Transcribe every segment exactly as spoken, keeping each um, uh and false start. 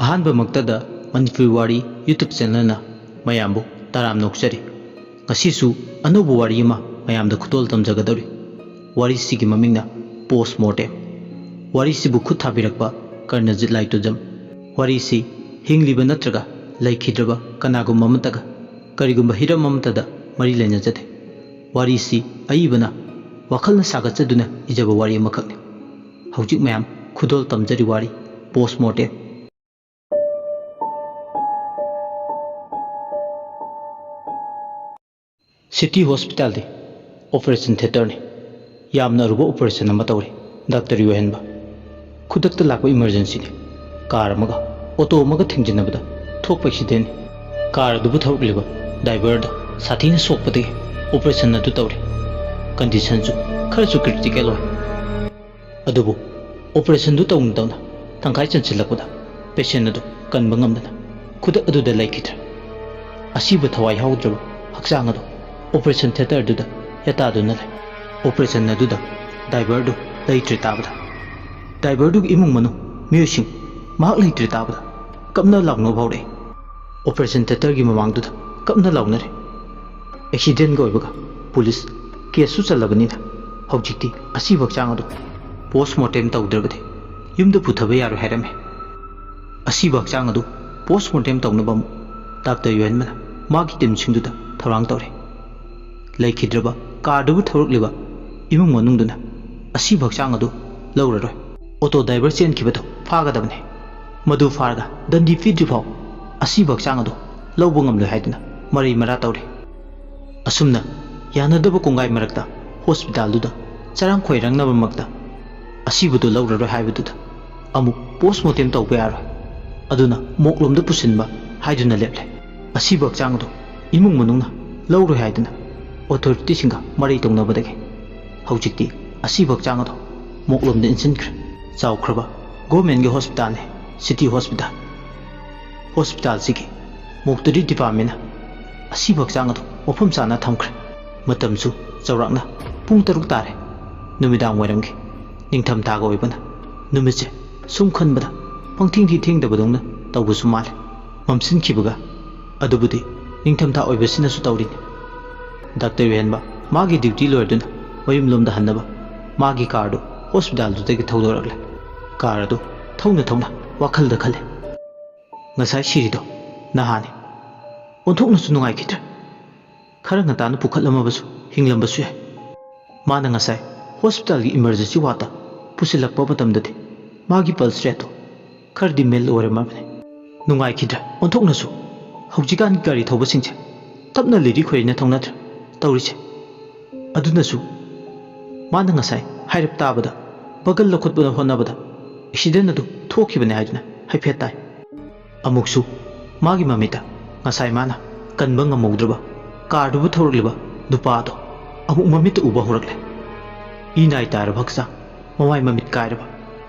ꯑꯍꯥꯟꯕꯃꯛꯇꯗ ꯃꯅꯤꯄꯨꯔꯤ ꯋꯥꯔꯤ YouTube ꯆꯦꯅꯦꯜꯅ ꯃꯌꯥꯝꯕꯨ ꯇꯔꯥꯝꯅ ꯑꯣꯛꯆꯔꯤ꯫ ꯉꯁꯤꯁꯨ ꯑꯅꯧꯕ ꯋꯥꯔꯤ ꯑꯃ ꯃꯌꯥꯝꯗ ꯈꯨꯗꯣꯜ ꯇꯝꯖꯒꯗꯧꯔꯤ꯫ ꯋꯥꯔꯤꯁꯤꯒꯤ ꯃꯃꯤꯡꯅ ꯄꯣꯁ ꯃꯣꯔꯇꯦꯝ꯫ ꯋꯥꯔꯤꯁꯤꯕꯨ ꯈꯨꯠ ꯊꯥꯕꯤꯔꯛꯄ ꯀꯔꯅꯖꯤꯠ ꯂꯥꯏꯇꯣꯖꯝ꯫ ꯋꯥꯔꯤꯁꯤ ꯍꯤꯡꯂꯤꯕ ꯅꯠꯇ꯭ꯔꯒ ꯂꯩꯈꯤꯗ꯭ꯔꯕ ꯀꯅꯥꯒꯨꯝꯕ ꯑꯃꯠꯇꯒ ꯀꯔꯤꯒꯨꯝꯕ ꯍꯤꯔꯝ ꯑꯃꯠꯇꯗ ꯃꯔꯤ ꯂꯩꯅꯖꯗꯦ꯫ ꯋꯥꯔꯤꯁꯤ ꯑꯏꯕꯅ ꯋꯥꯈꯜꯅ ꯁꯥꯒꯠꯆꯗꯨꯅ ꯏꯖꯕ ꯋꯥꯔꯤ ꯑꯃꯈꯛꯅꯤ꯫ ꯍꯧꯖꯤꯛ ꯃꯌꯥꯝ ꯈꯨꯗꯣꯜ ꯇꯝꯖꯔꯤ ꯋꯥꯔꯤ ꯄꯣꯁ ꯃꯣꯔꯇꯦꯝ꯫ City ꯍꯣꯁꯄꯤꯇꯥꯜꯗꯤ operation ꯊꯤꯌꯦꯇꯔꯅꯤ꯫ ꯌꯥꯝꯅ ꯑꯔꯨꯕ ꯑꯣꯄꯔꯦꯁꯟ ꯑꯃ ꯇꯧꯔꯤ ꯗꯥꯛꯇꯔ ꯌꯣꯍꯦꯟꯕ꯫ ꯈꯨꯗꯛꯇ ꯂꯥꯛꯄ ꯏꯃꯔꯖꯦꯟꯁꯤꯅꯤ꯫ ꯀꯥꯔ ꯑꯃꯒ ꯑꯣꯇꯣ ꯑꯃꯒ ꯊꯦꯡꯖꯤꯟꯅꯕꯗ ꯊꯣꯛꯄ ꯑꯦꯛꯁꯤꯗꯦꯟꯅꯤ꯫ ꯀꯥꯔ ꯑꯗꯨꯕꯨ ꯊꯧꯔꯛꯂꯤꯕ ꯗ꯭ꯔꯥꯏꯚꯔꯗ ꯁꯥꯊꯤꯅ ꯁꯣꯛꯄꯗꯒꯤ ꯑꯣꯄꯔꯦꯁꯟ ꯑꯗꯨ ꯇꯧꯔꯤ꯫ ꯀꯟꯗꯤꯁꯟꯁꯨ ꯈꯔꯁꯨ ꯀ꯭ꯔꯤꯇꯤꯀꯦꯜ ꯑꯣꯏ꯫ ꯑꯗꯨꯕꯨ ꯑꯣꯄꯔꯦꯁꯟꯗꯨ ꯇꯧꯅ ꯇꯧꯅ ꯇꯪꯈꯥꯏ ꯆꯟꯁꯤꯜꯂꯛꯄꯗ ꯄꯦꯁꯦꯟ ꯑꯗꯨ ꯀꯟꯕ ꯉꯝꯗꯅ ꯈꯨꯗꯛ ꯑꯗꯨꯗ ꯂꯩꯈꯤꯗ꯭ꯔꯦ꯫ ꯑꯁꯤꯕ ꯊꯋꯥꯏ ꯌꯥꯎꯗ꯭ꯔꯕ ꯍꯛꯆꯥꯡ ꯑꯗꯨ ꯑꯣꯄꯔꯦꯁꯟ ꯊꯤꯌꯦꯇꯔꯗꯨꯗ ꯌꯥꯇꯥꯗꯨꯅ ꯂꯩ꯫ ꯑꯣꯄꯔꯦꯁꯟ ꯑꯗꯨꯗ ꯗ꯭ꯔꯥꯏꯚꯔꯗꯨ ꯂꯩꯇ꯭ꯔꯦ ꯇꯥꯕꯗ, ꯗ꯭ꯔꯥꯏꯚꯔꯗꯨꯒꯤ ꯏꯃꯨꯡ ꯃꯅꯨꯡ ꯃꯤꯑꯣꯏꯁꯤꯡ ꯃꯍꯥꯛ ꯂꯩꯇ꯭ꯔꯦ ꯇꯥꯕꯗ ꯀꯞꯅ ꯂꯥꯎꯅꯕ ꯍꯧꯔꯛꯏ꯫ ꯑꯣꯄꯔꯦꯁꯟ ꯊꯤꯌꯦꯇꯔꯒꯤ ꯃꯃꯥꯡꯗꯨꯗ ꯀꯞꯅ ꯂꯥꯎꯅꯔꯤ꯫ ꯑꯦꯛꯁꯤꯗꯦꯟꯒ ꯑꯣꯏꯕꯒ ꯄꯨꯂꯤꯁ ꯀꯦꯁꯁꯨ ꯆꯜꯂꯕꯅꯤꯅ ꯍꯧꯖꯤꯛꯇꯤ ꯑꯁꯤꯕ ꯍꯛꯆꯥꯡ ꯑꯗꯨ ꯄꯣꯁ ꯃꯣꯔꯇꯦꯝ ꯇꯧꯗ꯭ꯔꯕꯗꯤ ꯌꯨꯝꯗ ꯄꯨꯊꯕ ꯌꯥꯔꯣꯏ ꯍꯥꯏꯔꯝꯃꯤ꯫ ꯑꯁꯤꯕ ꯍꯛꯆꯥꯡ ꯑꯗꯨ ꯄꯣꯁ ꯃꯣꯔꯇꯦꯝ ꯇꯧꯅꯕ ꯑꯃꯨꯛ ꯗꯥꯛꯇꯔ ꯌꯣꯍꯦꯟꯕꯅ ꯃꯥꯒꯤ ꯇꯤꯝꯁꯤꯡꯗꯨꯗ ꯊꯧꯔꯥꯡ ꯇꯧꯔꯦ꯫ ꯂꯩꯈꯤꯗ꯭ꯔꯕ ꯀꯥꯔꯗꯨꯕꯨ ꯊꯧꯔꯛꯂꯤꯕ ꯏꯃꯨꯡ ꯃꯅꯨꯡꯗꯨꯅ ꯑꯁꯤꯕ ꯍꯛꯆꯥꯡ ꯑꯗꯨ ꯂꯧꯔꯔꯣꯏ, ꯑꯣꯇꯣ ꯗ꯭ꯔꯥꯏꯚꯔ ꯆꯦꯟꯈꯤꯕꯗꯨ ꯐꯥꯒꯗꯕꯅꯤ, ꯃꯗꯨ ꯐꯥꯔꯒ ꯗꯟꯗꯤ ꯄꯤꯗ꯭ꯔꯤꯐꯥꯎ ꯑꯁꯤꯕ ꯍꯛꯆꯥꯡ ꯑꯗꯨ ꯂꯧꯕ ꯉꯝꯂꯣꯏ ꯍꯥꯏꯗꯨꯅ ꯃꯔꯩ ꯃꯔꯥ ꯇꯧꯔꯤ꯫ ꯑꯁꯨꯝꯅ ꯌꯥꯅꯗꯕ ꯀꯣꯡꯒꯥꯏ ꯃꯔꯛꯇ ꯍꯣꯁꯄꯤꯇꯥꯜꯗꯨꯗ ꯆꯔꯥꯡ ꯈꯣꯏꯔꯥꯡꯅꯕ ꯃꯔꯛꯇ ꯑꯁꯤꯕꯗꯨ ꯂꯧꯔꯔꯣꯏ ꯍꯥꯏꯕꯗꯨꯗ ꯑꯃꯨꯛ ꯄꯣꯁ ꯃꯣꯔꯇꯦꯝ ꯇꯧꯕ ꯌꯥꯔꯣꯏ, ꯑꯗꯨꯅ ꯃꯣꯛꯂꯣꯝꯗ ꯄꯨꯁꯤꯟꯕ ꯍꯥꯏꯗꯨꯅ ꯂꯦꯞꯂꯦ꯫ ꯑꯁꯤꯕ ꯍꯛꯆꯥꯡ ꯑꯗꯨ ꯏꯃꯨꯡ ꯃꯅꯨꯡꯅ ꯂꯧꯔꯣꯏ ꯍꯥꯏꯗꯨꯅ ꯑꯣꯊꯣꯔꯤꯇꯤꯁꯤꯡꯒ ꯃꯔꯩ ꯇꯧꯅꯕꯗꯒꯤ ꯍꯧꯖꯤꯛꯇꯤ ꯑꯁꯤꯕ ꯍꯛꯆꯥꯡ ꯑꯗꯨ ꯃꯣꯛꯂꯣꯝꯗ ꯏꯟꯁꯤꯟꯈ꯭ꯔꯦ꯫ ꯆꯥꯎꯈ꯭ꯔꯕ ꯒꯣꯔꯃꯦꯟꯒꯤ ꯍꯣꯁꯄꯤꯇꯥꯜꯅꯤ ꯁꯤꯇꯤ ꯍꯣꯁꯄꯤꯇꯥꯜ꯫ ꯍꯣꯁꯄꯤꯇꯥꯜꯁꯤꯒꯤ ꯃꯣꯔꯇꯔꯤ ꯗꯤꯄꯥꯔꯠꯃꯦꯟꯅ ꯑꯁꯤꯕ ꯍꯛꯆꯥꯡ ꯑꯗꯨ ꯃꯐꯝ ꯆꯥꯅ ꯊꯝꯈ꯭ꯔꯦ꯫ ꯃꯇꯝꯁꯨ ꯆꯥꯎꯔꯥꯛꯅ ꯄꯨꯡ ꯇꯔꯨꯛ ꯇꯥꯔꯦ꯫ ꯅꯨꯃꯤꯗꯥꯡ ꯋꯥꯏꯔꯝꯒꯤ ꯅꯤꯡꯊꯝ ꯊꯥꯒ ꯑꯣꯏꯕꯅ ꯅꯨꯃꯤꯠꯁꯦ ꯁꯨꯝ ꯈꯟꯕꯗ ꯄꯪꯊꯤꯡꯗꯤ ꯊꯤꯡꯗꯕꯗꯧꯅ ꯇꯧꯕꯁꯨ ꯃꯥꯜꯂꯦ꯫ ꯃꯝꯁꯤꯟꯈꯤꯕꯒ꯫ ꯑꯗꯨꯕꯨꯗꯤ ꯅꯤꯡꯊꯝꯊꯥ ꯑꯣꯏꯕꯁꯤꯅꯁꯨ ꯇꯧꯔꯤꯅꯤ꯫ ꯗꯥꯛꯇꯔ ꯌꯨꯍꯦꯟꯕ ꯃꯥꯒꯤ ꯗ꯭ꯌꯨꯇꯤ ꯂꯣꯏꯔꯗꯨꯅ ꯃꯌꯨꯝꯂꯣꯝꯗ ꯍꯟꯅꯕ ꯃꯥꯒꯤ ꯀꯥꯔꯗꯨ ꯍꯣꯁꯄꯤꯇꯥꯜꯗꯨꯗꯒꯤ ꯊꯧꯗꯣꯔꯛꯂꯦ꯫ ꯀꯥꯔ ꯑꯗꯨ ꯊꯧꯅ ꯊꯧꯅ ꯋꯥꯈꯜꯗ ꯈꯜꯂꯦ꯫ ꯉꯁꯥꯏ ꯁꯤꯔꯤꯗꯣ ꯅꯍꯥꯅꯤ꯫ ꯑꯣꯟꯊꯣꯛꯅꯁꯨ ꯅꯨꯡꯉꯥꯏꯈꯤꯗ꯭ꯔꯦ꯫ ꯈꯔ ꯉꯟꯇꯥꯅ ꯄꯨꯈꯠꯂꯝꯃꯕꯁꯨ ꯍꯤꯡꯂꯝꯕꯁꯨ ꯌꯥꯏ꯫ ꯃꯥꯅ ꯉꯁꯥꯏ ꯍꯣꯁꯄꯤꯇꯥꯜꯒꯤ ꯏꯃꯔꯖꯦꯟꯁꯤ ꯋꯥꯔꯗꯇ ꯄꯨꯁꯤꯜꯂꯛꯄ ꯃꯇꯝꯗꯗꯤ ꯃꯥꯒꯤ ꯄꯜꯁ ꯔꯦꯠꯇꯣ ꯈꯔꯗꯤ ꯃꯤꯜ ꯑꯣꯏꯔꯝꯃꯕꯅꯤ꯫ ꯅꯨꯡꯉꯥꯏꯈꯤꯗ꯭ꯔꯦ ꯑꯣꯟꯊꯣꯛꯅꯁꯨ꯫ ꯍꯧꯖꯤꯛꯀꯥꯟꯒꯤ ꯒꯥꯔꯤ ꯊꯧꯕꯁꯤꯡꯁꯦ ꯇꯞꯅ ꯂꯤꯔꯤ ꯈꯣꯏꯔꯤꯅ ꯊꯧꯅꯗ꯭ꯔꯦ ꯇꯧꯔꯤꯁꯦ꯫ ꯑꯗꯨꯅꯁꯨ ꯃꯥꯅ ꯉꯁꯥꯏ ꯍꯥꯏꯔꯞ ꯇꯥꯕꯗ ꯕꯒꯜ ꯂꯧꯈꯠꯄꯗ ꯍꯣꯠꯅꯕꯗ ꯑꯦꯛꯁꯤꯗꯦꯟ ꯑꯗꯨ ꯊꯣꯛꯈꯤꯕꯅꯤ ꯍꯥꯏꯗꯨꯅ ꯍꯥꯏꯐꯦꯠ ꯇꯥꯏ꯫ ꯑꯃꯨꯛꯁꯨ ꯃꯥꯒꯤ ꯃꯃꯤꯠꯇ ꯉꯁꯥꯏ ꯃꯥꯅ ꯀꯟꯕ ꯉꯝꯍꯧꯗ꯭ꯔꯕ ꯀꯥꯔꯗꯨꯕꯨ ꯊꯧꯔꯛꯂꯤꯕ ꯅꯨꯄꯥ ꯑꯗꯣ ꯑꯃꯨꯛ ꯃꯃꯤꯠꯇ ꯎꯕ ꯍꯧꯔꯛꯂꯦ꯫ ꯏ ꯅꯥꯏ ꯇꯥꯔꯕ ꯍꯛꯆꯥꯡ, ꯃꯃꯥꯏ ꯃꯃꯤꯠ ꯀꯥꯏꯔꯕ,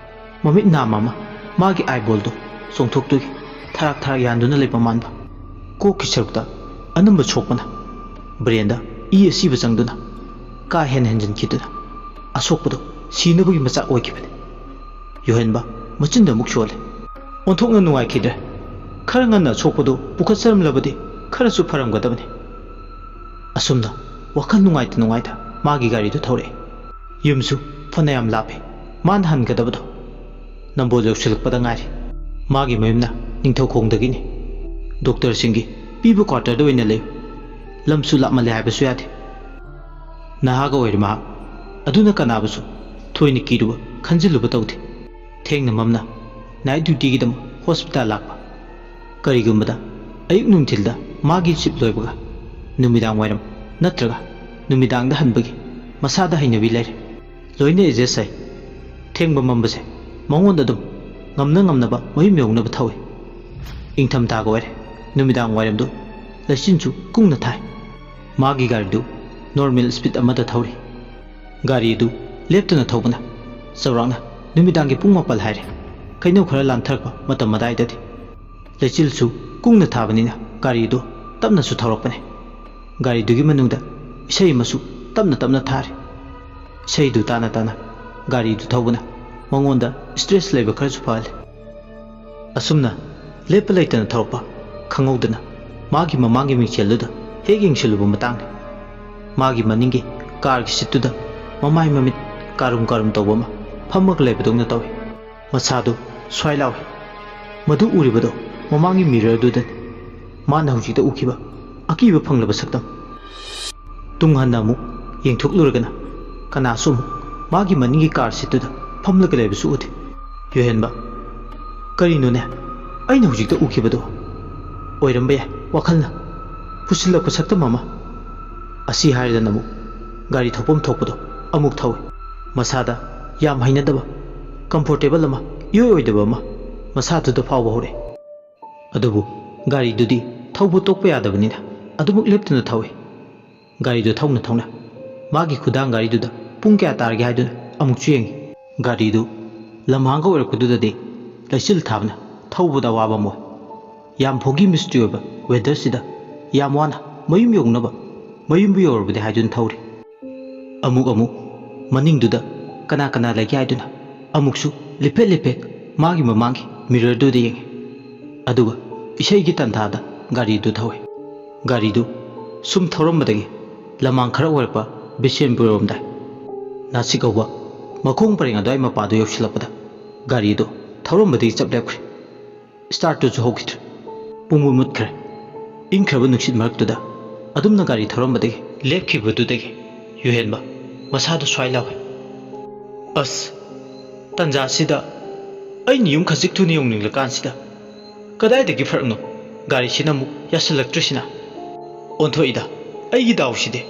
ꯃꯃꯤꯠ ꯅꯥꯝꯃ ꯑꯃ ꯃꯥꯒꯤ ꯑꯥꯏꯕꯣꯜꯗꯨ ꯆꯣꯡꯊꯣꯛꯇꯨꯒꯤ ꯊꯔꯥꯛ ꯊꯔꯥꯛ ꯌꯥꯟꯗꯨꯅ ꯂꯩꯕ ꯃꯥꯟꯕ, ꯀꯣꯛꯀꯤ ꯁꯔꯨꯛꯇ ꯑꯅꯝꯕ ꯁꯣꯛꯄꯅ ꯕ꯭ꯔꯦꯟꯗ ꯏ ꯑꯁꯤꯕ ꯆꯪꯗꯨꯅ ꯀꯥ ꯍꯦꯟꯅ ꯍꯦꯟꯖꯤꯟꯈꯤꯗꯨꯅ ꯑꯁꯣꯛꯄꯗꯨ ꯁꯤꯅꯕꯒꯤ ꯃꯆꯥꯛ ꯑꯣꯏꯈꯤꯕꯅꯤ꯫ ꯌꯨꯍꯦꯟꯕ ꯃꯆꯤꯟꯗ ꯑꯃꯨꯛ ꯁꯣꯜꯂꯦ꯫ ꯑꯣꯟꯊꯣꯛꯅ ꯅꯨꯡꯉꯥꯏꯈꯤꯗ꯭ꯔꯦ꯫ ꯈꯔ ꯉꯟꯅ ꯑꯁꯣꯛꯄꯗꯨ ꯄꯨꯈꯠꯆꯔꯝꯂꯕꯗꯤ ꯈꯔꯁꯨ ꯐꯔꯝꯒꯗꯕꯅꯤ꯫ ꯑꯁꯨꯝꯅ ꯋꯥꯈꯜ ꯅꯨꯡꯉꯥꯏꯇ ꯅꯨꯡꯉꯥꯏꯇ ꯃꯥꯒꯤ ꯒꯥꯔꯤꯗꯨ ꯊꯧꯔꯛꯑꯦ꯫ ꯌꯨꯝꯁꯨ ꯐꯅꯌꯥꯝ ꯂꯥꯞꯄꯦ ꯃꯥꯅ ꯍꯟꯒꯗꯕꯗꯣ꯫ ꯅꯝꯕꯣꯜ ꯌꯧꯁꯤꯜꯂꯛꯄꯗ ꯉꯥꯏꯔꯤ꯫ ꯃꯥꯒꯤ ꯃꯌꯨꯝꯅ ꯅꯤꯡꯊꯧꯈꯣꯡꯗꯒꯤꯅꯤ꯫ ꯗꯣꯛꯇꯔꯁꯤꯡꯒꯤ ꯄꯤꯕ ꯀ꯭ꯋꯥꯇꯔꯗ ꯑꯣꯏꯅ ꯂꯩꯌꯨ꯫ ꯂꯝꯁꯨ ꯂꯥꯞꯃꯜꯂꯦ ꯍꯥꯏꯕꯁꯨ ꯌꯥꯗꯦ꯫ ꯅꯍꯥꯒ ꯑꯣꯏꯔꯤ ꯃꯍꯥꯛ꯫ ꯑꯗꯨꯅ ꯀꯅꯥꯕꯨꯁꯨ ꯊꯣꯏꯅ ꯀꯤꯔꯨꯕ ꯈꯟꯖꯤꯜꯂꯨꯕ ꯇꯧꯗꯦ꯫ ꯊꯦꯡꯅ ꯃꯝꯅ ꯅꯥꯏꯠ ꯗ꯭ꯌꯨꯇꯤꯒꯤꯗꯃꯛ ꯍꯣꯁꯄꯤꯇꯥꯜ ꯂꯥꯛꯄ꯫ ꯀꯔꯤꯒꯨꯝꯕꯗ ꯑꯌꯨꯛ ꯅꯨꯡꯊꯤꯜꯗ ꯃꯥꯒꯤ ꯁꯤꯞ ꯂꯣꯏꯕꯒ ꯅꯨꯃꯤꯗꯥꯡ ꯋꯥꯏꯔꯝ ꯅꯠꯇ꯭ꯔꯒ ꯅꯨꯃꯤꯗꯥꯡꯗ ꯍꯟꯕꯒꯤ ꯃꯁꯥꯗ ꯍꯩꯅꯕꯤ ꯂꯩꯔꯦ꯫ ꯂꯣꯏꯅ ꯑꯦꯗꯖꯁ ꯍꯩ꯫ ꯊꯦꯡꯕ ꯃꯝꯕꯁꯦ ꯃꯉꯣꯟꯗ ꯑꯗꯨꯝ ꯉꯝꯅ ꯉꯝꯅꯕ ꯃꯌꯨꯝ ꯌꯧꯅꯕ ꯊꯧꯏ꯫ ꯏꯪꯊꯝꯊꯥꯒ ꯑꯣꯏꯔꯦ꯫ ꯅꯨꯃꯤꯗꯥꯡ ꯋꯥꯏꯔꯝꯗꯨ ꯂꯩꯆꯤꯟꯁꯨ ꯀꯨꯡꯅ ꯊꯥꯏ꯫ ꯃꯥꯒꯤ ꯒꯥꯔꯤꯗꯨ ꯅꯣꯔꯃꯦꯜ ꯁ꯭ꯄꯤꯗ ꯑꯃꯗ ꯊꯧꯔꯤ꯫ ꯒꯥꯔꯤ ꯑꯗꯨ ꯂꯦꯞꯇꯅ ꯊꯧꯕꯅ ꯆꯥꯎꯔꯥꯛꯅ ꯅꯨꯃꯤꯗꯥꯡꯒꯤ ꯄꯨꯡ ꯃꯥꯄꯜ ꯍꯥꯏꯔꯦ꯫ ꯀꯩꯅꯧ ꯈꯔ ꯂꯥꯟꯊꯔꯛꯄ ꯃꯇꯝ ꯑꯗꯥꯏꯗꯗꯤ꯫ ꯂꯩꯆꯤꯜꯁꯨ ꯀꯨꯡꯅ ꯊꯥꯕꯅꯤꯅ ꯒꯥꯔꯤ ꯑꯗꯨ ꯇꯞꯅꯁꯨ ꯊꯧꯔꯛꯄꯅꯤ꯫ ꯒꯥꯔꯤꯗꯨꯒꯤ ꯃꯅꯨꯡꯗ ꯏꯁꯩ ꯑꯃꯁꯨ ꯇꯞꯅ ꯇꯞꯅ ꯊꯥꯔꯤ꯫ ꯏꯁꯩꯗꯨ ꯇꯥꯅ ꯇꯥꯅ ꯒꯥꯔꯤꯗꯨ ꯊꯧꯕꯅ ꯃꯉꯣꯟꯗ ꯁ꯭ꯇ꯭ꯔꯦꯁ ꯂꯩꯕ ꯈꯔꯁꯨ ꯐꯍꯜꯂꯤ꯫ ꯑꯁꯨꯝꯅ ꯂꯦꯞꯄ ꯂꯩꯇꯅ ꯊꯧꯔꯛꯄ ꯈꯪꯍꯧꯗꯅ ꯃꯥꯒꯤ ꯃꯃꯥꯡꯒꯤ ꯃꯤꯡꯁꯦꯜꯗꯨꯗ ꯍꯦꯛ ꯌꯦꯡꯁꯤꯜꯂꯨꯕ ꯃꯇꯥꯡꯅꯤ꯫ ꯃꯥꯒꯤ ꯃꯅꯤꯡꯒꯤ ꯀꯥꯔꯒꯤ ꯁꯤꯠꯇꯨꯗ ꯃꯃꯥꯏ ꯃꯃꯤꯠ ꯀꯥꯔꯨꯝ ꯀꯥꯔꯨꯝ ꯇꯧꯕ ꯑꯃ ꯐꯝꯃꯒ ꯂꯩꯕꯗꯧꯅ ꯇꯧꯏ꯫ ꯃꯁꯥꯗꯨ ꯁ꯭ꯋꯥꯏ ꯂꯥꯎꯏ꯫ ꯃꯗꯨ ꯎꯔꯤꯕꯗꯣ ꯃꯃꯥꯡꯒꯤ ꯃꯤꯔꯔꯗꯨꯗꯅꯤ꯫ ꯃꯥꯅ ꯍꯧꯖꯤꯛꯇ ꯎꯈꯤꯕ ꯑꯀꯤꯕ ꯐꯪꯂꯕ ꯁꯛꯇꯝ꯫ ꯇꯨꯡ ꯍꯟꯅ ꯑꯃꯨꯛ ꯌꯦꯡꯊꯣꯛꯂꯨꯔꯒꯅ ꯀꯅꯥꯁꯨ ꯑꯃꯨꯛ ꯃꯥꯒꯤ ꯃꯅꯤꯡꯒꯤ ꯀꯥꯔ ꯁꯤꯠꯇꯨꯗ ꯐꯝꯂꯒ ꯂꯩꯕꯁꯨ ꯎꯗꯦ꯫ ꯌꯨꯍꯦꯟꯕ, "ꯀꯔꯤꯅꯣꯅꯦ ꯑꯩꯅ ꯍꯧꯖꯤꯛꯇ ꯎꯈꯤꯕꯗꯣ? ꯑꯣꯏꯔꯝꯕ ꯌꯥꯏ ꯋꯥꯈꯜꯅ ꯄꯨꯁꯤꯜꯂꯛꯄ ꯁꯛꯇꯝ ꯑꯃ꯫" ꯑꯁꯤ ꯍꯥꯏꯔꯗꯅ ꯑꯃꯨꯛ ꯒꯥꯔꯤ ꯊꯧꯐꯝ ꯊꯣꯛꯄꯗꯣ ꯑꯃꯨꯛ ꯊꯧꯏ꯫ ꯃꯁꯥꯗ ꯌꯥꯝ ꯍꯩꯅꯗꯕ, ꯀꯝꯐꯣꯔꯇꯦꯕꯜ ꯑꯃ ꯏꯑꯣꯏ ꯑꯣꯏꯗꯕ ꯑꯃ ꯃꯁꯥꯗꯨꯗ ꯐꯥꯎꯕ ꯍꯧꯔꯛꯑꯦ꯫ ꯑꯗꯨꯕꯨ ꯒꯥꯔꯤꯗꯨꯗꯤ ꯊꯧꯕ ꯇꯣꯛꯄ ꯌꯥꯗꯕꯅꯤꯅ ꯑꯗꯨꯃꯛ ꯂꯦꯞꯇꯅ ꯊꯧꯏ꯫ ꯒꯥꯔꯤꯗꯨ ꯊꯧꯅ ꯊꯧꯅ ꯃꯥꯒꯤ ꯈꯨꯗꯥꯡ ꯒꯥꯔꯤꯗꯨꯗ ꯄꯨꯡ ꯀꯌꯥ ꯇꯥꯔꯒꯦ ꯍꯥꯏꯗꯨꯅ ꯑꯃꯨꯛꯁꯨ ꯌꯦꯡꯉꯤ꯫ ꯒꯥꯔꯤꯗꯨ ꯂꯝꯍꯥꯡꯒ ꯑꯣꯏꯔꯛꯄꯗꯨꯗꯗꯤ ꯂꯩꯆꯤꯜ ꯊꯥꯕꯅ ꯊꯧꯕꯗ ꯑꯋꯥꯕ ꯑꯃ ꯑꯣꯏ꯫ ꯌꯥꯝ foggy misty ꯑꯣꯏꯕ ꯋꯦꯗꯔꯁꯤꯗ ꯌꯥꯝ ꯋꯥꯅ ꯃꯌꯨꯝ ꯌꯧꯅꯕ, ꯃꯌꯨꯝꯕꯨ ꯌꯧꯔꯕꯗꯤ ꯍꯥꯏꯗꯨꯅ ꯊꯧꯔꯤ꯫ ꯑꯃꯨꯛ ꯑꯃꯨꯛ ꯃꯅꯤꯡꯗꯨꯗ ꯀꯅꯥ ꯀꯅꯥ ꯂꯩꯒꯦ ꯍꯥꯏꯗꯨꯅ ꯑꯃꯨꯛꯁꯨ ꯂꯤꯐꯦꯠ ꯂꯤꯐꯦꯠ ꯃꯥꯒꯤ ꯃꯃꯥꯡꯒꯤ ꯃꯤꯔꯔꯗꯨꯗ ꯌꯦꯡꯉꯤ꯫ ꯑꯗꯨꯒ ꯏꯁꯩꯒꯤ ꯇꯟꯊꯥꯗ ꯒꯥꯔꯤꯗꯨ ꯊꯧꯏ꯫ ꯒꯥꯔꯤꯗꯨ ꯁꯨꯝ ꯊꯧꯔꯝꯕꯗꯒꯤ ꯂꯃꯥꯡ ꯈꯔ ꯑꯣꯏꯔꯛꯄ ꯕꯤꯁꯦꯝꯄꯨꯔ ꯌꯧꯔꯝꯗꯥꯏ, ꯅꯥꯁꯤꯛ ꯍꯧꯕ ꯃꯈꯣꯡ ꯄꯔꯦꯡ ꯑꯗꯨꯋꯥꯏ ꯃꯄꯥꯗꯨ ꯌꯧꯁꯤꯜꯂꯛꯄꯗ ꯒꯥꯔꯤꯗꯨ ꯊꯧꯔꯝꯕꯗꯒꯤ ꯆꯞ ꯂꯦꯞꯈ꯭ꯔꯦ꯫ ꯁ꯭ꯇꯥꯔꯠꯇꯨꯁꯨ ꯍꯧꯈꯤꯗ꯭ꯔꯦ꯫ ꯄꯨꯡꯃꯨꯠ ꯃꯨꯠꯈ꯭ꯔꯦ꯫ ꯏꯪꯈ꯭ꯔꯕ ꯅꯨꯡꯁꯤꯠ ꯃꯔꯛꯇꯨꯗ ꯑꯗꯨꯝꯅ ꯒꯥꯔꯤ ꯊꯧꯔꯝꯕꯗꯒꯤ ꯂꯦꯞꯈꯤꯕꯗꯨꯗꯒꯤ ꯌꯨꯍꯦꯟꯕ ꯃꯁꯥꯗꯨ ꯁ꯭ꯋꯥꯏ ꯂꯥꯎꯏ꯫ "ꯑꯁ, ꯇꯟꯖꯥꯁꯤꯗ ꯑꯩꯅ ꯌꯨꯝ ꯈꯖꯤꯛ ꯊꯨꯅ ꯌꯧꯅꯤꯡꯂꯀꯥꯟꯁꯤꯗ ꯀꯗꯥꯏꯗꯒꯤ ꯐꯔꯛꯅꯣ ꯒꯥꯔꯤꯁꯤꯅ ꯑꯃꯨꯛ ꯌꯥꯁꯤꯜꯂꯛꯇ꯭ꯔꯤꯁꯤꯅ?" ꯑꯣꯟꯊꯣꯛꯏꯗ ꯑꯩꯒꯤ ꯗꯥꯎꯁꯤꯗꯤ꯫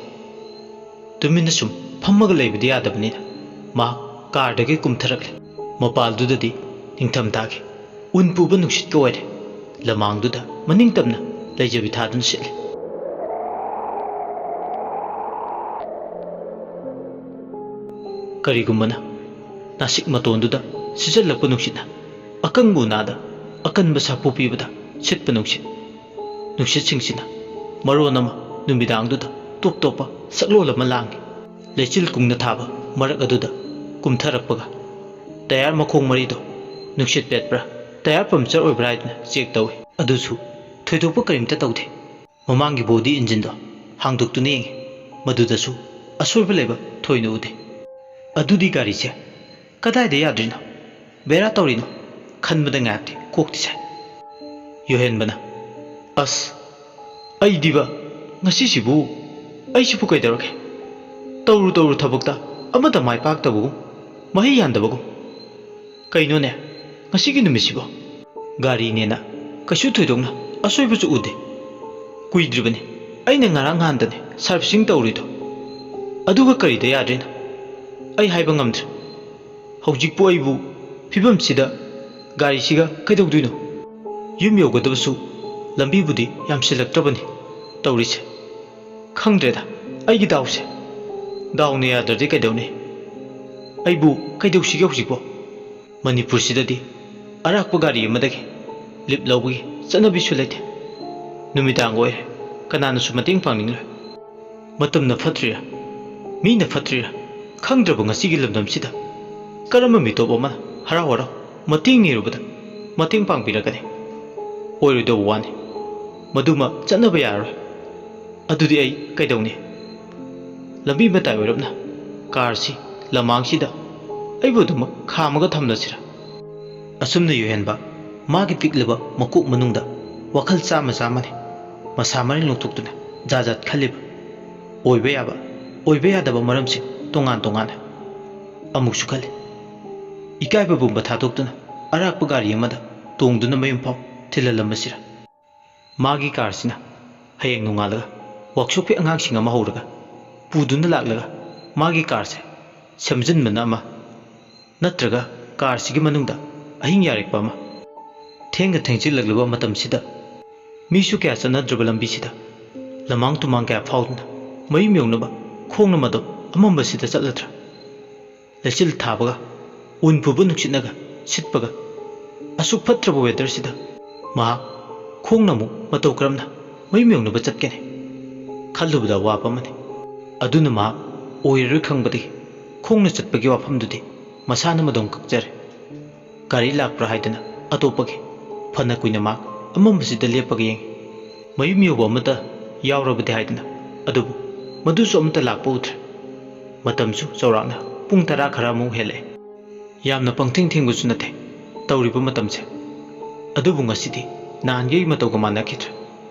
ꯇꯨꯃꯤꯟꯅ ꯁꯨꯝ ꯐꯝꯃꯒ ꯂꯩꯕꯗꯤ ꯌꯥꯗꯕꯅꯤꯅ ꯃꯍꯥꯛ ꯀꯥꯔꯗꯒꯤ ꯀꯨꯝꯊꯔꯛꯂꯦ꯫ ꯃꯄꯥꯜꯗꯨꯗꯗꯤ ꯅꯤꯡꯊꯝꯊꯥꯒꯤ ꯎꯟ ꯄꯨꯕ ꯅꯨꯡꯁꯤꯠꯀ ꯑꯣꯏꯔꯦ꯫ ꯂꯃꯥꯡꯗꯨꯗ ꯃꯅꯤꯡ ꯇꯝꯅ ꯂꯩꯖꯕꯤ ꯊꯥꯗꯨꯅ ꯁꯤꯠꯂꯦ꯫ ꯀꯔꯤꯒꯨꯝꯕꯅ ꯅꯥꯁꯤꯛ ꯃꯇꯣꯟꯗꯨꯗ ꯁꯤꯠꯆꯜꯂꯛꯄ ꯅꯨꯡꯁꯤꯠꯅ ꯑꯀꯪꯕ ꯎꯅꯥꯗ ꯑꯀꯟꯕ ꯁꯥꯐꯨ ꯄꯤꯕꯗ ꯁꯤꯠꯄ ꯅꯨꯡꯁꯤꯠ꯫ ꯅꯨꯡꯁꯤꯠꯁꯤꯡꯁꯤꯅ ꯃꯔꯣꯟ ꯑꯃ ꯅꯨꯃꯤꯗꯥꯡꯗꯨꯗ ꯇꯣꯞ ꯇꯣꯞꯄ ꯁꯛꯂꯣꯟ ꯑꯃ ꯂꯥꯡꯏ꯫ ꯂꯩꯆꯤꯜ ꯀꯨꯡꯅ ꯊꯥꯕ ꯃꯔꯛ ꯑꯗꯨꯗ ꯀꯨꯝꯊꯔꯛꯄꯒ ꯇꯌꯥꯔ ꯃꯈꯣꯡ ꯃꯔꯤꯗꯣ ꯅꯨꯡꯁꯤꯠ ꯄꯦꯠꯄ꯭ꯔꯥ ꯇꯌꯥꯔ ꯄꯝꯆꯔ ꯑꯣꯏꯕ꯭ꯔꯥ ꯍꯥꯏꯗꯨꯅ ꯆꯦꯛ ꯇꯧꯏ꯫ ꯑꯗꯨꯁꯨ ꯊꯣꯏꯗꯣꯛꯄ ꯀꯔꯤꯝꯇ ꯇꯧꯗꯦ꯫ ꯃꯃꯥꯡꯒꯤ ꯕꯣꯗꯤ ꯏꯟꯖꯤꯟꯗꯣ ꯍꯥꯡꯗꯣꯛꯇꯨꯅ ꯌꯦꯡꯉꯤ꯫ ꯃꯗꯨꯗꯁꯨ ꯑꯁꯣꯏꯕ ꯂꯩꯕ ꯊꯣꯏꯅ ꯎꯗꯦ꯫ ꯑꯗꯨꯗꯤ ꯒꯥꯔꯤꯁꯦ ꯀꯗꯥꯏꯗ ꯌꯥꯗ꯭ꯔꯤꯅꯣ? ꯕꯦꯔꯥ ꯇꯧꯔꯤꯅꯣ ꯈꯟꯕꯗ ꯉꯥꯏꯍꯥꯛꯇꯤ ꯀꯣꯛꯇꯤ ꯁꯥꯏ꯫ ꯌꯣꯍꯦꯟꯕꯅ, "ꯑꯁ, ꯑꯩꯗꯤꯕ, ꯉꯁꯤꯁꯤꯕꯨ, ꯑꯩꯁꯤꯕꯨ ꯀꯩꯗꯧꯔꯒꯦ? ꯇꯧꯔꯨ ꯇꯧꯔꯨ ꯊꯕꯛꯇ ꯑꯃꯠꯇ ꯃꯥꯏ ꯄꯥꯛꯇꯕꯒꯨꯝ, ꯃꯍꯩ ꯌꯥꯟꯗꯕꯒꯨꯝ꯫ ꯀꯩꯅꯣꯅꯦ, ꯉꯁꯤꯒꯤ ꯅꯨꯃꯤꯠꯁꯤꯕꯣ?" ꯒꯥꯔꯤꯅꯦꯅ ꯀꯩꯁꯨ ꯊꯣꯏꯗꯣꯛꯅ ꯑꯁꯣꯏꯕꯁꯨ ꯎꯗꯦ꯫ ꯀꯨꯏꯗ꯭ꯔꯤꯕꯅꯤ ꯑꯩꯅ ꯉꯔꯥꯡ ꯅꯍꯥꯟꯗꯅꯦ ꯁꯥꯔꯚꯤꯁꯤꯡ ꯇꯧꯔꯤꯗꯣ꯫ ꯑꯗꯨꯒ ꯀꯔꯤꯗ ꯌꯥꯗ꯭ꯔꯤꯅꯣ? ꯑꯩ ꯍꯥꯏꯕ ꯉꯝꯗ꯭ꯔꯦ꯫ ꯍꯧꯖꯤꯛꯄꯨ ꯑꯩꯕꯨ ꯐꯤꯕꯝꯁꯤꯗ ꯒꯥꯔꯤꯁꯤꯒ ꯀꯩꯗꯧꯗꯣꯏꯅꯣ? ꯌꯨꯝ ꯌꯧꯒꯗꯕꯁꯨ ꯂꯝꯕꯤꯕꯨꯗꯤ ꯌꯥꯝꯁꯤꯜꯂꯛꯇ꯭ꯔꯕꯅꯤ ꯇꯧꯔꯤꯁꯦ꯫ ꯈꯪꯗ꯭ꯔꯦꯗ, ꯑꯩꯒꯤ ꯗꯥꯎꯁꯦ꯫ ꯗꯥꯎꯅ ꯌꯥꯗ꯭ꯔꯗꯤ ꯀꯩꯗꯧꯅꯤ? ꯑꯩꯕꯨ ꯀꯩꯗꯧꯁꯤꯒꯦ ꯍꯧꯖꯤꯛꯄꯣ? ꯃꯅꯤꯄꯨꯔꯁꯤꯗꯗꯤ ꯑꯔꯥꯛꯄ ꯒꯥꯔꯤ ꯑꯃꯗꯒꯤ ꯂꯤꯞ ꯂꯧꯕꯒꯤ ꯆꯠꯅꯕꯤꯁꯨ ꯂꯩꯇꯦ꯫ ꯅꯨꯃꯤꯗꯥꯡ ꯑꯣꯏꯔꯦ, ꯀꯅꯥꯅꯁꯨ ꯃꯇꯦꯡ ꯄꯥꯡꯅꯤꯡꯂꯣꯏ꯫ ꯃꯇꯝꯅ ꯐꯠꯇ꯭ꯔꯤꯔꯥ, ꯃꯤꯅ ꯐꯠꯇ꯭ꯔꯤꯔꯥ ꯈꯪꯗ꯭ꯔꯕ ꯉꯁꯤꯒꯤ ꯂꯝꯗꯝꯁꯤꯗ ꯀꯔꯝꯕ ꯃꯤꯇꯣꯞ ꯑꯃꯅ ꯍꯔꯥꯎ ꯍꯔꯥꯎ ꯃꯇꯦꯡ ꯅꯤꯔꯨꯕꯗ ꯃꯇꯦꯡ ꯄꯥꯡꯕꯤꯔꯛꯀꯅꯤ? ꯑꯣꯏꯔꯣꯏꯗꯧꯕ ꯋꯥꯅꯤ꯫ ꯃꯗꯨꯃ ꯆꯠꯅꯕ ꯌꯥꯔꯔꯣꯏ꯫ ꯑꯗꯨꯗꯤ ꯑꯩ ꯀꯩꯗꯧꯅꯤ? ꯂꯝꯕꯤ ꯃꯇꯥꯏ ꯑꯣꯏꯔꯞꯅ ꯀꯥꯔꯁꯤ ꯂꯃꯥꯡꯁꯤꯗ ꯑꯩꯕꯨ ꯑꯗꯨꯃꯛ ꯈꯥꯝꯃꯒ ꯊꯝꯂꯁꯤꯔꯥ? ꯑꯁꯨꯝꯅ ꯌꯨꯍꯦꯟꯕ ꯃꯥꯒꯤ ꯄꯤꯛꯂꯕ ꯃꯀꯣꯛ ꯃꯅꯨꯡꯗ ꯋꯥꯈꯜ ꯆꯥꯝꯃ ꯆꯥꯝꯃꯅꯤ ꯃꯁꯥ ꯃꯔꯦꯡ ꯂꯣꯡꯊꯣꯛꯇꯨꯅ ꯖꯥꯠ ꯖꯥꯠ ꯈꯜꯂꯤꯕ꯫ ꯑꯣꯏꯕ ꯌꯥꯕ, ꯑꯣꯏꯕ ꯌꯥꯗꯕ ꯃꯔꯝꯁꯤꯡ ꯇꯣꯉꯥꯟ ꯇꯣꯉꯥꯟꯅ꯫ ꯑꯃꯨꯛꯁꯨ ꯈꯜꯂꯤ, ꯏꯀꯥꯏꯕ ꯄꯨꯝꯕ ꯊꯥꯗꯣꯛꯇꯨꯅ ꯑꯔꯥꯛꯄ ꯒꯥꯔꯤ ꯑꯃꯗ ꯇꯣꯡꯗꯨꯅ ꯃꯌꯨꯝ ꯐꯥꯎ ꯊꯤꯜꯍꯜꯂꯝꯕꯁꯤꯔ? ꯃꯥꯒꯤ ꯀꯥꯔꯁꯤꯅ ꯍꯌꯦꯡ ꯅꯣꯡꯉꯥꯜꯂꯒ ꯋꯥꯛꯁꯣꯞꯀꯤ ꯑꯉꯥꯡꯁꯤꯡ ꯑꯃ ꯍꯧꯔꯒ ꯄꯨꯗꯨꯅ ꯂꯥꯛꯂꯒ ꯃꯥꯒꯤ ꯀꯥꯔꯁꯦ ꯁꯦꯝꯖꯤꯟꯕꯅ ꯑꯃ, ꯅꯠꯇ꯭ꯔꯒ ꯀꯥꯔꯁꯤꯒꯤ ꯃꯅꯨꯡꯗ ꯑꯍꯤꯡ ꯌꯥꯔꯦꯛꯄ ꯑꯃ꯫ ꯊꯦꯡꯒ ꯊꯦꯡꯖꯤꯜꯂꯛꯂꯕ ꯃꯇꯝꯁꯤꯗ ꯃꯤꯁꯨ ꯀꯌꯥ ꯆꯠꯅꯗ꯭ꯔꯕ ꯂꯝꯕꯤꯁꯤꯗ ꯂꯃꯥꯡ ꯇꯨꯃꯥꯡ ꯀꯌꯥ ꯐꯥꯎꯗꯨꯅ ꯃꯌꯨꯝ ꯌꯧꯅꯕ ꯈꯣꯡꯅ ꯃꯗꯣ ꯑꯃꯝꯕꯁꯤꯗ ꯆꯠꯂꯗ꯭ꯔꯥ? ꯂꯩꯆꯤꯜ ꯊꯥꯕꯒ ꯎꯟ ꯐꯨꯕ ꯅꯨꯡꯁꯤꯠꯅꯒ ꯁꯤꯠꯄꯒ ꯑꯁꯨꯛ ꯐꯠꯇ꯭ꯔꯕ ꯋꯦꯗꯔꯁꯤꯗ ꯃꯍꯥꯛ ꯈꯣꯡꯅ ꯑꯃꯨꯛ ꯃꯇꯧ ꯀꯔꯝꯅ ꯃꯌꯨꯝ ꯌꯧꯅꯕ ꯆꯠꯀꯅꯤ? ꯈꯜꯂꯨꯕꯗ ꯑꯋꯥꯕ ꯑꯃꯅꯤ꯫ ꯑꯗꯨꯅ ꯃꯍꯥꯛ ꯑꯣꯏꯔꯔꯣꯏ ꯈꯪꯕꯗꯒꯤ ꯈꯣꯡꯅ ꯆꯠꯄꯒꯤ ꯋꯥꯐꯝꯗꯨꯗꯤ ꯃꯁꯥꯅ ꯃꯗꯣꯝ ꯀꯛꯆꯔꯦ꯫ ꯒꯥꯔꯤ ꯂꯥꯛꯄ꯭ꯔꯥ ꯍꯥꯏꯗꯨꯅ ꯑꯇꯣꯞꯄꯒꯤ꯫ ꯐꯅ ꯀꯨꯏꯅ ꯃꯍꯥꯛ ꯑꯃꯝꯕꯁꯤꯗ ꯂꯦꯞꯄꯒ ꯌꯦꯡꯉꯤ꯫ ꯃꯌꯨꯝ ꯌꯧꯕ ꯑꯃꯠꯇ ꯌꯥꯎꯔꯕꯗꯤ ꯍꯥꯏꯗꯅ, ꯑꯗꯨꯕꯨ ꯃꯗꯨꯁꯨ ꯑꯃꯠꯇ ꯂꯥꯛꯄ ꯎꯗ꯭ꯔꯦ꯫ ꯃꯇꯝꯁꯨ ꯆꯥꯎꯔꯥꯛꯅ ꯄꯨꯡ ꯇꯔꯥ ꯈꯔ ꯑꯃꯨꯛ ꯍꯦꯜꯂꯛꯑꯦ꯫ ꯌꯥꯝꯅ ꯄꯪꯊꯦꯡ ꯊꯦꯡꯕꯁꯨ ꯅꯠꯇꯦ ꯇꯧꯔꯤꯕ ꯃꯇꯝꯁꯦ꯫ ꯑꯗꯨꯕꯨ ꯉꯁꯤꯗꯤ ꯅꯍꯥꯟꯒꯤ ꯃꯇꯧꯒ ꯃꯥꯟꯅꯈꯤꯗ꯭ꯔꯦ꯫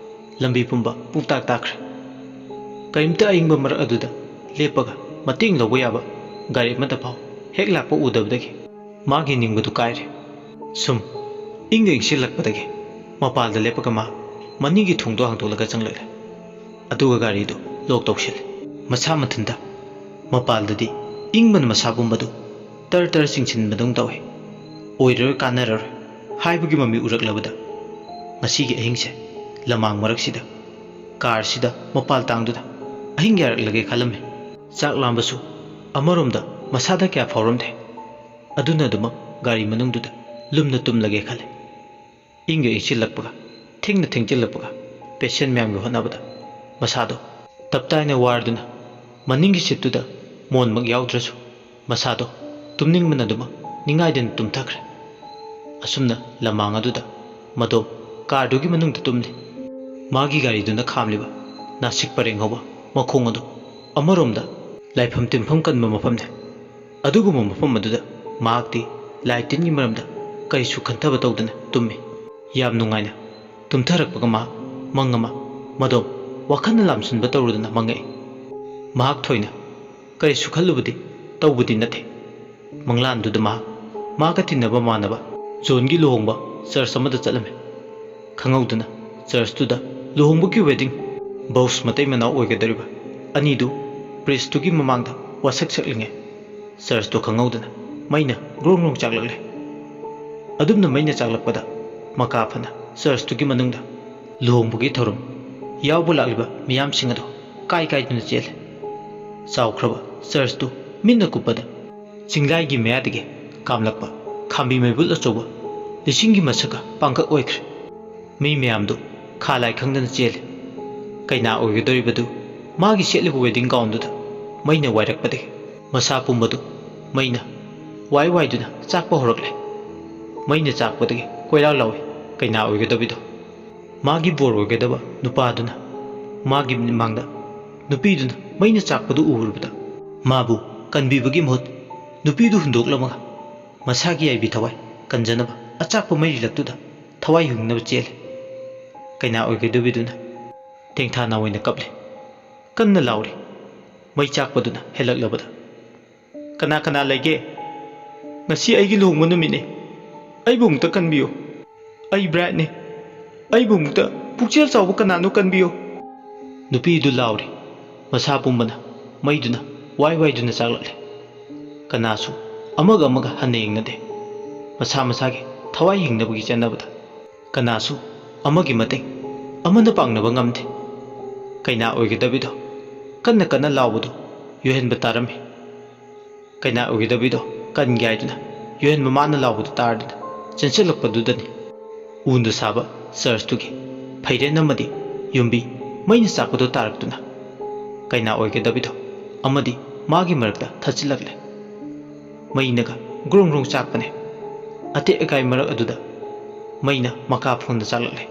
ꯂꯝꯕꯤ ꯄꯨꯝꯕ ꯄꯨꯡꯇꯥꯛ ꯇꯥꯛꯈ꯭ꯔꯦ꯫ ꯀꯔꯤꯝꯇ ꯑꯏꯪꯕ ꯃꯔꯛ ꯑꯗꯨꯗ ꯂꯦꯞꯄꯒ ꯃꯇꯦꯡ ꯂꯧꯕ ꯌꯥꯕ ꯒꯥꯔꯤ ꯑꯃꯠꯇ ꯐꯥꯎ ꯍꯦꯛ ꯂꯥꯛꯄ ꯎꯗꯕꯗꯒꯤ ꯃꯥꯒꯤ ꯅꯤꯡꯕꯗꯨ ꯀꯥꯏꯔꯦ꯫ ꯁꯨꯝ ꯏꯪꯒ ꯏꯪꯁꯤꯜꯂꯛꯄꯗꯒꯤ ꯃꯄꯥꯜꯗ ꯂꯦꯞꯄꯒ ꯃꯥ ꯃꯅꯤꯡꯒꯤ ꯊꯣꯡꯗꯣ ꯍꯥꯡꯗꯣꯛꯂꯒ ꯆꯪꯂꯛꯂꯦ꯫ ꯑꯗꯨꯒ ꯒꯥꯔꯤꯗꯨ ꯂꯣꯛ ꯇꯧꯁꯤꯜꯂꯦ꯫ ꯃꯁꯥ ꯃꯊꯟꯇ ꯃꯄꯥꯜꯗꯗꯤ ꯏꯪꯕꯅ ꯃꯁꯥ ꯄꯨꯝꯕꯗꯨ ꯇꯔ ꯇꯔ ꯆꯤꯡꯁꯤꯟꯕꯗꯧ ꯇꯧꯏ꯫ ꯑꯣꯏꯔꯔꯣꯏ, ꯀꯥꯟꯅꯔꯔꯣꯏ ꯍꯥꯏꯕꯒꯤ ꯃꯃꯤ ꯎꯔꯛꯂꯕꯗ ꯉꯁꯤꯒꯤ ꯑꯍꯤꯡꯁꯦ ꯂꯃꯥꯡ ꯃꯔꯛꯁꯤꯗ ꯀꯥꯔꯁꯤꯗ ꯃꯄꯥꯜ ꯇꯥꯡꯗꯨꯅ ꯑꯍꯤꯡ ꯌꯥꯔꯛꯂꯒꯦ ꯈꯜꯂꯝꯃꯤ꯫ ꯆꯥꯛ ꯂꯥꯝꯕꯁꯨ ꯑꯃꯔꯣꯝꯗ ꯃꯁꯥꯗ ꯀꯌꯥ ꯐꯥꯎꯔꯝꯗꯦ꯫ ꯑꯗꯨꯅ ꯑꯗꯨꯃꯛ ꯒꯥꯔꯤ ꯃꯅꯨꯡꯗꯨꯗ ꯂꯨꯝꯅ ꯇꯨꯝꯂꯒꯦ ꯈꯜꯂꯦ꯫ ꯏꯪꯒ ꯏꯪꯁꯤꯜꯂꯛꯄꯒ, ꯊꯦꯡꯅ ꯊꯦꯡꯖꯤꯜꯂꯛꯄꯒ, ꯄꯦꯁꯦꯟ ꯃꯌꯥꯝꯒꯤ ꯍꯣꯠꯅꯕꯗ ꯃꯁꯥꯗꯣ ꯇꯞꯇꯥꯏꯅ ꯋꯥꯔꯗꯨꯅ ꯃꯅꯤꯡꯒꯤ ꯁꯤꯠꯇꯨꯗ ꯃꯣꯟꯃꯛ ꯌꯥꯎꯗ꯭ꯔꯁꯨ ꯃꯁꯥꯗꯣ ꯇꯨꯝꯅꯤꯡꯕꯅ ꯑꯗꯨꯃꯛ ꯅꯤꯡꯉꯥꯏꯗꯅ ꯇꯨꯝꯊꯈ꯭ꯔꯦ꯫ ꯑꯁꯨꯝꯅ ꯂꯃꯥꯡ ꯑꯗꯨꯗ ꯃꯗꯣ ꯀꯥꯔꯗꯨꯒꯤ ꯃꯅꯨꯡꯗ ꯇꯨꯝꯂꯤ꯫ ꯃꯥꯒꯤ ꯒꯥꯔꯤꯗꯨꯅ ꯈꯥꯝꯂꯤꯕ ꯅꯥꯁꯤꯛ ꯄꯔꯦꯡ ꯍꯧꯕ ꯃꯈꯣꯡ ꯑꯗꯨ ꯑꯃꯔꯣꯝꯗ ꯂꯥꯏꯐꯝ ꯇꯤꯟꯐꯝ ꯀꯟꯕ ꯃꯐꯝꯅꯤ꯫ ꯑꯗꯨꯒꯨꯝꯕ ꯃꯐꯝ ꯑꯗꯨꯗ ꯃꯍꯥꯛꯇꯤ ꯂꯥꯏ ꯇꯤꯟꯒꯤ ꯃꯔꯝꯗ ꯀꯔꯤꯁꯨ ꯈꯟꯊꯕ ꯇꯧꯗꯅ ꯇꯨꯝꯃꯤ꯫ ꯌꯥꯝ ꯅꯨꯡꯉꯥꯏꯅ ꯇꯨꯝꯊꯔꯛꯄꯒ ꯃꯍꯥꯛ ꯃꯪ ꯑꯃ, ꯃꯗꯣ ꯋꯥꯈꯜꯅ ꯂꯥꯝꯁꯤꯟꯕ ꯇꯧꯔꯨꯗꯅ ꯃꯪꯉꯛꯏ꯫ ꯃꯍꯥꯛ ꯊꯣꯏꯅ ꯀꯔꯤꯁꯨ ꯈꯜꯂꯨꯕꯗꯤ ꯇꯧꯕꯗꯤ ꯅꯠꯇꯦ꯫ ꯃꯪꯂꯥꯟꯗꯨꯗ ꯃꯍꯥꯛ ꯃꯍꯥꯛꯀ ꯇꯤꯟꯅꯕ ꯃꯥꯟꯅꯕ ꯖꯣꯟꯒꯤ ꯂꯨꯍꯣꯡꯕ ꯆꯔꯆ ꯑꯃꯗ ꯆꯠꯂꯝꯃꯤ꯫ ꯈꯪꯍꯧꯗꯅ ꯆꯔꯆꯇꯨꯗ ꯂꯨꯍꯣꯡꯕꯒꯤ ꯋꯦꯗꯤꯡ ꯕꯧꯁ ꯃꯇꯩ ꯃꯅꯥꯎ ꯑꯣꯏꯒꯗꯧꯔꯤꯕ ꯑꯅꯤꯗꯨ ꯄ꯭ꯔꯤꯁꯇꯨꯒꯤ ꯃꯃꯥꯡꯗ ꯋꯥꯁꯛ ꯁꯛꯂꯤꯉꯩ ꯆꯔꯆꯇꯨ ꯈꯪꯍꯧꯗꯅ ꯃꯩꯅ ꯒ꯭ꯔꯣꯡ ꯒ꯭ꯔꯣꯡ ꯆꯥꯛꯂꯛꯂꯦ꯫ ꯑꯗꯨꯝꯅ ꯃꯩꯅ ꯆꯥꯛꯂꯛꯄꯗ ꯃꯀꯥ ꯐꯅ ꯆꯔꯆꯇꯨꯒꯤ ꯃꯅꯨꯡꯗ ꯂꯨꯍꯣꯡꯕꯒꯤ ꯊꯧꯔꯝ ꯌꯥꯎꯕ ꯂꯥꯛꯂꯤꯕ ꯃꯤꯌꯥꯝꯁꯤꯡ ꯑꯗꯨ ꯀꯥꯏ ꯀꯥꯏꯗꯨꯅ ꯆꯦꯜꯂꯦ꯫ ꯆꯥꯎꯈ꯭ꯔꯕ ꯆꯔꯆꯇꯨ ꯃꯤꯠꯅ ꯀꯨꯞꯄꯗ ꯆꯤꯡꯂꯥꯏꯒꯤ ꯃꯌꯥꯗꯒꯤ ꯀꯥꯝꯂꯛꯄ ꯈꯥꯝꯕꯤ ꯃꯩꯕꯨꯜ ꯑꯆꯧꯕ ꯂꯤꯁꯤꯡꯒꯤ ꯃꯁꯛꯀ ꯄꯥꯡꯀꯛ ꯑꯣꯏꯈ꯭ꯔꯦ꯫ ꯃꯤ ꯃꯌꯥꯝꯗꯨ ꯈꯥ ꯂꯥꯏ ꯈꯪꯗꯅ ꯆꯦꯜꯂꯤ꯫ ꯀꯩꯅꯥ ꯑꯣꯏꯒꯗꯧꯔꯤꯕꯗꯨ ꯃꯥꯒꯤ ꯁꯦꯠꯂꯤꯕ ꯋꯦꯗꯤꯡ ꯒꯥꯎꯟꯗꯨꯗ ꯃꯩꯅ ꯋꯥꯏꯔꯛꯄꯗꯒꯤ ꯃꯁꯥ ꯄꯨꯝꯕꯗꯨ ꯃꯩꯅ ꯋꯥꯏ ꯋꯥꯏꯗꯨꯅ ꯆꯥꯛꯄ ꯍꯧꯔꯛꯂꯦ꯫ ꯃꯩꯅ ꯆꯥꯛꯄꯗꯒꯤ ꯀꯣꯏꯔꯥꯡ ꯂꯥꯎꯏ ꯀꯩꯅꯥ ꯑꯣꯏꯒꯗꯕꯤꯗꯣ꯫ ꯃꯥꯒꯤ ꯕꯣꯔ ꯑꯣꯏꯒꯗꯕ ꯅꯨꯄꯥꯗꯨꯅ ꯃꯥꯒꯤ ꯃꯤꯠꯃꯥꯡꯗ ꯅꯨꯄꯤꯗꯨꯅ ꯃꯩꯅ ꯆꯥꯛꯄꯗꯨ ꯎꯔꯨꯕꯗ ꯃꯥꯕꯨ ꯀꯟꯕꯤꯕꯒꯤ ꯃꯍꯨꯠ ꯅꯨꯄꯤꯗꯨ ꯍꯨꯟꯗꯣꯛꯂꯝꯃꯒ ꯃꯁꯥꯒꯤ ꯌꯥꯏꯕꯤ ꯊꯋꯥꯏ ꯀꯟꯖꯅꯕ ꯑꯆꯥꯛꯄ ꯃꯩꯔꯤꯂꯛꯇꯨꯗ ꯊꯋꯥꯏ ꯍꯤꯡꯅꯕ ꯆꯦꯜꯂꯤ꯫ ꯀꯩꯅꯥ ꯑꯣꯏꯒꯗꯕꯤꯗꯨꯅ ꯇꯦꯡꯊꯥ ꯅꯥꯑꯣꯏꯅ ꯀꯞꯂꯤ꯫ ꯀꯟꯅ ꯂꯥꯎꯔꯤ꯫ ꯃꯩ ꯆꯥꯛꯄꯗꯨꯅ ꯍꯦꯜꯂꯛꯂꯕꯗ "ꯀꯅꯥ ꯀꯅꯥ ꯂꯩꯒꯦ? ꯉꯁꯤ ꯑꯩꯒꯤ ꯂꯨꯍꯣꯡꯕ ꯅꯨꯃꯤꯠꯅꯤ꯫ ꯑꯩꯕꯨ ꯑꯃꯨꯛꯇ ꯀꯟꯕꯤꯌꯨ꯫ ꯑꯩ ꯕ꯭ꯔꯥꯏꯠꯅꯤ꯫ ꯑꯩꯕꯨ ꯑꯃꯨꯛꯇ ꯄꯨꯛꯆꯦꯜ ꯆꯥꯎꯕ ꯀꯅꯥꯅꯣ ꯀꯟꯕꯤꯌꯨ"꯫ ꯅꯨꯄꯤꯗꯨ ꯂꯥꯎꯔꯤ꯫ ꯃꯁꯥ ꯄꯨꯝꯕꯅ ꯃꯩꯗꯨꯅ ꯋꯥꯏ ꯋꯥꯏꯗꯨꯅ ꯆꯥꯛꯂꯛꯂꯤ꯫ ꯀꯅꯥꯁꯨ ꯑꯃꯒ ꯑꯃꯒ ꯍꯟꯅ ꯌꯦꯡꯅꯗꯦ꯫ ꯃꯁꯥ ꯃꯁꯥꯒꯤ ꯊꯋꯥꯏ ꯍꯤꯡꯅꯕꯒꯤ ꯆꯦꯟꯅꯕꯗ ꯀꯅꯥꯁꯨ ꯑꯃꯒꯤ ꯃꯇꯦꯡ ꯑꯃꯅ ꯄꯥꯡꯅꯕ ꯉꯝꯗꯦ꯫ ꯀꯩꯅꯥ ꯑꯣꯏꯒꯗꯕꯤꯗꯣ ꯀꯟꯅ ꯀꯟꯅ ꯂꯥꯎꯕꯗꯨ ꯌꯨꯍꯦꯟꯕ ꯇꯥꯔꯝꯃꯤ꯫ ꯀꯩꯅꯥ ꯑꯣꯏꯒꯗꯕꯤꯗꯣ ꯀꯟꯒꯦ ꯍꯥꯏꯗꯨꯅ ꯌꯨꯍꯦꯟꯕ ꯃꯥꯅ ꯂꯥꯎꯕꯗꯨ ꯇꯥꯔꯗꯨꯅ ꯆꯦꯟꯁꯤꯜꯂꯛꯄꯗꯨꯗꯅꯤ ꯎꯅ ꯁꯥꯕ ꯆꯔꯆꯇꯨꯒꯤ ꯐꯩꯔꯦꯟ ꯑꯃꯗꯤ ꯌꯨꯝꯕꯤ ꯃꯩꯅ ꯆꯥꯛꯄꯗꯨ ꯇꯥꯔꯛꯇꯨꯅ ꯀꯩꯅꯥ ꯑꯣꯏꯒꯗꯕꯤꯗꯣ ꯑꯃꯗꯤ ꯃꯥꯒꯤ ꯃꯔꯛꯇ ꯊꯠꯆꯤꯜꯂꯛꯂꯦ꯫ ꯃꯩꯅꯒ ꯒ꯭ꯔꯣꯡ ꯒ꯭ꯔꯣꯡ ꯆꯥꯛꯄꯅꯦ꯫ ꯑꯇꯦꯛ ꯑꯀꯥꯏ ꯃꯔꯛ ꯑꯗꯨꯗ ꯃꯩꯅ ꯃꯀꯥ ꯐꯣꯡꯅ ꯆꯥꯛꯂꯛꯂꯦ꯫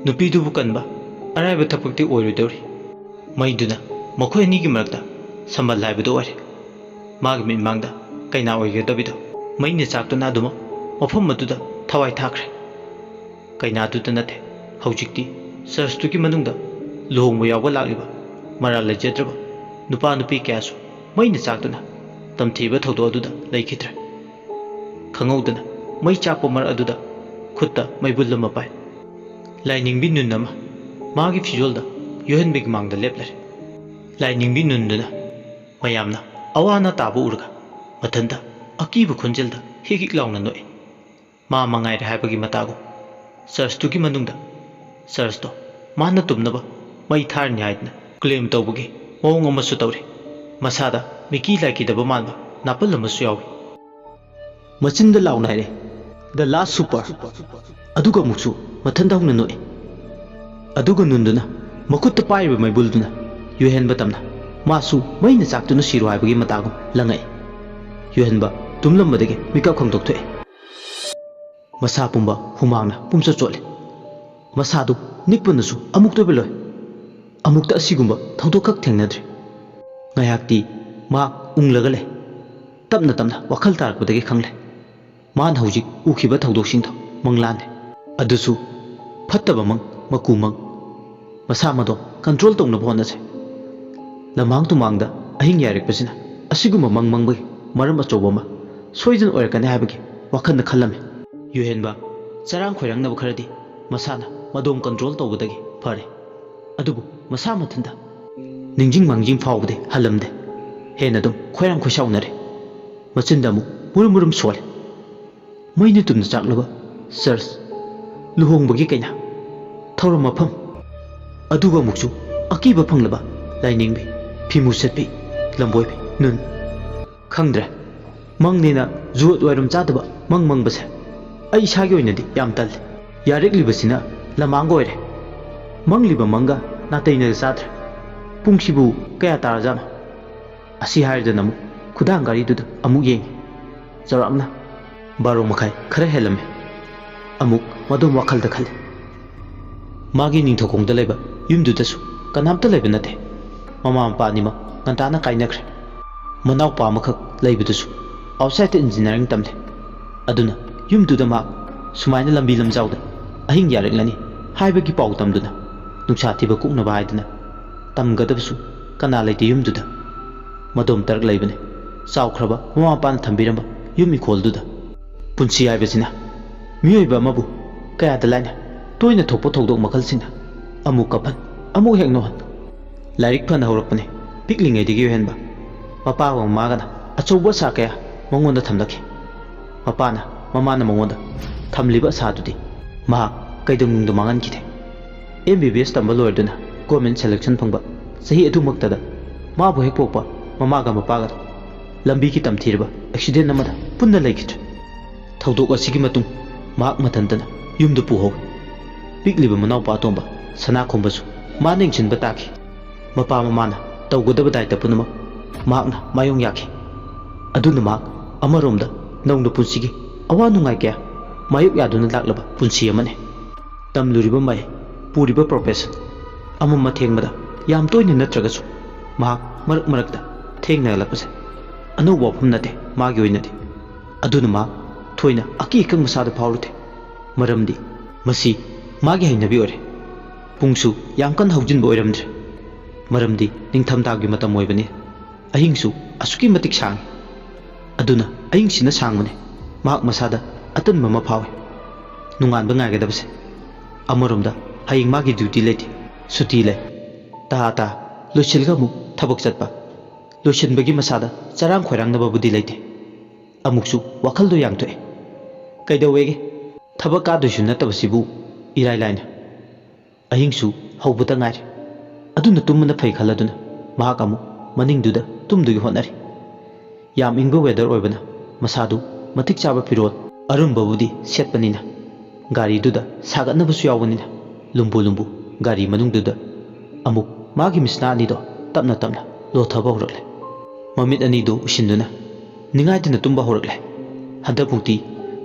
ꯅꯨꯄꯤꯗꯨꯕꯨ ꯀꯟꯕ ꯑꯔꯥꯏꯕ ꯊꯕꯛꯇꯤ ꯑꯣꯏꯔꯣꯏꯗꯧꯔꯤ꯫ ꯃꯩꯗꯨꯅ ꯃꯈꯣꯏ ꯑꯅꯤꯒꯤ ꯃꯔꯛꯇ ꯁꯝꯕꯜ ꯍꯥꯏꯕꯗꯨ ꯑꯣꯏꯔꯦ꯫ ꯃꯥꯒꯤ ꯃꯤꯠꯃꯥꯡꯗ ꯀꯩꯅꯥ ꯑꯣꯏꯒꯗꯕꯤꯗꯣ ꯃꯩꯅ ꯆꯥꯛꯇꯨꯅ ꯑꯗꯨꯃꯛ ꯃꯐꯝ ꯑꯗꯨꯗ ꯊꯋꯥꯏ ꯊꯥꯈ꯭ꯔꯦ꯫ ꯀꯩꯅꯥꯗꯨꯗ ꯅꯠꯇꯦ, ꯍꯧꯖꯤꯛꯇꯤ ꯆꯔꯆꯇꯨꯒꯤ ꯃꯅꯨꯡꯗ ꯂꯨꯍꯣꯡꯕ ꯌꯥꯎꯕ ꯂꯥꯛꯂꯤꯕ ꯃꯔꯥꯜ ꯂꯩꯖꯗ꯭ꯔꯕ ꯅꯨꯄꯥ ꯅꯨꯄꯤ ꯀꯌꯥꯁꯨ ꯃꯩꯅ ꯆꯥꯛꯇꯨꯅ ꯇꯝꯊꯤꯕ ꯊꯧꯗꯣꯛ ꯑꯗꯨꯗ ꯂꯩꯈꯤꯗ꯭ꯔꯦ꯫ ꯈꯪꯍꯧꯗꯅ ꯃꯩ ꯆꯥꯛꯄ ꯃꯔꯛ ꯑꯗꯨꯗ ꯈꯨꯠꯇ ꯃꯩꯕꯨꯜ ꯑꯃ ꯄꯥꯏ꯫ ꯂꯥꯏꯅꯤꯡꯕꯤ ꯅꯨꯟ ꯑꯃ ꯃꯥꯒꯤ ꯐꯤꯖꯣꯜꯗ ꯌꯨꯍꯦꯟꯕꯒꯤ ꯃꯥꯡꯗ ꯂꯦꯞꯂꯔꯦ꯫ ꯂꯥꯏꯅꯤꯡꯕꯤ ꯅꯨꯟꯗꯨꯅ ꯃꯌꯥꯝꯅ ꯑꯋꯥ ꯑꯅꯥ ꯇꯥꯕ ꯎꯔꯒ ꯃꯊꯟꯇ ꯑꯀꯤꯕ ꯈꯣꯟꯖꯦꯜꯗ ꯍꯤꯛ ꯍꯤꯛ ꯂꯥꯎꯅ ꯅꯣꯛꯏ꯫ ꯃꯥ ꯃꯉꯥꯏꯔꯦ ꯍꯥꯏꯕꯒꯤ ꯃꯇꯥꯒꯨꯝ ꯆꯔꯆꯇꯨꯒꯤ ꯃꯅꯨꯡꯗ ꯆꯔꯆꯇꯣ ꯃꯥꯅ ꯇꯨꯝꯅꯕ ꯃꯩ ꯊꯥꯔꯅꯤ ꯍꯥꯏꯗꯨꯅ ꯀ꯭ꯂꯦꯝ ꯇꯧꯕꯒꯤ ꯃꯑꯣꯡ ꯑꯃꯁꯨ ꯇꯧꯔꯤ꯫ ꯃꯁꯥꯗ ꯃꯤꯀꯤ ꯂꯥꯏꯀꯤꯗꯕ ꯃꯥꯟꯕ ꯅꯥꯄꯜ ꯑꯃꯁꯨ ꯌꯥꯎꯏ꯫ ꯃꯆꯤꯟꯗ ꯂꯥꯎꯅ ꯍꯥꯏꯔꯦ, "The last supper!" ꯑꯗꯨꯒ ꯑꯃꯨꯛꯁꯨ ꯃꯊꯟꯗ ꯍꯧꯅ ꯅꯣꯛꯏ꯫ ꯑꯗꯨꯒ ꯅꯨꯟꯗꯨꯅ ꯃꯈꯨꯠꯇ ꯄꯥꯏꯔꯤꯕ ꯃꯩꯕꯨꯜꯗꯨꯅ ꯌꯨꯍꯦꯟꯕ ꯇꯝꯅ ꯃꯥꯁꯨ ꯃꯩꯅ ꯆꯥꯛꯇꯨꯅ ꯁꯤꯔꯣ ꯍꯥꯏꯕꯒꯤ ꯃꯇꯥꯒꯨꯝ ꯂꯪꯉꯛꯏ꯫ ꯌꯨꯍꯦꯟꯕ ꯇꯨꯝꯂꯝꯕꯗꯒꯤ ꯃꯤꯀꯞ ꯈꯪꯗꯣꯛ ꯊꯣꯛꯑꯦ꯫ ꯃꯁꯥ ꯄꯨꯝꯕ ꯍꯨꯃꯥꯡꯅ ꯄꯨꯝꯆꯣꯠ ꯆꯣꯠꯂꯦ꯫ ꯃꯁꯥꯗꯨ ꯅꯤꯛꯄꯅꯁꯨ ꯑꯃꯨꯛꯇ ꯑꯣꯏꯕ ꯂꯣꯏ꯫ ꯑꯃꯨꯛꯇ ꯑꯁꯤꯒꯨꯝꯕ ꯊꯧꯗꯣꯛꯈꯛ ꯊꯦꯡꯅꯗ꯭ꯔꯤ꯫ ꯉꯥꯏꯍꯥꯛꯇꯤ ꯃꯍꯥꯛ ꯎꯪꯂꯒ ꯂꯩ꯫ ꯇꯞꯅ ꯇꯞꯅ ꯋꯥꯈꯜ ꯇꯥꯔꯛꯄꯗꯒꯤ ꯈꯪꯂꯦ꯫ ꯃꯥꯅ ꯍꯧꯖꯤꯛ ꯎꯈꯤꯕ ꯊꯧꯗꯣꯛꯁꯤꯡꯗꯣ ꯃꯪꯂꯥꯟꯅꯤ꯫ ꯑꯗꯨꯁꯨ ꯐꯠꯇꯕ ꯃꯪ, ꯃꯀꯨ ꯃꯪ꯫ ꯃꯁꯥ ꯃꯗꯣ ꯀꯟꯇ꯭ꯔꯣꯜ ꯇꯧꯅꯕ ꯍꯣꯠꯅꯁꯦ꯫ ꯂꯃꯥꯡ ꯇꯨꯃꯥꯡꯗ ꯑꯍꯤꯡ ꯌꯥꯏꯔꯛꯄꯁꯤꯅ ꯑꯁꯤꯒꯨꯝꯕ ꯃꯪ ꯃꯪꯕꯒꯤ ꯃꯔꯝ ꯑꯆꯧꯕ ꯑꯃ ꯁꯣꯏꯗꯅ ꯑꯣꯏꯔꯛꯀꯅꯤ ꯍꯥꯏꯕꯒꯤ ꯋꯥꯈꯜꯗ ꯈꯜꯂꯝꯃꯤ꯫ ꯌꯨꯍꯦꯟꯕ ꯆꯔꯥꯡ ꯈꯣꯏꯔꯥꯡꯅꯕ ꯈꯔꯗꯤ ꯃꯁꯥꯅ ꯃꯗꯣꯝ ꯀꯟꯇ꯭ꯔꯣꯜ ꯇꯧꯕꯗꯒꯤ ꯐꯔꯦ꯫ ꯑꯗꯨꯕꯨ ꯃꯁꯥ ꯃꯊꯟꯇ ꯅꯤꯡꯖꯤꯡ ꯃꯥꯡꯖꯤꯡ ꯐꯥꯎꯕꯗꯤ ꯍꯜꯂꯝꯗꯦ꯫ ꯍꯦꯟꯅ ꯑꯗꯨꯝ ꯈꯣꯏꯔꯥꯡ ꯈꯣꯏꯁꯥꯎꯅꯔꯦ꯫ ꯃꯆꯤꯟꯗ ꯑꯃꯨꯛ ꯃꯨꯔꯨꯝ ꯃꯨꯔꯨꯝ ꯁꯣꯜꯂꯦ꯫ ꯃꯩꯅ ꯇꯨꯝꯅ ꯆꯥꯛꯂꯕ ꯆꯔꯆ, ꯂꯨꯍꯣꯡꯕꯒꯤ ꯀꯩꯅꯥ, ꯊꯧꯔꯝ ꯃꯐꯝ, ꯑꯗꯨꯒ ꯑꯃꯨꯛꯁꯨ ꯑꯀꯤꯕ ꯐꯪꯂꯕ ꯂꯥꯏꯅꯤꯡꯕꯤ, ꯐꯤꯃꯨ ꯁꯦꯠꯄꯤ, ꯂꯝꯕꯣꯏꯕꯤ, ꯅꯨꯟ꯫ ꯈꯪꯗ꯭ꯔꯦ, ꯃꯪꯅꯦꯅ ꯖꯨꯠ ꯋꯥꯏꯔꯨꯝ ꯆꯥꯗꯕ ꯃꯪ ꯃꯪꯕꯁꯦ ꯑꯩ ꯏꯁꯥꯒꯤ ꯑꯣꯏꯅꯗꯤ ꯌꯥꯝ ꯇꯜꯂꯤ꯫ ꯌꯥꯔꯛꯂꯤꯕꯁꯤꯅ ꯂꯃꯥꯡꯒ ꯑꯣꯏꯔꯦ꯫ ꯃꯪꯂꯤꯕ ꯃꯪꯒ ꯅꯥꯇꯩꯅꯒ ꯆꯥꯗ꯭ꯔꯦ꯫ ꯄꯨꯡꯁꯤꯕꯨ ꯀꯌꯥ ꯇꯥꯔꯖꯥꯠꯅꯣ? ꯑꯁꯤ ꯍꯥꯏꯔꯗꯅ ꯑꯃꯨꯛ ꯈꯨꯗꯥꯡ ꯒꯥꯔꯤꯗꯨꯗ ꯑꯃꯨꯛ ꯌꯦꯡꯉꯤ꯫ ꯆꯥꯎꯔꯥꯛꯅ ꯕꯥꯔꯣ ꯃꯈꯥꯏ ꯈꯔ ꯍꯦꯜꯂꯝꯃꯦ꯫ ꯑꯃꯨꯛ ꯃꯗꯣꯝ ꯋꯥꯈꯜꯗ ꯈꯜꯂꯤ꯫ ꯃꯥꯒꯤ ꯅꯤꯡꯊꯧꯈꯣꯡꯗ ꯂꯩꯕ ꯌꯨꯝꯗꯨꯗꯁꯨ ꯀꯅꯥꯝꯇ ꯂꯩꯕ ꯅꯠꯇꯦ꯫ ꯃꯃꯥ ꯃꯄꯥ ꯑꯅꯤꯃꯛ ꯉꯟꯇꯥꯅ ꯀꯥꯏꯅꯈ꯭ꯔꯦ꯫ ꯃꯅꯥꯎꯄꯥ ꯑꯃꯈꯛ ꯂꯩꯕꯗꯨꯁꯨ ꯑꯥꯎꯠꯁꯥꯏꯗꯇ ꯏꯟꯖꯤꯅꯤꯌꯥꯔꯤꯡ ꯇꯝꯂꯦ꯫ ꯑꯗꯨꯅ ꯌꯨꯝꯗꯨꯗ ꯃꯍꯥꯛ ꯁꯨꯃꯥꯏꯅ ꯂꯝꯕꯤ ꯂꯝꯖꯥꯎꯗ ꯑꯍꯤꯡ ꯌꯥꯔꯛꯂꯅꯤ ꯍꯥꯏꯕꯒꯤ ꯄꯥꯎ ꯇꯝꯗꯨꯅ ꯅꯨꯡꯁꯥ ꯊꯤꯕ ꯀꯣꯛꯅꯕ ꯍꯥꯏꯗꯅ ꯇꯝꯒꯗꯕꯁꯨ ꯀꯅꯥ ꯂꯩꯇꯦ ꯌꯨꯝꯗꯨꯗ꯫ ꯃꯗꯣꯝ ꯇꯔꯛ ꯂꯩꯕꯅꯤ꯫ ꯆꯥꯎꯈ꯭ꯔꯕ ꯃꯃꯥ ꯃꯄꯥꯅ ꯊꯝꯕꯤꯔꯝꯕ ꯌꯨꯝ ꯏꯪꯈꯣꯜꯗꯨꯗ꯫ ꯄꯨꯟꯁꯤ ꯍꯥꯏꯕꯁꯤꯅ ꯃꯤꯑꯣꯏꯕ ꯑꯃꯕꯨ ꯀꯌꯥꯗ ꯂꯥꯏꯅ ꯇꯣꯏꯅ ꯊꯣꯛꯄ ꯊꯧꯗꯣꯛ ꯃꯈꯜꯁꯤꯡꯅ ꯑꯃꯨꯛ ꯀꯥꯞꯍꯟ, ꯑꯃꯨꯛ ꯍꯦꯛ ꯅꯣꯛꯍꯟ꯫ ꯂꯥꯏꯔꯤꯛ ꯐꯅ ꯍꯧꯔꯛꯄꯅꯤ ꯄꯤꯛꯂꯤꯉꯩꯗꯒꯤ ꯌꯨꯍꯦꯟꯕ꯫ ꯃꯄꯥꯒ ꯃꯃꯥꯒꯅ ꯑꯆꯧꯕ ꯑꯁꯥ ꯀꯌꯥ ꯃꯉꯣꯟꯗ ꯊꯝꯂꯛꯈꯤ꯫ ꯃꯄꯥꯅ ꯃꯃꯥꯅ ꯃꯉꯣꯟꯗ ꯊꯝꯂꯤꯕ ꯑꯁꯥꯗꯨꯗꯤ ꯃꯍꯥꯛ ꯀꯩꯗꯧꯅꯨꯡꯗ ꯃꯥꯡꯍꯟꯈꯤꯗꯦ꯫ ꯑꯦꯝ ꯕꯤ ꯕꯤ ꯑꯦꯁ ꯇꯝꯕ ꯂꯣꯏꯔꯗꯨꯅ ꯒꯣꯔꯃꯦꯟ ꯁꯦꯂꯦꯛꯁꯟ ꯐꯪꯕ ꯆꯍꯤ ꯑꯗꯨꯃꯛꯇꯗ ꯃꯥꯕꯨ ꯍꯦꯛ ꯄꯣꯛꯄ ꯃꯃꯥꯒ ꯃꯄꯥꯒ ꯂꯝꯕꯤꯒꯤ ꯇꯝꯊꯤꯔꯕ ꯑꯦꯛꯁꯤꯗꯦꯟ ꯑꯃꯗ ꯄꯨꯟꯅ ꯂꯩꯈꯤꯗ꯭ꯔꯦ꯫ ꯊꯧꯗꯣꯛ ꯑꯁꯤꯒꯤ ꯃꯇꯨꯡ ꯃꯍꯥꯛ ꯃꯊꯟꯇꯅ ꯌꯨꯝꯗ ꯄꯨꯍꯧꯏ꯫ ꯄꯤꯛꯂꯤꯕ ꯃꯅꯥꯎꯄꯥ ꯑꯇꯣꯝꯕ ꯁꯅꯥꯈꯣꯝꯕꯁꯨ ꯃꯥꯅ ꯌꯦꯡꯁꯤꯟꯕ ꯇꯥꯈꯤ꯫ ꯃꯄꯥ ꯃꯃꯥꯅ ꯇꯧꯒꯗꯕ ꯗꯥꯏꯇ ꯄꯨꯝꯅꯃꯛ ꯃꯍꯥꯛꯅ ꯃꯥꯌꯣꯡ ꯌꯥꯈꯤ꯫ ꯑꯗꯨꯅ ꯃꯍꯥꯛ ꯑꯃꯔꯣꯝꯗ ꯅꯧꯅ ꯄꯨꯟꯁꯤꯒꯤ ꯑꯋꯥ ꯅꯨꯡꯉꯥꯏ ꯀꯌꯥ ꯃꯥꯌꯣꯛ ꯌꯥꯗꯨꯅ ꯂꯥꯛꯂꯕ ꯄꯨꯟꯁꯤ ꯑꯃꯅꯤ꯫ ꯇꯝꯂꯨꯔꯤꯕ ꯃꯍꯩ, ꯄꯨꯔꯤꯕ profession, ꯑꯃꯝ ꯑꯊꯦꯡꯕꯗ ꯌꯥꯝ ꯇꯣꯏꯅ ꯅꯠꯇ꯭ꯔꯒꯁꯨ ꯃꯍꯥꯛ ꯃꯔꯛ ꯃꯔꯛꯇ ꯊꯦꯡꯅꯔꯛꯄꯁꯦ ꯑꯅꯧꯕ ꯋꯥꯐꯝ ꯅꯠꯇꯦ ꯃꯥꯒꯤ ꯑꯣꯏꯅꯗꯤ꯫ ꯑꯗꯨꯅ ꯃꯥ ꯊꯣꯏꯅ ꯑꯀꯤ ꯑꯈꯪ ꯃꯁꯥꯗ ꯐꯥꯎꯔꯨꯗꯦ, ꯃꯔꯝꯗꯤ ꯃꯁꯤ ꯃꯥꯒꯤ ꯍꯩꯅꯕꯤ ꯑꯣꯏꯔꯦ꯫ ꯄꯨꯡꯁꯨ ꯌꯥꯝ ꯀꯟꯅ ꯍꯧꯖꯤꯟꯕ ꯑꯣꯏꯔꯝꯗ꯭ꯔꯦ, ꯃꯔꯝꯗꯤ ꯅꯤꯡꯊꯝꯊꯥꯒꯤ ꯃꯇꯝ ꯑꯣꯏꯕꯅꯤ꯫ ꯑꯍꯤꯡꯁꯨ ꯑꯁꯨꯛꯀꯤ ꯃꯇꯤꯛ ꯁꯥꯡꯉꯤ꯫ ꯑꯗꯨꯅ ꯑꯍꯤꯡꯁꯤꯅ ꯁꯥꯡꯕꯅꯦ꯫ ꯃꯍꯥꯛ ꯃꯁꯥꯗ ꯑꯇꯟꯕ ꯑꯃ ꯐꯥꯎꯏ꯫ ꯅꯣꯡꯉꯥꯟꯕ ꯉꯥꯏꯒꯗꯕꯁꯦ꯫ ꯑꯃꯔꯣꯝꯗ ꯍꯌꯦꯡ ꯃꯥꯒꯤ duty ꯂꯩꯇꯦ, ꯁꯨꯇꯤ ꯂꯩ꯫ ꯇꯍꯥ ꯇꯍꯥ ꯂꯣꯏꯁꯤꯜꯂꯒ ꯑꯃꯨꯛ ꯊꯕꯛ ꯆꯠꯄ꯫ ꯂꯣꯏꯁꯤꯟꯕꯒꯤ ꯃꯁꯥꯗ ꯆꯔꯥꯡ ꯈꯣꯏꯔꯥꯡꯅꯕꯕꯨꯗꯤ ꯂꯩꯇꯦ꯫ ꯑꯃꯨꯛꯁꯨ ꯋꯥꯈꯜꯗꯣ ꯌꯥꯡꯊꯣꯛꯑꯦ꯫ ꯀꯩꯗꯧꯋꯦꯒꯦ? ꯊꯕꯛ ꯀꯥꯗꯣꯏꯁꯨ ꯅꯠꯇꯕꯁꯤꯕꯨ ꯏꯔꯥꯏ ꯂꯥꯏꯅ꯫ ꯑꯍꯤꯡꯁꯨ ꯍꯧꯕꯇ ꯉꯥꯏꯔꯤ꯫ ꯑꯗꯨꯅ ꯇꯨꯝꯕꯅ ꯐꯩ ꯈꯜꯂꯗꯨꯅ ꯃꯍꯥꯛ ꯑꯃꯨꯛ ꯃꯅꯤꯡꯗꯨꯗ ꯇꯨꯝꯗꯨꯒꯤ ꯍꯣꯠꯅꯔꯤ꯫ ꯌꯥꯝ ꯏꯪꯕ weather ꯑꯣꯏꯕꯅ ꯃꯁꯥꯗꯨ ꯃꯇꯤꯛ ꯆꯥꯕ ꯐꯤꯔꯣꯜ ꯑꯔꯨꯝꯕꯕꯨꯗꯤ ꯁꯦꯠꯄꯅꯤꯅ, ꯒꯥꯔꯤꯗꯨꯗ ꯁꯥꯒꯠꯅꯕꯁꯨ ꯌꯥꯎꯕꯅꯤꯅ, ꯂꯨꯝꯕꯨ ꯂꯨꯝꯕꯨ ꯒꯥꯔꯤ ꯃꯅꯨꯡꯗꯨꯗ ꯑꯃꯨꯛ ꯃꯥꯒꯤ ꯃꯤꯠꯁꯅꯥ ꯑꯅꯤꯗꯣ ꯇꯞꯅ ꯇꯞꯅ ꯂꯣꯊꯕ ꯍꯧꯔꯛꯂꯦ꯫ ꯃꯃꯤꯠ ꯑꯅꯤꯗꯨ ꯎꯏꯁꯤꯟꯗꯨꯅ ꯅꯤꯡꯉꯥꯏꯗꯅ ꯇꯨꯝꯕ ꯍꯧꯔꯛꯂꯦ꯫ ꯍꯟꯗꯛꯃꯨꯛꯇꯤ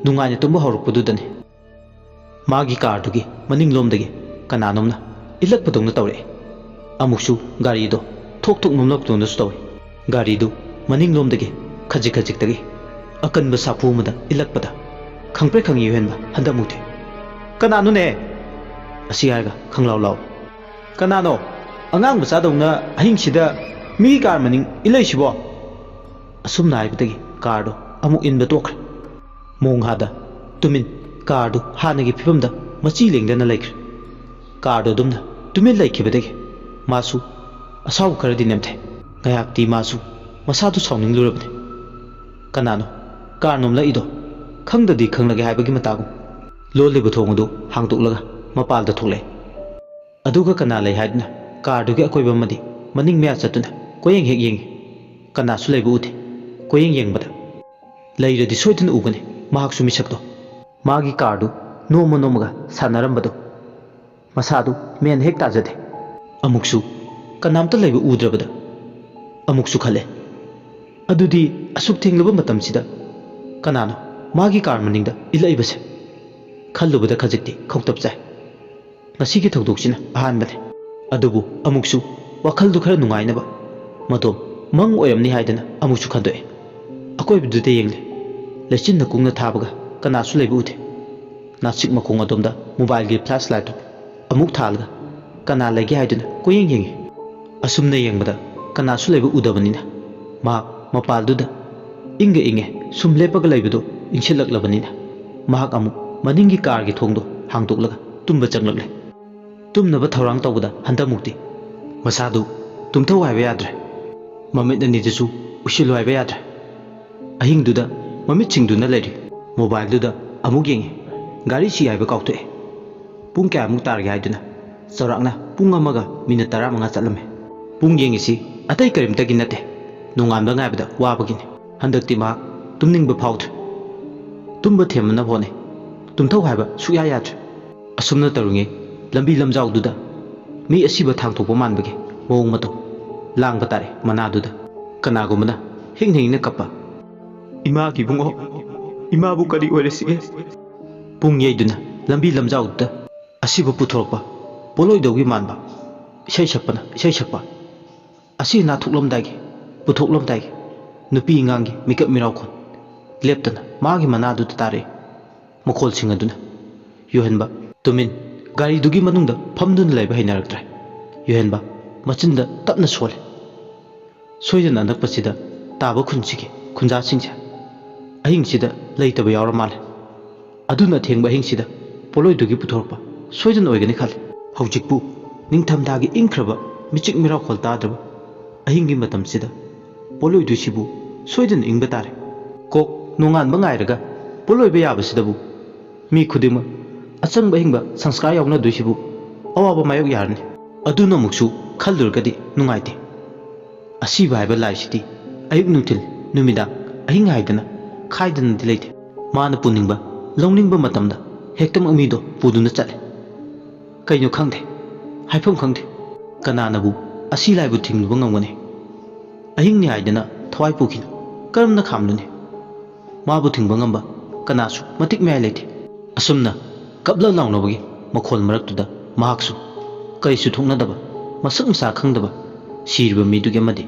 ꯅꯨꯡꯉꯥꯏꯅ ꯇꯨꯝꯕ ꯍꯧꯔꯛꯄꯗꯨꯗꯅꯤ꯫ ꯃꯥꯒꯤ ꯀꯥꯔꯗꯨꯒꯤ ꯃꯅꯤꯡꯂꯣꯝꯗꯒꯤ ꯀꯅꯥꯅꯣꯝꯅ ꯏꯜꯂꯛꯄꯗꯧꯅ ꯇꯧꯔꯛꯏ꯫ ꯑꯃꯨꯛꯁꯨ ꯒꯥꯔꯤꯗꯣ ꯊꯣꯛ ꯊꯣꯛ ꯅꯣꯝꯂꯛꯄꯗꯧꯅꯁꯨ ꯇꯧꯏ꯫ ꯒꯥꯔꯤꯗꯨ ꯃꯅꯤꯡꯂꯣꯝꯗꯒꯤ ꯈꯖꯤꯛ ꯈꯖꯤꯛꯇꯒꯤ ꯑꯀꯟꯕ ꯁꯥꯐꯨ ꯑꯃꯗ ꯏꯜꯂꯛꯄꯗ ꯈꯪꯄ꯭ꯔꯦꯛ ꯈꯪꯏ ꯌꯨꯍꯦꯟꯕ ꯍꯟꯗꯛꯃꯨꯛꯇꯤ꯫ "ꯀꯅꯥꯅꯣꯅꯦ?" ꯑꯁꯤ ꯍꯥꯏꯔꯒ ꯈꯪꯂꯥꯎ ꯂꯥꯎ꯫ "ꯀꯅꯥꯅꯣ? ꯑꯉꯥꯡ ꯃꯆꯥꯗꯧꯅ ꯑꯍꯤꯡꯁꯤꯗ ꯃꯤꯒꯤ ꯀꯥꯔ ꯃꯅꯤꯡ ꯏꯜꯂꯛꯏꯁꯤꯕꯣ?" ꯑꯁꯨꯝꯅ ꯍꯥꯏꯕꯗꯒꯤ ꯀꯥꯔꯗꯣ ꯑꯃꯨꯛ ꯏꯟꯕ ꯇꯣꯛꯈ꯭ꯔꯦ꯫ ꯃꯣꯡꯍꯥꯗ ꯇꯨꯃꯤꯟ ꯀꯥꯔꯗꯨ ꯍꯥꯟꯅꯒꯤ ꯐꯤꯕꯝꯗ ꯃꯆꯤ ꯂꯦꯡꯗꯅ ꯂꯩꯈ꯭ꯔꯦ꯫ ꯀꯥꯔꯗꯨ ꯑꯗꯨꯝꯅ ꯇꯨꯃꯤꯟ ꯂꯩꯈꯤꯕꯗꯒꯤ ꯃꯥꯁꯨ ꯑꯁꯥꯎꯕ ꯈꯔꯗꯤ ꯅꯦꯝꯊꯩ꯫ ꯉꯥꯏꯍꯥꯛꯇꯤ ꯃꯥꯁꯨ ꯃꯁꯥꯗꯨ ꯁꯥꯎꯅꯤꯡꯂꯨꯔꯕꯅꯤ꯫ "ꯀꯅꯥꯅꯣ ꯀꯥꯔ ꯅꯣꯝꯂꯛꯏꯗꯣ? ꯈꯪꯗꯗꯤ ꯈꯪꯂꯒꯦ ꯍꯥꯏꯕꯒꯤ ꯃꯇꯥꯒꯨꯝ" ꯂꯣꯜꯂꯤꯕ ꯊꯣꯡ ꯑꯗꯨ ꯍꯥꯡꯗꯣꯛꯂꯒ ꯃꯄꯥꯜꯗ ꯊꯣꯛꯂꯛꯏ꯫ ꯑꯗꯨꯒ ꯀꯅꯥ ꯂꯩ ꯍꯥꯏꯗꯨꯅ ꯀꯥꯔꯗꯨꯒꯤ ꯑꯀꯣꯏꯕ ꯑꯃꯗꯤ ꯃꯅꯤꯡ ꯃꯌꯥ ꯆꯠꯇꯨꯅ ꯀꯣꯏꯌꯦꯡ ꯍꯦꯛ ꯌꯦꯡꯉꯤ꯫ ꯀꯅꯥꯁꯨ ꯂꯩꯕ ꯎꯗꯦ꯫ ꯀꯣꯏꯌꯦꯡ ꯌꯦꯡꯕꯗ ꯂꯩꯔꯗꯤ ꯁꯣꯏꯗꯅ ꯎꯒꯅꯤ ꯃꯍꯥꯛꯁꯨ ꯃꯤꯁꯛꯇꯣ꯫ ꯃꯥꯒꯤ ꯀꯥꯔꯗꯨ ꯅꯣꯝꯃ ꯅꯣꯝꯃꯒ ꯁꯥꯟꯅꯔꯝꯕꯗꯣ ꯃꯁꯥꯗꯨ ꯃꯦꯟ ꯍꯦꯛ ꯇꯥꯖꯗꯦ꯫ ꯑꯃꯨꯛꯁꯨ ꯀꯅꯥꯝꯇ ꯂꯩꯕ ꯎꯗ꯭ꯔꯕꯗ ꯑꯃꯨꯛꯁꯨ ꯈꯜꯂꯦ, "ꯑꯗꯨꯗꯤ ꯑꯁꯨꯛ ꯊꯦꯡꯂꯕ ꯃꯇꯝꯁꯤꯗ ꯀꯅꯥꯅꯣ ꯃꯥꯒꯤ ꯀꯥꯔ ꯃꯅꯤꯡꯗ ꯏꯜꯂꯛꯏꯕꯁꯦ?" ꯈꯜꯂꯨꯕꯗ ꯈꯖꯤꯛꯇꯤ ꯈꯧꯇꯛ ꯆꯥꯏ꯫ ꯉꯁꯤꯒꯤ ꯊꯧꯗꯣꯛꯁꯤꯅ ꯑꯍꯥꯟꯕꯅꯤ꯫ ꯑꯗꯨꯕꯨ ꯑꯃꯨꯛꯁꯨ ꯋꯥꯈꯜꯗꯨ ꯈꯔ ꯅꯨꯡꯉꯥꯏꯅꯕ ꯃꯇꯣꯝ ꯃꯪ ꯑꯣꯏꯔꯝꯅꯤ ꯍꯥꯏꯗꯅ ꯑꯃꯨꯛꯁꯨ ꯈꯟꯗꯣꯛꯑꯦ꯫ ꯑꯀꯣꯏꯕꯗꯨꯗ ꯌꯦꯡꯂꯦ꯫ ꯂꯩꯆꯤꯟꯅ ꯀꯨꯡꯅ ꯊꯥꯕꯒ ꯀꯅꯥꯁꯨ ꯂꯩꯕ ꯎꯗꯦ꯫ ꯅꯥꯆꯤꯛ ꯃꯈꯣꯡ ꯑꯗꯣꯝꯗ ꯃꯣꯕꯥꯏꯜꯒꯤ ꯐ꯭ꯂꯥꯁ ꯂꯥꯏꯠꯇꯨ ꯑꯃꯨꯛ ꯊꯥꯜꯂꯒ ꯀꯅꯥ ꯂꯩꯒꯦ ꯍꯥꯏꯗꯨꯅ ꯀꯣꯏꯌꯦꯡ ꯌꯦꯡꯉꯤ꯫ ꯑꯁꯨꯝꯅ ꯌꯦꯡꯕꯗ ꯀꯅꯥꯁꯨ ꯂꯩꯕ ꯎꯗꯕꯅꯤꯅ ꯃꯍꯥꯛ ꯃꯄꯥꯜꯗꯨꯗ ꯏꯪꯒ ꯏꯪꯉꯦ꯫ ꯁꯨꯝ ꯂꯦꯞꯄꯒ ꯂꯩꯕꯗꯨ ꯏꯪꯁꯤꯜꯂꯛꯂꯕꯅꯤꯅ ꯃꯍꯥꯛ ꯑꯃꯨꯛ ꯃꯅꯤꯡꯒꯤ ꯀꯥꯔꯒꯤ ꯊꯣꯡꯗꯣ ꯍꯥꯡꯗꯣꯛꯂꯒ ꯇꯨꯝꯕ ꯆꯪꯂꯛꯂꯦ꯫ ꯇꯨꯝꯅꯕ ꯊꯧꯔꯥꯡ ꯇꯧꯕꯗ ꯍꯟꯗꯛꯃꯨꯛꯇꯤ ꯃꯁꯥꯗꯨ ꯇꯨꯝꯊꯧ ꯍꯥꯏꯕ ꯌꯥꯗ꯭ꯔꯦ꯫ ꯃꯃꯤꯠ ꯑꯅꯤꯗꯨꯁꯨ ꯎꯏꯁꯤꯜꯂꯨ ꯍꯥꯏꯕ ꯌꯥꯗ꯭ꯔꯦ꯫ ꯑꯍꯤꯡꯗꯨꯗ ꯃꯃꯤꯠꯁꯤꯡꯗꯨꯅ ꯂꯩꯔꯤ꯫ ꯃꯣꯕꯥꯏꯜꯗꯨꯗ ꯑꯃꯨꯛ ꯌꯦꯡꯉꯤ꯫ ꯘꯥꯔꯤ ꯁꯤ ꯍꯥꯏꯕ ꯀꯥꯎꯊꯣꯛꯑꯦ꯫ ꯄꯨꯡ ꯀꯌꯥꯃꯨꯛ ꯇꯥꯔꯒꯦ ꯍꯥꯏꯗꯨꯅ ꯆꯥꯎꯔꯥꯛꯅ ꯄꯨꯡ ꯑꯃꯒ ꯃꯤꯅꯤꯠ ꯇꯔꯥꯃꯉꯥ ꯆꯠꯂꯝꯃꯦ꯫ ꯄꯨꯡ ꯌꯦꯡꯉꯤꯁꯤ ꯑꯇꯩ ꯀꯔꯤꯝꯇꯒꯤ ꯅꯠꯇꯦ, ꯅꯣꯡꯉꯥꯟꯕ ꯉꯥꯏꯕꯗ ꯋꯥꯕꯒꯤꯅꯤ꯫ ꯍꯟꯗꯛꯇꯤ ꯃꯍꯥꯛ ꯇꯨꯝꯅꯤꯡꯕ ꯐꯥꯎꯗ꯭ꯔꯦ꯫ ꯇꯨꯝꯕ ꯊꯦꯝꯅꯅꯕ ꯍꯣꯠꯅꯩ꯫ ꯇꯨꯝꯊꯧ ꯍꯥꯏꯕ ꯁꯨꯛꯌꯥ ꯌꯥꯗ꯭ꯔꯦ꯫ ꯑꯁꯨꯝꯅ ꯇꯧꯔꯤꯉꯩ ꯂꯝꯕꯤ ꯂꯝꯖꯥꯎꯗꯨꯗ ꯃꯤ ꯑꯁꯤꯕ ꯊꯥꯡꯊꯣꯛꯄ ꯃꯥꯟꯕꯒꯤ ꯃꯑꯣꯡ ꯃꯇꯧ ꯂꯥꯡꯕ ꯇꯥꯔꯦ ꯃꯅꯥꯗꯨꯗ꯫ ꯀꯅꯥꯒꯨꯝꯕꯅ ꯍꯤꯡꯅ ꯍꯤꯡꯅ ꯀꯞꯄ, "ꯏꯃꯥꯒꯤ ꯏꯕꯨꯡꯉꯣ, ꯏꯃꯥꯕꯨ ꯀꯔꯤ ꯑꯣꯏꯔꯁꯤꯒꯦ?" ꯄꯨꯡ ꯌꯩꯗꯨꯅ ꯂꯝꯕꯤ ꯂꯝꯖꯥꯎꯗꯨꯗ ꯑꯁꯤꯕ ꯄꯨꯊꯣꯔꯛꯄ ꯄꯣꯠꯂꯣꯏꯗꯧꯒꯤ ꯃꯥꯟꯕ ꯏꯁꯩ ꯁꯛꯄꯅ ꯏꯁꯩ ꯁꯛꯄ꯫ ꯑꯁꯤ ꯅꯥꯊꯣꯛꯂꯝꯗꯥꯏꯒꯤ, ꯄꯨꯊꯣꯛꯂꯝꯗꯥꯏꯒꯤ ꯅꯨꯄꯤ ꯑꯉꯥꯡꯒꯤ ꯃꯤꯀꯞ ꯃꯤꯔꯥꯎꯈꯣꯟ ꯂꯦꯞꯇꯅ ꯃꯥꯒꯤ ꯃꯅꯥꯗꯨꯗ ꯇꯥꯔꯛꯏ꯫ ꯃꯈꯣꯜꯁꯤꯡ ꯑꯗꯨꯅ ꯌꯨꯍꯦꯟꯕ ꯇꯨꯃꯤꯟ꯫ ꯒꯥꯔꯤꯗꯨꯒꯤ ꯃꯅꯨꯡꯗ ꯐꯝꯗꯨꯅ ꯂꯩꯕ ꯍꯩꯅꯔꯛꯇ꯭ꯔꯦ꯫ ꯌꯨꯍꯦꯟꯕ ꯃꯆꯤꯟꯗ ꯇꯞꯅ ꯁꯣꯜꯂꯦ꯫ ꯁꯣꯏꯗꯅ ꯑꯅꯛꯄꯁꯤꯗ ꯇꯥꯕ ꯈꯨꯟꯁꯤꯒꯤ ꯈꯨꯟꯖꯥꯁꯤꯡꯁꯦ ꯑꯍꯤꯡꯁꯤꯗ ꯂꯩꯇꯕ ꯌꯥꯎꯔ ꯃꯥꯜꯂꯦ꯫ ꯑꯗꯨꯅ ꯑꯊꯦꯡꯕ ꯑꯍꯤꯡꯁꯤꯗ ꯄꯣꯠꯂꯣꯏꯗꯨꯒꯤ ꯄꯨꯊꯣꯔꯛꯄ ꯁꯣꯏꯗꯅ ꯑꯣꯏꯒꯅꯤ ꯈꯜꯂꯤ꯫ ꯍꯧꯖꯤꯛꯄꯨ ꯅꯤꯡꯊꯝꯊꯥꯒꯤ ꯏꯪꯈ꯭ꯔꯕ ꯃꯤꯆꯤꯛ ꯃꯤꯔꯥꯎꯈꯣꯜ ꯇꯥꯗ꯭ꯔꯕ ꯑꯍꯤꯡꯒꯤ ꯃꯇꯝꯁꯤꯗ ꯄꯣꯠꯂꯣꯏꯗꯣꯏꯁꯤꯕꯨ ꯁꯣꯏꯗꯅ ꯏꯪꯕ ꯇꯥꯔꯦ꯫ ꯀꯣꯛ ꯅꯣꯡꯉꯥꯟꯕ ꯉꯥꯏꯔꯒ ꯄꯣꯠꯂꯣꯏꯕ ꯌꯥꯕꯁꯤꯗꯕꯨ ꯃꯤ ꯈꯨꯗꯤꯡꯃꯛ ꯑꯆꯪꯕ ꯑꯍꯤꯡꯕ ꯁꯪꯁꯀꯥꯔ ꯌꯥꯎꯅꯗꯣꯏꯁꯤꯕꯨ ꯑꯋꯥꯕ ꯃꯥꯌꯣꯛ ꯌꯥꯔꯅꯤ꯫ ꯑꯗꯨꯅ ꯑꯃꯨꯛꯁꯨ ꯈꯜꯂꯨꯔꯒꯗꯤ ꯅꯨꯡꯉꯥꯏꯇꯦ꯫ ꯑꯁꯤꯕ ꯍꯥꯏꯕ ꯂꯥꯏꯁꯤꯗꯤ ꯑꯌꯨꯛ ꯅꯨꯡꯊꯤꯜ ꯅꯨꯃꯤꯗꯥꯡ ꯑꯍꯤꯡ ꯍꯥꯏꯗꯅ ꯈꯥꯏꯗꯅꯗꯤ ꯂꯩꯇꯦ꯫ ꯃꯥꯅ ꯄꯨꯅꯤꯡꯕ ꯂꯧꯅꯤꯡꯕ ꯃꯇꯝꯗ ꯍꯦꯛꯇꯃꯛ ꯃꯤꯗꯣ ꯄꯨꯗꯨꯅ ꯆꯠꯂꯦ꯫ ꯀꯩꯅꯣ ꯈꯪꯗꯦ, ꯍꯥꯏꯐꯝ ꯈꯪꯗꯦ꯫ ꯀꯅꯥꯅꯕꯨ ꯑꯁꯤ ꯂꯥꯏꯕꯨ ꯊꯤꯡꯂꯨꯕ ꯉꯝꯒꯅꯤ? ꯑꯍꯤꯡꯅꯤ ꯍꯥꯏꯗꯅ ꯊꯋꯥꯏ ꯄꯨꯈꯤꯅ ꯀꯔꯝꯅ ꯈꯥꯝꯂꯨꯅꯤ? ꯃꯥꯕꯨ ꯊꯤꯡꯕ ꯉꯝꯕ ꯀꯅꯥꯁꯨ ꯃꯇꯤꯛ ꯃꯌꯥꯏ ꯂꯩꯇꯦ꯫ ꯑꯁꯨꯝꯅ ꯀꯞꯂ ꯂꯥꯎꯅꯕꯒꯤ ꯃꯈꯣꯜ ꯃꯔꯛꯇꯨꯗ ꯃꯍꯥꯛꯁꯨ ꯀꯔꯤꯁꯨ ꯊꯣꯛꯅꯗꯕ, ꯃꯁꯛ ꯃꯁꯥ ꯈꯪꯗꯕ ꯁꯤꯔꯤꯕ ꯃꯤꯗꯨꯒꯤ ꯑꯃꯗꯤ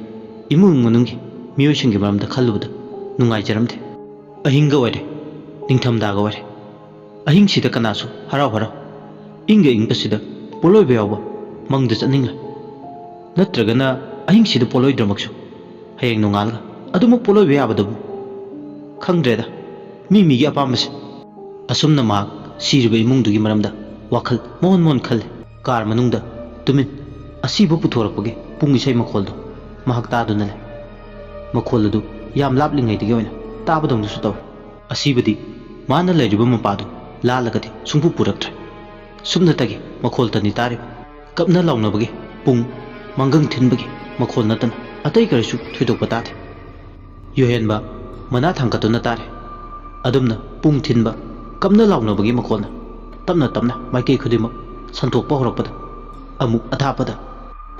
ꯏꯃꯨꯡ ꯃꯅꯨꯡꯒꯤ ꯃꯤꯑꯣꯏꯁꯤꯡꯒꯤ ꯃꯔꯝꯗ ꯈꯜꯂꯨꯕꯗ ꯅꯨꯡꯉꯥꯏꯖꯔꯝꯗꯦ꯫ ꯑꯍꯤꯡꯒ ꯑꯣꯏꯔꯦ, ꯅꯤꯡꯊꯝꯊꯥꯒ ꯑꯣꯏꯔꯦ꯫ ꯑꯍꯤꯡꯁꯤꯗ ꯀꯅꯥꯁꯨ ꯍꯔꯥꯎ ꯍꯔꯥꯎ ꯏꯪꯒ ꯏꯪꯕꯁꯤꯗ ꯄꯣꯠꯂꯣꯏꯕ ꯌꯥꯎꯕ ꯃꯪꯗ ꯆꯠꯅꯤꯡꯂꯦ꯫ ꯅꯠꯇ꯭ꯔꯒꯅ ꯑꯍꯤꯡꯁꯤꯗ ꯄꯣꯠꯂꯣꯏꯗ꯭ꯔꯃꯛꯁꯨ ꯍꯌꯦꯡ ꯅꯣꯡꯉꯥꯜꯂꯒ ꯑꯗꯨꯃꯛ ꯄꯣꯠꯂꯣꯏꯕ ꯌꯥꯕꯗꯨꯕꯨ? ꯈꯪꯗ꯭ꯔꯦꯗ, ꯃꯤ ꯃꯤꯒꯤ ꯑꯄꯥꯝꯕꯁꯦ꯫ ꯑꯁꯨꯝꯅ ꯃꯍꯥꯛ ꯁꯤꯔꯤꯕ ꯏꯃꯨꯡꯗꯨꯒꯤ ꯃꯔꯝꯗ ꯋꯥꯈꯜ ꯃꯣꯟ ꯃꯣꯟ ꯈꯜꯂꯤ꯫ ꯀꯥꯔ ꯃꯅꯨꯡꯗ ꯇꯨꯃꯤꯟ ꯑꯁꯤꯕ ꯄꯨꯊꯣꯔꯛꯄꯒꯤ ꯄꯨꯡ ꯏꯁꯩ ꯃꯈꯣꯜꯗꯣ ꯃꯍꯥꯛ ꯇꯥꯗꯨꯅ ꯂꯩ꯫ ꯃꯈꯣꯜ ꯑꯗꯨ ꯌꯥꯝ ꯂꯥꯞꯂꯤꯉꯩꯗꯒꯤ ꯑꯣꯏꯅ ꯇꯥꯕꯗꯧꯅꯁꯨ ꯇꯧꯏ꯫ ꯑꯁꯤꯕꯗꯤ ꯃꯥꯅ ꯂꯩꯔꯤꯕ ꯃꯄꯥꯗꯨ ꯂꯥꯜꯂꯒꯗꯤ ꯁꯨꯡꯄꯨ ꯄꯨꯔꯛꯇ꯭ꯔꯦ꯫ ꯁꯨꯞꯅꯇꯒꯤ ꯃꯈꯣꯜꯇꯅꯤ ꯇꯥꯔꯤꯕ꯫ ꯀꯞꯅ ꯂꯥꯎꯅꯕꯒꯤ ꯄꯨꯡ, ꯃꯪꯒꯪ ꯊꯤꯟꯕꯒꯤ ꯃꯈꯣꯜ ꯅꯠꯇꯅ ꯑꯇꯩ ꯀꯔꯤꯁꯨ ꯊꯣꯏꯗꯣꯛꯄ ꯇꯥꯗꯦ꯫ ꯌꯨꯍꯦꯟꯕ ꯃꯅꯥ ꯊꯥꯡꯒꯠꯇꯨꯅ ꯇꯥꯔꯦ꯫ ꯑꯗꯨꯝꯅ ꯄꯨꯡ ꯊꯤꯟꯕ, ꯀꯞꯅ ꯂꯥꯎꯅꯕꯒꯤ ꯃꯈꯣꯜꯅ ꯇꯞꯅ ꯇꯞꯅ ꯃꯥꯏꯀꯩ ꯈꯨꯗꯤꯡꯃꯛ ꯁꯟꯗꯣꯛꯄ ꯍꯧꯔꯛꯄꯗ, ꯑꯃꯨꯛ ꯑꯊꯥꯞꯄꯗ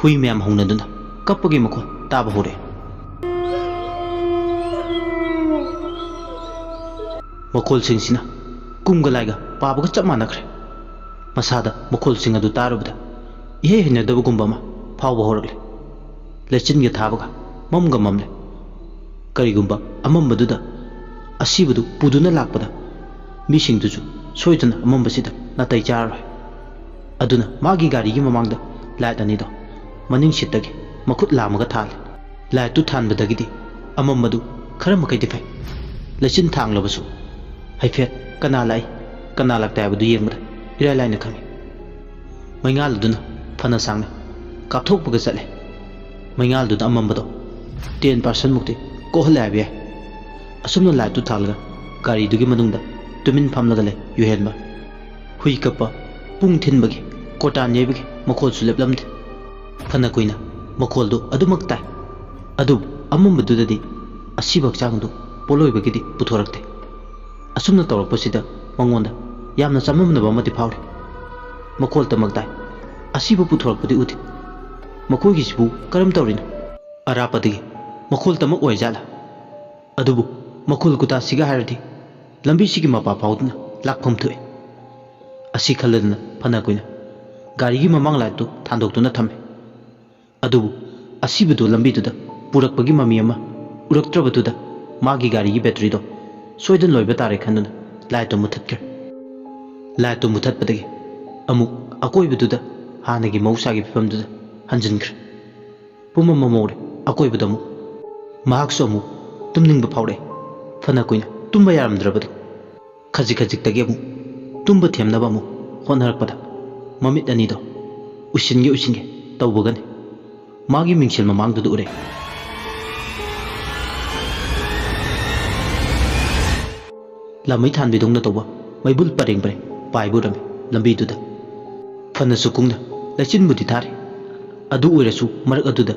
ꯍꯨꯏ ꯃꯌꯥꯝ ꯍꯧꯅꯗꯨꯅ ꯀꯞꯄꯒꯤ ꯃꯈꯣꯜ ꯇꯥꯕ ꯍꯧꯔꯛꯑꯦ꯫ ꯃꯈꯣꯜꯁꯤꯡꯁꯤꯅ ꯀꯨꯝꯒ ꯂꯥꯏꯒ ꯄꯥꯕꯒ ꯆꯞ ꯃꯥꯟꯅꯈ꯭ꯔꯦ꯫ ꯃꯁꯥꯗ ꯃꯈꯣꯜꯁꯤꯡ ꯑꯗꯨ ꯇꯥꯔꯨꯕꯗ ꯏꯍꯩ ꯍꯩꯅꯗꯕꯒꯨꯝꯕ ꯑꯃ ꯐꯥꯎꯕ ꯍꯧꯔꯛꯂꯦ꯫ ꯂꯩꯆꯤꯟꯒ ꯊꯥꯕꯒ ꯃꯝꯒ ꯃꯝꯂꯦ꯫ ꯀꯔꯤꯒꯨꯝꯕ ꯑꯃꯝꯕꯗꯨꯗ ꯑꯁꯤꯕꯗꯨ ꯄꯨꯗꯨꯅ ꯂꯥꯛꯄꯗ ꯃꯤꯁꯤꯡꯗꯨꯁꯨ ꯁꯣꯏꯗꯅ ꯑꯃꯝꯕꯁꯤꯗ ꯅꯥꯇꯩ ꯆꯥꯔꯔꯣꯏ꯫ ꯑꯗꯨꯅ ꯃꯥꯒꯤ ꯒꯥꯔꯤꯒꯤ ꯃꯃꯥꯡꯗ ꯂꯥꯏꯠ ꯑꯅꯤꯗꯣ ꯃꯅꯤꯡ ꯁꯤꯠꯇꯒꯤ ꯃꯈꯨꯠ ꯂꯥꯝꯃꯒ ꯊꯥꯜꯂꯦ꯫ ꯂꯥꯏꯠꯇꯨ ꯊꯥꯟꯕꯗꯒꯤꯗꯤ ꯑꯃꯝꯕꯗꯨ ꯈꯔ ꯃꯈꯩꯗꯤ ꯐꯩ꯫ ꯂꯩꯆꯤꯟ ꯊꯥꯡꯂꯕꯁꯨ ꯍꯥꯏꯐꯦꯠ ꯀꯅꯥ ꯂꯥꯛꯏ, ꯀꯅꯥ ꯂꯥꯛꯇꯦ ꯍꯥꯏꯕꯗꯨ ꯌꯦꯡꯕꯗ ꯏꯔꯥꯏ ꯂꯥꯏꯅ ꯈꯪꯏ꯫ ꯃꯩꯉꯥꯜ ꯑꯗꯨꯅ ꯐꯅ ꯁꯥꯡꯅ ꯀꯥꯞꯊꯣꯛꯄꯒ ꯆꯠꯂꯦ꯫ ꯃꯩꯉꯥꯜꯗꯨꯅ ꯑꯃꯝꯕꯗꯣ ꯇꯦꯟ ꯄꯥꯔꯁꯦꯟ ꯃꯨꯛꯇꯤ ꯀꯣꯛꯍꯜꯂꯦ ꯍꯥꯏꯕ ꯌꯥꯏ꯫ ꯑꯁꯨꯝꯅ ꯂꯥꯏꯠꯇꯨ ꯊꯥꯜꯂꯒ ꯒꯥꯔꯤꯗꯨꯒꯤ ꯃꯅꯨꯡꯗ ꯇꯨꯃꯤꯟ ꯐꯝꯂꯒ ꯂꯩ ꯌꯨꯍꯦꯟꯕ꯫ ꯍꯨꯏ ꯀꯞꯄ, ꯄꯨꯡ ꯊꯤꯟꯕꯒꯤ, ꯀꯣꯔꯇꯥꯟ ꯌꯩꯕꯒꯤ ꯃꯈꯣꯜꯁꯨ ꯂꯦꯞꯂꯝꯗꯦ꯫ ꯐꯅ ꯀꯨꯏꯅ ꯃꯈꯣꯜꯗꯨ ꯑꯗꯨꯃꯛ ꯇꯥꯏ, ꯑꯗꯨꯕꯨ ꯑꯃꯝꯕꯗꯨꯗꯗꯤ ꯑꯁꯤꯕ ꯍꯛꯆꯥꯡꯗꯨ ꯄꯣꯠꯂꯣꯏꯕꯒꯤꯗꯤ ꯄꯨꯊꯣꯔꯛꯇꯦ꯫ ꯑꯁꯨꯝꯅ ꯇꯧꯔꯛꯄꯁꯤꯗ ꯃꯉꯣꯟꯗ ꯌꯥꯝꯅ ꯆꯃꯝꯅꯕ ꯑꯃꯗꯤ ꯐꯥꯎꯔꯤ꯫ ꯃꯈꯣꯜꯇꯃꯛ ꯇꯥꯏ, ꯑꯁꯤꯕ ꯄꯨꯊꯣꯔꯛꯄꯗꯤ ꯎꯗꯦ꯫ ꯃꯈꯣꯏꯒꯤꯁꯤꯕꯨ ꯀꯔꯝ ꯇꯧꯔꯤꯅꯣ? ꯑꯔꯥꯞꯄꯗꯒꯤ ꯃꯈꯣꯜꯇꯃꯛ ꯑꯣꯏꯖꯥꯠꯂ? ꯑꯗꯨꯕꯨ ꯃꯈꯣꯜ ꯀꯨꯇꯥꯁꯤꯒ ꯍꯥꯏꯔꯗꯤ ꯂꯝꯕꯤꯁꯤꯒꯤ ꯃꯄꯥ ꯐꯥꯎꯗꯨꯅ ꯂꯥꯛꯐꯝ ꯊꯣꯛꯏ꯫ ꯑꯁꯤ ꯈꯜꯂꯗꯨꯅ ꯐꯅ ꯀꯨꯏꯅ ꯒꯥꯔꯤꯒꯤ ꯃꯃꯥꯡ ꯂꯥꯏꯠꯇꯨ ꯊꯥꯟꯗꯣꯛꯇꯨꯅ ꯊꯝꯃꯤ꯫ ꯑꯗꯨꯕꯨ ꯑꯁꯤꯕꯗꯨ ꯂꯝꯕꯤꯗꯨꯗ ꯄꯨꯔꯛꯄꯒꯤ ꯃꯃꯤ ꯑꯃ ꯎꯔꯛꯇ꯭ꯔꯕꯗꯨꯗ ꯃꯥꯒꯤ ꯒꯥꯔꯤꯒꯤ ꯕꯦꯇ꯭ꯔꯤꯗꯣ ꯁꯣꯏꯗꯅ ꯂꯣꯏꯕ ꯇꯥꯔꯦ ꯈꯟꯗꯨꯅ ꯂꯥꯏꯠꯇꯨ ꯃꯨꯊꯠꯈ꯭ꯔꯦ꯫ ꯂꯥꯏꯠꯇꯨ ꯃꯨꯊꯠꯄꯗꯒꯤ ꯑꯃꯨꯛ ꯑꯀꯣꯏꯕꯗꯨꯗ ꯍꯥꯟꯅꯒꯤ ꯃꯍꯧꯁꯥꯒꯤ ꯐꯤꯕꯝꯗꯨꯗ ꯍꯟꯖꯤꯟꯈ꯭ꯔꯦ꯫ ꯄꯨꯝꯃꯝ ꯃꯝꯍꯧꯔꯦ꯫ ꯑꯀꯣꯏꯕꯗ ꯑꯃꯨꯛ ꯃꯍꯥꯛꯁꯨ ꯑꯃꯨꯛ ꯇꯨꯝꯅꯤꯡꯕ ꯐꯥꯎꯔꯛꯑꯦ꯫ ꯐꯅ ꯀꯨꯏꯅ ꯇꯨꯝꯕ ꯌꯥꯔꯝꯗ꯭ꯔꯕꯗꯣ ꯈꯖꯤꯛ ꯈꯖꯤꯛꯇꯒꯤ ꯑꯃꯨꯛ ꯇꯨꯝꯕ ꯊꯦꯝꯅꯕ ꯑꯃꯨꯛ ꯍꯣꯠꯅꯔꯛꯄꯗ ꯃꯃꯤꯠ ꯑꯅꯤꯗꯣ ꯎꯏꯁꯤꯟꯒꯦ ꯎꯏꯁꯤꯟꯒꯦ ꯇꯧꯕꯒꯅꯤ ꯃꯥꯒꯤ ꯃꯤꯡꯁꯦꯜ ꯃꯃꯥꯡꯗꯨꯗ ꯎꯔꯦ꯫ ꯂꯥꯃꯩ ꯊꯥꯟꯕꯤꯗꯧꯅ ꯇꯧꯕ ꯃꯩꯕꯨꯜ ꯄꯔꯦꯡ ꯄꯔꯦꯡ ꯄꯥꯏꯕ ꯎꯔꯝꯃꯤ ꯂꯝꯕꯤꯗꯨꯗ꯫ ꯐꯅꯁꯨ ꯀꯨꯡꯅ ꯂꯩꯆꯤꯟꯕꯨꯗꯤ ꯊꯥꯔꯤ꯫ ꯑꯗꯨ ꯑꯣꯏꯔꯁꯨ ꯃꯔꯛ ꯑꯗꯨꯗ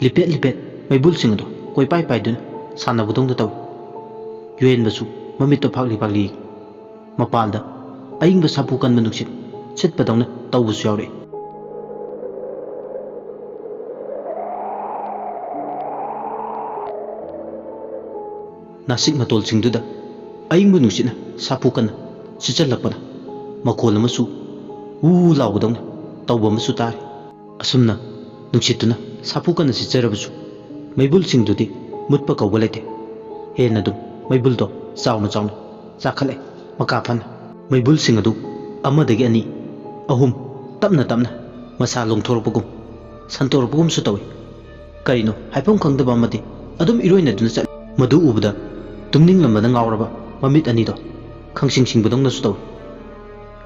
ꯂꯤꯄꯦꯠ ꯂꯤꯄꯦꯠ ꯃꯩꯕꯨꯜꯁꯤꯡ ꯑꯗꯨ ꯀꯣꯏꯄꯥꯏ ꯄꯥꯏꯗꯨꯅ ꯁꯥꯟꯅꯕꯗꯧꯅ ꯇꯧꯏ꯫ ꯌꯨꯍꯦꯟꯕꯁꯨ ꯃꯃꯤꯠꯇꯣ ꯐꯥꯛꯂꯤ ꯐꯥꯛꯂꯤ ꯌꯦꯡꯏ꯫ ꯃꯄꯥꯟꯗ ꯑꯏꯪꯕ ꯁꯥꯐꯨ ꯀꯟꯕ ꯅꯨꯡꯁꯤꯠ ꯁꯤꯠꯄꯗꯧꯅ ꯇꯧꯕꯁꯨ ꯌꯥꯎꯔꯛꯏ꯫ ꯅꯥꯁꯤꯛ ꯃꯇꯣꯜꯁꯤꯡꯗꯨꯗ ꯑꯏꯪꯕ ꯅꯨꯡꯁꯤꯠꯅ ꯁꯥꯐꯨ ꯀꯟꯅ ꯁꯤꯠꯆꯜꯂꯛꯄꯅ ꯃꯈꯣꯜ ꯑꯃꯁꯨ ꯎ ꯂꯥꯎꯕꯗꯧꯅ ꯇꯧꯕ ꯑꯃꯁꯨ ꯇꯥꯔꯤ꯫ ꯑꯁꯨꯝꯅ ꯅꯨꯡꯁꯤꯠꯇꯨꯅ ꯁꯥꯐꯨ ꯀꯟꯅ ꯁꯤꯠꯆꯔꯕꯁꯨ ꯃꯩꯕꯨꯜꯁꯤꯡꯗꯨꯗꯤ ꯃꯨꯠꯄ ꯀꯧꯕ ꯂꯩꯇꯦ꯫ ꯍꯦꯟꯅ ꯑꯗꯨꯝ ꯃꯩꯕꯨꯜꯗꯣ ꯆꯥꯎꯅ ꯆꯥꯎꯅ ꯆꯥꯈꯠꯂꯛꯏ꯫ ꯃꯀꯥ ꯐꯅ ꯃꯩꯕꯨꯜꯁꯤꯡ ꯑꯗꯨ ꯑꯃꯗꯒꯤ ꯑꯅꯤ, ꯑꯍꯨꯝ ꯇꯞꯅ ꯇꯞꯅ ꯃꯁꯥ ꯂꯣꯡꯊꯣꯔꯛꯄꯒꯨꯝ ꯁꯟꯇꯣꯔꯛꯄꯒꯨꯝꯁꯨ ꯇꯧꯏ꯫ ꯀꯔꯤꯅꯣ ꯍꯥꯏꯐꯝ ꯈꯪꯗꯕ ꯑꯃꯗꯤ ꯑꯗꯨꯝ ꯏꯔꯣꯏꯅꯗꯨꯅ ꯆꯠꯂꯤ꯫ ꯃꯗꯨ ꯎꯕꯗ ꯇꯨꯝꯅꯤꯡꯂꯝꯕꯗ ꯉꯥꯎꯔꯕ ꯃꯃꯤꯠ ꯑꯅꯤꯗꯣ ꯈꯪꯁꯤꯡ ꯁꯤꯡꯕꯗꯧꯅꯁꯨ ꯇꯧꯏ꯫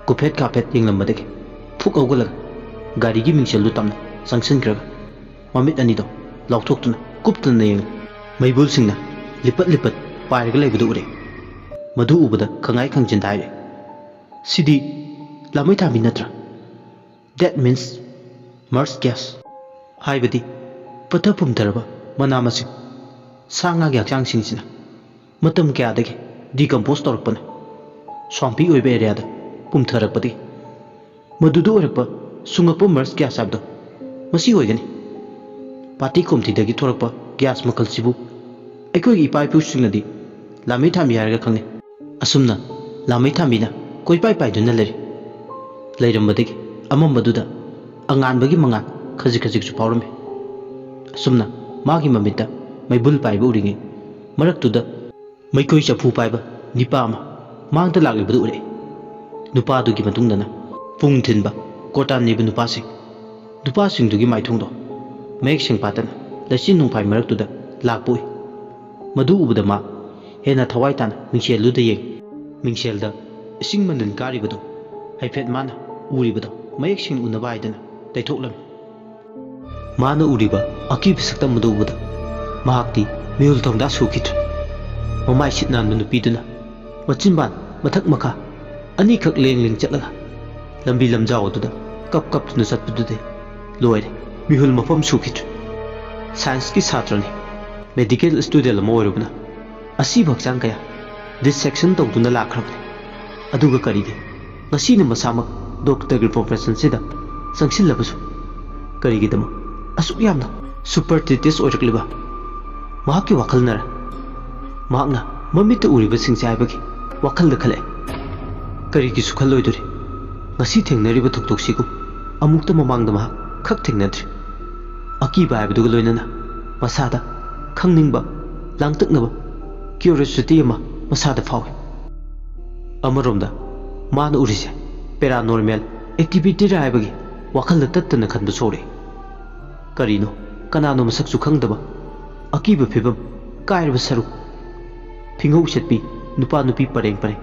ꯀꯨꯐꯦꯠ ꯀꯥꯐꯦꯠ ꯌꯦꯡꯂꯝꯕꯗꯒꯤ ꯐꯨꯛ ꯍꯧꯒꯠꯂꯒ ꯒꯥꯔꯤꯒꯤ ꯃꯤꯡꯁꯦꯜꯗꯨ ꯇꯞꯅ ꯆꯪꯁꯤꯟꯈ꯭ꯔꯒ ꯃꯃꯤꯠ ꯑꯅꯤꯗꯣ ꯂꯥꯎꯊꯣꯛꯇꯨꯅ ꯀꯨꯞꯇꯅ ꯌꯦꯡꯂꯤ꯫ ꯃꯩꯕꯨꯜꯁꯤꯡꯅ ꯂꯤꯄꯠ ꯂꯤꯄꯠ ꯄꯥꯏꯔꯒ ꯂꯩꯕꯗꯨ ꯎꯔꯦ꯫ ꯃꯗꯨ ꯎꯕꯗ ꯈꯪꯉꯥꯏ ꯈꯪꯖꯤꯟꯗ ꯍꯥꯏꯔꯦ, "ꯁꯤꯗꯤ ꯂꯥꯃꯩ ꯊꯥꯟꯕꯤ ꯅꯠꯇ꯭ꯔꯥ? That means merge gas꯫ ꯍꯥꯏꯕꯗꯤ ꯄꯠꯊ ꯄꯨꯝꯊꯔꯕ ꯃꯅꯥ ꯃꯁꯤꯡ, ꯁꯥ ꯉꯥꯒꯤ ꯍꯛꯆꯥꯡꯁꯤꯡꯁꯤꯅ ꯃꯇꯝ ꯀꯌꯥꯗꯒꯤ ꯗꯤꯀꯝꯄꯣꯁ ꯇꯧꯔꯛꯄꯅ ꯁ꯭ꯋꯥꯝꯄꯤ ꯑꯣꯏꯕ ꯑꯦꯔꯤꯌꯥꯗ ꯄꯨꯝꯊꯔꯛꯄꯗꯒꯤ ꯃꯗꯨꯗ ꯑꯣꯏꯔꯛꯄ ꯁꯨꯡꯉꯛꯄ ꯃꯔꯁ ꯒ꯭ꯌꯥꯁ ꯍꯥꯏꯕꯗꯣ ꯃꯁꯤ ꯑꯣꯏꯒꯅꯤ꯫ ꯄꯥꯔꯇꯤ ꯀꯣꯝꯊꯤꯗꯒꯤ ꯊꯣꯔꯛꯄ ꯒ꯭ꯌꯥꯁ ꯃꯈꯜꯁꯤꯕꯨ ꯑꯩꯈꯣꯏꯒꯤ ꯏꯄꯥ ꯏꯄꯨꯁꯤꯡꯅꯗꯤ ꯂꯥꯃꯩ ꯊꯥꯟꯕꯤ ꯍꯥꯏꯔꯒ ꯈꯪꯅꯩ꯫ ꯑꯁꯨꯝꯅ ꯂꯥꯃꯩ ꯊꯥꯟꯕꯤꯅ ꯀꯣꯏꯄꯥꯏ ꯄꯥꯏꯗꯨꯅ ꯂꯩꯔꯤ꯫ ꯂꯩꯔꯝꯕꯗꯒꯤ ꯑꯃꯝꯕꯗꯨꯗ ꯑꯉꯥꯟꯕꯒꯤ ꯃꯉꯥꯜ ꯈꯖꯤꯛ ꯈꯖꯤꯛꯁꯨ ꯐꯥꯎꯔꯝꯃꯤ꯫ ꯑꯁꯨꯝꯅ ꯃꯥꯒꯤ ꯃꯃꯤꯠꯇ ꯃꯩꯕꯨꯜ ꯄꯥꯏꯕ ꯎꯔꯤꯉꯩ ꯃꯔꯛꯇꯨꯗ ꯃꯩꯈꯣꯏ ꯆꯐꯨ ꯄꯥꯏꯕ ꯅꯤꯄꯥ ꯑꯃ ꯃꯥꯡꯗ ꯂꯥꯛꯂꯤꯕꯗꯨ ꯎꯔꯛꯏ꯫ ꯅꯨꯄꯥꯗꯨꯒꯤ ꯃꯇꯨꯡꯗꯅ ꯄꯨꯡ ꯊꯤꯟꯕ ꯀꯣꯇꯥꯟ ꯅꯤꯕ ꯅꯨꯄꯥꯁꯤꯡ꯫ ꯅꯨꯄꯥꯁꯤꯡꯗꯨꯒꯤ ꯃꯥꯏꯊꯣꯡꯗꯣ ꯃꯌꯦꯛ ꯁꯦꯡ ꯄꯥꯠꯇꯅ ꯂꯩꯆꯤꯟ ꯅꯣꯡꯐꯥꯏ ꯃꯔꯛꯇꯨꯗ ꯂꯥꯛꯄ ꯎꯏ꯫ ꯃꯗꯨ ꯎꯕꯗ ꯃꯥ ꯍꯦꯟꯅ ꯊꯋꯥꯏ ꯇꯥꯅ ꯃꯤꯡꯁꯦꯜꯗꯨꯗ ꯌꯦꯡꯉꯤ꯫ ꯃꯤꯡꯁꯦꯜꯗ ꯏꯁꯤꯡ ꯃꯅꯤꯜ ꯀꯥꯔꯤꯕꯗꯨ ꯍꯥꯏꯐꯦꯠ ꯃꯥꯅ ꯎꯔꯤꯕꯗꯣ ꯃꯌꯦꯛ ꯁꯦꯡꯅ ꯎꯅꯕ ꯍꯥꯏꯗꯅ ꯇꯩꯊꯣꯛꯂꯝꯃꯤ꯫ ꯃꯥꯅ ꯎꯔꯤꯕ ꯑꯀꯤꯕ ꯁꯛꯇꯝ ꯑꯗꯨ ꯎꯕꯗ ꯃꯍꯥꯛꯇꯤ ꯃꯤꯍꯨꯜ ꯊꯧꯗꯥ ꯁꯨꯈꯤꯗ꯭ꯔꯦ꯫ ꯃꯃꯥꯏ ꯁꯤꯠ ꯅꯥꯟꯕ ꯅꯨꯄꯤꯗꯨꯅ ꯃꯆꯤꯟꯕꯥꯟ ꯃꯊꯛ ꯃꯈꯥ ꯑꯅꯤꯈꯛ ꯂꯦꯡ ꯂꯦꯡ ꯆꯠꯂꯒ ꯂꯝꯕꯤ ꯂꯝꯖꯥꯎ ꯑꯗꯨꯗ ꯀꯞ ꯀꯞꯇꯨꯅ ꯆꯠꯄꯗꯨꯗꯤ ꯂꯣꯏꯔꯦ, ꯃꯤꯍꯨꯜ ꯃꯐꯝ ꯁꯨꯈꯤꯗ꯭ꯔꯦ꯫ ꯁꯥꯏꯟꯁꯀꯤ ꯁꯥꯇ꯭ꯔꯅꯤ, ꯃꯦꯗꯤꯀꯦꯜ ꯁ꯭ꯇꯨꯗꯦꯟ ꯑꯃ ꯑꯣꯏꯔꯨꯕꯅ ꯑꯁꯤꯕ ꯍꯛꯆꯥꯡ ꯀꯌꯥ ꯗꯤꯁꯦꯛꯁꯟ ꯇꯧꯗꯨꯅ ꯂꯥꯛꯈ꯭ꯔꯕꯅꯤ꯫ ꯑꯗꯨꯒ ꯀꯔꯤꯒꯤ ꯉꯁꯤꯅ ꯃꯁꯥꯃꯛ ꯗꯣꯛꯇꯔꯒꯤ ꯄ꯭ꯔꯣꯐꯦꯁꯟꯁꯤꯗ ꯆꯪꯁꯤꯜꯂꯕꯁꯨ ꯀꯔꯤꯒꯤꯗꯃꯛ ꯑꯁꯨꯛ ꯌꯥꯝꯅ ꯁꯨꯄꯔꯁ꯭ꯇꯤꯁꯤꯌꯁ ꯑꯣꯏꯔꯛꯂꯤꯕ? ꯃꯍꯥꯛꯀꯤ ꯋꯥꯈꯜꯅꯔ? ꯃꯍꯥꯛꯅ ꯃꯃꯤꯠꯇ ꯎꯔꯤꯕꯁꯤꯡꯁꯦ ꯍꯥꯏꯕꯒꯤ ꯋꯥꯈꯜꯗ ꯈꯜꯂꯛꯑꯦ꯫ ꯀꯔꯤꯒꯤꯁꯨ ꯈꯜꯂꯣꯏꯗꯣꯔꯤ? ꯉꯁꯤ ꯊꯦꯡꯅꯔꯤꯕ ꯊꯧꯗꯣꯛꯁꯤꯒꯨꯝ ꯑꯃꯨꯛꯇ ꯃꯃꯥꯡꯗ ꯃꯍꯥꯛ ꯈꯛ ꯊꯦꯡꯅꯗ꯭ꯔꯤ꯫ ꯑꯀꯤꯕ ꯍꯥꯏꯕꯗꯨꯒ ꯂꯣꯏꯅꯅ ꯃꯁꯥꯗ ꯈꯪꯅꯤꯡꯕ, ꯂꯥꯡꯇꯛꯅꯕ, ꯀ꯭ꯌꯨꯔꯤꯑꯣꯁꯤꯇꯤ ꯑꯃ ꯃꯁꯥꯗ ꯐꯥꯎꯏ꯫ ꯑꯃꯔꯣꯝꯗ ꯃꯥꯅ ꯎꯔꯤꯁꯦ ꯄꯦꯔꯥꯅꯣꯔꯃꯦꯜ ꯑꯦꯛꯇꯤꯚꯤꯇꯤꯔ ꯍꯥꯏꯕꯒꯤ ꯋꯥꯈꯜꯗ ꯇꯠꯇꯅ ꯈꯟꯕꯁꯨ ꯍꯧꯔꯛꯏ꯫ ꯀꯔꯤꯅꯣ, ꯀꯅꯥꯅꯣ ꯃꯁꯛꯁꯨ ꯈꯪꯗꯕ, ꯑꯀꯤꯕ ꯐꯤꯕꯝ, ꯀꯥꯏꯔꯕ ꯁꯔꯨꯛ, ꯐꯤꯉꯧ ꯁꯦꯠꯄꯤ ꯅꯨꯄꯥ ꯅꯨꯄꯤ ꯄꯔꯦꯡ ꯄꯔꯦꯡ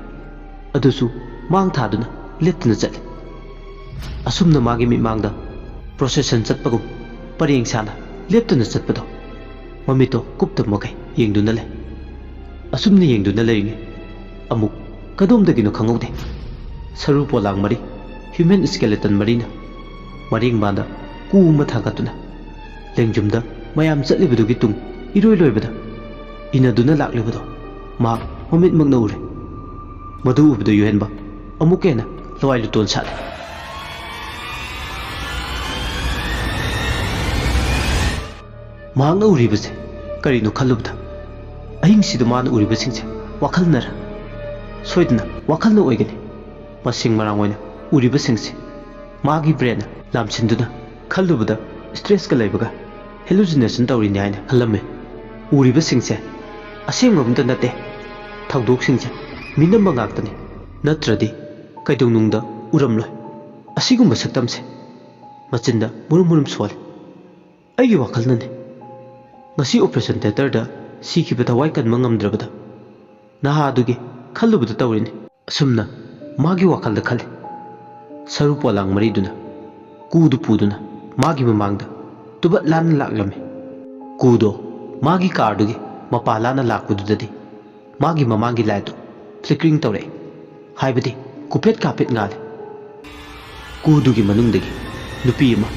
ꯑꯗꯨꯁꯨ ꯃꯥꯡ ꯊꯥꯗꯨꯅ ꯂꯦꯞꯇꯅ ꯆꯠꯂꯤ꯫ ꯑꯁꯨꯝꯅ ꯃꯥꯒꯤ ꯃꯤꯠꯃꯥꯡꯗ ꯄ꯭ꯔꯣꯁꯦꯁꯟ ꯆꯠꯄꯒꯨꯝ ꯄꯔꯦꯡ ꯁꯥꯅ ꯂꯦꯞꯇꯅ ꯆꯠꯄꯗꯣ ꯃꯃꯤꯠꯇꯣ ꯀꯨꯞꯇ ꯃꯈꯩ ꯌꯦꯡꯗꯨꯅ ꯂꯩ꯫ ꯑꯁꯨꯝꯅ ꯌꯦꯡꯗꯨꯅ ꯂꯩꯔꯤꯉꯩ ꯑꯃꯨꯛ ꯀꯗꯣꯝꯗꯒꯤꯅꯣ ꯈꯪꯍꯧꯗꯦ, ꯁꯔꯨ ꯄꯣꯂꯥꯡ ꯃꯔꯤ, ꯍ꯭ꯌꯨꯃꯦꯟ ꯁ꯭ꯀꯦꯂꯦꯇꯟ ꯃꯔꯤꯅ ꯃꯔꯦꯡꯕꯥꯟꯗ ꯀꯨ ꯑꯃ ꯊꯥꯡꯒꯠꯇꯨꯅ ꯂꯦꯡꯖꯨꯝꯗ ꯃꯌꯥꯝ ꯆꯠꯂꯤꯕꯗꯨꯒꯤ ꯇꯨꯡ ꯏꯔꯣꯏ ꯂꯣꯏꯕꯗ ꯏꯟꯅꯗꯨꯅ ꯂꯥꯛꯂꯤꯕꯗꯣ ꯃꯍꯥꯛ ꯃꯃꯤꯠꯃꯛꯅ ꯎꯔꯦ꯫ ꯃꯗꯨ ꯎꯕꯗ ꯌꯨꯍꯦꯟꯕ ꯑꯃꯨꯛꯀ ꯍꯦꯟꯅ ꯂꯋꯥꯏ ꯂꯨꯇꯣꯟ ꯁꯥꯠꯂꯦ꯫ ꯃꯍꯥꯛꯅ ꯎꯔꯤꯕꯁꯦ ꯀꯔꯤꯅꯣ ꯈꯜꯂꯨꯕꯗ ꯑꯍꯤꯡꯁꯤꯗ ꯃꯥꯅ ꯎꯔꯤꯕꯁꯤꯡꯁꯦ ꯋꯥꯈꯜꯅꯔ? ꯁꯣꯏꯗꯅ ꯋꯥꯈꯜꯅ ꯑꯣꯏꯒꯅꯤ꯫ ꯃꯁꯤꯡ ꯃꯔꯥꯡ ꯑꯣꯏꯅ ꯎꯔꯤꯕꯁꯤꯡꯁꯦ ꯃꯥꯒꯤ ꯕ꯭ꯔꯦꯟꯅ ꯂꯥꯝꯁꯤꯟꯗꯨꯅ ꯈꯜꯂꯨꯕꯗ ꯁ꯭ꯇ꯭ꯔꯦꯁꯀ ꯂꯩꯕꯒ ꯍꯦꯂꯨꯁꯤꯅꯦꯁꯟ ꯇꯧꯔꯤꯅꯤ ꯍꯥꯏꯅ ꯈꯜꯂꯝꯃꯤ꯫ ꯎꯔꯤꯕꯁꯤꯡꯁꯦ ꯑꯁꯦꯡꯕ ꯑꯃꯠꯇ ꯅꯠꯇꯦ꯫ ꯊꯧꯗꯣꯛꯁꯤꯡꯁꯦ ꯃꯤꯅꯝꯕ ꯉꯥꯛꯇꯅꯤ꯫ ꯅꯠꯇ꯭ꯔꯗꯤ ꯀꯩꯗꯧꯅꯨꯡꯗ ꯎꯔꯝꯂꯣꯏ꯫ ꯑꯁꯤꯒꯨꯝꯕ ꯁꯛꯇꯝꯁꯦ ꯃꯆꯤꯟꯗ ꯃꯨꯔꯨꯝ ꯃꯨꯔꯨꯝ ꯁꯣꯜꯂꯤ꯫ ꯑꯩꯒꯤ ꯋꯥꯈꯜꯅꯅꯤ꯫ ꯉꯁꯤ ꯑꯣꯄꯔꯦꯁꯟ ꯊꯤꯌꯦꯇꯔꯗ ꯁꯤꯈꯤꯕ ꯊꯋꯥꯏ ꯀꯟꯕ ꯉꯝꯗ꯭ꯔꯕꯗ ꯅꯍꯥ ꯑꯗꯨꯒꯤ ꯈꯜꯂꯨꯕꯗ ꯇꯧꯔꯤꯅꯤ꯫ ꯑꯁꯨꯝꯅ ꯃꯥꯒꯤ ꯋꯥꯈꯜꯗ ꯈꯜꯂꯤ꯫ ꯁꯔꯨ ꯄꯣꯂꯥꯡ ꯃꯔꯤꯗꯨꯅ ꯀꯨꯗꯨ ꯄꯨꯗꯨꯅ ꯃꯥꯒꯤ ꯃꯃꯥꯡꯗ ꯇꯨꯕꯠ ꯂꯥꯟꯅ ꯂꯥꯛꯂꯝꯃꯤ꯫ ꯀꯨꯗꯣ ꯃꯥꯒꯤ ꯀꯥꯔꯗꯨꯒꯤ ꯃꯄꯥ ꯂꯥꯟꯅ ꯂꯥꯛꯄꯗꯨꯗꯗꯤ ꯃꯥꯒꯤ ꯃꯃꯥꯡꯒꯤ ꯂꯥꯏꯠꯇꯨ ꯐ꯭ꯂꯤꯀꯔꯤꯡ ꯇꯧꯔꯛꯏ꯫ ꯍꯥꯏꯕꯗꯤ ꯀꯨꯐꯦꯠ ꯀꯥꯐꯦꯠ ꯉꯥꯜꯂꯤ꯫ ꯀꯨꯗꯨꯒꯤ ꯃꯅꯨꯡꯗꯒꯤ ꯅꯨꯄꯤ ꯑꯃ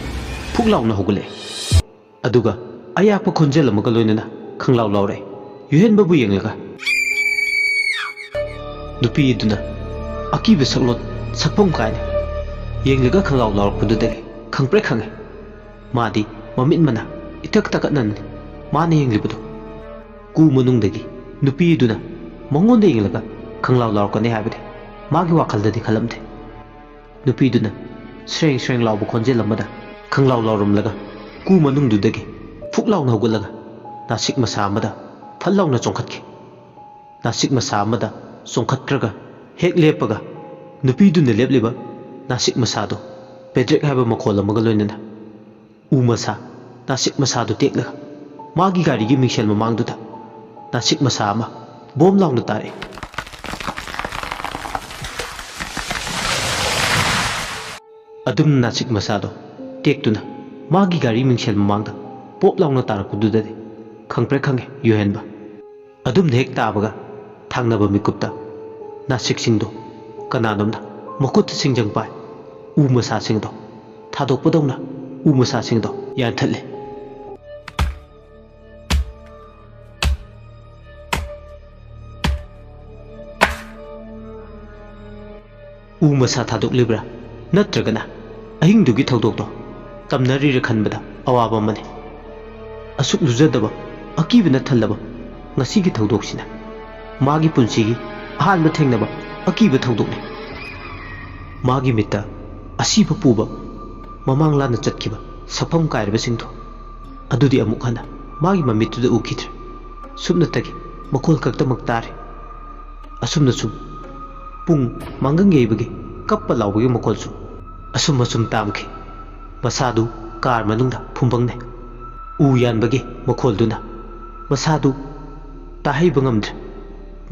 ꯐꯨꯛ ꯂꯥꯎꯅ ꯍꯧꯒꯠꯂꯛꯏ꯫ ꯑꯗꯨꯒ ꯑꯌꯥꯛꯄ ꯈꯣꯟꯖꯦꯜ ꯑꯃꯒ ꯂꯣꯏꯅꯅ ꯈꯪꯂꯥꯎ ꯂꯥꯎꯔꯛꯏ꯫ ꯌꯨꯍꯦꯟꯕꯕꯨ ꯌꯦꯡꯂꯒ ꯅꯨꯄꯤ ꯑꯗꯨꯅ ꯑꯀꯤꯕ ꯁꯛꯂꯣꯟ ꯁꯛꯐꯝ ꯀꯥꯏꯅ ꯌꯦꯡꯂꯒ ꯈꯪꯂꯥꯎ ꯂꯥꯎꯔꯛꯄꯗꯨꯗꯒꯤ ꯈꯪꯄ꯭ꯔꯦꯛ ꯈꯪꯉꯤ꯫ ꯃꯥꯗꯤ ꯃꯃꯤꯠ ꯃꯅꯥ ꯏꯇꯛ ꯇꯀꯠꯅꯅꯤ ꯃꯥꯅ ꯌꯦꯡꯂꯤꯕꯗꯨ꯫ ꯀꯨ ꯃꯅꯨꯡꯗꯒꯤ ꯅꯨꯄꯤ ꯑꯗꯨꯅ ꯃꯉꯣꯟꯗ ꯌꯦꯡꯂꯒ ꯈꯪꯂꯥꯎ ꯂꯥꯎꯔꯛꯀꯅꯤ ꯍꯥꯏꯕꯗꯤ ꯃꯥꯒꯤ ꯋꯥꯈꯜꯗꯗꯤ ꯈꯜꯂꯝꯗꯦ꯫ ꯅꯨꯄꯤꯗꯨꯅ ꯁ꯭ꯔꯦꯡ ꯁ꯭ꯔꯦꯡ ꯂꯥꯎꯕ ꯈꯣꯟꯖꯦꯜ ꯑꯃꯗ ꯈꯪꯂꯥꯎ ꯂꯥꯎꯔꯝꯂꯒ ꯀꯨ ꯃꯅꯨꯡꯗꯨꯗꯒꯤ ꯐꯨꯛ ꯂꯥꯎꯅ ꯍꯧꯒꯠꯂꯒ ꯅꯥꯁꯤꯛ ꯃꯁꯥ ꯑꯃꯗ ꯐꯠ ꯂꯥꯎꯅ ꯆꯣꯡꯈꯠꯈꯤ꯫ ꯅꯥꯁꯤꯛ ꯃꯁꯥ ꯑꯃꯗ ꯆꯣꯡꯈꯠꯈ꯭ꯔꯒ ꯍꯦꯛ ꯂꯦꯞꯄꯒ ꯅꯨꯄꯤꯗꯨꯅ ꯂꯦꯞꯂꯤꯕ ꯅꯥꯁꯤꯛ ꯃꯁꯥꯗꯨ ꯄꯦꯗ꯭ꯔꯦꯛ ꯍꯥꯏꯕ ꯃꯈꯣꯜ ꯑꯃꯒ ꯂꯣꯏꯅꯅ ꯎ ꯃꯁꯥ, ꯅꯥꯁꯤꯛ ꯃꯁꯥꯗꯨ ꯇꯦꯛꯂꯒ ꯃꯥꯒꯤ ꯒꯥꯔꯤꯒꯤ ꯃꯤꯡꯁꯦꯜ ꯃꯃꯥꯡꯗꯨꯗ ꯅꯥꯁꯤꯛ ꯃꯁꯥ ꯑꯃ ꯕꯣꯝ ꯂꯥꯎꯅ ꯇꯥꯔꯛꯏ꯫ ꯑꯗꯨꯝ ꯅꯥꯁꯤꯛ ꯃꯁꯥꯗꯣ ꯇꯦꯛꯇꯨꯅ ꯃꯥꯒꯤ ꯒꯥꯔꯤ ꯃꯤꯡꯁꯦꯜ ꯃꯃꯥꯡꯗ ꯄꯣꯞ ꯂꯥꯎꯅ ꯇꯥꯔꯛꯄꯗꯨꯗꯗꯤ ꯈꯪꯄ꯭ꯔꯦꯛ ꯈꯪꯉꯦ ꯌꯨꯍꯦꯟꯕ꯫ ꯑꯗꯨꯝꯅ ꯍꯦꯛ ꯇꯥꯕꯒ ꯊꯥꯡꯅꯕ ꯃꯤꯀꯨꯞꯇ ꯅꯥꯁꯤꯛꯁꯤꯡꯗꯣ ꯀꯅꯥꯅꯣꯝꯅ ꯃꯈꯨꯠꯇ ꯁꯤꯡꯖꯪ ꯄꯥꯏ ꯎ ꯃꯁꯥꯁꯤꯡꯗꯣ ꯊꯥꯗꯣꯛꯄꯗꯧꯅ ꯎ ꯃꯁꯥꯁꯤꯡꯗꯣ ꯌꯥꯟꯊꯠꯂꯦ꯫ ꯎ ꯃꯁꯥ ꯊꯥꯗꯣꯛꯂꯤꯕ꯭ꯔꯥ ꯅꯠꯇ꯭ꯔꯒꯅ ꯑꯍꯤꯡꯗꯨꯒꯤ ꯊꯧꯗꯣꯛꯇꯣ ꯇꯝꯅꯔꯤꯔ ꯈꯟꯕꯗ ꯑꯋꯥꯕ ꯑꯃꯅꯤ꯫ ꯑꯁꯨꯛ ꯂꯨꯖꯗꯕ ꯑꯀꯤꯕꯅ ꯊꯜꯂꯕ ꯉꯁꯤꯒꯤ ꯊꯧꯗꯣꯛꯁꯤꯅ ꯃꯥꯒꯤ ꯄꯨꯟꯁꯤꯒꯤ ꯑꯍꯥꯟꯕ ꯊꯦꯡꯅꯕ ꯑꯀꯤꯕ ꯊꯧꯗꯣꯛꯅꯤ꯫ ꯃꯥꯒꯤ ꯃꯤꯠꯇ ꯑꯁꯤꯕ ꯄꯨꯕ ꯃꯃꯥꯡ ꯂꯥꯟꯅ ꯆꯠꯈꯤꯕ ꯁꯛꯐꯝ ꯀꯥꯏꯔꯕꯁꯤꯡꯗꯣ ꯑꯗꯨꯗꯤ ꯑꯃꯨꯛ ꯍꯟꯅ ꯃꯥꯒꯤ ꯃꯃꯤꯠꯇꯨꯗ ꯎꯈꯤꯗ꯭ꯔꯦ꯫ ꯁꯨꯞꯅꯇꯒꯤ ꯃꯈꯣꯜ ꯈꯛꯇꯃꯛ ꯇꯥꯔꯦ꯫ ꯑꯁꯨꯝꯅ ꯁꯨꯝ ꯄꯨꯡ ꯃꯥꯡꯒꯪ ꯌꯩꯕꯒꯤ ꯀꯞꯄ ꯂꯥꯎꯕꯒꯤ ꯃꯈꯣꯜꯁꯨ ꯑꯁꯨꯝ ꯑꯁꯨꯝ ꯇꯥꯝꯈꯤ꯫ ꯃꯁꯥꯗꯨ ꯀꯥꯔ ꯃꯅꯨꯡꯗ ꯐꯨꯝꯕꯪꯅꯩ꯫ ꯎ ꯌꯥꯟꯕꯒꯤ ꯃꯈꯣꯜꯗꯨꯅ ꯃꯁꯥꯗꯨ ꯇꯥꯍꯩꯕ ꯉꯝꯗ꯭ꯔꯦ꯫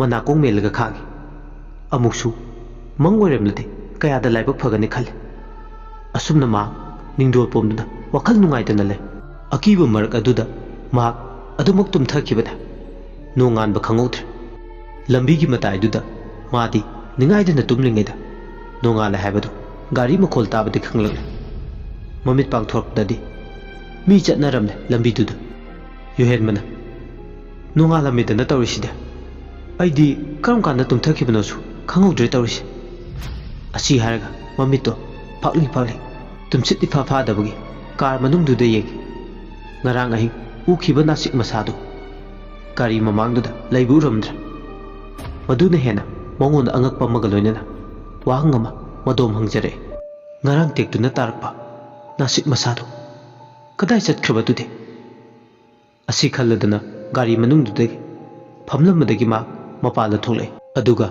ꯃꯅꯥꯀꯣꯡ ꯃꯦꯜꯂꯒ ꯈꯥꯡꯉꯤ꯫ ꯑꯃꯨꯛꯁꯨ ꯃꯪ ꯑꯣꯏꯔꯝꯂꯗꯤ ꯀꯌꯥꯗ ꯂꯥꯏꯕꯛ ꯐꯒꯅꯤ ꯈꯜꯂꯤ꯫ ꯑꯁꯨꯝꯅ ꯃꯍꯥꯛ ꯅꯤꯡꯗꯣꯜ ꯄꯣꯝꯗꯨꯅ ꯋꯥꯈꯜ ꯅꯨꯡꯉꯥꯏꯇꯅ ꯂꯩ꯫ ꯑꯀꯤꯕ ꯃꯔꯛ ꯑꯗꯨꯗ ꯃꯍꯥꯛ ꯑꯗꯨꯃꯛ ꯇꯨꯝꯊꯈꯤꯕꯅꯦ꯫ ꯅꯣꯡꯉꯥꯟꯕ ꯈꯪꯍꯧꯗ꯭ꯔꯦ꯫ ꯂꯝꯕꯤꯒꯤ ꯃꯇꯥꯏꯗꯨꯗ ꯃꯥꯗꯤ ꯅꯤꯡꯉꯥꯏꯗꯅ ꯇꯨꯝꯂꯤꯉꯩꯗ ꯅꯣꯡꯉꯥꯜꯂꯦ ꯍꯥꯏꯕꯗꯨ ꯒꯥꯔꯤ ꯃꯈꯣꯜ ꯇꯥꯕꯗꯤ ꯈꯪꯂꯛꯂꯦ꯫ ꯃꯃꯤꯠ ꯄꯥꯡꯊꯣꯔꯛꯄꯗꯗꯤ ꯃꯤ ꯆꯠꯅꯔꯝꯂꯦ ꯂꯝꯕꯤꯗꯨꯗ꯫ ꯌꯨꯍꯦꯟꯕꯅ, "ꯅꯣꯡꯉꯥꯜꯂꯝꯃꯤꯗꯅ ꯇꯧꯔꯤꯁꯤꯗꯤ꯫ ꯑꯩꯗꯤ ꯀꯔꯝ ꯀꯥꯟꯗ ꯇꯨꯝꯊꯈꯤꯕꯅꯣꯁꯨ ꯈꯪꯍꯧꯗ꯭ꯔꯦ ꯇꯧꯔꯤꯁꯦ"꯫ ꯑꯁꯤ ꯍꯥꯏꯔꯒ ꯃꯃꯤꯠꯇꯣ ꯐꯥꯛꯂꯤ ꯐꯥꯛꯂꯤ ꯇꯨꯝꯁꯤꯠ ꯏꯐꯥ ꯐꯥꯗꯕꯒꯤ ꯀꯥꯔ ꯃꯅꯨꯡꯗꯨꯗ ꯌꯦꯡꯉꯤ꯫ ꯉꯔꯥꯡ ꯑꯍꯤꯡ ꯎꯈꯤꯕ ꯅꯥꯁꯤꯛ ꯃꯁꯥꯗꯨ ꯒꯥꯔꯤ ꯃꯃꯥꯡꯗꯨꯗ ꯂꯩꯕ ꯎꯔꯝꯗ꯭ꯔꯦ꯫ ꯃꯗꯨꯅ ꯍꯦꯟꯅ ꯃꯉꯣꯟꯗ ꯑꯉꯛꯄ ꯑꯃꯒ ꯂꯣꯏꯅꯅ ꯋꯥꯍꯪ ꯑꯃ ꯃꯗꯣꯝ ꯍꯪꯖꯔꯛꯏ꯫ ꯉꯔꯥꯡ ꯇꯦꯛꯇꯨꯅ ꯇꯥꯔꯛꯄ ꯅꯥꯁꯤꯛ ꯃꯁꯥꯗꯨ ꯀꯗꯥꯏ ꯆꯠꯈ꯭ꯔꯕꯗꯨꯗꯤ? ꯑꯁꯤ ꯈꯜꯂꯗꯨꯅ ꯒꯥꯔꯤ ꯃꯅꯨꯡꯗꯨꯗꯒꯤ ꯐꯝꯂꯝꯕꯗꯒꯤ ꯃꯥ ꯃꯄꯥꯟꯗ ꯊꯣꯛꯂꯛꯏ꯫ ꯑꯗꯨꯒ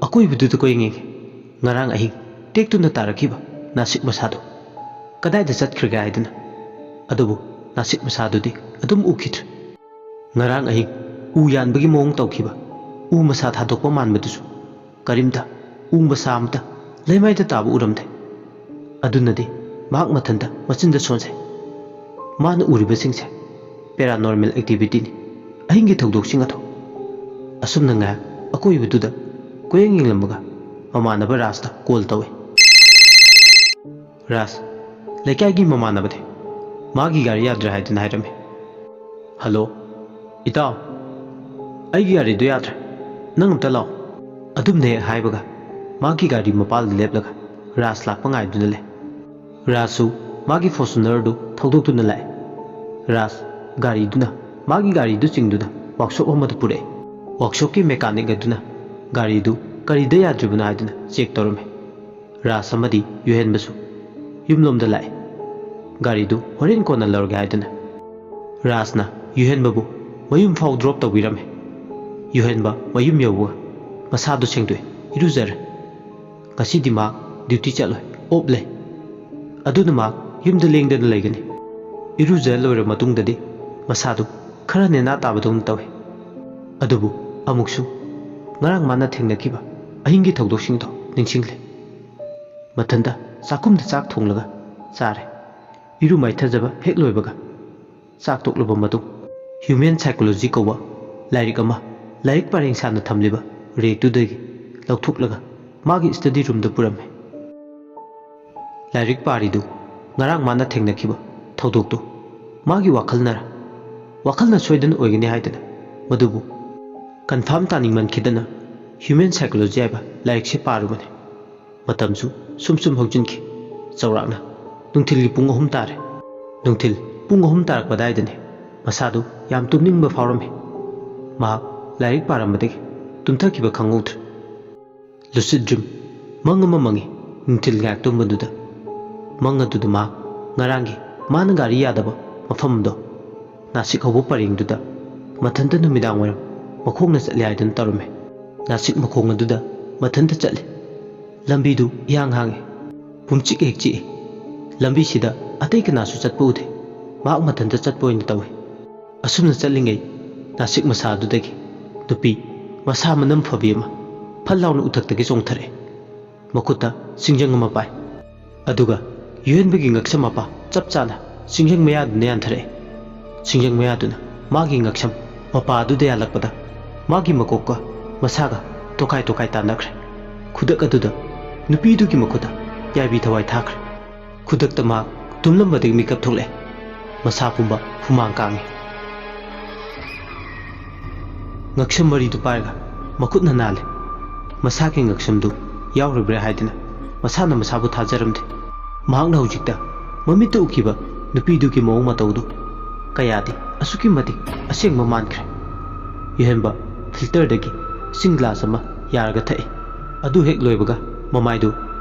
ꯑꯀꯣꯏꯕꯗꯨꯗ ꯀꯣꯏꯌꯦꯡ ꯌꯦꯡꯉꯤ꯫ ꯉꯔꯥꯡ ꯑꯍꯤꯡ ꯇꯦꯛꯇꯨꯅ ꯇꯥꯔꯛꯈꯤꯕ ꯅꯥꯁꯤꯛ ꯃꯁꯥꯗꯨ ꯀꯗꯥꯏꯗ ꯆꯠꯈ꯭ꯔꯒꯦ ꯍꯥꯏꯗꯨꯅ꯫ ꯑꯗꯨꯕꯨ ꯅꯥꯁꯤꯛ ꯃꯁꯥꯗꯨꯗꯤ ꯑꯗꯨꯝ ꯎꯈꯤꯗ꯭ꯔꯦ꯫ ꯉꯔꯥꯡ ꯑꯍꯤꯡ ꯎ ꯌꯥꯟꯕꯒꯤ ꯃꯑꯣꯡ ꯇꯧꯈꯤꯕ ꯎ ꯃꯁꯥ ꯊꯥꯗꯣꯛꯄ ꯃꯥꯟꯕꯗꯨꯁꯨ ꯀꯔꯤꯝꯇ ꯎ ꯃꯁꯥ ꯑꯃꯇ ꯂꯩꯃꯥꯏꯗ ꯇꯥꯕ ꯎꯔꯝꯗꯦ꯫ ꯑꯗꯨꯅꯗꯤ ꯃꯍꯥꯛ ꯃꯊꯟꯇ ꯃꯆꯤꯟꯗ ꯁꯣꯟꯖꯩ꯫ ꯃꯥꯅ ꯎꯔꯤꯕꯁꯤꯡꯁꯦ paranormal activityꯅꯤ, ꯑꯍꯤꯡꯒꯤ ꯊꯧꯗꯣꯛꯁꯤꯡ ꯑꯗꯣ꯫ ꯑꯁꯨꯝꯅ ꯉꯥꯏꯍꯥꯛ ꯑꯀꯣꯏꯕꯗꯨꯗ ꯀꯣꯏꯌꯦꯡ ꯌꯦꯡꯂꯝꯃꯒ ꯃꯃꯥꯟꯅꯕ ꯔꯥꯖꯇ ꯀꯣꯜ ꯇꯧꯏ꯫ "ꯔꯥꯖ, ꯂꯩꯀꯥꯏꯒꯤ ꯃꯃꯥꯟꯅꯕꯅꯦ, ꯃꯥꯒꯤ ꯒꯥꯔꯤ ꯌꯥꯗ꯭ꯔꯦ ꯍꯥꯏꯗꯨꯅ ꯍꯥꯏꯔꯝꯃꯤ"꯫ "ꯍꯜꯂꯣ, ꯏꯇꯥꯎ, ꯑꯩꯒꯤ ꯒꯥꯔꯤꯗꯨ ꯌꯥꯗ꯭ꯔꯦ, ꯅꯪ ꯑꯝꯇ ꯂꯥꯛꯑꯣ"꯫ ꯑꯗꯨꯝꯅ ꯍꯦꯛ ꯍꯥꯏꯕꯒ ꯃꯥꯒꯤ ꯒꯥꯔꯤ ꯃꯄꯥꯜꯗ ꯂꯦꯞꯂꯒ ꯔꯥꯖ ꯂꯥꯛꯄ ꯉꯥꯏꯗꯨꯅ ꯂꯩ꯫ ꯔꯥꯖꯁꯨ ꯃꯥꯒꯤ Fortunerꯗꯨ ꯊꯧꯗꯣꯛꯇꯨꯅ ꯂꯥꯛꯑꯦ꯫ ꯔꯥꯖ ꯒꯥꯔꯤꯗꯨꯅ, ꯃꯥꯒꯤ ꯒꯥꯔꯤꯗꯨ ꯆꯤꯡꯗꯨꯅ ꯋꯥꯛꯁꯣꯞ ꯑꯃꯗ ꯄꯨꯔꯛꯑꯦ꯫ ꯋꯥꯛꯁꯣꯞꯀꯤ mechanic ꯑꯗꯨꯅ ꯒꯥꯔꯤꯗꯨ ꯀꯔꯤꯗ ꯌꯥꯗ꯭ꯔꯤꯕꯅꯣ ꯍꯥꯏꯗꯨꯅ ꯆꯦꯛ ꯇꯧꯔꯝꯃꯤ꯫ ꯔꯥꯖ ꯑꯃꯗꯤ ꯌꯨꯍꯦꯟꯕꯁꯨ ꯌꯨꯝꯂꯣꯝꯗ ꯂꯥꯛꯏ꯫ ꯒꯥꯔꯤꯗꯨ ꯍꯣꯔꯦꯟ ꯀꯣꯟꯅ ꯂꯧꯔꯒꯦ ꯍꯥꯏꯗꯨꯅ꯫ ꯔꯥꯖꯅ ꯌꯨꯍꯦꯟꯕꯕꯨ ꯃꯌꯨꯝ ꯐꯥꯎ ꯗ꯭ꯔꯣꯞ ꯇꯧꯕꯤꯔꯝꯃꯤ꯫ ꯌꯨꯍꯦꯟꯕ ꯃꯌꯨꯝ ꯌꯧꯕꯒ ꯃꯁꯥꯗꯨ ꯁꯦꯡꯗꯣꯛꯏ, ꯏꯔꯨꯖꯔꯦ꯫ ꯉꯁꯤꯗꯤ ꯃꯍꯥꯛ ꯗ꯭ꯌꯨꯇꯤ ꯆꯠꯂꯣꯏ, ꯑꯣꯞ ꯂꯩ꯫ ꯑꯗꯨꯅ ꯃꯍꯥꯛ ꯌꯨꯝꯗ ꯂꯦꯡꯗꯅ ꯂꯩꯒꯅꯤ꯫ ꯏꯔꯨꯖ ꯂꯣꯏꯔꯕ ꯃꯇꯨꯡꯗꯗꯤ ꯃꯁꯥꯗꯨ ꯈꯔ ꯅꯦꯅꯥ ꯇꯥꯕꯗꯧꯅ ꯇꯧꯏ꯫ ꯑꯗꯨꯕꯨ ꯑꯃꯨꯛꯁꯨ ꯉꯔꯥꯡ ꯃꯥꯅ ꯊꯦꯡꯅꯈꯤꯕ ꯑꯍꯤꯡꯒꯤ ꯊꯧꯗꯣꯛꯁꯤꯡꯗꯣ ꯅꯤꯡꯁꯤꯡꯂꯦ꯫ ꯃꯊꯟꯇ ꯆꯥꯛꯈꯨꯝꯗ ꯆꯥꯛ ꯊꯣꯡꯂꯒ ꯆꯥꯔꯦ꯫ ꯏꯔꯨ ꯃꯥꯏꯊꯖꯕ ꯍꯦꯛ ꯂꯣꯏꯕꯒ ꯆꯥꯛ ꯇꯣꯛꯂꯕ ꯃꯇꯨꯡ ꯍ꯭ꯌꯨꯃꯦꯟ ꯁꯥꯏꯀꯣꯂꯣꯖꯤ ꯀꯧꯕ ꯂꯥꯏꯔꯤꯛ ꯑꯃ ꯂꯥꯏꯔꯤꯛ ꯄꯔꯦꯡ ꯁꯥꯅ ꯊꯝꯂꯤꯕ ꯔꯦꯛꯇꯨꯗꯒꯤ ꯂꯧꯊꯣꯛꯂꯒ ꯃꯥꯒꯤ ꯁ꯭ꯇꯗꯤ ꯔꯨꯝꯗ ꯄꯨꯔꯝꯃꯤ꯫ ꯂꯥꯏꯔꯤꯛ ꯄꯥꯔꯤꯗꯨ ꯉꯔꯥꯡ ꯃꯥꯅ ꯊꯦꯡꯅꯈꯤꯕ ꯊꯧꯗꯣꯛꯇꯨ ꯃꯥꯒꯤ ꯋꯥꯈꯜꯅꯔ? ꯋꯥꯈꯜꯅ ꯁꯣꯏꯗꯅ ꯑꯣꯏꯒꯅꯤ ꯍꯥꯏꯗꯅ ꯃꯗꯨꯕꯨ ꯀꯟꯐꯥꯔꯝ ꯇꯥꯅꯤꯡꯃꯟꯈꯤꯗꯅ ꯍ꯭ꯌꯨꯃꯦꯟ ꯁꯥꯏꯀꯣꯂꯣꯖꯤ ꯍꯥꯏꯕ ꯂꯥꯏꯔꯤꯛꯁꯦ ꯄꯥꯔꯨꯕꯅꯤ꯫ ꯃꯇꯝꯁꯨ ꯁꯨꯝ ꯁꯨꯝ ꯍꯧꯖꯤꯟꯈꯤ꯫ ꯆꯥꯎꯔꯥꯛꯅ ꯅꯨꯡꯊꯤꯜꯒꯤ ꯄꯨꯡ ꯑꯍꯨꯝ ꯇꯥꯔꯦ꯫ ꯅꯨꯡꯊꯤꯜ ꯄꯨꯡ ꯑꯍꯨꯝ ꯇꯥꯔꯛꯄꯗꯥꯏꯗꯅꯤ ꯃꯁꯥꯗꯨ ꯌꯥꯝ ꯇꯨꯝꯅꯤꯡꯕ ꯐꯥꯎꯔꯝꯃꯤ꯫ ꯃꯍꯥꯛ ꯂꯥꯏꯔꯤꯛ ꯄꯥꯔꯝꯕꯗꯒꯤ ꯇꯨꯝꯊꯈꯤꯕ ꯈꯪꯍꯧꯗ꯭ꯔꯦ꯫ ꯂꯨꯁꯤꯠ ꯗ꯭ꯔꯤꯝ, ꯃꯪ ꯑꯃ ꯃꯪꯉꯤ ꯅꯨꯡꯊꯤꯜ ꯉꯥꯏꯍꯥꯛ ꯇꯨꯝꯕꯗꯨꯗ꯫ ꯃꯪ ꯑꯗꯨꯗ ꯃꯍꯥꯛ ꯉꯔꯥꯡꯒꯤ ꯃꯥꯅ ꯒꯥꯔꯤ ꯌꯥꯗꯕ ꯃꯐꯝꯗꯣ, ꯅꯥꯁꯤꯛ ꯍꯧꯕ ꯄꯔꯦꯡꯗꯨꯗ ꯃꯊꯟꯇ ꯅꯨꯃꯤꯗꯥꯡ ꯋꯥꯏꯔꯝ ꯃꯈꯣꯡꯅ ꯆꯠꯂꯦ ꯍꯥꯏꯗꯨꯅ ꯇꯧꯔꯝꯃꯤ꯫ ꯅꯥꯁꯤꯛ ꯃꯈꯣꯡ ꯑꯗꯨꯗ ꯃꯊꯟꯇ ꯆꯠꯂꯤ꯫ ꯂꯝꯕꯤꯗꯨ ꯏꯍꯥꯡ ꯍꯥꯡꯉꯤ꯫ ꯄꯨꯝꯆꯤꯛ ꯍꯦꯛ ꯆꯤꯛꯏ꯫ ꯂꯝꯕꯤꯁꯤꯗ ꯑꯇꯩ ꯀꯅꯥꯁꯨ ꯆꯠꯄ ꯎꯗꯦ꯫ ꯃꯍꯥꯛ ꯃꯊꯟꯇ ꯆꯠꯄ ꯑꯣꯏꯅ ꯇꯧꯏ꯫ ꯑꯁꯨꯝꯅ ꯆꯠꯂꯤꯉꯩ ꯅꯥꯁꯤꯛ ꯃꯁꯥ ꯑꯗꯨꯗꯒꯤ ꯅꯨꯄꯤ ꯃꯁꯥ ꯃꯅꯝ ꯐꯕꯤ ꯑꯃ ꯐꯠ ꯂꯥꯎꯅ ꯎꯊꯛꯇꯒꯤ ꯆꯣꯡꯊꯔꯛꯏ꯫ ꯃꯈꯨꯠꯇ ꯁꯤꯡꯖꯪ ꯑꯃ ꯄꯥꯏ꯫ ꯑꯗꯨꯒ ꯌꯨꯍꯦꯟꯕꯒꯤ ꯉꯛꯁꯝ ꯃꯄꯥ ꯆꯞ ꯆꯥꯅ ꯁꯤꯡꯖꯪ ꯃꯌꯥꯗꯨꯅ ꯌꯥꯟꯊꯔꯛꯏ꯫ ꯁꯤꯡꯖꯪ ꯃꯌꯥꯗꯨꯅ ꯃꯥꯒꯤ ꯉꯛꯁꯝ ꯃꯄꯥ ꯑꯗꯨꯗ ꯌꯥꯜꯂꯛꯄꯗ ꯃꯥꯒꯤ ꯃꯀꯣꯛꯀ ꯃꯁꯥꯒ ꯇꯣꯈꯥꯏ ꯇꯣꯈꯥꯏ ꯇꯥꯟꯅꯈ꯭ꯔꯦ꯫ ꯈꯨꯗꯛ ꯑꯗꯨꯗ ꯅꯨꯄꯤꯗꯨꯒꯤ ꯃꯈꯨꯠꯇ ꯌꯥꯏꯕꯤ ꯊꯋꯥꯏ ꯊꯥꯈ꯭ꯔꯦ꯫ ꯈꯨꯗꯛꯇ ꯃꯍꯥꯛ ꯇꯨꯝꯂꯝꯕꯗꯒꯤ ꯃꯤꯀꯞ ꯊꯣꯛꯂꯛꯑꯦ꯫ ꯃꯁꯥ ꯄꯨꯝꯕ ꯍꯨꯃꯥꯡ ꯀꯥꯡꯉꯤ꯫ ꯉꯛꯁꯝ ꯃꯔꯤꯗꯨ ꯄꯥꯏꯔꯒ ꯃꯈꯨꯠꯅ ꯅꯥꯜꯂꯦ꯫ ꯃꯁꯥꯒꯤ ꯉꯛꯁꯝꯗꯨ ꯌꯥꯎꯔꯤꯕ꯭ꯔꯥ ꯍꯥꯏꯗꯅ ꯃꯁꯥꯅ ꯃꯁꯥꯕꯨ ꯊꯥꯖꯔꯝꯗꯦ꯫ ꯃꯍꯥꯛꯅ ꯍꯧꯖꯤꯛꯇ ꯃꯃꯤꯠꯇ ꯎꯈꯤꯕ ꯅꯨꯄꯤꯗꯨꯒꯤ ꯃꯑꯣꯡ ꯃꯇꯧꯗꯨ ꯀꯌꯥꯗꯤ ꯑꯁꯨꯛꯀꯤ ꯃꯇꯤꯛ ꯑꯁꯦꯡꯕ ꯃꯥꯟꯈ꯭ꯔꯦ꯫ ꯌꯨꯍꯦꯟꯕ ꯐꯤꯜꯇꯔꯗꯒꯤ ꯏꯁꯤꯡ ꯒ꯭ꯂꯥꯁ ꯑꯃ ꯌꯥꯔꯒ ꯊꯛꯏ꯫ ꯑꯗꯨ ꯍꯦꯛ ꯂꯣꯏꯕꯒ ꯃꯃꯥꯏꯗꯨ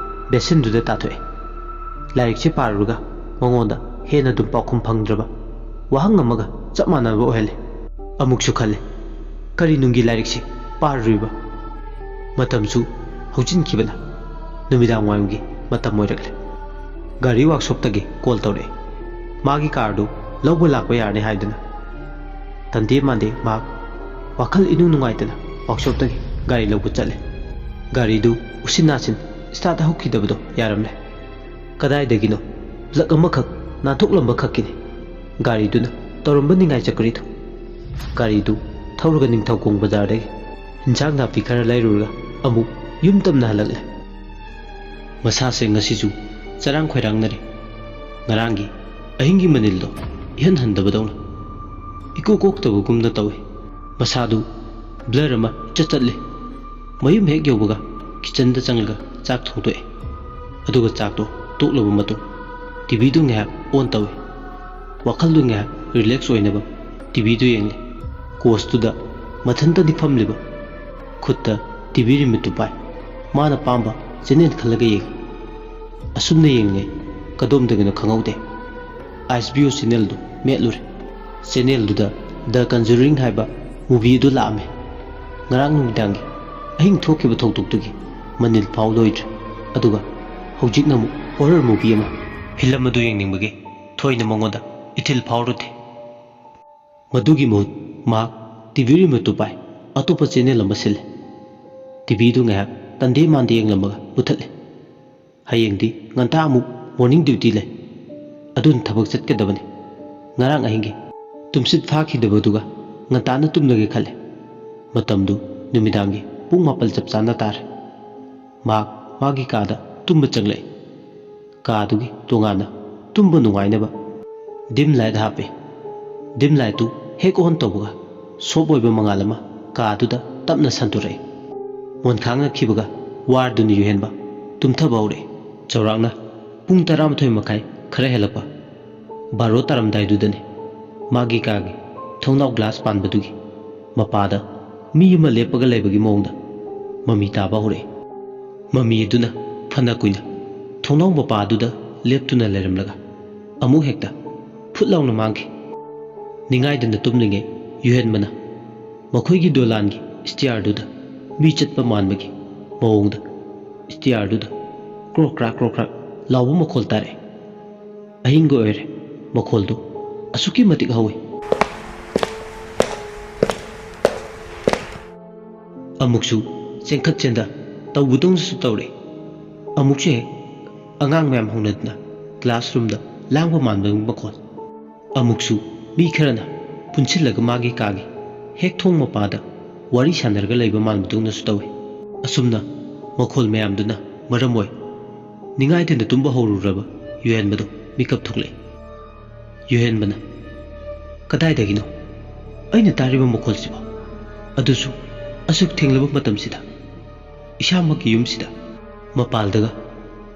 ꯕꯦꯁꯤꯟꯗꯨꯗ ꯇꯥꯊꯣꯛꯏ꯫ ꯂꯥꯏꯔꯤꯛꯁꯦ ꯄꯥꯔꯨꯔꯒ ꯃꯉꯣꯟꯗ ꯍꯦꯟꯅ ꯑꯗꯨꯝ ꯄꯥꯎꯈꯨꯝ ꯐꯪꯗ꯭ꯔꯕ ꯋꯥꯍꯪ ꯑꯃꯒ ꯆꯞ ꯃꯥꯟꯅꯕ ꯑꯣꯏꯍꯜꯂꯤ꯫ ꯑꯃꯨꯛꯁꯨ ꯈꯜꯂꯤ, ꯀꯔꯤ ꯅꯨꯡꯒꯤ ꯂꯥꯏꯔꯤꯛꯁꯤ ꯄꯥꯔꯨꯔꯤꯕ? ꯃꯇꯝꯁꯨ ꯍꯧꯖꯤꯟꯈꯤꯕꯅ ꯅꯨꯃꯤꯗꯥꯡ ꯋꯥꯏꯔꯝꯒꯤ ꯃꯇꯝ ꯑꯣꯏꯔꯛꯂꯦ꯫ ꯒꯥꯔꯤ ꯋꯥꯛꯁꯣꯞꯇꯒꯤ ꯀꯣꯜ ꯇꯧꯔꯛꯏ꯫ ꯃꯥꯒꯤ ꯀꯥꯔꯗꯨ ꯂꯧꯕ ꯂꯥꯛꯄ ꯌꯥꯔꯅꯤ ꯍꯥꯏꯗꯨꯅ꯫ ꯇꯟꯗꯦ ꯃꯥꯟꯗꯦ ꯃꯍꯥꯛ ꯋꯥꯈꯜ ꯏꯅꯨꯡ ꯅꯨꯡꯉꯥꯏꯇꯅ ꯋꯥꯛꯁꯣꯞꯇꯒꯤ ꯒꯥꯔꯤ ꯂꯧꯕ ꯆꯠꯂꯦ꯫ ꯒꯥꯔꯤꯗꯨ ꯎꯁꯤꯟ ꯅꯥꯁꯤꯟ ꯁ꯭ꯇꯥꯔꯠ ꯍꯧꯈꯤꯗꯕꯗꯣ ꯌꯥꯔꯝꯂꯦ꯫ ꯀꯗꯥꯏꯗꯒꯤꯅꯣ ꯂꯛ ꯑꯃꯈꯛ ꯅꯥꯟꯊꯣꯛꯂꯝꯕ ꯈꯛꯀꯤꯅꯤ ꯒꯥꯔꯤꯗꯨꯅ ꯇꯧꯔꯝꯕ ꯅꯤꯡꯉꯥꯏ ꯆꯀ꯭ꯔꯤꯗꯨ꯫ ꯒꯥꯔꯤꯗꯨ ꯊꯧꯔꯒ ꯅꯤꯡꯊꯧꯈꯣꯡ ꯕꯖꯥꯔꯗꯒꯤ ꯏꯟꯁꯥꯡ ꯅꯥꯄꯤ ꯈꯔ ꯂꯩꯔꯨꯔꯒ ꯑꯃꯨꯛ ꯌꯨꯝ ꯇꯝꯅ ꯍꯜꯂꯛꯂꯦ꯫ ꯃꯁꯥꯁꯦ ꯉꯁꯤꯁꯨ ꯆꯔꯥꯡ ꯈꯣꯏꯔꯥꯡꯅꯔꯤ꯫ ꯉꯔꯥꯡꯒꯤ ꯑꯍꯤꯡꯒꯤ ꯃꯅꯤꯜꯗꯣ ꯏꯍꯟ ꯍꯟꯗꯕꯗꯧꯅ ꯏꯀꯣꯛ ꯀꯣꯛꯇꯕꯒꯨꯝꯅ ꯇꯧꯏ꯫ ꯃꯁꯥꯗꯨ ꯕ꯭ꯂꯔ ꯑꯃ ꯏꯆꯠ ꯆꯠꯂꯤ꯫ ꯃꯌꯨꯝ ꯍꯦꯛ ꯌꯧꯕꯒ ꯀꯤꯆꯟꯗ ꯆꯪꯂꯒ ꯆꯥꯛ ꯊꯣꯡꯗꯣꯛꯑꯦ꯫ ꯑꯗꯨꯒ ꯆꯥꯛꯇꯣ ꯇꯣꯛꯂꯕ ꯃꯇꯨꯡ ꯇꯤꯚꯤꯗꯨ ꯉꯥꯏꯍꯥꯛ ꯑꯣꯟ ꯇꯧꯏ꯫ ꯋꯥꯈꯜꯗꯨ ꯉꯥꯏꯍꯥꯛ ꯔꯤꯂꯦꯛꯁ ꯑꯣꯏꯅꯕ ꯇꯤꯚꯤꯗꯨ ꯌꯦꯡꯂꯤ꯫ ꯀꯣꯁꯇꯨꯗ ꯃꯊꯟꯇꯗꯤ ꯐꯝꯂꯤꯕ꯫ ꯈꯨꯠꯇ ꯇꯤꯚꯤ ꯔꯤꯃꯣꯠꯇꯨ ꯄꯥꯏ꯫ ꯃꯥꯅ ꯄꯥꯝꯕ ꯆꯦꯅꯦꯜ ꯈꯜꯂꯒ ꯌꯦꯡꯏ꯫ ꯑꯁꯨꯝꯅ ꯌꯦꯡꯂꯤꯉꯩ ꯀꯗꯣꯝꯗꯒꯤꯅꯣ ꯈꯪꯍꯧꯗꯦ ꯑꯥꯏꯁ ꯕꯤ ꯑꯣ ꯆꯦꯅꯦꯜꯗꯨ ꯃꯦꯠꯂꯨꯔꯦ꯫ ꯆꯦꯅꯦꯜꯗꯨꯗ ꯗ ꯀꯟꯖꯨꯔꯤꯡ ꯍꯥꯏꯕ ꯃꯨꯚꯤ ꯑꯗꯨ ꯂꯥꯛꯑꯝꯃꯦ꯫ ꯉꯔꯥꯡ ꯅꯨꯃꯤꯗꯥꯡꯒꯤ ꯑꯍꯤꯡ ꯊꯣꯛꯈꯤꯕ ꯊꯧꯗꯣꯛꯇꯨꯒꯤ ꯃꯅꯤꯜ ꯐꯥꯎ ꯂꯣꯏꯗ꯭ꯔꯦ꯫ ꯑꯗꯨꯒ ꯍꯧꯖꯤꯛꯅ ꯑꯃꯨꯛ ꯍꯣꯔꯔ ꯃꯨꯚꯤ ꯑꯃ꯫ ꯐꯤꯂꯝ ꯑꯗꯨ ꯌꯦꯡꯅꯤꯡꯕꯒꯤ ꯊꯣꯏꯅ ꯃꯉꯣꯟꯗ ꯏꯊꯤꯜ ꯐꯥꯎꯔꯨꯗꯦ꯫ ꯃꯗꯨꯒꯤ ꯃꯍꯨꯠ ꯃꯍꯥꯛ ꯇꯤꯚꯤ ꯔꯤꯃꯣꯠꯇꯨ ꯄꯥꯏ ꯑꯇꯣꯞꯄ ꯆꯦꯅꯦꯜ ꯑꯃ ꯁꯤꯜꯂꯦ꯫ ꯇꯤꯚꯤꯗꯨ ꯉꯥꯏꯍꯥꯛ ꯇꯟꯗꯦ ꯃꯥꯟꯗꯦ ꯌꯦꯡꯂꯝꯃꯒ ꯃꯨꯊꯠꯂꯦ꯫ ꯍꯌꯦꯡꯗꯤ ꯉꯟꯇꯥ ꯑꯃꯨꯛ ꯃꯣꯔꯅꯤꯡ ꯗ꯭ꯌꯨꯇꯤ ꯂꯩ꯫ ꯑꯗꯨꯅ ꯊꯕꯛ ꯆꯠꯀꯗꯕꯅꯤ꯫ ꯉꯔꯥꯡ ꯑꯍꯤꯡꯒꯤ ꯇꯨꯝꯁꯤꯠ ꯐꯥꯈꯤꯗꯕꯗꯨꯒ ꯉꯟꯇꯥꯅ ꯇꯨꯝꯂꯒꯦ ꯈꯜꯂꯦ꯫ ꯃꯇꯝꯗꯨ ꯅꯨꯃꯤꯗꯥꯡꯒꯤ ꯄꯨꯡ ꯃꯥꯄꯜ ꯆꯞ ꯆꯥꯅ ꯇꯥꯔꯦ꯫ ꯃꯍꯥꯛ ꯃꯥꯒꯤ ꯀꯥꯗ ꯇꯨꯝꯕ ꯆꯪꯂꯛꯏ꯫ ꯀꯥꯗꯨꯒꯤ ꯇꯣꯉꯥꯟꯅ ꯇꯨꯝꯕ ꯅꯨꯡꯉꯥꯏꯅꯕ ꯗꯤꯝ ꯂꯥꯏꯠ ꯍꯥꯞꯄꯤ꯫ ꯗꯤꯝ ꯂꯥꯏꯠꯇꯨ ꯍꯦꯛ ꯑꯣꯟ ꯇꯧꯕꯒ ꯁꯣꯞ ꯑꯣꯏꯕ ꯃꯉꯥꯜ ꯑꯃ ꯀꯥꯗꯨꯗ ꯇꯞꯅ ꯁꯟꯗꯣꯔꯛꯏ꯫ ꯃꯣꯟꯈꯥꯡ ꯅꯛꯈꯤꯕꯒ ꯋꯥꯔꯗꯨꯅ ꯌꯨꯍꯦꯟꯕ ꯇꯨꯝꯊꯕ ꯍꯧꯔꯛꯏ꯫ ꯆꯥꯎꯔꯥꯛꯅ ꯄꯨꯡ ꯇꯔꯥꯃꯥꯊꯣꯏ ꯃꯈꯥꯏ ꯈꯔ ꯍꯦꯜꯂꯛꯄ, ꯕꯥꯔꯣ ꯇꯥꯔꯝꯗꯥꯏꯗꯨꯗꯅꯤ꯫ ꯃꯥꯒꯤ ꯀꯥꯒꯤ ꯊꯣꯡꯅꯥꯎ ꯒ꯭ꯂꯥꯁ ꯄꯥꯟꯕꯗꯨꯒꯤ ꯃꯄꯥꯗ ꯃꯤ ꯑꯃ ꯂꯦꯞꯄꯒ ꯂꯩꯕꯒꯤ ꯃꯑꯣꯡꯗ ꯃꯃꯤ ꯇꯥꯕ ꯍꯧꯔꯛꯏ꯫ ꯃꯃꯤ ꯑꯗꯨꯅ ꯐꯅ ꯀꯨꯏꯅ ꯊꯣꯡꯅꯥꯎ ꯃꯄꯥ ꯑꯗꯨꯗ ꯂꯦꯞꯇꯨꯅ ꯂꯩꯔꯝꯂꯒ ꯑꯃꯨꯛ ꯍꯦꯛꯇ ꯐꯨꯠ ꯂꯥꯎꯅ ꯃꯥꯡꯈꯤ꯫ ꯅꯤꯡꯉꯥꯏꯗꯅ ꯇꯨꯝꯂꯤꯉꯩ ꯌꯨꯍꯦꯟꯕꯅ ꯃꯈꯣꯏꯒꯤ ꯗꯣꯂꯥꯟꯒꯤ ꯁ꯭ꯇꯤꯌꯥꯔꯗꯨꯗ ꯃꯤ ꯆꯠꯄ ꯃꯥꯟꯕꯒꯤ ꯃꯑꯣꯡꯗ ꯁ꯭ꯇꯤꯌꯥꯔꯗꯨꯗ ꯀ꯭ꯔꯣꯛ ꯀ꯭ꯔꯥꯛ ꯀ꯭ꯔꯣꯛ ꯀ꯭ꯔꯥꯛ ꯂꯥꯎꯕ ꯃꯈꯣꯜ ꯇꯥꯔꯛꯏ꯫ ꯑꯍꯤꯡꯒ ꯑꯣꯏꯔꯦ, ꯃꯈꯣꯜꯗꯨ ꯑꯁꯨꯛꯀꯤ ꯃꯇꯤꯛ ꯍꯧꯏ꯫ ꯑꯃꯨꯛꯁꯨ ꯆꯦꯟꯈꯠ ꯆꯦꯟꯊ ꯇꯧꯕꯗꯧꯅꯁꯨ ꯇꯧꯔꯛꯏ꯫ ꯑꯃꯨꯛꯁꯨ ꯍꯦꯛ ꯑꯉꯥꯡ ꯃꯌꯥꯝ ꯍꯧꯅꯗꯨꯅ ꯀ꯭ꯂꯥꯁꯔꯨꯝꯗ ꯂꯥꯡꯕ ꯃꯥꯟꯕꯒꯤ ꯃꯈꯣꯜ꯫ ꯑꯃꯨꯛꯁꯨ ꯃꯤ ꯈꯔꯅ ꯄꯨꯟꯁꯤꯜꯂꯒ ꯃꯥꯒꯤ ꯀꯥꯒꯤ ꯍꯦꯛ ꯊꯣꯡ ꯃꯄꯥꯗ ꯋꯥꯔꯤ ꯁꯥꯟꯅꯔꯒ ꯂꯩꯕ ꯃꯥꯟꯕꯗꯧꯅꯁꯨ ꯇꯧꯏ꯫ ꯑꯁꯨꯝꯅ ꯃꯈꯣꯜ ꯃꯌꯥꯝꯗꯨꯅ ꯃꯔꯝ ꯑꯣꯏ ꯅꯤꯡꯉꯥꯏꯗꯅ ꯇꯨꯝꯕ ꯍꯧꯔꯨꯔꯕ ꯌꯨꯍꯦꯟꯕꯗꯨ ꯃꯤꯀꯞ ꯊꯣꯛꯂꯛꯏ꯫ ꯌꯨꯍꯦꯟꯕꯅ, "ꯀꯗꯥꯏꯗꯒꯤꯅꯣ ꯑꯩꯅ ꯇꯥꯔꯤꯕ ꯃꯈꯣꯜꯁꯤꯕꯣ? ꯑꯗꯨꯁꯨ ꯑꯁꯨꯛ ꯊꯦꯡꯂꯕ ꯃꯇꯝꯁꯤꯗ, ꯏꯁꯥꯃꯛꯀꯤ ꯌꯨꯝꯁꯤꯗ ꯃꯄꯥꯜꯗꯒ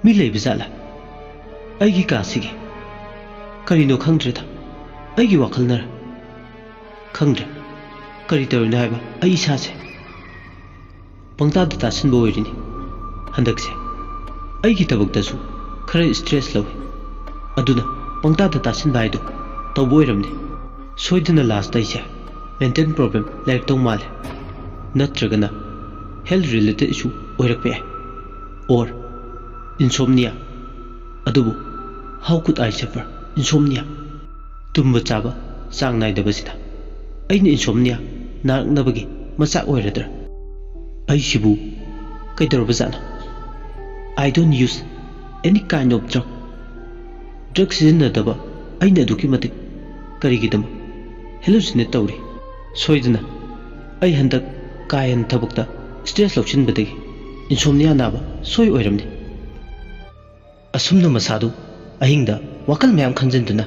ꯃꯤ ꯂꯩꯕ ꯖꯥꯠꯂꯥ? ꯑꯩꯒꯤ ꯀꯥꯁꯤꯒꯤ ꯀꯔꯤꯅꯣ ꯈꯪꯗ꯭ꯔꯦꯗ, ꯑꯩꯒꯤ ꯋꯥꯈꯜꯅꯔ ꯈꯪꯗ꯭ꯔꯦ꯫ ꯀꯔꯤ ꯇꯧꯔꯤꯅꯣ ꯍꯥꯏꯕ ꯑꯩ ꯏꯁꯥꯁꯦ?" ꯄꯪꯇꯥꯗ ꯇꯥꯁꯤꯟꯕ ꯑꯣꯏꯔꯤꯅꯤ꯫ ꯍꯟꯗꯛꯁꯦ ꯑꯩꯒꯤ ꯊꯕꯛꯇꯁꯨ ꯈꯔ ꯏꯁꯇ꯭ꯔꯦꯁ ꯂꯧꯏ꯫ ꯑꯗꯨꯅ ꯄꯪꯇꯥꯗ ꯇꯥꯁꯤꯟꯕ ꯍꯥꯏꯗꯣ ꯇꯧꯕ ꯑꯣꯏꯔꯝꯅꯤ꯫ ꯁꯣꯏꯗꯅ ꯂꯥꯁꯇ ꯑꯩꯁꯦ ꯃꯦꯟꯇꯦꯜ ꯄ꯭ꯔꯣꯕ꯭ꯂꯦꯝ ꯂꯩꯔꯛꯇꯧ ꯃꯥꯜꯂꯦ꯫ ꯅꯠꯇ꯭ꯔꯒꯅ ꯍꯦꯜꯊ ꯔꯤꯂꯦꯇꯦꯗ ꯏꯁꯨ ꯑꯣꯏꯔꯛꯄ ꯌꯥꯏ꯫ ꯑꯣꯔ ꯏꯟꯁꯣꯝꯅꯤꯌꯥ꯫ ꯑꯗꯨꯕꯨ, how could I suffer insomnia? ꯇꯨꯝꯕ ꯆꯥꯕ ꯆꯥꯡ ꯅꯥꯏꯗꯕꯁꯤꯅ ꯑꯩꯅ ꯏꯟꯁꯣꯝꯅꯤꯌꯥ ꯅꯥꯔꯛꯅꯕꯒꯤ ꯃꯆꯥꯛ ꯑꯣꯏꯔꯗ꯭ꯔꯥ? ꯑꯩꯁꯤꯕꯨ ꯀꯩꯗꯧꯔꯕꯖꯥꯠꯅꯣ? I don't use any kind of drug. Drug ꯁꯤꯖꯤꯟꯅꯗꯕ ꯑꯩꯅ ꯑꯗꯨꯛꯀꯤ ꯃꯇꯤꯛ ꯀꯔꯤꯒꯤꯗꯃꯛ ꯍꯦꯂꯨꯁꯤꯅꯦꯠ ꯇꯧꯔꯤ? ꯁꯣꯏꯗꯅ ꯑꯩ ꯍꯟꯗꯛ ꯀꯥ ꯍꯦꯟꯅ ꯊꯕꯛꯇ ꯏꯁꯇ꯭ꯔꯦꯁ ꯂꯧꯁꯤꯟꯕꯗꯒꯤ ꯏꯟꯁꯣꯝꯅꯤꯌꯥ ꯅꯥꯕ ꯁꯣꯏ ꯑꯣꯏꯔꯝꯅꯤ꯫ ꯑꯁꯨꯝꯅ ꯃꯁꯥꯗꯨ ꯑꯍꯤꯡꯗ ꯋꯥꯈꯜ ꯃꯌꯥꯝ ꯈꯟꯖꯤꯟꯗꯨꯅ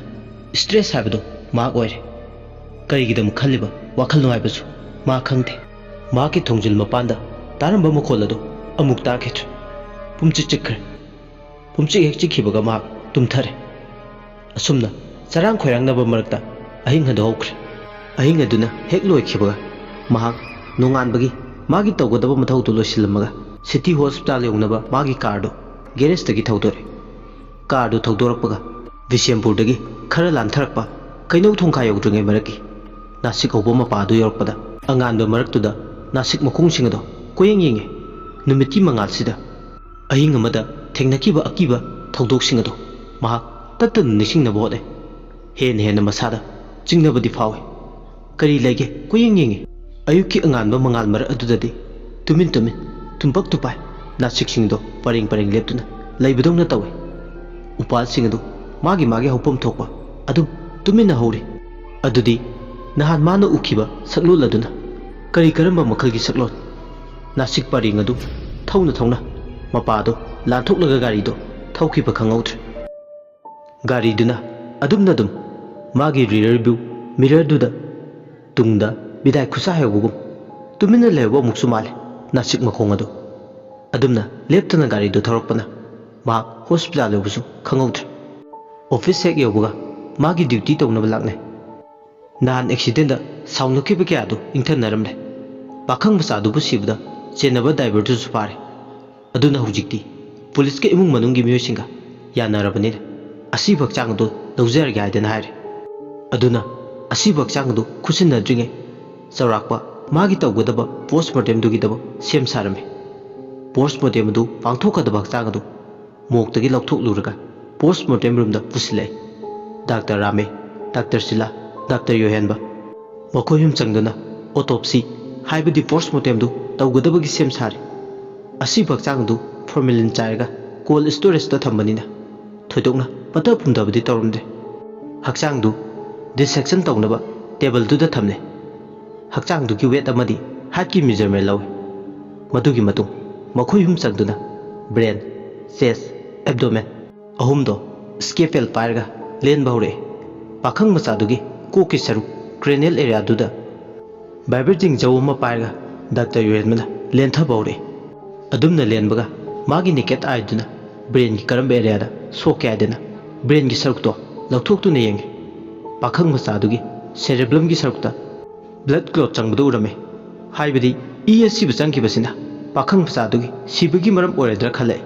ꯏꯁꯇ꯭ꯔꯦꯁ ꯍꯥꯏꯕꯗꯨ ꯃꯍꯥꯛ ꯑꯣꯏꯔꯦ꯫ ꯀꯔꯤꯒꯤꯗꯃꯛ ꯈꯜꯂꯤꯕ ꯋꯥꯈꯜꯅꯣ ꯍꯥꯏꯕꯁꯨ ꯃꯍꯥꯛ ꯈꯪꯗꯦ꯫ ꯃꯍꯥꯛꯀꯤ ꯊꯣꯡꯖꯤꯜ ꯃꯄꯥꯟꯗ ꯇꯥꯔꯝꯕ ꯃꯈꯣꯜ ꯑꯗꯨ ꯑꯃꯨꯛ ꯇꯥꯈꯤꯗ꯭ꯔꯦ꯫ ꯄꯨꯝꯆꯤꯛ ꯆꯤꯛꯈ꯭ꯔꯦ꯫ ꯄꯨꯝꯆꯤꯛ ꯍꯦꯛ ꯆꯤꯛꯈꯤꯕꯒ ꯃꯍꯥꯛ ꯇꯨꯝꯊꯔꯦ꯫ ꯑꯁꯨꯝꯅ ꯆꯔꯥꯡ ꯈꯣꯏꯔꯥꯡꯅꯕ ꯃꯔꯛꯇ ꯑꯍꯤꯡ ꯑꯗꯨ ꯍꯧꯈ꯭ꯔꯦ꯫ ꯑꯍꯤꯡ ꯑꯗꯨꯅ ꯍꯦꯛ ꯂꯣꯏꯈꯤꯕꯒ ꯃꯍꯥꯛ ꯅꯣꯡꯉꯥꯟꯕꯒꯤ ꯃꯥꯒꯤ ꯇꯧꯒꯗꯕ ꯃꯊꯧꯗꯨ ꯂꯣꯏꯁꯤꯜꯂꯝꯃꯒ ꯁꯤꯇꯤ ꯍꯣꯁꯄꯤꯇꯥꯜ ꯌꯧꯅꯕ ꯃꯥꯒꯤ ꯀꯥꯔꯗꯨ ꯒꯦꯔꯦꯖꯇꯒꯤ ꯊꯧꯗꯣꯔꯛꯏ꯫ ꯀꯥꯔꯗꯨ ꯊꯧꯗꯣꯔꯛꯄꯒ ꯕꯤꯁꯦꯝꯄꯨꯔꯗꯒꯤ ꯈꯔ ꯂꯥꯟꯊꯔꯛꯄ ꯀꯩꯅꯧ ꯊꯣꯡꯈꯥ ꯌꯧꯗ꯭ꯔꯤꯉꯩ ꯃꯔꯛꯀꯤ ꯅꯥꯁꯤꯛ ꯍꯧꯕ ꯃꯄꯥ ꯑꯗꯨ ꯌꯧꯔꯛꯄꯗ, ꯑꯉꯥꯟꯕ ꯃꯔꯛꯇꯨꯗ ꯅꯥꯁꯤꯛ ꯃꯈꯣꯡꯁꯤꯡ ꯑꯗꯣ ꯀꯣꯏꯌꯦꯡ ꯌꯦꯡꯉꯦ꯫ ꯅꯨꯃꯤꯠꯀꯤ ꯃꯉꯥꯜꯁꯤꯗ ꯑꯍꯤꯡ ꯑꯃꯗ ꯊꯦꯡꯅꯈꯤꯕ ꯑꯀꯤꯕ ꯊꯧꯗꯣꯛꯁꯤꯡ ꯑꯗꯣ ꯃꯍꯥꯛ ꯇꯠꯇꯅ ꯅꯤꯡꯁꯤꯡꯅꯕ ꯍꯣꯠꯅꯩ꯫ ꯍꯦꯟꯅ ꯍꯦꯟꯅ ꯃꯁꯥꯗ ꯆꯤꯡꯅꯕꯗꯤ ꯐꯥꯎꯏ꯫ ꯀꯔꯤ ꯂꯩꯒꯦ? ꯀꯣꯏꯌꯦꯡ ꯌꯦꯡꯉꯤ꯫ ꯑꯌꯨꯛꯀꯤ ꯑꯉꯥꯟꯕ ꯃꯉꯥꯜ ꯃꯔꯛ ꯑꯗꯨꯗꯗꯤ ꯇꯨꯃꯤꯟ ꯇꯨꯃꯤꯟ, ꯇꯨꯝꯄꯛ ꯇꯨꯄꯥꯏ ꯅꯥꯁꯤꯛꯁꯤꯡꯗꯣ ꯄꯔꯦꯡ ꯄꯔꯦꯡ ꯂꯦꯞꯇꯨꯅ ꯂꯩꯕꯗꯧꯅ ꯇꯧꯏ꯫ ꯎꯄꯥꯜꯁꯤꯡ ꯑꯗꯨ ꯃꯥꯒꯤ ꯃꯥꯒꯤ ꯍꯧꯐꯝ ꯊꯣꯛꯄ ꯑꯗꯨꯝ ꯇꯨꯃꯤꯟꯅ ꯍꯧꯔꯤ꯫ ꯑꯗꯨꯗꯤ ꯅꯍꯥꯟ ꯃꯥꯅ ꯎꯈꯤꯕ ꯁꯛꯂꯣꯟ ꯑꯗꯨꯅ ꯀꯔꯤ ꯀꯔꯝꯕ ꯃꯈꯜꯒꯤ ꯁꯛꯂꯣꯟ? ꯅꯥꯁꯤꯛ ꯄꯔꯦꯡ ꯑꯗꯨ ꯊꯧꯅ ꯊꯧꯅ ꯃꯄꯥꯗꯣ ꯂꯥꯟꯊꯣꯛꯂꯒ ꯒꯥꯔꯤꯗꯣ ꯊꯧꯈꯤꯕ ꯈꯪꯍꯧꯗ꯭ꯔꯦ꯫ ꯒꯥꯔꯤꯗꯨꯅ ꯑꯗꯨꯝꯅ ꯑꯗꯨꯝ ꯃꯥꯒꯤ rear view mirrorꯗꯨꯗ ꯇꯨꯡꯗ ꯕꯤꯗꯥꯏ ꯈꯨꯠꯁꯥ ꯍꯩꯍꯧꯕꯒꯨꯝ ꯇꯨꯃꯤꯟꯅ ꯂꯩꯍꯧꯕ ꯑꯃꯨꯛꯁꯨ ꯃꯥꯜꯂꯦ ꯅꯥꯁꯤꯛ ꯃꯈꯣꯡ ꯑꯗꯨ꯫ ꯑꯗꯨꯝꯅ ꯂꯦꯞꯇꯅ ꯒꯥꯔꯤꯗꯨ ꯊꯧꯔꯛꯄꯅ ꯃꯍꯥꯛ ꯍꯣꯁꯄꯤꯇꯥꯜ ꯌꯧꯕꯁꯨ ꯈꯪꯍꯧꯗ꯭ꯔꯦ꯫ ꯑꯣꯐꯤꯁ ꯍꯦꯛ ꯌꯧꯕꯒ ꯃꯥꯒꯤ ꯗ꯭ꯌꯨꯇꯤ ꯇꯧꯅꯕ ꯂꯥꯛꯅꯩ꯫ ꯅꯍꯥꯟ ꯑꯦꯛꯁꯤꯗꯦꯟꯗ ꯁꯥꯎꯅꯈꯤꯕ ꯀꯌꯥꯗꯨ ꯏꯪꯊꯅꯔꯝꯂꯦ꯫ ꯄꯥꯈꯪ ꯃꯆꯥꯗꯨꯕꯨ ꯁꯤꯕꯗ ꯆꯦꯟꯅꯕ ꯗ꯭ꯔꯥꯏꯚꯔꯗꯨꯁꯨ ꯐꯥꯔꯦ꯫ ꯑꯗꯨꯅ ꯍꯧꯖꯤꯛꯇꯤ ꯄꯨꯂꯤꯁꯀ ꯏꯃꯨꯡ ꯃꯅꯨꯡꯒꯤ ꯃꯤꯑꯣꯏꯁꯤꯡꯒ ꯌꯥꯅꯔꯕꯅꯤꯅ ꯑꯁꯤꯕ ꯍꯛꯆꯥꯡ ꯑꯗꯨ ꯂꯧꯖꯔꯒꯦ ꯍꯥꯏꯗꯅ ꯍꯥꯏꯔꯦ꯫ ꯑꯗꯨꯅ ꯑꯁꯤꯕ ꯍꯛꯆꯥꯡ ꯑꯗꯨ ꯈꯨꯠꯁꯤꯟꯅꯗ꯭ꯔꯤꯉꯩ ꯆꯥꯎꯔꯥꯛꯄ ꯃꯥꯒꯤ ꯇꯧꯒꯗꯕ ꯄꯣꯁꯃꯣꯔꯇꯦꯝꯗꯨꯒꯤꯗꯃꯛ ꯁꯦꯝ ꯁꯥꯔꯝꯃꯤ꯫ ꯄꯣꯁꯃꯣꯔꯇꯦꯝ ꯑꯗꯨ ꯄꯥꯡꯊꯣꯛꯀꯗꯕ ꯍꯛꯆꯥꯡ ꯑꯗꯨ ꯃꯣꯔꯒꯇꯒꯤ ꯂꯧꯊꯣꯛꯂꯨꯔꯒ ꯄꯣꯁꯃꯣꯔꯇꯦꯝ ꯔꯨꯝꯗ ꯄꯨꯁꯤꯜꯂꯛꯏ꯫ ꯗꯥꯛꯇꯔ ꯔꯥꯃꯦ, ꯗꯥꯛꯇꯔ ꯁꯤꯂꯥ, ꯗꯥꯛꯇꯔ ꯌꯣꯍꯦꯟꯕ, ꯃꯈꯣꯏ ꯑꯍꯨꯝ ꯆꯪꯗꯨꯅ ꯑꯣꯇꯣꯞꯁꯤ, ꯍꯥꯏꯕꯗꯤ ꯄꯣꯁꯃꯣꯔꯇꯦꯝꯗꯨ ꯇꯧꯒꯗꯕꯒꯤ ꯁꯦꯝ ꯁꯥꯔꯤ꯫ ꯑꯁꯤꯕ ꯍꯛꯆꯥꯡ ꯑꯗꯨ ꯐꯣꯔꯃꯦꯂꯤꯟ ꯆꯥꯏꯔꯒ ꯀꯣꯜ ꯁ꯭ꯇꯣꯔꯦꯖꯇ ꯊꯝꯕꯅꯤꯅ ꯊꯣꯏꯗꯣꯛꯅ ꯄꯠꯊ ꯄꯨꯝꯊꯕꯗꯤ ꯇꯧꯔꯝꯗꯦ꯫ ꯍꯛꯆꯥꯡꯗꯨ ꯗꯤꯁꯦꯛꯁꯟ ꯇꯧꯅꯕ ꯇꯦꯕꯜꯗꯨꯗ ꯊꯝꯂꯦ꯫ ꯍꯛꯆꯥꯡꯗꯨꯒꯤ ꯋꯦꯠ ꯑꯃꯗꯤ ꯍꯥꯏꯠꯀꯤ ꯃꯤꯖꯔꯃꯦꯟ ꯂꯧꯏ꯫ ꯃꯗꯨꯒꯤ ꯃꯇꯨꯡ ꯃꯈꯣꯏ ꯑꯍꯨꯝ ꯆꯪꯗꯨꯅ ꯕ꯭ꯔꯦꯟ, ꯆꯦꯁ, ꯑꯦꯕꯗꯣꯃꯦꯟ ꯑꯍꯨꯝꯗꯣ ꯁ꯭ꯀꯦꯄꯦꯜ ꯄꯥꯏꯔꯒ ꯂꯦꯟꯕ ꯍꯧꯔꯛꯏ꯫ ꯄꯥꯈꯪ ꯃꯆꯥꯗꯨꯒꯤ ꯀꯣꯛꯀꯤ ꯁꯔꯨꯛ, ꯀ꯭ꯔꯦꯅꯤꯌꯦꯜ ꯑꯦꯔꯤꯌꯥꯗꯨꯗ ꯚꯥꯏꯕ꯭ꯔꯦꯇꯤꯡ ꯖꯧ ꯑꯃ ꯄꯥꯏꯔꯒ ꯗꯥꯛꯇꯔ ꯌꯣꯍꯦꯟꯕꯅ ꯂꯦꯟꯊꯕ ꯍꯧꯔꯛꯏ꯫ ꯑꯗꯨꯝꯅ ꯂꯦꯟꯕꯒ ꯃꯥꯒꯤ ꯅꯦꯀꯦꯠ ꯑꯥꯏꯗꯨꯅ ꯕ꯭ꯔꯦꯟꯒꯤ ꯀꯔꯝꯕ ꯑꯦꯔꯤꯌꯥꯗ ꯁꯣꯛꯀꯦ ꯍꯥꯏꯗꯅ ꯕ꯭ꯔꯦꯟꯒꯤ ꯁꯔꯨꯛꯇꯣ ꯂꯧꯊꯣꯛꯇꯨꯅ ꯌꯦꯡꯉꯤ꯫ ꯄꯥꯈꯪ ꯃꯆꯥꯗꯨꯒꯤ ꯁꯦꯔꯦꯕ꯭ꯂꯝꯒꯤ ꯁꯔꯨꯛꯇ ꯕ꯭ꯂꯗ ꯀ꯭ꯂꯣꯠ ꯆꯪꯕꯗꯨ ꯎꯔꯝꯃꯤ꯫ ꯍꯥꯏꯕꯗꯤ ꯏ ꯑꯁꯤꯕ ꯆꯪꯈꯤꯕꯁꯤꯅ ꯄꯥꯈꯪ ꯃꯆꯥꯗꯨꯒꯤ ꯁꯤꯕꯒꯤ ꯃꯔꯝ ꯑꯣꯏꯔꯗ꯭ꯔꯥ ꯈꯜꯂꯛꯑꯦ꯫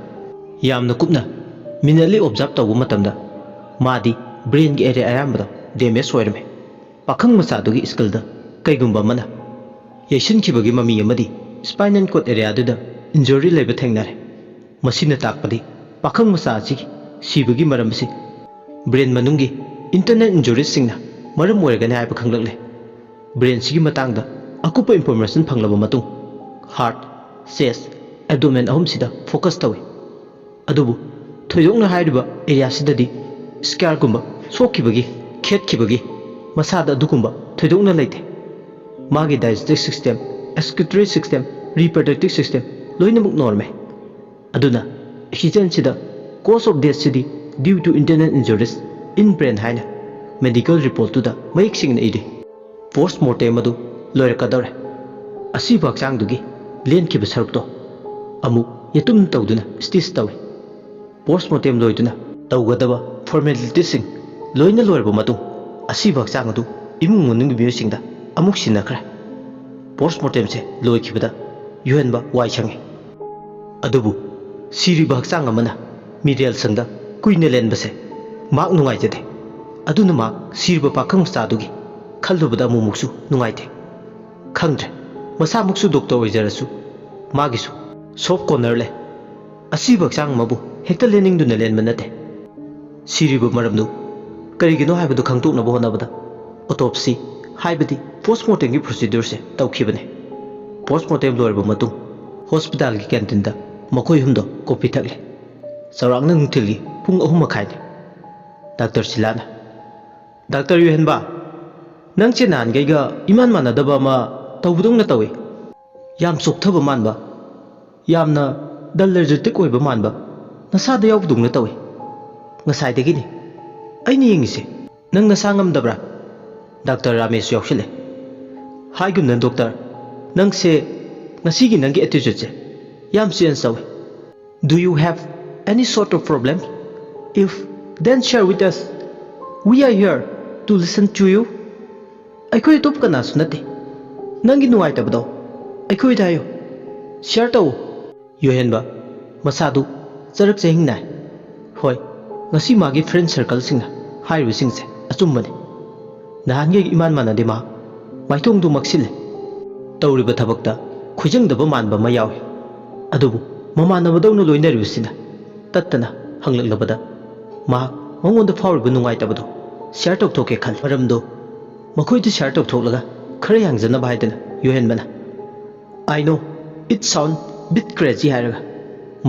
ꯌꯥꯝꯅ ꯀꯨꯞꯅ, minutely observe ꯇꯧꯕ ꯃꯇꯝꯗ ꯃꯥꯗꯤ brainꯒꯤ area ꯑꯌꯥꯝꯕꯗꯣ damage ꯑꯣꯏꯔꯝꯃꯦ꯫ ꯄꯥꯈꯪ ꯃꯆꯥꯗꯨꯒꯤ skullꯗ ꯀꯩꯒꯨꯝꯕ ꯑꯃꯅ ꯌꯩꯁꯤꯟꯈꯤꯕꯒꯤ ꯃꯃꯤ ꯑꯃꯗꯤ spinal cord areaꯗꯨꯗ injury ꯂꯩꯕ ꯊꯦꯡꯅꯔꯦ꯫ ꯃꯁꯤꯅ ꯇꯥꯛꯄꯗꯤ ꯄꯥꯈꯪ ꯃꯆꯥ ꯑꯁꯤꯒꯤ ꯁꯤꯕꯒꯤ ꯃꯔꯝ ꯑꯁꯤ brain ꯃꯅꯨꯡꯒꯤ internal injuriesꯁꯤꯡꯅ ꯃꯔꯝ ꯑꯣꯏꯔꯒꯅꯤ ꯍꯥꯏꯕ ꯈꯪꯂꯛꯂꯦ꯫ Brainꯁꯤꯒꯤ ꯃꯇꯥꯡꯗ ꯑꯀꯨꯞꯄ information ꯐꯪꯂꯕ ꯃꯇꯨꯡ heart, chest, abdomen ꯑꯍꯨꯝꯁꯤꯗ focus ꯇꯧꯏ꯫ ꯑꯗꯨꯕꯨ ꯊꯣꯏꯗꯣꯛꯅ ꯍꯥꯏꯔꯤꯕ areaꯁꯤꯗꯗꯤ scarꯒꯨꯝꯕ ꯁꯣꯛꯈꯤꯕꯒꯤ, ꯈꯦꯠꯈꯤꯕꯒꯤ ꯃꯁꯥꯗ ꯑꯗꯨꯒꯨꯝꯕ ꯊꯣꯏꯗꯣꯛꯅ ꯂꯩꯇꯦ꯫ ꯃꯥꯒꯤ digestive system, excretory system, reproductive system ꯂꯣꯏꯅꯃꯛ normal꯫ ꯑꯗꯨꯅ accidentsꯁꯤꯗ cause of deathꯁꯤꯗꯤ due to internal injuries in brain ꯍꯥꯏꯅ medical reportꯇꯨꯗ ꯃꯌꯦꯛ ꯁꯦꯡꯅ ꯏꯔꯤ꯫ Post mortem ꯑꯗꯨ ꯂꯣꯏꯔꯛꯀꯗꯧꯔꯦ꯫ ꯑꯁꯤꯕ ꯍꯛꯆꯥꯡꯗꯨꯒꯤ ꯂꯦꯟꯈꯤꯕ ꯁꯔꯨꯛꯇꯣ ꯑꯃꯨꯛ ꯌꯦꯇꯨꯝ ꯇꯧꯗꯨꯅ stitch ꯇꯧꯏ꯫ Post mortem ꯂꯣꯏꯗꯨꯅ ꯇꯧꯒꯗꯕ formalityꯁꯤꯡ ꯂꯣꯏꯅ ꯂꯣꯏꯔꯕ ꯃꯇꯨꯡ ꯑꯁꯤꯕ ꯍꯛꯆꯥꯡ ꯑꯗꯨ ꯏꯃꯨꯡ ꯃꯅꯨꯡꯒꯤ ꯃꯤꯑꯣꯏꯁꯤꯡꯗ ꯑꯃꯨꯛ ꯁꯤꯟꯅꯈ꯭ꯔꯦ꯫ Post mortemꯁꯦ ꯂꯣꯏꯈꯤꯕꯗ ꯌꯨꯍꯦꯟꯕ ꯋꯥꯏ ꯁꯪꯉꯤ꯫ ꯑꯗꯨꯕꯨ ꯁꯤꯔꯤꯕ ꯍꯛꯆꯥꯡ ꯑꯃꯅ ꯃꯤꯔꯦꯜ ꯁꯪꯗ ꯀꯨꯏꯅ ꯂꯦꯟꯕꯁꯦ ꯃꯍꯥꯛ ꯅꯨꯡꯉꯥꯏꯖꯗꯦ꯫ ꯑꯗꯨꯅ ꯃꯍꯥꯛ ꯁꯤꯔꯤꯕ ꯄꯥꯈꯪ ꯃꯆꯥꯗꯨꯒꯤ ꯈꯜꯂꯨꯕꯗ ꯑꯃꯨꯛꯃꯨꯛꯁꯨ ꯅꯨꯡꯉꯥꯏꯇꯦ꯫ ꯈꯪꯗ꯭ꯔꯦ, ꯃꯁꯥꯃꯛꯁꯨ doctor ꯑꯣꯏꯖꯔꯁꯨ ꯃꯥꯒꯤꯁꯨ soft corner ꯂꯩ꯫ ꯑꯁꯤꯕ ꯍꯛꯆꯥꯡ ꯑꯃꯕꯨ ꯍꯦꯛꯇ ꯂꯦꯟꯅꯤꯡꯗꯨꯅ ꯂꯦꯟꯕ ꯅꯠꯇꯦ꯫ ꯁꯤꯔꯤꯕ ꯃꯔꯝꯗꯨ ꯀꯔꯤꯒꯤꯅꯣ ꯍꯥꯏꯕꯗꯨ ꯈꯪꯗꯣꯛꯅꯕ ꯍꯣꯠꯅꯕꯗ autopsy ꯍꯥꯏꯕꯗꯤ post mortemꯒꯤ procedureꯁꯦ ꯇꯧꯈꯤꯕꯅꯤ꯫ Post mortem ꯂꯣꯏꯔꯕ ꯃꯇꯨꯡ hospitalꯒꯤ canteenꯗ ꯃꯈꯣꯏ ꯑꯍꯨꯝꯗꯣ coffee ꯊꯛꯂꯦ꯫ ꯆꯥꯎꯔꯥꯛꯅ ꯅꯨꯡꯊꯤꯜꯒꯤ ꯄꯨꯡ ꯑꯍꯨꯝ ꯃꯈꯥꯏꯅꯤ꯫ Doctor ꯁꯤꯂꯥꯅ, "Doctor ꯌꯨꯍꯦꯟꯕ, ꯅꯪꯁꯦ ꯅꯍꯥꯟꯈꯩꯒ ꯏꯃꯥꯟ ꯃꯥꯟꯅꯗꯕ ꯑꯃ ꯇꯧꯕꯗꯧꯅ ꯇꯧꯏ꯫ ꯌꯥꯝ ꯆꯣꯛꯊꯕ ꯃꯥꯟꯕ, ꯌꯥꯝꯅ dull lethargic ꯑꯣꯏꯕ ꯃꯥꯟꯕ ꯅꯁꯥꯗ ꯌꯥꯎꯕꯗꯧꯅ ꯇꯧꯏ꯫ ꯉꯁꯥꯏꯗꯒꯤꯅꯤ ꯑꯩꯅ ꯌꯦꯡꯉꯤꯁꯦ꯫ ꯅꯪ ꯅꯁꯥ ꯉꯝꯗꯕ꯭ꯔꯥ?" Doctor ꯔꯥꯃꯦꯁꯁꯨ ꯌꯥꯎꯁꯤꯜꯂꯦ꯫ "ꯍꯥꯏꯒꯨꯝꯗꯅ doctor, ꯅꯪꯁꯦ ꯉꯁꯤꯒꯤ ꯅꯪꯒꯤ attitudeꯁꯦ ꯌꯥꯝ change ꯇꯧꯏ꯫ Do you have any sort of problem? If, then share with us. We are here to listen to you." "ꯑꯩꯈꯣꯏ ꯑꯇꯣꯞꯄ ꯀꯅꯥꯁꯨ ꯅꯠꯇꯦ꯫ ꯅꯪꯒꯤ ꯅꯨꯡꯉꯥꯏꯇꯕꯗꯣ ꯑꯩꯈꯣꯏꯗ ꯍꯥꯏꯌꯨ, ꯁꯤꯌꯔ ꯇꯧ꯫ ꯌꯣꯍꯦꯟꯕ ꯃꯁꯥꯗꯨ ꯆꯔꯛ ꯆꯍꯤꯡ ꯅꯥꯏ꯫ ꯍꯣꯏ, ꯉꯁꯤ ꯃꯥꯒꯤ ꯐ꯭ꯔꯦꯟ ꯁꯔꯀꯜꯁꯤꯡꯅ ꯍꯥꯏꯔꯤꯕꯁꯤꯡꯁꯦ ꯑꯆꯨꯝꯕꯅꯤ꯫ ꯅꯍꯥꯟꯒꯤ ꯏꯃꯥꯟ ꯃꯥꯟꯅꯗꯦ ꯃꯍꯥꯛ꯫ ꯃꯥꯏꯊꯣꯡꯗꯨ ꯃꯛꯁꯤꯜꯂꯦ꯫ ꯇꯧꯔꯤꯕ ꯊꯕꯛꯇ ꯈꯣꯏꯖꯪꯗꯕ ꯃꯥꯟꯕ ꯑꯃ ꯌꯥꯎꯏ꯫ ꯑꯗꯨꯕꯨ ꯃꯃꯥꯟꯅꯕꯗꯧꯅ ꯂꯣꯏꯅꯔꯤꯕꯁꯤꯅ ꯇꯠꯇꯅ ꯍꯪꯂꯛꯂꯕꯗ ꯃꯍꯥꯛ ꯃꯉꯣꯟꯗ ꯐꯥꯎꯔꯤꯕ ꯅꯨꯡꯉꯥꯏꯇꯕꯗꯨ ꯁꯤꯌꯔ ꯇꯧꯊꯣꯛꯀꯦ ꯈꯜꯂꯤ꯫ ꯃꯔꯝꯗꯣ ꯃꯈꯣꯏꯗ ꯁꯤꯌꯔ ꯇꯧꯊꯣꯛꯂꯒ ꯈꯔ ꯌꯥꯡꯖꯅꯕ ꯍꯥꯏꯗꯅ ꯌꯣꯍꯦꯟꯕꯅ, "I know, it sound bit crazy" ꯍꯥꯏꯔꯒ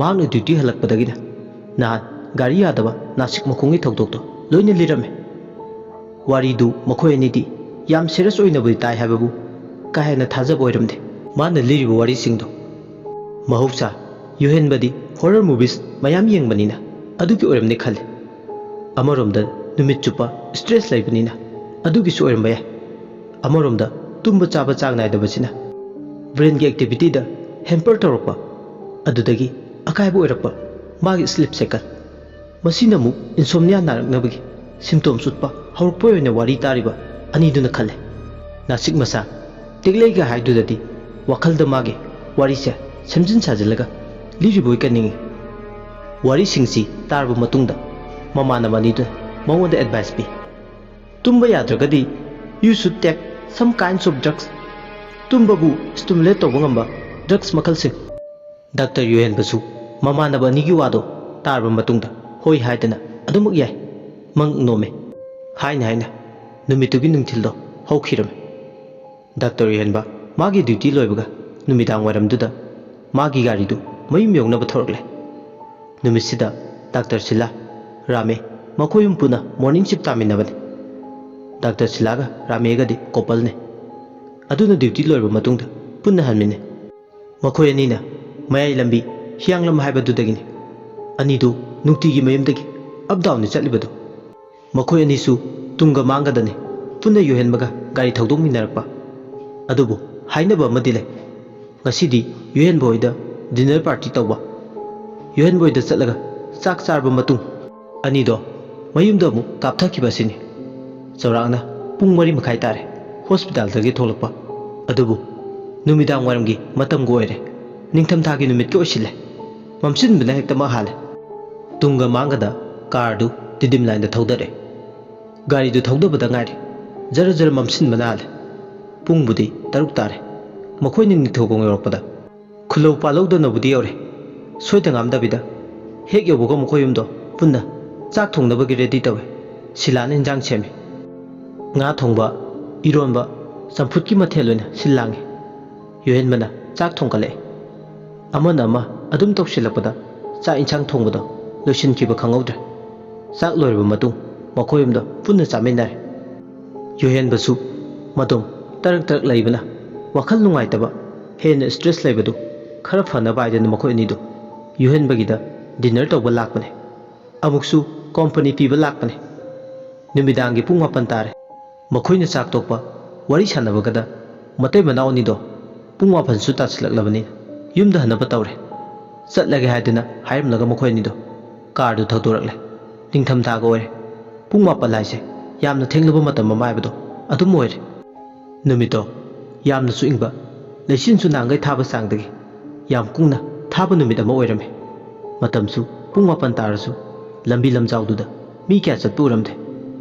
ꯃꯍꯥꯛꯅ ꯗ꯭ꯌꯨꯇꯤ ꯍꯜꯂꯛꯄꯗꯒꯤꯅ ꯅꯍꯥꯟ ꯒꯥꯔꯤ ꯌꯥꯗꯕ ꯅꯥꯁꯤꯛ ꯃꯈꯣꯡꯒꯤ ꯊꯧꯗꯣꯛꯇꯣ ꯂꯣꯏꯅ ꯂꯤꯔꯝꯃꯦ꯫ ꯋꯥꯔꯤꯗꯨ ꯃꯈꯣꯏ ꯑꯅꯤꯗꯤ ꯌꯥꯝ ꯁꯦꯔꯤꯌꯁ ꯑꯣꯏꯅꯕꯨꯗꯤ ꯇꯥꯏ ꯍꯥꯏꯕꯕꯨ ꯀꯥ ꯍꯦꯟꯅ ꯊꯥꯖꯕ ꯑꯣꯏꯔꯝꯗꯦ꯫ ꯃꯥꯅ ꯂꯤꯔꯤꯕ ꯋꯥꯔꯤꯁꯤꯡꯗꯣ ꯃꯍꯧꯁꯥ ꯌꯣꯍꯦꯟꯕꯗꯤ ꯍꯣꯔꯔ ꯃꯨꯚꯤꯁ ꯃꯌꯥꯝ ꯌꯦꯡꯕꯅꯤꯅ ꯑꯗꯨꯒꯤ ꯑꯣꯏꯔꯝꯅꯤ ꯈꯜꯂꯤ꯫ ꯑꯃꯔꯣꯝꯗ ꯅꯨꯃꯤꯠ ꯆꯨꯞꯄ ꯁ꯭ꯇ꯭ꯔꯦꯁ ꯂꯩꯕꯅꯤꯅ ꯑꯗꯨꯒꯤꯁꯨ ꯑꯣꯏꯔꯝꯕ ꯌꯥꯏ꯫ ꯑꯃꯔꯣꯝꯗ ꯇꯨꯝꯕ ꯆꯥꯕ ꯆꯥꯡ ꯅꯥꯏꯗꯕꯁꯤꯅ ꯕ꯭ꯔꯦꯟꯒꯤ ꯑꯦꯛꯇꯤꯚꯤꯇꯤꯗ ꯍꯦꯝꯄꯔ ꯇꯧꯔꯛꯄ, ꯑꯗꯨꯗꯒꯤ ꯑꯀꯥꯏꯕ ꯑꯣꯏꯔꯛꯄ ꯃꯥꯒꯤ ꯁ꯭ꯂꯤꯞ ꯁꯥꯏꯀꯜ꯫ ꯃꯁꯤꯅ ꯑꯃꯨꯛ ꯏꯟꯁꯣꯝꯅꯤꯌꯥ ꯅꯥꯔꯛꯅꯕꯒꯤ ꯁꯤꯝꯇꯣꯝꯁ ꯎꯠꯄ ꯍꯧꯔꯛꯄꯩ ꯑꯣꯏꯅ ꯋꯥꯔꯤ ꯇꯥꯔꯤꯕ ꯑꯅꯤꯗꯨꯅ ꯈꯜꯂꯦ꯫ ꯅꯥꯁꯤꯛ ꯃꯁꯥ ꯇꯦꯛꯂꯩꯒ ꯍꯥꯏꯗꯨꯗꯗꯤ ꯋꯥꯈꯜꯗ ꯃꯥꯒꯤ ꯋꯥꯔꯤꯁꯦ ꯁꯦꯝꯖꯤꯟ ꯁꯥꯖꯤꯜꯂꯒ ꯂꯤꯔꯤꯕꯣꯏ ꯀꯟꯅꯤꯡꯏ꯫ ꯋꯥꯔꯤꯁꯤꯡꯁꯤ ꯇꯥꯔꯕ ꯃꯇꯨꯡꯗ ꯃꯃꯥꯟꯅꯕ ꯑꯅꯤꯗꯨꯅ ꯃꯉꯣꯟꯗ ꯑꯦꯗꯚꯥꯏꯁ ꯄꯤ꯫ "ꯇꯨꯝꯕ ꯌꯥꯗ꯭ꯔꯒꯗꯤ you should take some kinds of drugs." ꯇꯨꯝꯕꯕꯨ ꯁ꯭ꯇꯤꯃꯨꯂꯦꯠ ꯇꯧꯕ ꯉꯝꯕ ꯗ꯭ꯔꯒꯁ ꯃꯈꯜꯁꯤꯡ꯫ ꯗꯥꯛꯇꯔ ꯌꯣꯍꯦꯟꯕꯁꯨ ꯃꯃꯥꯟꯅꯕ ꯑꯅꯤꯒꯤ ꯋꯥꯗꯣ ꯇꯥꯔꯕ ꯃꯇꯨꯡꯗ ꯍꯣꯏ ꯍꯥꯏꯗꯅ ꯑꯗꯨꯃꯛ ꯌꯥꯏ ꯃꯪ ꯅꯣꯝꯃꯦ꯫ ꯍꯥꯏꯅ ꯍꯥꯏꯅ ꯅꯨꯃꯤꯠꯇꯨꯒꯤ ꯅꯨꯡꯊꯤꯜꯗꯣ ꯍꯧꯈꯤꯔꯝꯃꯤ꯫ ꯗꯥꯛꯇꯔ ꯌꯣꯍꯦꯟꯕ ꯃꯥꯒꯤ ꯗ꯭ꯌꯨꯇꯤ ꯂꯣꯏꯕꯒ ꯅꯨꯃꯤꯗꯥꯡ ꯋꯥꯏꯔꯝꯗꯨꯗ ꯃꯥꯒꯤ ꯒꯥꯔꯤꯗꯨ ꯃꯌꯨꯝ ꯌꯧꯅꯕ ꯊꯧꯔꯛꯂꯦ꯫ ꯅꯨꯃꯤꯠꯁꯤꯗ ꯗꯥꯛꯇꯔ ꯁꯤꯂꯥ, ꯔꯥꯃꯦ ꯃꯈꯣꯏ ꯑꯍꯨꯝ ꯄꯨꯟꯅ ꯃꯣꯔꯅꯤꯡ ꯁꯤꯞ ꯇꯥꯃꯤꯟꯅꯕꯅꯤ꯫ ꯗꯥꯛꯇꯔ ꯁꯤꯂꯥꯒ ꯔꯥꯃꯦꯒꯗꯤ ꯀꯣꯄꯜꯅꯤ꯫ ꯑꯗꯨꯅ ꯗ꯭ꯌꯨꯇꯤ ꯂꯣꯏꯔꯕ ꯃꯇꯨꯡꯗ ꯄꯨꯟꯅ ꯍꯟꯃꯤꯟꯅꯩ꯫ ꯃꯈꯣꯏ ꯑꯅꯤꯅ ꯃꯌꯥꯏ ꯂꯝꯕꯤ ꯍꯤꯌꯥꯡꯂꯝ ꯍꯥꯏꯕꯗꯨꯗꯒꯤꯅꯤ꯫ ꯑꯅꯤꯗꯨ ꯅꯨꯡꯇꯤꯒꯤ ꯃꯌꯨꯝꯗꯒꯤ ꯑꯞ ꯗꯥꯎꯟꯅꯤ ꯆꯠꯂꯤꯕꯗꯨ꯫ ꯃꯈꯣꯏ ꯑꯅꯤꯁꯨ ꯇꯨꯡꯒ ꯃꯥꯡꯒꯗꯅꯤ ꯄꯨꯟꯅ ꯌꯣꯍꯦꯟꯕꯒ ꯒꯥꯔꯤ ꯊꯧꯗꯣꯛꯃꯤꯟꯅꯔꯛꯄ꯫ ꯑꯗꯨꯕꯨ ꯍꯥꯏꯅꯕ ꯑꯃꯗꯤ ꯂꯩ꯫ ꯉꯁꯤꯗꯤ ꯌꯣꯍꯦꯟꯕ ꯍꯣꯏꯗ ꯗꯤꯅꯔ ꯄꯥꯔꯇꯤ ꯇꯧꯕ꯫ ꯌꯣꯍꯦꯟꯕ ꯍꯣꯏꯗ ꯆꯠꯂꯒ ꯆꯥꯛ ꯆꯥꯔꯕ ꯃꯇꯨꯡ ꯑꯅꯤꯗꯣ ꯃꯌꯨꯝꯗ ꯑꯃꯨꯛ ꯀꯥꯞꯊꯈꯤꯕ ꯑꯁꯤꯅꯤ꯫ ꯆꯥꯎꯔꯥꯛꯅ ꯄꯨꯡ ꯃꯔꯤ ꯃꯈꯥꯏ ꯇꯥꯔꯦ ꯍꯣꯁꯄꯤꯇꯥꯜꯗꯒꯤ ꯊꯣꯛꯂꯛꯄ꯫ ꯑꯗꯨꯕꯨ ꯅꯨꯃꯤꯗꯥꯡ ꯋꯥꯏꯔꯝꯒꯤ ꯃꯇꯝꯒ ꯑꯣꯏꯔꯦ꯫ ꯅꯤꯡꯊꯝꯊꯥꯒꯤ ꯅꯨꯃꯤꯠꯀ ꯑꯣꯏꯁꯤꯜꯂꯦ꯫ ꯃꯝꯁꯤꯟꯕꯅ ꯍꯦꯛꯇ ꯃꯛ ꯍꯥꯜꯂꯦ꯫ ꯇꯨꯡꯒ ꯃꯥꯡꯒꯗ ꯀꯥꯔꯗꯨ ꯇꯤꯗꯤꯝ ꯂꯥꯏꯟꯗ ꯊꯧꯗꯔꯛꯑꯦ꯫ ꯒꯥꯔꯤꯗꯨ ꯊꯧꯗꯕꯗ ꯉꯥꯏꯔꯤ꯫ ꯖꯔ ꯖꯔ ꯃꯝꯁꯤꯟꯕꯅ ꯍꯥꯜꯂꯦ꯫ ꯄꯨꯡꯕꯨꯗꯤ ꯇꯔꯨꯛ ꯇꯥꯔꯦ꯫ ꯃꯈꯣꯏꯅ ꯅꯤꯡꯊꯧꯈꯣꯡ ꯌꯧꯔꯛꯄꯗ ꯈꯨꯜꯂꯧ ꯄꯥꯜꯂꯧꯗꯅꯕꯨꯗꯤ ꯌꯧꯔꯦ꯫ ꯁꯣꯏꯗ ꯉꯥꯝꯗꯕꯤꯗ ꯍꯦꯛ ꯌꯧꯕꯒ ꯃꯈꯣꯏ ꯑꯍꯨꯝꯗꯣ ꯄꯨꯟꯅ ꯆꯥꯛ ꯊꯣꯡꯅꯕꯒꯤ ꯔꯦꯗꯤ ꯇꯧꯋꯦ꯫ ꯁꯤꯂꯥꯅ ꯏꯟꯖꯥꯡ ꯁꯦꯝꯃꯤ꯫ ꯉꯥ ꯊꯣꯡꯕ, ꯏꯔꯣꯟꯕ, ꯆꯝꯐꯨꯠꯀꯤ ꯃꯊꯦꯜ ꯑꯣꯏꯅ ꯁꯤꯜ ꯂꯥꯡꯉꯤ꯫ ꯌꯨꯍꯦꯟꯕꯅ ꯆꯥꯛ ꯊꯣꯡꯒꯠꯂꯛꯑꯦ꯫ ꯑꯃꯅ ꯑꯃ ꯑꯗꯨꯝ ꯇꯧꯁꯤꯜꯂꯛꯄꯗ ꯆꯥꯛ ꯏꯟꯁꯥꯡ ꯊꯣꯡꯕꯗꯣ ꯂꯣꯏꯁꯤꯟꯈꯤꯕ ꯈꯪꯍꯧꯗ꯭ꯔꯦ꯫ ꯆꯥꯛ ꯂꯣꯏꯔꯕ ꯃꯇꯨꯡ ꯃꯈꯣꯏ ꯑꯍꯨꯝꯗꯣ ꯄꯨꯟꯅ ꯆꯥꯃꯤꯟꯅꯔꯦ꯫ ꯌꯨꯍꯦꯟꯕꯁꯨ ꯃꯗꯣꯝ ꯇꯔꯛ ꯇꯔꯛ ꯂꯩꯕꯅ ꯋꯥꯈꯜ ꯅꯨꯡꯉꯥꯏꯇꯕ, ꯍꯦꯟꯅ ꯁ꯭ꯇ꯭ꯔꯦꯁ ꯂꯩꯕꯗꯨ ꯈꯔ ꯐꯅꯕ ꯍꯥꯏꯗꯅ ꯃꯈꯣꯏ ꯑꯅꯤꯗꯨ ꯌꯨꯍꯦꯟꯕꯒꯤꯗ ꯗꯤꯟꯅꯔ ꯇꯧꯕ ꯂꯥꯛꯄꯅꯦ꯫ ꯑꯃꯨꯛꯁꯨ ꯀꯣꯝꯄꯅꯤ ꯄꯤꯕ ꯂꯥꯛꯄꯅꯦ꯫ ꯅꯨꯃꯤꯗꯥꯡꯒꯤ ꯄꯨꯡ ꯃꯥꯄꯟ ꯇꯥꯔꯦ꯫ ꯃꯈꯣꯏꯅ ꯆꯥꯛ ꯇꯣꯛꯄ ꯋꯥꯔꯤ ꯁꯥꯟꯅꯕꯒꯗ ꯃꯇꯩ ꯃꯅꯥꯎ ꯑꯅꯤꯗꯣ ꯄꯨꯡ ꯃꯥꯄꯟꯁꯨ ꯇꯥꯁꯤꯜꯂꯛꯂꯕꯅꯤꯅ ꯌꯨꯝꯗ ꯍꯟꯅꯕ ꯇꯧꯔꯦ꯫ ꯆꯠꯂꯒꯦ ꯍꯥꯏꯗꯨꯅ ꯍꯥꯏꯔꯝꯂꯒ ꯃꯈꯣꯏ ꯑꯅꯤꯗꯣ ꯀꯥꯔꯗꯨ ꯊꯧꯗꯣꯔꯛꯂꯦ꯫ ꯅꯤꯡꯊꯝꯊꯥꯒ ꯑꯣꯏꯔꯦ꯫ ꯄꯨꯡ ꯃꯥꯄꯟ ꯍꯥꯏꯁꯦ ꯌꯥꯝꯅ ꯊꯦꯡꯂꯕ ꯃꯇꯝ ꯑꯃ ꯍꯥꯏꯕꯗꯣ ꯑꯗꯨꯝ ꯑꯣꯏꯔꯦ꯫ ꯅꯨꯃꯤꯠꯇꯣ ꯌꯥꯝꯅꯁꯨ ꯏꯪꯕ, ꯂꯩꯆꯤꯟꯁꯨ ꯅꯍꯥꯟꯈꯩ ꯊꯥꯕ ꯆꯥꯡꯗꯒꯤ ꯌꯥꯝ ꯀꯨꯡꯅ ꯊꯥꯕ ꯅꯨꯃꯤꯠ ꯑꯃ ꯑꯣꯏꯔꯝꯃꯤ꯫ ꯃꯇꯝꯁꯨ ꯄꯨꯡ ꯃꯥꯄꯟ ꯇꯥꯔꯁꯨ ꯂꯝꯕꯤ ꯂꯝꯖꯥꯎꯗꯨꯗ ꯃꯤ ꯀꯌꯥ ꯆꯠꯄ ꯎꯔꯝꯗꯦ꯫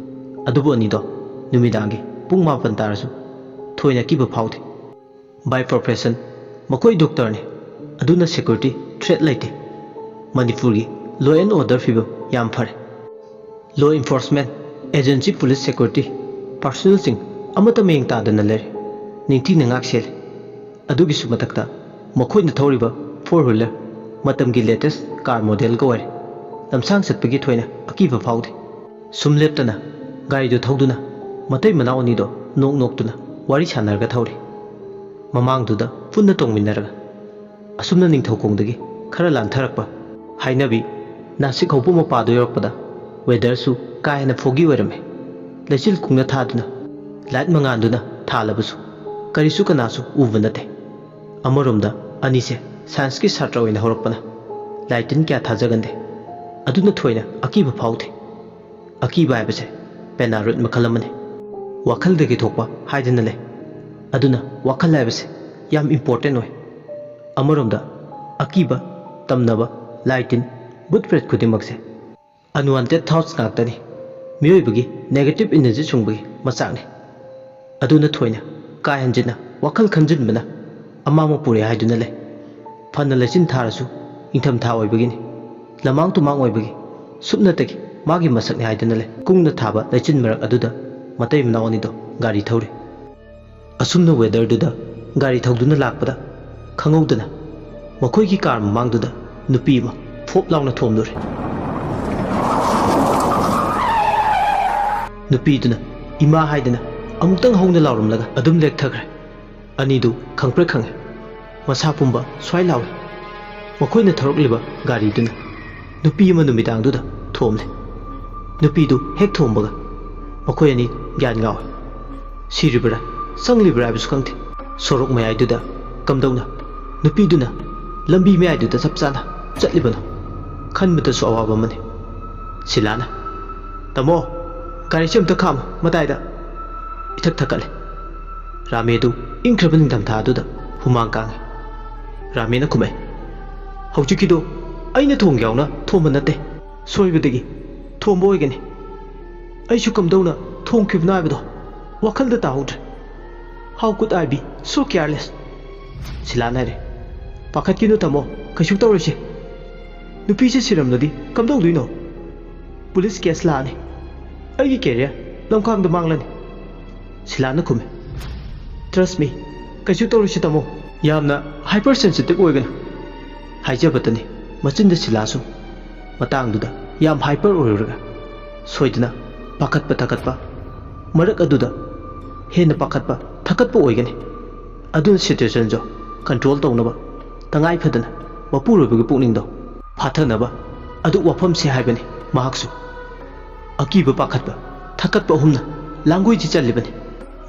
ꯑꯗꯨꯕꯨ ꯑꯅꯤꯗꯣ ꯅꯨꯃꯤꯗꯥꯡꯒꯤ ꯄꯨꯡ ꯃꯥꯄꯟ ꯇꯥꯔꯁꯨ ꯊꯣꯏꯅ ꯑꯀꯤꯕ ꯐꯥꯎꯗꯦ꯫ By profession ꯃꯈꯣꯏ ꯗꯣꯛꯇꯔꯅꯤ, ꯑꯗꯨꯅ ꯁꯦꯀ꯭ꯌꯨꯔꯤꯇꯤ ꯊ꯭ꯔꯦꯠ ꯂꯩꯇꯦ꯫ ꯃꯅꯤꯄꯨꯔꯒꯤ law and order ꯐꯤꯕꯝ ꯌꯥꯝ ꯐꯔꯦ꯫ Law enforcement agency, police, security personnelꯁꯤꯡ ꯑꯃꯠꯇ ꯃꯌꯦꯡ ꯇꯥꯗꯅ ꯂꯩꯔꯦ꯫ ꯅꯤꯡꯊꯤꯅ ꯉꯥꯛ ꯁꯦꯜꯂꯦ꯫ ꯑꯗꯨꯒꯤꯁꯨ ꯃꯊꯛꯇ ꯃꯈꯣꯏꯅ ꯊꯧꯔꯤꯕ four wheeler ꯃꯇꯝꯒꯤ latest car modelꯒ ꯑꯣꯏꯔꯦ꯫ ꯂꯝꯁꯥꯡ ꯆꯠꯄꯒꯤ ꯊꯣꯏꯅ ꯑꯀꯤꯕ ꯐꯥꯎꯗꯦ꯫ ꯁꯨꯝ ꯂꯦꯞꯇꯅ ꯒꯥꯔꯤꯗꯨ ꯊꯧꯗꯨꯅ ꯃꯇꯩ ꯃꯅꯥꯎ ꯑꯅꯤꯗꯣ ꯅꯣꯛ ꯅꯣꯛꯇꯨꯅ ꯋꯥꯔꯤ ꯁꯥꯟꯅꯔꯒ ꯊꯧꯔꯤ꯫ ꯃꯃꯥꯡꯗꯨꯗ ꯄꯨꯟꯅ ꯇꯣꯡꯃꯤꯟꯅꯔꯒ ꯑꯁꯨꯝꯅ ꯅꯤꯡꯊꯧꯈꯣꯡꯗꯒꯤ ꯈꯔ ꯂꯥꯟꯊꯔꯛꯄ ꯍꯥꯏꯅꯕꯤ ꯅꯥꯁꯤꯛ ꯍꯧꯕ ꯃꯄꯥꯗꯨ ꯌꯧꯔꯛꯄꯗ weatherꯁꯨ ꯀꯥ ꯍꯦꯟꯅ foggy ꯑꯣꯏꯔꯝꯃꯤ꯫ ꯂꯩꯆꯤꯜ ꯀꯨꯡꯅ ꯊꯥꯗꯨꯅ light ꯃꯉꯥꯜꯗꯨꯅ ꯊꯥꯜꯂꯕꯁꯨ ꯀꯔꯤꯁꯨ ꯀꯅꯥꯁꯨ ꯎꯕ ꯅꯠꯇꯦ꯫ ꯑꯃꯔꯣꯝꯗ ꯑꯅꯤꯁꯦ scienceꯀꯤ ꯁꯥꯇ꯭ꯔ ꯑꯣꯏꯅ ꯍꯧꯔꯛꯄꯅ ꯂꯥꯏ ꯇꯤꯟ ꯀꯌꯥ ꯊꯥꯖꯒꯟꯗꯦ꯫ ꯑꯗꯨꯅ ꯊꯣꯏꯅ ꯑꯀꯤꯕ ꯐꯥꯎꯗꯦ꯫ ꯑꯀꯤꯕ ꯍꯥꯏꯕꯁꯦ paranoid ꯃꯈꯜ ꯑꯃꯅꯤ꯫ ꯋꯥꯈꯜꯗꯒꯤ ꯊꯣꯛꯄ ꯍꯥꯏꯗꯅ ꯂꯩ꯫ ꯑꯗꯨꯅ ꯋꯥꯈꯜ ꯍꯥꯏꯕꯁꯦ ꯌꯥꯝ ꯏꯝꯄꯣꯔꯇꯦꯟ ꯑꯣꯏ꯫ ꯑꯃꯔꯣꯝꯗ ꯑꯀꯤꯕ, ꯇꯝꯅꯕ, ꯂꯥꯏ ꯇꯤꯟ, ꯚꯨꯠ ꯄ꯭ꯔꯦꯠ ꯈꯨꯗꯤꯡꯃꯛꯁꯦ unwanted thoughts ꯉꯥꯛꯇꯅꯤ꯫ ꯃꯤꯑꯣꯏꯕꯒꯤ ꯅꯦꯒꯦꯇꯤꯚ ꯏꯅꯔꯖꯤ ꯁꯨꯡꯕꯒꯤ ꯃꯆꯥꯛꯅꯤ꯫ ꯑꯗꯨꯅ ꯊꯣꯏꯅ ꯀꯥ ꯍꯦꯟꯖꯤꯟꯅ ꯋꯥꯈꯜ ꯈꯟꯖꯤꯟꯕꯅ ꯑꯃꯥꯡꯕ ꯄꯨꯔꯦ ꯍꯥꯏꯗꯨꯅ ꯂꯩ꯫ ꯐꯅ ꯂꯩꯆꯤꯟ ꯊꯥꯔꯁꯨ ꯏꯪꯊꯝꯊꯥ ꯑꯣꯏꯕꯒꯤꯅꯤ꯫ ꯂꯃꯥꯡ ꯇꯨꯃꯥꯡ ꯑꯣꯏꯕꯒꯤ ꯁꯨꯞꯅꯇꯒꯤ ꯃꯥꯒꯤ ꯃꯁꯛꯅꯤ ꯍꯥꯏꯗꯨꯅ ꯂꯩ꯫ ꯀꯨꯡꯅ ꯊꯥꯕ ꯂꯩꯆꯤꯟ ꯃꯔꯛ ꯑꯗꯨꯗ ꯃꯇꯩ ꯃꯅꯥꯎ ꯑꯅꯤꯗꯣ ꯒꯥꯔꯤ ꯊꯧꯔꯤ꯫ ꯑꯁꯨꯝꯅ ꯋꯦꯗꯔꯗꯨꯗ ꯒꯥꯔꯤ ꯊꯧꯗꯨꯅ ꯂꯥꯛꯄꯗ ꯈꯪꯍꯧꯗꯅ ꯃꯈꯣꯏꯒꯤ ꯀꯥꯔ ꯃꯃꯥꯡꯗꯨꯗ ꯅꯨꯄꯤ ꯑꯃ ꯐꯣꯞ ꯂꯥꯎꯅ ꯊꯣꯝꯂꯨꯔꯦ꯫ ꯅꯨꯄꯤꯗꯨꯅ ꯏꯃꯥ ꯍꯥꯏꯗꯅ ꯑꯃꯨꯛꯇꯪ ꯍꯧꯅ ꯂꯥꯎꯔꯝꯂꯒ ꯑꯗꯨꯝ ꯂꯦꯛꯊꯈ꯭ꯔꯦ꯫ ꯑꯅꯤꯗꯨ ꯈꯪꯄ꯭ꯔꯦꯛ ꯈꯪꯉꯦ꯫ ꯃꯁꯥ ꯄꯨꯝꯕ ꯁ꯭ꯋꯥꯏ ꯂꯥꯎꯏ꯫ ꯃꯈꯣꯏꯅ ꯊꯧꯔꯛꯂꯤꯕ ꯒꯥꯔꯤꯗꯨꯅ ꯅꯨꯄꯤ ꯑꯃ ꯅꯨꯃꯤꯗꯥꯡꯗꯨꯗ ꯊꯣꯝꯂꯦ꯫ ꯅꯨꯄꯤꯗꯨ ꯍꯦꯛ ꯊꯣꯝꯕꯒ ꯃꯈꯣꯏ ꯑꯅꯤ ꯒ꯭ꯌꯥꯟ ꯉꯥꯎꯏ꯫ ꯁꯤꯔꯤꯕ꯭ꯔꯥ, ꯆꯪꯂꯤꯕ꯭ꯔꯥ ꯍꯥꯏꯕꯁꯨ ꯈꯪꯗꯦ꯫ ꯁꯣꯔꯣꯛ ꯃꯌꯥꯏꯗꯨꯗ ꯀꯝꯗꯧꯅ ꯅꯨꯄꯤꯗꯨꯅ ꯂꯝꯕꯤ ꯃꯌꯥꯏꯗꯨꯗ ꯆꯞ ꯆꯥꯅ ꯆꯠꯂꯤꯕꯅꯣ ꯈꯟꯕꯗꯁꯨ ꯑꯋꯥꯕ ꯑꯃꯅꯤ꯫ ꯁꯤꯂꯥꯅ, "ꯇꯥꯃꯣ, ꯒꯥꯔꯤꯁꯦ ꯑꯝꯇ ꯈꯥꯝꯃꯨ, ꯃꯇꯥꯏꯗ"꯫ ꯏꯊꯛ ꯊꯛꯀꯠꯂꯦ꯫ ꯔꯥꯃꯦꯗꯨ ꯏꯪꯈ꯭ꯔꯕ ꯅꯤꯡꯊꯝꯊꯥ ꯑꯗꯨꯗ ꯍꯨꯃꯥꯡ ꯀꯥꯡꯉꯤ꯫ ꯔꯥꯃꯦꯅ ꯈꯨꯝꯃꯛꯑꯦ, "ꯍꯧꯖꯤꯛꯀꯤꯗꯣ ꯑꯩꯅ ꯊꯣꯡꯒꯦ ꯌꯥꯎꯅ ꯊꯣꯝꯕ ꯅꯠꯇꯦ꯫ ꯁꯣꯏꯕꯗꯒꯤ ꯊꯣꯝꯕ ꯑꯣꯏꯒꯅꯤ꯫ ꯑꯩꯁꯨ ꯀꯝꯗꯧꯅ ꯊꯣꯝꯈꯤꯕꯅꯣ ꯍꯥꯏꯕꯗꯣ ꯋꯥꯈꯜꯗ ꯇꯥꯍꯧꯗ꯭ꯔꯦ꯫ How could I be so careless?" ꯁꯤꯂꯥꯅ ꯍꯥꯏꯔꯦ꯫ "ꯄꯥꯈꯠꯀꯤꯅꯨ ꯇꯥꯃꯣ, ꯀꯩꯁꯨ ꯇꯧꯔꯣꯏꯁꯦ꯫ ꯅꯨꯄꯤꯁꯦ ꯁꯤꯔꯝꯂꯗꯤ ꯀꯝꯗꯧꯗꯣꯏꯅꯣ? ꯄꯨꯂꯤꯁ ꯀꯦꯁ ꯂꯥꯛꯑꯅꯤ꯫ ꯑꯩꯒꯤ ꯀꯦꯔꯤꯌꯔ ꯂꯝꯈꯥꯡꯗ ꯃꯥꯡꯂꯅꯤ"꯫ ꯁꯤꯂꯥꯅ ꯈꯨꯝꯃꯤ꯫ "Trust me, ꯀꯩꯁꯨ ꯇꯧꯔꯣꯏꯁꯦ ꯇꯥꯃꯣ"꯫ "ꯌꯥꯝꯅ ꯍꯥꯏꯄꯔ ꯁꯦꯟꯁꯤꯇꯤꯚ ꯑꯣꯏꯒꯅꯨ" ꯍꯥꯏꯖꯕꯇꯅꯤ ꯃꯆꯤꯟꯗ ꯁꯤꯂꯥꯁꯨ ꯃꯇꯥꯡꯗꯨꯗ ꯌꯥꯝ ꯍꯥꯏꯄꯔ ꯑꯣꯏꯔꯨꯔꯒ ꯁꯣꯏꯗꯅ ꯄꯥꯈꯠꯄ ꯊꯀꯠꯄ, ꯃꯔꯛ ꯑꯗꯨꯗ ꯍꯦꯟꯅ ꯄꯥꯈꯠꯄ ꯊꯀꯠꯄ ꯑꯣꯏꯒꯅꯤ꯫ ꯑꯗꯨꯅ ꯁꯤꯆꯨꯋꯦꯁꯟꯁꯨ ꯀꯟꯇ꯭ꯔꯣꯜ ꯇꯧꯅꯕ ꯇꯉꯥꯏ ꯐꯗꯅ ꯃꯄꯨꯔꯣꯏꯕꯒꯤ ꯄꯨꯛꯅꯤꯡꯗꯣ ꯐꯥꯊꯅꯕ ꯑꯗꯨ ꯋꯥꯐꯝꯁꯦ ꯍꯥꯏꯕꯅꯤ ꯃꯍꯥꯛꯁꯨ꯫ ꯑꯀꯤꯕ ꯄꯥꯈꯠꯄ ꯊꯀꯠꯄ ꯑꯍꯨꯝꯅ ꯂꯥꯡꯒꯣꯏꯖꯤ ꯆꯜꯂꯤꯕꯅꯤ꯫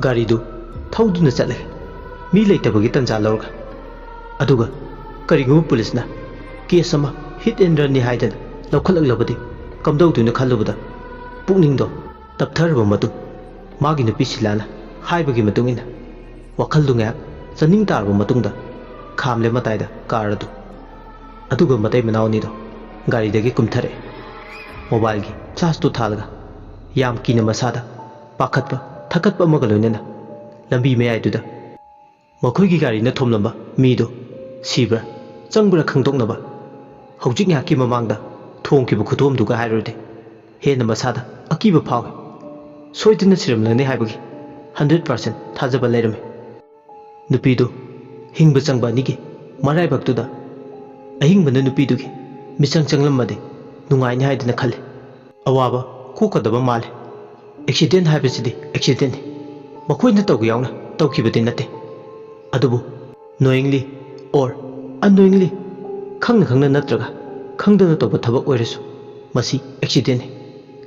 ꯒꯥꯔꯤꯗꯨ ꯊꯧꯗꯨꯅ ꯆꯠꯂꯦ, ꯃꯤ ꯂꯩꯇꯕꯒꯤ ꯇꯟꯖꯥ ꯂꯧꯔꯒ꯫ ꯑꯗꯨꯒ ꯀꯔꯤꯒꯨꯝꯕ ꯄꯨꯂꯤꯁꯅ ꯀꯦꯁ ꯑꯃ ꯍꯤꯠ ꯑꯦꯟ ꯔꯟꯅꯤ ꯍꯥꯏꯗꯅ ꯂꯧꯈꯠꯂꯛꯂꯕꯗꯤ ꯀꯝꯗꯧꯗꯣꯏꯅꯣ ꯈꯜꯂꯨꯕꯗ ꯄꯨꯛꯅꯤꯡꯗꯣ ꯇꯞꯊꯔꯕ ꯃꯇꯨꯡ ꯃꯥꯒꯤ ꯅꯨꯄꯤ ꯁꯤꯂꯥꯅ ꯍꯥꯏꯕꯒꯤ ꯃꯇꯨꯡ ꯏꯟꯅ ꯋꯥꯈꯜꯗꯨ ꯉꯥꯏꯍꯥꯛ ꯆꯥꯅꯤꯡ ꯇꯥꯔꯕ ꯃꯇꯨꯡꯗ ꯈꯥꯝꯂꯦ ꯃꯇꯥꯏꯗ ꯀꯥꯔ ꯑꯗꯨ꯫ ꯑꯗꯨꯒ ꯃꯇꯩ ꯃꯅꯥꯎ ꯑꯅꯤꯗꯣ ꯒꯥꯔꯤꯗꯒꯤ ꯀꯨꯝꯊꯔꯛꯑꯦ꯫ ꯃꯣꯕꯥꯏꯜꯒꯤ ꯐ꯭ꯂꯥꯁꯇꯨ ꯊꯥꯜꯂꯒ ꯌꯥꯝ ꯀꯤꯅ ꯃꯁꯥꯗ ꯄꯥꯈꯠꯄ ꯊꯛꯀꯠꯄ ꯑꯃꯒ ꯂꯣꯏꯅꯅ ꯂꯝꯕꯤ ꯃꯌꯥꯏꯗꯨꯗ ꯃꯈꯣꯏꯒꯤ ꯒꯥꯔꯤꯅ ꯊꯣꯝꯂꯝꯕ ꯃꯤꯗꯨ ꯁꯤꯕ꯭ꯔꯥ ꯆꯪꯕ꯭ꯔꯥ ꯈꯪꯗꯣꯛꯅꯕ ꯍꯧꯖꯤꯛ ꯉꯥꯏꯍꯥꯛꯀꯤ ꯃꯃꯥꯡꯗ ꯊꯣꯡꯈꯤꯕ ꯈꯨꯊꯣꯝꯗꯨꯒ ꯍꯥꯏꯔꯨꯔꯗꯤ ꯍꯦꯟꯅ ꯃꯁꯥꯗ ꯑꯀꯤꯕ ꯐꯥꯎꯏ꯫ ꯁꯣꯏꯗꯅ ꯁꯤꯔꯝꯂꯒꯅꯤ ꯍꯥꯏꯕꯒꯤ ꯍꯟꯗ꯭ꯔꯦꯠ ꯄꯥꯔꯁꯦꯟ ꯊꯥꯖꯕ ꯂꯩꯔꯝꯃꯤ꯫ ꯅꯨꯄꯤꯗꯨ ꯍꯤꯡꯕ ꯆꯪꯕ ꯑꯅꯤꯒꯤ ꯃꯔꯥꯏꯕꯛꯇꯨꯗ ꯑꯍꯤꯡꯕꯅ ꯅꯨꯄꯤꯗꯨꯒꯤ ꯃꯤꯆꯪ ꯆꯪꯂꯝꯃꯗꯤ ꯅꯨꯡꯉꯥꯏꯅꯤ ꯍꯥꯏꯗꯨꯅ ꯈꯜꯂꯤ꯫ ꯑꯋꯥꯕ ꯀꯣꯛꯀꯗꯕ ꯃꯥꯜꯂꯤ꯫ ꯑꯦꯛꯁꯤꯗꯦꯟ ꯍꯥꯏꯕꯁꯤꯗꯤ ꯑꯦꯛꯁꯤꯗꯦꯟꯅꯤ꯫ ꯃꯈꯣꯏꯅ ꯇꯧꯒꯦ ꯌꯥꯎꯅ ꯇꯧꯈꯤꯕꯗꯤ ꯅꯠꯇꯦ꯫ ꯑꯗꯨꯕꯨ knowingly or unknowingly, ꯈꯪꯅ ꯈꯪꯅ ꯅꯠꯇ꯭ꯔꯒ ꯈꯪꯗꯅ ꯇꯧꯕ ꯊꯕꯛ ꯑꯣꯏꯔꯁꯨ ꯃꯁꯤ ꯑꯦꯛꯁꯤꯗꯦꯟꯅꯤ꯫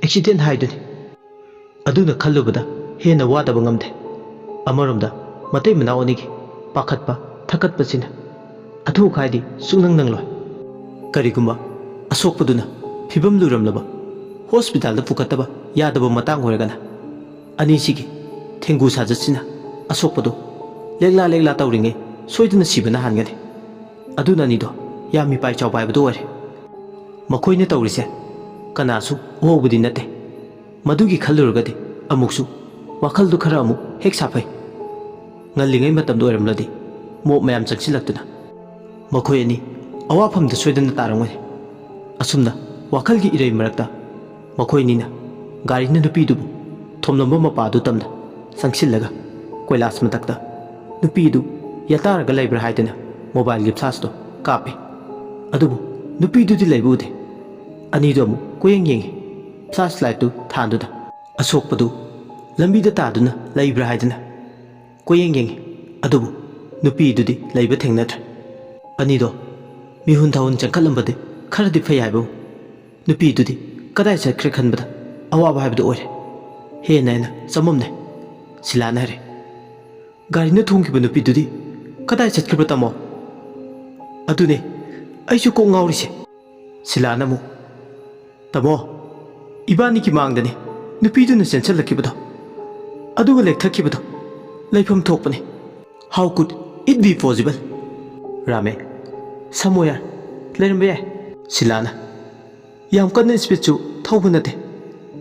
ꯑꯦꯛꯁꯤꯗꯦꯟ ꯍꯥꯏꯗꯨꯅꯤ꯫ ꯑꯗꯨꯅ ꯈꯜꯂꯨꯕꯗ ꯍꯦꯟꯅ ꯋꯥꯗꯕ ꯉꯝꯗꯦ꯫ ꯑꯃꯔꯣꯝꯗ ꯃꯇꯩ ꯃꯅꯥꯎ ꯑꯅꯤꯒꯤ ꯄꯥꯈꯠꯄ ꯊꯛꯀꯠꯄꯁꯤꯅ ꯑꯊꯨ ꯑꯀꯥꯏꯗꯤ ꯁꯨꯡꯅꯪ ꯅꯪꯂꯣꯏ꯫ ꯀꯔꯤꯒꯨꯝꯕ ꯑꯁꯣꯛꯄꯗꯨꯅ ꯐꯤꯕꯝ ꯂꯨꯔꯝꯂꯕ ꯍꯣꯁꯄꯤꯇꯥꯜꯗ ꯄꯨꯈꯠꯇꯕ ꯌꯥꯗꯕ ꯃꯇꯥꯡ ꯑꯣꯏꯔꯒꯅ ꯑꯅꯤꯁꯤꯒꯤ ꯊꯦꯡꯒꯨ ꯁꯥꯖꯠꯁꯤꯅ ꯑꯁꯣꯛꯄꯗꯨ ꯂꯦꯛꯂꯥ ꯂꯦꯛꯂꯥ ꯇꯧꯔꯤꯉꯩ ꯁꯣꯏꯗꯅ ꯁꯤꯕꯅ ꯍꯥꯟꯒꯅꯤ꯫ ꯑꯗꯨꯅ ꯑꯅꯤꯗꯣ ꯌꯥꯝ ꯃꯤꯄꯥꯏ ꯆꯥꯎꯕ ꯍꯥꯏꯕꯗꯨ ꯑꯣꯏꯔꯦ꯫ ꯃꯈꯣꯏꯅ ꯇꯧꯔꯤꯁꯦ ꯀꯅꯥꯁꯨ ꯎꯍꯧꯕꯗꯤ ꯅꯠꯇꯦ꯫ ꯃꯗꯨꯒꯤ ꯈꯜꯂꯨꯔꯒꯗꯤ ꯑꯃꯨꯛꯁꯨ ꯋꯥꯈꯜꯗꯨ ꯈꯔ ꯑꯃꯨꯛ ꯍꯦꯛ ꯁꯥꯐꯩ꯫ ꯉꯜꯂꯤꯉꯩ ꯃꯇꯝꯗ ꯑꯣꯏꯔꯝꯂꯗꯤ ꯃꯣꯞ ꯃꯌꯥꯝ ꯆꯪꯁꯤꯜꯂꯛꯇꯨꯅ ꯃꯈꯣꯏ ꯑꯅꯤ ꯑꯋꯥꯐꯝꯗ ꯁꯣꯏꯗꯅ ꯇꯥꯔꯝꯒꯅꯤ꯫ ꯑꯁꯨꯝꯅ ꯋꯥꯈꯜꯒꯤ ꯏꯔꯩ ꯃꯔꯛꯇ ꯃꯈꯣꯏ ꯑꯅꯤꯅ ꯒꯥꯔꯤꯅ ꯅꯨꯄꯤꯗꯨꯕꯨ ꯊꯣꯝꯂꯝꯕ ꯃꯄꯥꯗꯨ ꯇꯝꯅ ꯆꯪꯁꯤꯜꯂꯒ ꯀꯣꯏꯂꯥꯁ ꯃꯊꯛꯇ ꯅꯨꯄꯤꯗꯨ ꯌꯥꯇꯥꯔꯒ ꯂꯩꯕ꯭ꯔꯥ ꯍꯥꯏꯗꯨꯅ ꯃꯣꯕꯥꯏꯜꯒꯤ ꯐ꯭ꯂꯥꯁꯇꯨ ꯀꯥꯞꯄꯤ꯫ ꯑꯗꯨꯕꯨ ꯅꯨꯄꯤꯗꯨꯗꯤ ꯂꯩꯕ ꯎꯗꯦ꯫ ꯑꯅꯤꯗꯨ ꯑꯃꯨꯛ ꯀꯣꯏꯌꯦꯡ ꯌꯦꯡꯉꯤ꯫ ꯐ꯭ꯂꯥꯁ ꯂꯥꯏꯠꯇꯨ ꯊꯥꯟꯗꯨꯅ ꯑꯁꯣꯛꯄꯗꯨ ꯂꯝꯕꯤꯗ ꯇꯥꯗꯨꯅ ꯂꯩꯕ꯭ꯔꯥ ꯍꯥꯏꯗꯨꯅ ꯀꯣꯏꯌꯦꯡ ꯌꯦꯡꯉꯤ꯫ ꯑꯗꯨꯕꯨ ꯅꯨꯄꯤꯗꯨꯗꯤ ꯂꯩꯕ ꯊꯦꯡꯅꯗ꯭ꯔꯦ꯫ ꯑꯅꯤꯗꯣ ꯃꯤꯍꯨꯟ ꯊꯥꯍꯨꯟ ꯆꯪꯈꯠꯂꯝꯕꯗꯤ ꯈꯔꯗꯤ ꯐꯩ ꯍꯥꯏꯕꯕꯨ ꯅꯨꯄꯤꯗꯨꯗꯤ ꯀꯗꯥꯏ ꯆꯠꯈ꯭ꯔꯦ ꯈꯟꯕꯗ ꯑꯋꯥꯕ ꯍꯥꯏꯕꯗꯨ ꯑꯣꯏꯔꯦ꯫ ꯍꯦꯟꯅ ꯍꯦꯟꯅ ꯆꯃꯝꯅꯩ꯫ ꯁꯤꯂꯥꯅ ꯍꯥꯏꯔꯦ, "ꯒꯥꯔꯤꯅ ꯊꯣꯡꯈꯤꯕ ꯅꯨꯄꯤꯗꯨꯗꯤ ꯀꯗꯥꯏ ꯆꯠꯈ꯭ꯔꯤꯕ, ꯇꯥꯃꯣ?" "ꯑꯗꯨꯅꯦ ꯑꯩꯁꯨ ꯀꯣꯛ ꯉꯥꯎꯔꯤꯁꯦ꯫" ꯁꯤꯂꯥꯅ ꯑꯃꯨꯛ, "ꯇꯥꯃꯣ, ꯏꯕꯥꯅꯤꯒꯤ ꯃꯥꯡꯗꯅꯤ ꯅꯨꯄꯤꯗꯨꯅ ꯆꯦꯟꯁꯤꯜꯂꯛꯈꯤꯕꯗꯣ, ꯑꯗꯨꯒ ꯂꯦꯛꯊꯈꯤꯕꯗꯣ꯫ ꯂꯩꯐꯝ ꯊꯣꯛꯄꯅꯤ꯫ How could it be possible? ꯔꯥꯃꯦ, ꯁꯝꯃꯣ ꯌꯥꯔꯦ, ꯂꯩꯔꯝꯕ ꯌꯥꯏ꯫ ꯁꯤꯂꯥꯅ, ꯌꯥꯝ ꯀꯟꯅ ꯁ꯭ꯄꯤꯗꯁꯨ ꯊꯧꯕ ꯅꯠꯇꯦ,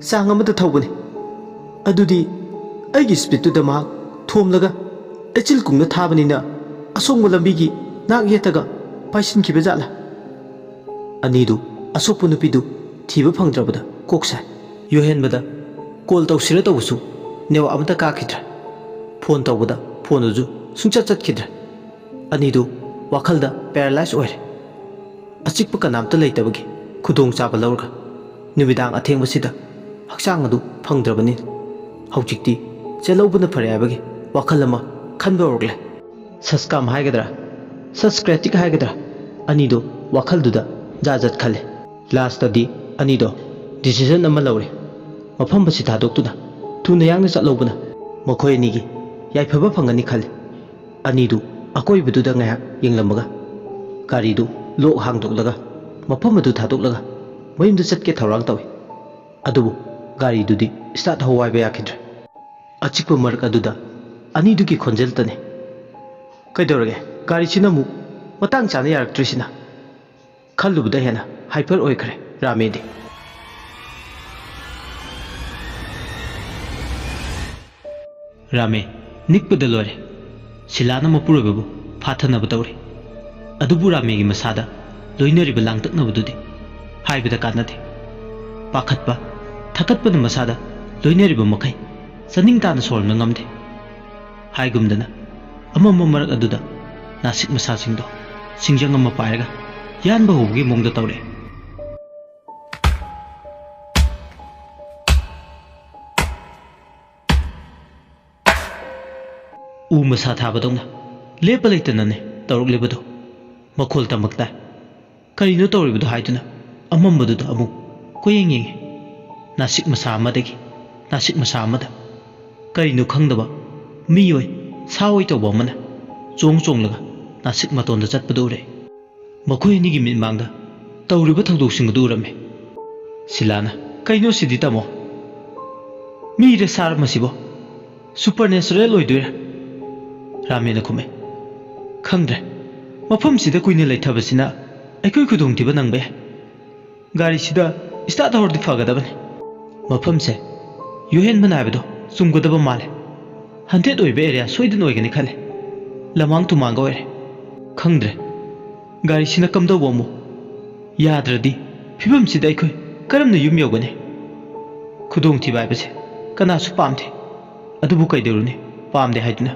ꯆꯥꯡ ꯑꯃꯗ ꯊꯧꯕꯅꯤ꯫ ꯑꯗꯨꯗꯤ ꯑꯩꯒꯤ ꯁ꯭ꯄꯤꯗꯇꯨꯗ ꯃꯍꯥꯛ ꯊꯣꯝꯂꯒ ꯑꯦꯆꯤꯜ ꯀꯨꯡꯅ ꯊꯥꯕꯅꯤꯅ ꯑꯁꯣꯡꯕ ꯂꯝꯕꯤꯒꯤ ꯅꯥꯛ ꯌꯦꯠꯇꯒ ꯄꯥꯏꯁꯤꯟꯈꯤꯕ ꯖꯥꯠꯂꯥ? ꯑꯅꯤꯗꯨ ꯑꯁꯣꯛꯄ ꯅꯨꯄꯤꯗꯨ ꯊꯤꯕ ꯐꯪꯗ꯭ꯔꯕꯗ ꯀꯣꯛ ꯁꯥꯏ꯫ ꯌꯣꯍꯦꯟꯕꯗ ꯀꯣꯜ ꯇꯧꯁꯤꯔ ꯇꯧꯕꯁꯨ ꯅꯦꯋꯥꯛ ꯑꯃꯠꯇ ꯀꯥꯈꯤꯗ꯭ꯔꯦ꯫ ꯐꯣꯟ ꯇꯧꯕꯗ ꯐꯣꯟꯗꯨꯁꯨ ꯁꯨꯡꯆꯠ ꯆꯠꯈꯤꯗ꯭ꯔꯦ꯫ ꯑꯅꯤꯗꯨ ꯋꯥꯈꯜꯗ ꯄꯦꯔꯥꯂꯥꯏꯁ ꯑꯣꯏꯔꯦ꯫ ꯑꯆꯤꯛꯄ ꯀꯅꯥꯝꯇ ꯂꯩꯇꯕꯒꯤ ꯈꯨꯗꯣꯡꯆꯥꯕ ꯂꯧꯔꯒ ꯅꯨꯃꯤꯗꯥꯡ ꯑꯊꯦꯡꯕꯁꯤꯗ ꯍꯛꯆꯥꯡ ꯑꯗꯨ ꯐꯪꯗ꯭ꯔꯕꯅꯤꯅ ꯍꯧꯖꯤꯛꯇꯤ ꯆꯦꯜꯍꯧꯕꯅ ꯐꯔꯦ ꯍꯥꯏꯕꯒꯤ ꯋꯥꯈꯜ ꯑꯃ ꯈꯟꯕ ꯍꯧꯔꯛꯂꯦ꯫ ꯁꯁꯀꯥꯝ ꯍꯥꯏꯒꯗ꯭ꯔꯥ, ꯁꯁꯀ꯭ꯔꯦꯇꯤꯛ ꯍꯥꯏꯒꯗ꯭ꯔꯥ, ꯑꯅꯤꯗꯨ ꯋꯥꯈꯜꯗꯨꯗ ꯖꯥꯠ ꯖꯥꯠ ꯈꯜꯂꯦ꯫ ꯂꯥꯁꯇꯗꯤ ꯑꯅꯤꯗꯣ ꯗꯤꯁꯤꯖꯟ ꯑꯃ ꯂꯧꯔꯦ꯫ ꯃꯐꯝ ꯑꯁꯤ ꯊꯥꯗꯣꯛꯇꯨꯅ ꯊꯨꯅ ꯌꯥꯡꯅ ꯆꯠꯍꯧꯕꯅ ꯃꯈꯣꯏ ꯑꯅꯤꯒꯤ ꯌꯥꯏꯐꯕ ꯐꯪꯒꯅꯤ ꯈꯜꯂꯤ꯫ ꯑꯅꯤꯗꯨ ꯑꯀꯣꯏꯕꯗꯨꯗ ꯉꯥꯏꯍꯥꯛ ꯌꯦꯡꯂꯝꯃꯒ ꯒꯥꯔꯤꯗꯨ ꯂꯣꯛ ꯍꯥꯡꯗꯣꯛꯂꯒ ꯃꯐꯝ ꯑꯗꯨ ꯊꯥꯗꯣꯛꯂꯒ ꯃꯌꯨꯝꯗ ꯆꯠꯀꯦ ꯊꯧꯔꯥꯡ ꯇꯧꯏ꯫ ꯑꯗꯨꯕꯨ ꯒꯥꯔꯤꯗꯨꯗꯤ ꯁ꯭ꯇꯥꯔꯠ ꯍꯧ ꯍꯥꯏꯕ ꯌꯥꯈꯤꯗ꯭ꯔꯦ꯫ ꯑꯆꯤꯛꯄ ꯃꯔꯛ ꯑꯗꯨꯗ ꯑꯅꯤꯗꯨꯒꯤ ꯈꯣꯟꯖꯦꯜꯇꯅꯤ꯫ "ꯀꯩꯗꯧꯔꯒꯦ? ꯒꯥꯔꯤꯁꯤꯅ ꯑꯃꯨꯛ ꯃꯇꯥꯡ ꯆꯥꯅ ꯌꯥꯔꯛꯇ꯭ꯔꯤꯁꯤꯅ?" ꯈꯜꯂꯨꯕꯗ ꯍꯦꯟꯅ ꯍꯥꯏꯄꯔ ꯑꯣꯏꯈ꯭ꯔꯦ ꯔꯥꯃꯦꯗꯤ꯫ ꯔꯥꯃꯦ ꯅꯤꯛꯄꯗ ꯂꯣꯏꯔꯦ꯫ ꯁꯤꯂꯥꯅ ꯃꯄꯨꯔꯣꯏꯕꯕꯨ ꯐꯥꯊꯅꯕ ꯇꯧꯔꯤ꯫ ꯑꯗꯨꯕꯨ ꯔꯥꯃꯦꯒꯤ ꯃꯁꯥꯗ ꯂꯣꯏꯅꯔꯤꯕ ꯂꯥꯡꯇꯛꯅꯕꯗꯨꯗꯤ ꯍꯥꯏꯕꯗ ꯀꯥꯟꯅꯗꯦ꯫ ꯄꯥꯈꯠꯄ, ꯊꯀꯠꯄꯅ ꯃꯁꯥꯗ ꯂꯣꯏꯅꯔꯤꯕ ꯃꯈꯩ ꯆꯥꯅꯤꯡ ꯇꯥꯅ ꯁꯣꯔ ꯍꯣꯟꯕ ꯉꯝꯗꯦ꯫ ꯍꯥꯏꯒꯨꯝꯗꯅ ꯑꯃꯝꯕ ꯃꯔꯛ ꯑꯗꯨꯗ ꯅꯥꯁꯤꯛ ꯃꯁꯥꯁꯤꯡꯗꯣ ꯁꯤꯡꯖꯪ ꯑꯃ ꯄꯥꯏꯔꯒ ꯌꯥꯟꯕ ꯍꯧꯕꯒꯤ ꯃꯑꯣꯡꯗ ꯇꯧꯔꯛꯑꯦ꯫ ꯎ ꯃꯁꯥ ꯊꯥꯕꯗꯧꯅ ꯂꯦꯞꯄ ꯂꯩꯇꯅꯅꯦ ꯇꯧꯔꯛꯂꯤꯕꯗꯣ꯫ ꯃꯈꯣꯜ ꯇꯝꯃꯛ ꯇꯥꯏ꯫ ꯀꯔꯤꯅꯣ ꯇꯧꯔꯤꯕꯗꯣ ꯍꯥꯏꯗꯨꯅ ꯑꯃꯝꯕꯗꯨꯗ ꯑꯃꯨꯛ ꯀꯣꯏꯌꯦꯡ ꯌꯦꯡꯉꯤ꯫ ꯅꯥꯁꯤꯛ ꯃꯁꯥ ꯑꯃꯗꯒꯤ ꯅꯥꯁꯤꯛ ꯃꯁꯥ ꯑꯃꯗ ꯀꯔꯤꯅꯣ ꯈꯪꯗꯕ ꯃꯤꯑꯣꯏ ꯁꯥ ꯑꯣꯏ ꯇꯧꯕ ꯑꯃꯅ ꯆꯣꯡ ꯆꯣꯡꯂꯒ ꯅꯥꯁꯤꯛ ꯃꯇꯣꯟꯗ ꯆꯠꯄꯗꯨ ꯎꯔꯦ꯫ ꯃꯈꯣꯏ ꯑꯅꯤꯒꯤ ꯃꯤꯠꯃꯥꯡꯗ ꯇꯧꯔꯤꯕ ꯊꯧꯗꯣꯛꯁꯤꯡ ꯑꯗꯨ ꯎꯔꯝꯃꯤ꯫ ꯁꯤꯂꯥꯅ, "ꯀꯩꯅꯣ ꯁꯤꯗꯤ ꯇꯥꯃꯣ? ꯃꯤꯔ ꯁꯥꯔ ꯃꯁꯤꯕꯣ? ꯁꯨꯄꯔꯅꯦꯆꯔꯦꯜ ꯑꯣꯏꯗꯣꯏꯔꯥ?" ꯔꯥꯃꯦꯅ ꯈꯨꯝꯃꯦ꯫ "ꯈꯪꯗ꯭ꯔꯦ꯫ ꯃꯐꯝꯁꯤꯗ ꯀꯨꯏꯅ ꯂꯩꯊꯕꯁꯤꯅ ꯑꯩꯈꯣꯏ ꯈꯨꯗꯣꯡꯊꯤꯕ ꯅꯪꯕ ꯌꯥꯏ꯫ ꯒꯥꯔꯤꯁꯤꯗ start ꯍꯧꯔꯗꯤ ꯐꯒꯗꯕꯅꯤ꯫ ꯃꯐꯝꯁꯦ ꯌꯨꯍꯦꯟꯕꯅ ꯍꯥꯏꯕꯗꯣ ꯆꯨꯝꯒꯗꯕ ꯃꯥꯜꯂꯦ꯫ Haunted ꯑꯣꯏꯕ area ꯁꯣꯏꯗꯅ ꯑꯣꯏꯒꯅꯤ ꯈꯜꯂꯦ꯫ ꯂꯃꯥꯡ ꯇꯨꯃꯥꯡꯒ ꯑꯣꯏꯔꯦ꯫ ꯈꯪꯗ꯭ꯔꯦ꯫ ꯒꯥꯔꯤꯁꯤꯅ ꯀꯝꯗꯧꯕ ꯑꯃꯨꯛ? ꯌꯥꯗ꯭ꯔꯗꯤ ꯐꯤꯕꯝꯁꯤꯗ ꯑꯩꯈꯣꯏ ꯀꯔꯝꯅ ꯌꯨꯝ ꯌꯧꯒꯅꯤ? ꯈꯨꯗꯣꯡꯊꯤꯕ ꯍꯥꯏꯕꯁꯦ ꯀꯅꯥꯁꯨ ꯄꯥꯝꯗꯦ꯫ ꯑꯗꯨꯕꯨ ꯀꯩꯗꯧꯔꯨꯅꯤ, ꯄꯥꯝꯗꯦ ꯍꯥꯏꯗꯨꯅ?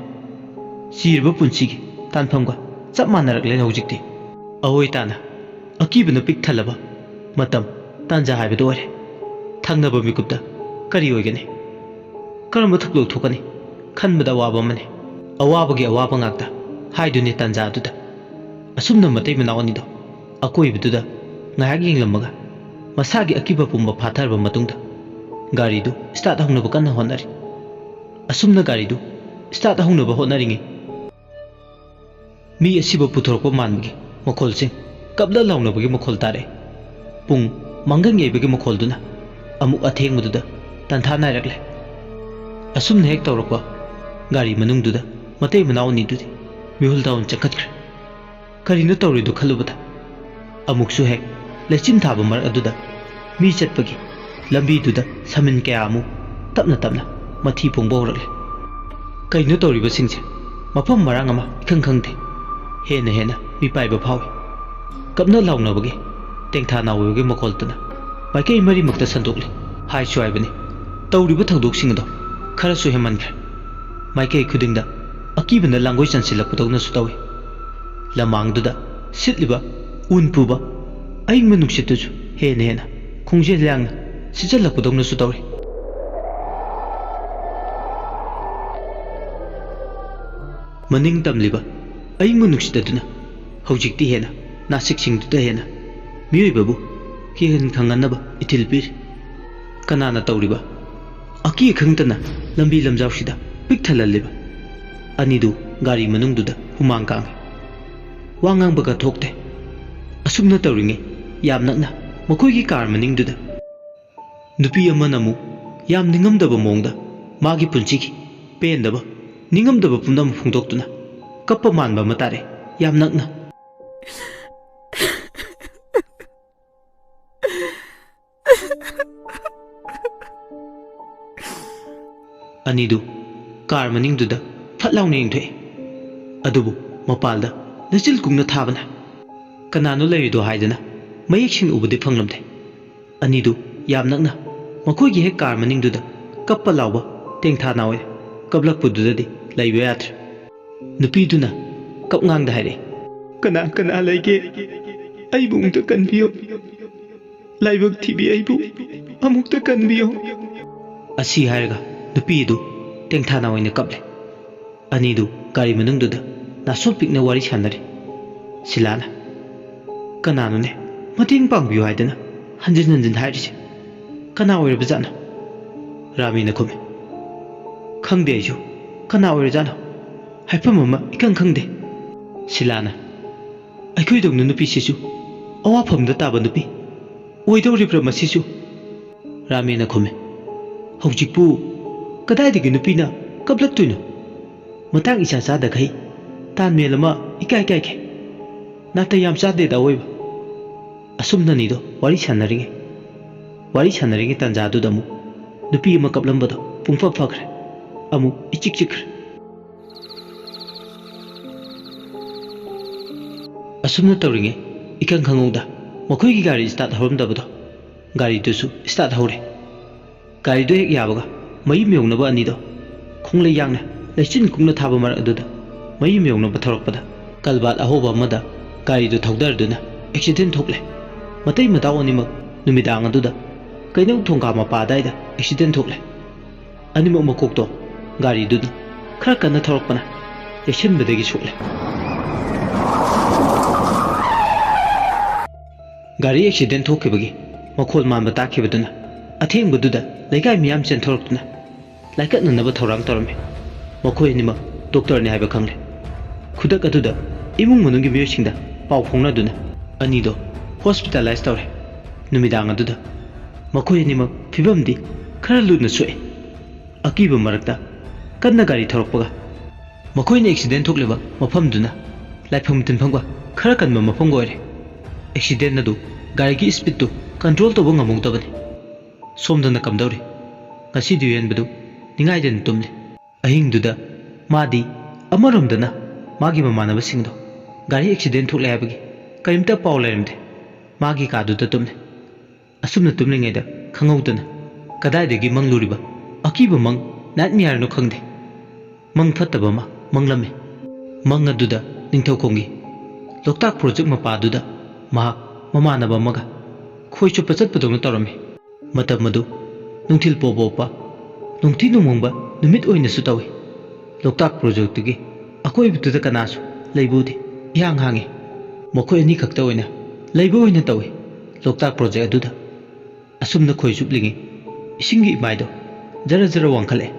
ꯁꯤꯔꯕ ꯄꯨꯟꯁꯤꯒꯤ ꯇꯥꯟꯐꯝꯒ ꯆꯞ ꯃꯥꯟꯅꯔꯛꯂꯦ ꯍꯧꯖꯤꯛꯇꯤ꯫ ꯑꯑꯣꯏ ꯇꯥꯅ ꯑꯀꯤꯕꯅ ꯄꯤꯛ ꯊꯜꯂꯕ ꯃꯇꯝ ꯇꯥꯟꯖꯥ ꯍꯥꯏꯕꯗꯨ ꯑꯣꯏꯔꯦ꯫ ꯊꯪꯅꯕ ꯃꯤꯀꯨꯞꯇ ꯀꯔꯤ ꯑꯣꯏꯒꯅꯤ? ꯀꯔꯝꯕ ꯊꯧꯗꯣꯛ ꯊꯣꯛꯀꯅꯤ ꯈꯟꯕꯗ ꯑꯋꯥꯕ ꯑꯃꯅꯤ꯫ ꯑꯋꯥꯕꯒꯤ ꯑꯋꯥꯕ ꯉꯥꯛꯇ ꯍꯥꯏꯗꯨꯅꯤ ꯇꯥꯟꯖꯥ ꯑꯗꯨꯗ꯫ ꯑꯁꯨꯝꯅ ꯃꯇꯩ ꯃꯅꯥꯎ ꯑꯅꯤꯗꯣ ꯑꯀꯣꯏꯕꯗꯨꯗ ꯉꯥꯏꯍꯥꯛ ꯌꯦꯡꯂꯝꯃꯒ ꯃꯁꯥꯒꯤ ꯑꯀꯤꯕ ꯄꯨꯝꯕ ꯐꯥꯊꯔꯕ ꯃꯇꯨꯡꯗ ꯒꯥꯔꯤꯗꯨ start ꯍꯧꯅꯕ ꯀꯟꯅ ꯍꯣꯠꯅꯔꯤ꯫ ꯑꯁꯨꯝꯅ ꯒꯥꯔꯤꯗꯨ start ꯍꯧꯅꯕ ꯍꯣꯠꯅꯔꯤꯉꯩ ꯃꯤ ꯑꯁꯤꯕ ꯄꯨꯊꯣꯔꯛꯄ ꯃꯥꯟꯕꯒꯤ ꯃꯈꯣꯜꯁꯤꯡ, ꯀꯞꯅ ꯂꯥꯎꯅꯕꯒꯤ ꯃꯈꯣꯜ ꯇꯥꯔꯛꯏ꯫ ꯄꯨꯡ ꯃꯥꯡꯒꯟ ꯌꯩꯕꯒꯤ ꯃꯈꯣꯜꯗꯨꯅ ꯑꯃꯨꯛ ꯑꯊꯦꯡꯕꯗꯨꯗ ꯇꯟꯊꯥ ꯅꯥꯏꯔꯛꯂꯦ꯫ ꯑꯁꯨꯝꯅ ꯍꯦꯛ ꯇꯧꯔꯛꯄ ꯒꯥꯔꯤ ꯃꯅꯨꯡꯗꯨꯗ ꯃꯇꯩ ꯃꯅꯥꯎ ꯑꯅꯤꯗꯨꯗꯤ ꯃꯤꯍꯨꯜ ꯗꯥꯎꯟ ꯆꯪꯈꯠꯈ꯭ꯔꯦ꯫ ꯀꯔꯤꯅꯣ ꯇꯧꯔꯤꯗꯣ ꯈꯜꯂꯨꯕꯗ ꯑꯃꯨꯛꯁꯨ ꯍꯦꯛ ꯂꯩꯆꯤꯟ ꯊꯥꯕ ꯃꯔꯛ ꯑꯗꯨꯗ ꯃꯤ ꯆꯠꯄꯒꯤ ꯂꯝꯕꯤꯗꯨꯗ ꯁꯃꯤꯟ ꯀꯌꯥ ꯑꯃꯨꯛ ꯇꯞꯅ ꯇꯞꯅ ꯃꯊꯤ ꯄꯣꯡꯕ ꯍꯧꯔꯛꯂꯦ꯫ ꯀꯩꯅꯣ ꯇꯧꯔꯤꯕꯁꯤꯡꯁꯦ? ꯃꯐꯝ ꯃꯔꯥꯡ ꯑꯃ ꯏꯈꯪ ꯈꯪꯗꯦ꯫ ꯍꯦꯟꯅ ꯍꯦꯟꯅ ꯃꯤꯄꯥꯏꯕ ꯐꯥꯎꯏ꯫ ꯀꯞꯅ ꯂꯥꯎꯅꯕꯒꯤ, ꯇꯦꯡꯊꯥ ꯅꯥꯎꯕꯒꯤ ꯃꯈꯣꯜꯇꯅ ꯃꯥꯏꯀꯩ ꯃꯔꯤꯃꯛꯇ ꯁꯟꯗꯣꯛꯂꯤ꯫ ꯍꯥꯏꯁꯨ ꯍꯥꯏꯕꯅꯤ, ꯇꯧꯔꯤꯕ ꯊꯧꯗꯣꯛꯁꯤꯡ ꯑꯗꯣ ꯈꯔꯁꯨ ꯍꯦꯟꯃꯟꯈ꯭ꯔꯦ꯫ ꯃꯥꯏꯀꯩ ꯈꯨꯗꯤꯡꯗ ꯑꯀꯤꯕꯅ ꯂꯥꯡꯒꯣꯏ ꯆꯟꯁꯤꯜꯂꯛꯄꯗꯧꯅꯁꯨ ꯇꯧꯏ꯫ ꯂꯃꯥꯡꯗꯨꯗ ꯁꯤꯠꯂꯤꯕ ꯎꯟ ꯄꯨꯕ ꯑꯏꯪꯕ ꯅꯨꯡꯁꯤꯠꯇꯨꯁꯨ ꯍꯦꯟꯅ ꯍꯦꯟꯅ ꯈꯣꯡꯖꯦꯜ ꯌꯥꯡꯅ ꯁꯤꯠꯆꯜꯂꯛꯄꯗꯧꯅꯁꯨ ꯇꯧꯔꯤ꯫ ꯃꯅꯤꯡ ꯇꯝꯂꯤꯕ ꯑꯏꯪꯕ ꯅꯨꯡꯁꯤꯠ ꯑꯗꯨꯅ ꯍꯧꯖꯤꯛꯇꯤ ꯍꯦꯟꯅ ꯅꯥꯁꯤꯛꯁꯤꯡꯗꯨꯗ ꯍꯦꯟꯅ ꯃꯤꯑꯣꯏꯕꯕꯨ ꯀꯤꯍꯟ ꯈꯪꯍꯟꯅꯕ ꯏꯊꯤꯜ ꯄꯤꯔꯤ꯫ ꯀꯅꯥꯅ ꯇꯧꯔꯤꯕ? ꯑꯀꯤ ꯑꯈꯪꯇꯅ ꯂꯝꯕꯤ ꯂꯝꯖꯥꯎꯁꯤꯗ ꯄꯤꯛ ꯊꯜꯍꯜꯂꯤꯕ꯫ ꯑꯅꯤꯗꯨ ꯒꯥꯔꯤ ꯃꯅꯨꯡꯗꯨꯗ ꯍꯨꯃꯥꯡ ꯀꯥꯡꯏ꯫ ꯋꯥ ꯉꯥꯡꯕꯒ ꯊꯣꯛꯇꯦ꯫ ꯑꯁꯨꯝꯅ ꯇꯧꯔꯤꯉꯩ ꯌꯥꯝ ꯅꯛꯅ ꯃꯈꯣꯏꯒꯤ ꯀꯥꯔ ꯃꯅꯤꯡꯗꯨꯗ ꯅꯨꯄꯤ ꯑꯃꯅ ꯑꯃꯨꯛ ꯌꯥꯝ ꯅꯤꯡꯉꯝꯗꯕ ꯃꯑꯣꯡꯗ ꯃꯥꯒꯤ ꯄꯨꯟꯁꯤꯒꯤ ꯄꯦꯟꯗꯕ ꯅꯤꯡꯉꯝꯗꯕ ꯄꯨꯝꯅꯃꯛ ꯐꯣꯡꯗꯣꯛꯇꯨꯅ ꯀꯞꯄ ꯃꯥꯟꯕ ꯑꯃ ꯇꯥꯔꯦ, ꯌꯥꯝ ꯅꯛꯅ꯫ ꯑꯅꯤꯗꯨ ꯀꯥꯔ ꯃꯅꯤꯡꯗꯨꯗ ꯐꯠ ꯂꯥꯎꯅ ꯌꯦꯡꯊꯣꯛꯑꯦ꯫ ꯑꯗꯨꯕꯨ ꯃꯄꯥꯜꯗ ꯂꯩꯆꯤꯜ ꯀꯨꯡꯅ ꯊꯥꯕꯅ ꯀꯅꯥꯅꯣ ꯂꯩꯔꯤꯗꯣ ꯍꯥꯏꯗꯅ ꯃꯌꯦꯛ ꯁꯦꯡꯅ ꯎꯕꯗꯤ ꯐꯪꯂꯝꯗꯦ꯫ ꯑꯅꯤꯗꯨ ꯌꯥꯝ ꯅꯛꯅ ꯃꯈꯣꯏꯒꯤ ꯍꯦꯛ ꯀꯥꯔ ꯃꯅꯤꯡꯗꯨꯗ ꯀꯞꯄ ꯂꯥꯎꯕ ꯇꯦꯡꯊꯥ ꯅꯥꯎ ꯑꯣꯏꯅ ꯀꯞꯂꯛꯄꯗꯨꯗꯗꯤ ꯂꯩꯕ ꯌꯥꯗ꯭ꯔꯦ꯫ ꯅꯨꯄꯤꯗꯨꯅ ꯀꯞꯉꯥꯡꯗ ꯍꯥꯏꯔꯛꯑꯦ, "ꯀꯅꯥ ꯀꯅꯥ ꯂꯩꯒꯦ? ꯑꯩꯕꯨ ꯑꯃꯨꯛꯇ ꯀꯟꯕꯤꯌꯨ꯫ ꯂꯥꯏꯕꯛ ꯊꯤꯕꯤ, ꯑꯩꯕꯨ ꯑꯃꯨꯛꯇ ꯀꯟꯕꯤꯌꯨ"꯫ ꯑꯁꯤ ꯍꯥꯏꯔꯒ ꯅꯨꯄꯤ ꯑꯗꯨ ꯇꯦꯡꯊꯥ ꯅꯥꯎ ꯑꯣꯏꯅ ꯀꯞꯂꯦ꯫ ꯑꯅꯤꯗꯨ ꯒꯥꯔꯤ ꯃꯅꯨꯡꯗꯨꯗ ꯅꯥꯁꯣꯟ ꯄꯤꯛꯅ ꯋꯥꯔꯤ ꯁꯥꯟꯅꯔꯤ꯫ ꯁꯤꯂꯥꯅ, "ꯀꯅꯥꯅꯣꯅꯦ ꯃꯇꯦꯡ ꯄꯥꯡꯕꯤꯌꯨ ꯍꯥꯏꯗꯅ ꯍꯟꯖꯤꯟ ꯍꯟꯖꯤꯟ ꯍꯥꯏꯔꯤꯁꯦ? ꯀꯅꯥ ꯑꯣꯏꯔꯕꯖꯥꯠꯅꯣ?" ꯔꯥꯃꯤꯅ ꯈꯨꯝꯃꯤ, "ꯈꯪꯗꯦ ꯑꯩꯁꯨ, ꯀꯅꯥ ꯑꯣꯏꯔꯖꯥꯠꯅꯣ? ꯍꯥꯏꯐꯝ ꯑꯃ ꯏꯈꯪ ꯈꯪꯗꯦ"꯫ ꯁꯤꯂꯥꯅ, "ꯑꯩꯈꯣꯏꯗꯧꯅ ꯅꯨꯄꯤꯁꯤꯁꯨ ꯑꯋꯥꯐꯝꯗ ꯇꯥꯕ ꯅꯨꯄꯤ ꯑꯣꯏꯗꯧꯔꯤꯕ꯭ꯔꯥ ꯃꯁꯤꯁꯨ?" ꯔꯥꯃꯦꯅ ꯈꯨꯝꯃꯤ, "ꯍꯧꯖꯤꯛꯄꯨ ꯀꯗꯥꯏꯗꯒꯤ ꯅꯨꯄꯤꯅ ꯀꯞꯂꯛꯇꯣꯏꯅꯣ? ꯃꯇꯥꯡ ꯏꯆꯥ ꯆꯥꯗꯈꯩ ꯇꯥꯟꯃꯦꯜ ꯑꯃ ꯏꯀꯥꯏ ꯀꯥꯏꯈꯩ ꯅꯥꯇꯩ ꯌꯥꯝ ꯆꯥꯗꯦꯗ ꯑꯑꯣꯏꯕ"꯫ ꯑꯁꯨꯝꯅꯅꯤꯗꯣ ꯋꯥꯔꯤ ꯁꯥꯟꯅꯔꯤꯉꯩ, ꯋꯥꯔꯤ ꯁꯥꯟꯅꯔꯤꯉꯩ ꯇꯥꯟꯖꯥꯗꯨꯗ ꯑꯃꯨꯛ ꯅꯨꯄꯤ ꯑꯃ ꯀꯞꯂꯝꯕꯗꯣ ꯄꯨꯡꯐ ꯐꯈ꯭ꯔꯦ, ꯑꯃꯨꯛ ꯏꯆꯤꯛ ꯆꯤꯛꯈ꯭ꯔꯦ꯫ ꯑꯁꯨꯝꯅ ꯇꯧꯔꯤꯉꯩ ꯏꯈꯪ ꯈꯪꯍꯧꯗ ꯃꯈꯣꯏꯒꯤ ꯒꯥꯔꯤ ꯁ꯭ꯇꯥꯔꯠ ꯍꯧꯔꯝꯗꯕꯗꯣ ꯒꯥꯔꯤꯗꯨꯁꯨ ꯁ꯭ꯇꯥꯔꯠ ꯍꯧꯔꯦ꯫ ꯒꯥꯔꯤꯗꯨ ꯍꯦꯛ ꯌꯥꯕꯒ ꯃꯌꯨꯝ ꯌꯧꯅꯕ ꯑꯅꯤꯗꯣ ꯈꯣꯡꯂꯩ ꯌꯥꯡꯅ ꯂꯩꯆꯤꯟ ꯀꯨꯡꯅ ꯊꯥꯕ ꯃꯔꯛ ꯑꯗꯨꯗ ꯃꯌꯨꯝ ꯌꯧꯅꯕ ꯊꯧꯔꯛꯄꯗ ꯀꯜꯕꯥꯠ ꯑꯍꯧꯕ ꯑꯃꯗ ꯒꯥꯔꯤꯗꯨ ꯊꯧꯗꯔꯗꯨꯅ ꯑꯦꯛꯁꯤꯗꯦꯟ ꯊꯣꯛꯂꯦ꯫ ꯃꯇꯩ ꯃꯇꯥꯎ ꯑꯅꯤꯃꯛ ꯅꯨꯃꯤꯗꯥꯡ ꯑꯗꯨꯗ ꯀꯩꯅꯧ ꯊꯣꯡꯒꯥ ꯃꯄꯥ ꯑꯗꯥꯏꯗ ꯑꯦꯛꯁꯤꯗꯦꯟ ꯊꯣꯛꯂꯦ꯫ ꯑꯅꯤꯃꯛ ꯃꯀꯣꯛꯇꯣ ꯒꯥꯔꯤꯗꯨꯅ ꯈꯔ ꯀꯟꯅ ꯊꯧꯔꯛꯄꯅ ꯌꯩꯁꯟꯕꯗꯒꯤ ꯁꯣꯛꯂꯦ꯫ ꯒꯥꯔꯤ ꯑꯦꯛꯁꯤꯗꯦꯟ ꯊꯣꯛꯈꯤꯕꯒꯤ ꯃꯈꯣꯜ ꯃꯥꯟꯕ ꯇꯥꯈꯤꯕꯗꯨꯅ ꯑꯊꯦꯡꯕꯗꯨꯗ ꯂꯩꯀꯥꯏ ꯃꯤꯌꯥꯝ ꯆꯦꯟꯊꯣꯔꯛꯇꯨꯅ ꯂꯥꯏꯀꯠꯅꯅꯕ ꯊꯧꯔꯥꯡ ꯇꯧꯔꯝꯃꯤ꯫ ꯃꯈꯣꯏ ꯑꯅꯤꯃꯛ ꯗꯣꯛꯇꯔꯅꯤ ꯍꯥꯏꯕ ꯈꯪꯂꯦ꯫ ꯈꯨꯗꯛ ꯑꯗꯨꯗ ꯏꯃꯨꯡ ꯃꯅꯨꯡꯒꯤ ꯃꯤꯑꯣꯏꯁꯤꯡꯗ ꯄꯥꯎ ꯐꯥꯎꯅꯗꯨꯅ ꯑꯅꯤꯗꯣ ꯍꯣꯁꯄꯤꯇꯥꯂꯥꯏꯁ ꯇꯧꯔꯦ꯫ ꯅꯨꯃꯤꯗꯥꯡ ꯑꯗꯨꯗ ꯃꯈꯣꯏ ꯑꯅꯤꯃꯛ ꯐꯤꯕꯝꯗꯤ ꯈꯔ ꯂꯨꯅ ꯁꯣꯛꯏ꯫ ꯑꯀꯤꯕ ꯃꯔꯛꯇ ꯀꯟꯅ ꯒꯥꯔꯤ ꯊꯧꯔꯛꯄꯒ ꯃꯈꯣꯏꯅ ꯑꯦꯛꯁꯤꯗꯦꯟ ꯊꯣꯛꯂꯤꯕ ꯃꯐꯝꯗꯨꯅ ꯂꯥꯏꯐꯝ ꯇꯤꯟꯐꯝꯒ ꯈꯔ ꯀꯟꯕ ꯃꯐꯝꯒ ꯑꯣꯏꯔꯦ꯫ ꯑꯦꯛꯁꯤꯗꯦꯟ ꯑꯗꯨ ꯒꯥꯔꯤꯒꯤ ꯁ꯭ꯄꯤꯗꯇꯨ ꯀꯟꯇ꯭ꯔꯣꯜ ꯇꯧꯕ ꯉꯝꯍꯧꯗꯕꯅꯤ꯫ ꯁꯣꯝꯗꯅ ꯀꯝꯗꯧꯔꯤ? ꯉꯁꯤꯗꯤ ꯌꯨꯍꯦꯟꯕꯗꯨ ꯅꯤꯡꯉꯥꯏꯗꯅ ꯇꯨꯝꯂꯤ꯫ ꯑꯍꯤꯡꯗꯨꯗ ꯃꯥꯗꯤ ꯑꯃꯔꯣꯝꯗꯅ ꯃꯥꯒꯤ ꯃꯃꯥꯟꯅꯕꯁꯤꯡꯗꯣ ꯒꯥꯔꯤ ꯑꯦꯛꯁꯤꯗꯦꯟ ꯊꯣꯛꯂꯦ ꯍꯥꯏꯕꯒꯤ ꯀꯔꯤꯝꯇ ꯄꯥꯎ ꯂꯩꯔꯝꯗꯦ꯫ ꯃꯥꯒꯤ ꯀꯥꯗꯨꯗ ꯇꯨꯝꯂꯦ꯫ ꯑꯁꯨꯝꯅ ꯇꯨꯝꯂꯤꯉꯩꯗ ꯈꯪꯍꯧꯗꯅ ꯀꯗꯥꯏꯗꯒꯤ ꯃꯪꯂꯨꯔꯤꯕ ꯑꯀꯤꯕ ꯃꯪ, ꯅꯥꯏꯠꯃꯤꯌꯥꯔꯅꯣ ꯈꯪꯗꯦ, ꯃꯪ ꯐꯠꯇꯕ ꯑꯃ ꯃꯪꯂꯝꯃꯤ꯫ ꯃꯪ ꯑꯗꯨꯗ ꯅꯤꯡꯊꯧꯈꯣꯡꯒꯤ ꯂꯣꯛꯇꯥꯛ ꯄ꯭ꯔꯣꯖꯦꯛ ꯃꯄꯥꯗꯨꯗ ꯃꯍꯥꯛ ꯃꯃꯥꯟꯅꯕ ꯑꯃꯒ ꯈꯣꯏ ꯆꯣꯞꯄ ꯆꯠꯄꯗꯧꯅ ꯇꯧꯔꯝꯃꯤ꯫ ꯃꯇꯝ ꯑꯗꯨ ꯅꯨꯡꯊꯤꯜ ꯄꯣꯞ ꯄꯣꯞꯄ, ꯅꯨꯡꯊꯤ ꯅꯨꯡꯃꯪꯕ ꯅꯨꯃꯤꯠ ꯑꯣꯏꯅꯁꯨ ꯇꯧꯏ꯫ ꯂꯣꯛꯇꯥꯛ ꯄ꯭ꯔꯣꯖꯦꯛꯇꯨꯒꯤ ꯑꯀꯣꯏꯕꯗꯨꯗ ꯀꯅꯥꯁꯨ ꯂꯩꯕ ꯎꯗꯦ꯫ ꯏꯍꯥꯡ ꯍꯥꯡꯉꯤ꯫ ꯃꯈꯣꯏ ꯑꯅꯤꯈꯛꯇ ꯑꯣꯏꯅ ꯂꯩꯕ ꯑꯣꯏꯅ ꯇꯧꯏ ꯂꯣꯛꯇꯥꯛ ꯄ꯭ꯔꯣꯖꯦꯛ ꯑꯗꯨꯗ꯫ ꯑꯁꯨꯝꯅ ꯈꯣꯏ ꯆꯨꯞꯂꯤꯉꯩ ꯏꯁꯤꯡꯒꯤ ꯏꯃꯥꯏꯗꯣ ꯖꯔ ꯖꯔ ꯋꯥꯡꯈꯠꯂꯛꯑꯦ꯫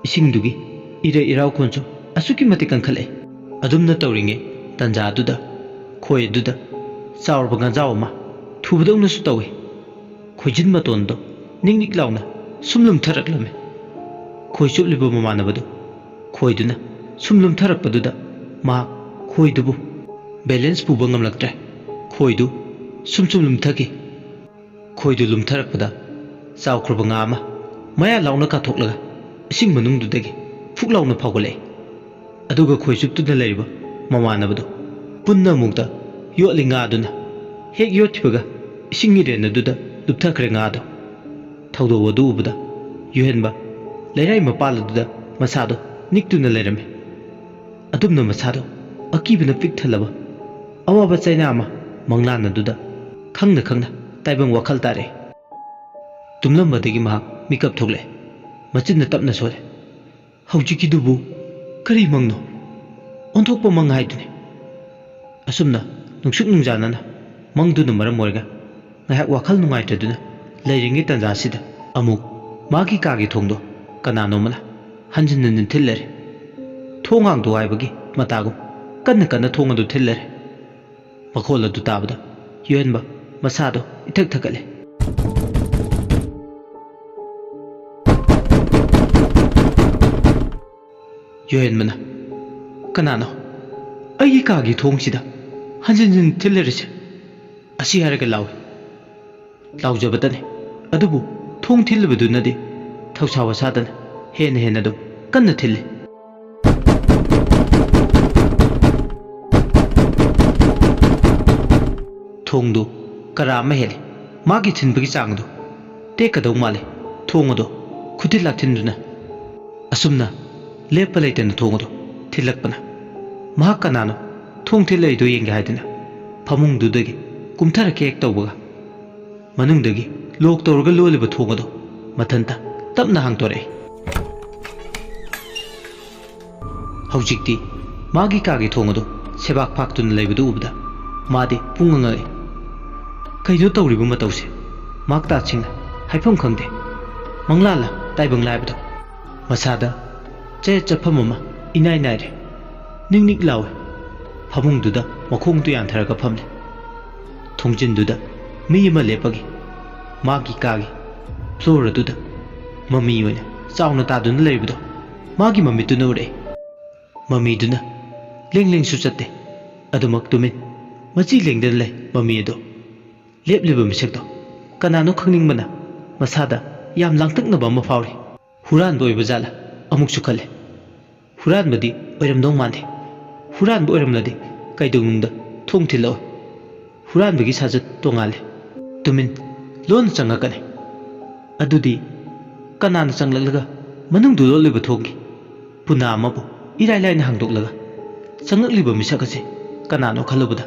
ꯏꯁꯤꯡꯗꯨꯒꯤ ꯏꯔꯩ ꯏꯔꯥꯎ ꯈꯣꯟꯁꯨ ꯑꯁꯨꯛꯀꯤ ꯃꯇꯤꯛ ꯀꯟꯈꯠꯂꯛꯑꯦ꯫ ꯑꯗꯨꯝꯅ ꯇꯧꯔꯤꯉꯩ ꯇꯟꯖꯥ ꯑꯗꯨꯗ ꯈꯣꯏ ꯑꯗꯨꯗ ꯆꯥꯎꯔꯕ ꯉꯥꯖꯥꯎ ꯑꯃ ꯊꯨꯕꯗꯧꯅꯁꯨ ꯇꯧꯏ꯫ ꯈꯣꯏꯖꯤꯟ ꯃꯇꯣꯟꯗꯣ ꯅꯤꯛ ꯅꯤꯛ ꯂꯥꯎꯅ ꯁꯨꯝ ꯂꯨꯝꯊꯔꯛꯂꯝꯃꯤ꯫ ꯈꯣꯏ ꯆꯨꯞꯂꯤꯕ ꯃꯃꯥꯟꯅꯕꯗꯨ ꯈꯣꯏꯗꯨꯅ ꯁꯨꯝ ꯂꯨꯝꯊꯔꯛꯄꯗꯨꯗ ꯃꯍꯥꯛ ꯈꯣꯏꯗꯨꯕꯨ ꯕꯦꯂꯦꯟꯁ ꯄꯨꯕ ꯉꯝꯂꯛꯇ꯭ꯔꯦ꯫ ꯈꯣꯏꯗꯨ ꯁꯨꯝ ꯁꯨꯝ ꯂꯨꯝꯊꯈꯤ꯫ ꯈꯣꯏꯗꯨ ꯂꯨꯝꯊꯔꯛꯄꯗ ꯆꯥꯎꯈ꯭ꯔꯕ ꯉꯥ ꯑꯃ ꯃꯌꯥ ꯂꯥꯎꯅ ꯀꯥꯊꯣꯛꯂꯒ ꯏꯁꯤꯡ ꯃꯅꯨꯡꯗꯨꯗꯒꯤ ꯐꯨꯛ ꯂꯥꯎꯅ ꯐꯥꯎꯒꯠꯂꯛꯏ꯫ ꯑꯗꯨꯒ ꯈꯣꯏ ꯆꯨꯞꯇꯨꯅ ꯂꯩꯔꯤꯕ ꯃꯃꯥꯟꯅꯕꯗꯨ ꯄꯨꯟꯅ ꯑꯃꯨꯛꯇ ꯌꯣꯠꯂꯤ ꯉꯥꯗꯨꯅ ꯍꯦꯛ ꯌꯣꯠꯈꯤꯕꯒ ꯏꯁꯤꯡ ꯏꯔꯦꯟ ꯑꯗꯨꯗ ꯂꯨꯞꯊꯈ꯭ꯔꯦ ꯉꯥꯗꯨ꯫ ꯊꯧꯗꯣꯛ ꯑꯗꯨ ꯎꯕꯗ ꯌꯨꯍꯦꯟꯕ ꯂꯩꯔꯥꯏ ꯃꯄꯥꯜ ꯑꯗꯨꯗ ꯃꯁꯥꯗꯨ ꯅꯤꯛꯇꯨꯅ ꯂꯩꯔꯝꯃꯤ꯫ ꯑꯗꯨꯝꯅ ꯃꯁꯥꯗꯨ ꯑꯀꯤꯕꯅ ꯄꯤꯛ ꯊꯜꯂꯕ ꯑꯋꯥꯕ ꯆꯩꯅꯥ ꯑꯃ ꯃꯪꯂꯥꯟ ꯑꯗꯨꯗ ꯈꯪꯅ ꯈꯪꯅ ꯇꯥꯏꯕꯪ ꯋꯥꯈꯜ ꯇꯥꯔꯛꯏ꯫ ꯇꯨꯝꯂꯝꯕꯗꯒꯤ ꯃꯍꯥꯛ ꯃꯤꯀꯞ ꯊꯣꯛꯂꯛꯑꯦ꯫ ꯃꯆꯤꯟꯅ ꯇꯞꯅ ꯁꯣꯜꯂꯦ꯫ "ꯍꯧꯖꯤꯛꯀꯤꯗꯨꯕꯨ ꯀꯔꯤ ꯃꯪꯅꯣ? ꯑꯣꯟꯊꯣꯛꯄ ꯃꯪ ꯍꯥꯏꯗꯨꯅꯤ꯫" ꯑꯁꯨꯝꯅ ꯅꯨꯡꯁꯨꯛ ꯅꯨꯡꯖꯥꯅꯅ ꯃꯪꯗꯨꯅ ꯃꯔꯝ ꯑꯣꯏꯔꯒ ꯉꯥꯏꯍꯥꯛ ꯋꯥꯈꯜ ꯅꯨꯡꯉꯥꯏꯇꯗꯨꯅ ꯂꯩꯔꯤꯉꯩ ꯇꯟꯖꯥꯁꯤꯗ ꯑꯃꯨꯛ ꯃꯥꯒꯤ ꯀꯥꯒꯤ ꯊꯣꯡꯗꯣ ꯀꯅꯥꯅꯣꯝꯃꯅ ꯍꯟꯖꯤꯟ ꯍꯟꯖꯤꯟ ꯊꯤꯜ ꯂꯩꯔꯦ꯫ "ꯊꯣꯡ ꯍꯥꯡꯗꯣꯛ" ꯍꯥꯏꯕꯒꯤ ꯃꯇꯥꯒꯨꯝ ꯀꯟꯅ ꯀꯟꯅ ꯊꯣꯡ ꯑꯗꯨ ꯊꯤꯜ ꯂꯩꯔꯦ꯫ ꯃꯈꯣꯜ ꯑꯗꯨ ꯇꯥꯕꯗ ꯌꯨꯍꯦꯟꯕ ꯃꯁꯥꯗꯣ ꯏꯊꯛ ꯊꯛꯀꯠꯂꯦ꯫ ꯌꯣꯍꯦꯟꯕꯅ, "ꯀꯅꯥꯅꯣ ꯑꯩꯒꯤ ꯀꯥꯒꯤ ꯊꯣꯡꯁꯤꯗ ꯍꯟꯖꯤꯟ ꯍꯟꯖꯤꯟ ꯊꯤꯜꯂꯔꯤꯁꯦ?" ꯑꯁꯤ ꯍꯥꯏꯔꯒ ꯂꯥꯎꯏ꯫ ꯂꯥꯎꯖꯕꯇꯅꯤ, ꯑꯗꯨꯕꯨ ꯊꯣꯡ ꯊꯤꯜꯂꯤꯕꯗꯨꯅꯗꯤ ꯊꯧꯁꯥ ꯋꯥꯁꯥꯗꯅ ꯍꯦꯟꯅ ꯍꯦꯟꯅ ꯑꯗꯨꯝ ꯀꯟꯅ ꯊꯤꯜꯂꯤ꯫ ꯊꯣꯡꯗꯨ ꯀꯔꯥ ꯑꯃ ꯍꯦꯜꯂꯤ꯫ ꯃꯥꯒꯤ ꯊꯤꯟꯕꯒꯤ ꯆꯥꯡꯗꯨ ꯇꯦꯛꯀꯗꯧ ꯃꯥꯜꯂꯤ꯫ ꯊꯣꯡ ꯑꯗꯨ ꯈꯨꯊꯤꯜ ꯂꯥꯛꯊꯤꯟꯗꯨꯅ ꯑꯁꯨꯝꯅ ꯂꯦꯞꯄ ꯂꯩꯇꯅ ꯊꯣꯡ ꯑꯗꯨ ꯊꯤꯜꯂꯛꯄꯅ, ꯃꯍꯥꯛ ꯀꯅꯥꯅꯣ ꯊꯣꯡ ꯊꯤꯜꯂꯛꯏꯗꯣ ꯌꯦꯡꯒꯦ ꯍꯥꯏꯗꯨꯅ ꯐꯃꯨꯡꯗꯨꯗꯒꯤ ꯀꯨꯝꯊꯔꯛꯀꯦ ꯍꯦꯛ ꯇꯧꯕꯒ, ꯃꯅꯨꯡꯗꯒꯤ ꯂꯣꯛ ꯇꯧꯔꯒ ꯂꯣꯜꯂꯤꯕ ꯊꯣꯡ ꯑꯗꯨ ꯃꯊꯟꯇ ꯇꯞꯅ ꯍꯥꯡꯗꯣꯔꯛꯏ꯫ ꯍꯧꯖꯤꯛꯇꯤ ꯃꯥꯒꯤ ꯀꯥꯒꯤ ꯊꯣꯡ ꯑꯗꯨ ꯁꯦꯕꯥꯛ ꯐꯥꯛꯇꯨꯅ ꯂꯩꯕꯗꯨ ꯎꯕꯗ ꯃꯥꯗꯤ ꯄꯨꯡꯉ ꯉꯛꯏ꯫ ꯀꯩꯅꯣ ꯇꯧꯔꯤꯕ ꯃꯇꯧꯁꯦ? ꯃꯍꯥꯛ ꯇꯥꯁꯤꯡꯅ ꯍꯥꯏꯐꯝ ꯈꯪꯗꯦ꯫ ꯃꯪꯂꯥꯂ ꯇꯥꯏꯕꯪ ꯂꯥꯏꯕꯗꯣ? ꯃꯁꯥꯗ ꯆꯌꯦꯠ ꯆꯠꯐꯝ ꯑꯃ ꯏꯅꯥꯏ ꯅꯥꯏꯔꯦ꯫ ꯅꯤꯛ ꯅꯤꯛ ꯂꯥꯎꯏ꯫ ꯐꯃꯨꯡꯗꯨꯗ ꯃꯈꯣꯡꯗꯨ ꯌꯥꯟꯊꯔꯒ ꯐꯝꯂꯦ꯫ ꯊꯣꯡꯖꯤꯟꯗꯨꯗ ꯃꯤ ꯑꯃ ꯂꯦꯞꯄꯒꯤ, ꯃꯥꯒꯤ ꯀꯥꯒꯤ ꯐ꯭ꯂꯣꯔ ꯑꯗꯨꯗ ꯃꯃꯤ ꯑꯣꯏꯅ ꯆꯥꯎꯅ ꯇꯥꯗꯨꯅ ꯂꯩꯔꯤꯕꯗꯣ ꯃꯥꯒꯤ ꯃꯃꯤꯠꯇꯨꯅ ꯎꯔꯛꯏ꯫ ꯃꯃꯤꯗꯨꯅ ꯂꯦꯡ ꯂꯦꯡꯁꯨ ꯆꯠꯇꯦ, ꯑꯗꯨꯃꯛ ꯇꯨꯃꯤꯟ, ꯃꯆꯤ ꯂꯦꯡꯗꯅ ꯂꯩ ꯃꯃꯤ ꯑꯗꯨ꯫ ꯂꯦꯞꯂꯤꯕ ꯃꯤꯁꯛꯇꯣ ꯀꯅꯥꯅꯣ ꯈꯪꯅꯤꯡꯕꯅ ꯃꯁꯥꯗ ꯌꯥꯝ ꯂꯥꯡꯇꯛꯅꯕ ꯑꯃ ꯐꯥꯎꯔꯤ꯫ ꯍꯨꯔꯥꯟꯕ ꯑꯣꯏꯕ ꯖꯥꯠꯂ ꯑꯃꯨꯛꯁꯨ ꯈꯜꯂꯦ꯫ ꯍꯨꯔꯥꯟꯕꯗꯤ ꯑꯣꯏꯔꯝꯗꯧ ꯃꯥꯟꯗꯦ꯫ ꯍꯨꯔꯥꯟꯕ ꯑꯣꯏꯔꯝꯂꯗꯤ ꯀꯩꯗꯧꯅꯨꯡꯗ ꯊꯣꯡ ꯊꯤꯜꯂꯛꯑꯣꯏ꯫ ꯍꯨꯔꯥꯟꯕꯒꯤ ꯁꯥꯖꯠ ꯇꯣꯉꯥꯜꯂꯦ꯫ ꯇꯨꯃꯤꯟ ꯂꯣꯟꯅ ꯆꯪꯉꯛꯀꯅꯤ꯫ ꯑꯗꯨꯗꯤ ꯀꯅꯥꯅ ꯆꯪꯂꯛꯂꯒ ꯃꯅꯨꯡꯗ ꯂꯣꯠꯂꯤꯕ ꯊꯣꯡꯒꯤ ꯄꯨꯅꯥ ꯑꯃꯕꯨ ꯏꯔꯥꯏ ꯂꯥꯏꯅ ꯍꯥꯡꯗꯣꯛꯂꯒ ꯆꯪꯂꯛꯂꯤꯕ ꯃꯤꯁꯛ ꯑꯁꯤ ꯀꯅꯥꯅꯣ ꯈꯜꯂꯨꯕꯗ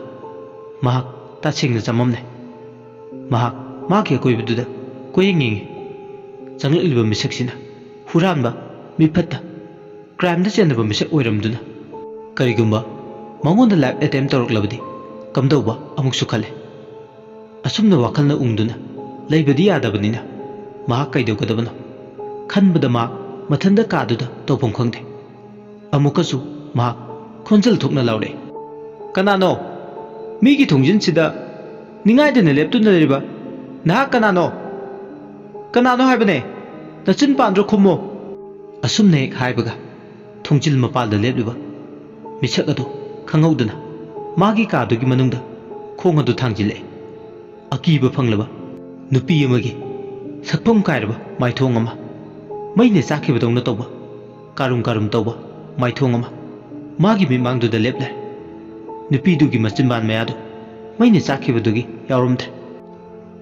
ꯃꯍꯥꯛ ꯇꯁꯦꯡꯅ ꯆꯃꯝꯅꯩ꯫ ꯃꯍꯥꯛ ꯃꯥꯒꯤ ꯑꯀꯣꯏꯕꯗꯨꯗ ꯀꯣꯏꯌꯦꯡ ꯌꯦꯡꯉꯤ꯫ ꯆꯪꯂꯛꯂꯤꯕ ꯃꯤꯁꯛꯁꯤꯅ ꯍꯨꯔꯥꯟꯕ, ꯃꯤꯐꯠꯇ, ꯀ꯭ꯔꯥꯏꯝꯗ ꯆꯦꯟꯅꯕ ꯃꯤꯁꯛ ꯑꯣꯏꯔꯝꯗꯨꯅ ꯀꯔꯤꯒꯨꯝꯕ ꯃꯉꯣꯟꯗ ꯔꯦꯞ ꯑꯦꯇꯦꯝ ꯇꯧꯔꯛꯂꯕꯗꯤ ꯀꯝꯗꯧꯕ ꯑꯃꯨꯛꯁꯨ ꯈꯜꯂꯤ꯫ ꯑꯁꯨꯝꯅ ꯋꯥꯈꯜꯅ ꯎꯪꯗꯨꯅ ꯂꯩꯕꯗꯤ ꯌꯥꯗꯕꯅꯤꯅ ꯃꯍꯥꯛ ꯀꯩꯗꯧꯒꯗꯕꯅꯣ ꯈꯟꯕꯗ ꯃꯍꯥꯛ ꯃꯊꯟꯗ ꯀꯥꯗꯨꯗ ꯇꯧꯐꯝ ꯈꯪꯗꯦ꯫ ꯑꯃꯨꯛꯀꯁꯨ ꯃꯍꯥꯛ ꯈꯣꯟꯖꯦꯜ ꯊꯣꯛꯅ ꯂꯥꯎꯔꯛꯏ, "ꯀꯅꯥꯅꯣ? ꯃꯤꯒꯤ ꯊꯣꯡꯖꯤꯟꯁꯤꯗ ꯅꯤꯡꯉꯥꯏꯗꯅ ꯂꯦꯞꯇꯨꯅ ꯂꯩꯔꯤꯕ ꯅꯍꯥꯛ ꯀꯅꯥꯅꯣ? ꯀꯅꯥꯅꯣ ꯍꯥꯏꯕꯅꯦ? ꯅꯆꯤꯟ ꯄꯥꯟꯗ꯭ꯔꯣ ꯈꯨꯝꯃꯣ!" ꯑꯁꯨꯝꯅ ꯍꯦꯛ ꯍꯥꯏꯕꯒ ꯊꯣꯡꯖꯤꯜ ꯃꯄꯥꯜꯗ ꯂꯦꯞꯂꯤꯕ ꯃꯤꯁꯛ ꯑꯗꯨ ꯈꯪꯍꯧꯗꯅ ꯃꯥꯒꯤ ꯀꯥꯗꯨꯒꯤ ꯃꯅꯨꯡꯗ ꯈꯣꯡ ꯑꯗꯨ ꯊꯥꯡꯖꯤꯜꯂꯛꯑꯦ꯫ ꯑꯀꯤꯕ ꯐꯪꯂꯕ ꯅꯨꯄꯤ ꯑꯃꯒꯤ ꯁꯛꯐꯝ ꯀꯥꯏꯔꯕ ꯃꯥꯏꯊꯣꯡ ꯑꯃ, ꯃꯩꯅ ꯆꯥꯛꯈꯤꯕꯗꯧꯅ ꯇꯧꯕ ꯀꯥꯔꯨꯝ ꯀꯥꯔꯨꯝ ꯇꯧꯕ ꯃꯥꯏꯊꯣꯡ ꯑꯃ ꯃꯥꯒꯤ ꯃꯤꯠꯃꯥꯡꯗꯨꯗ ꯂꯦꯞꯂꯦ꯫ ꯅꯨꯄꯤꯗꯨꯒꯤ ꯃꯆꯤꯟꯕꯥꯟ ꯃꯌꯥꯗꯨ ꯃꯩꯅ ꯆꯥꯛꯈꯤꯕꯗꯨꯒꯤ ꯌꯥꯎꯔꯝꯗ꯭ꯔꯦ꯫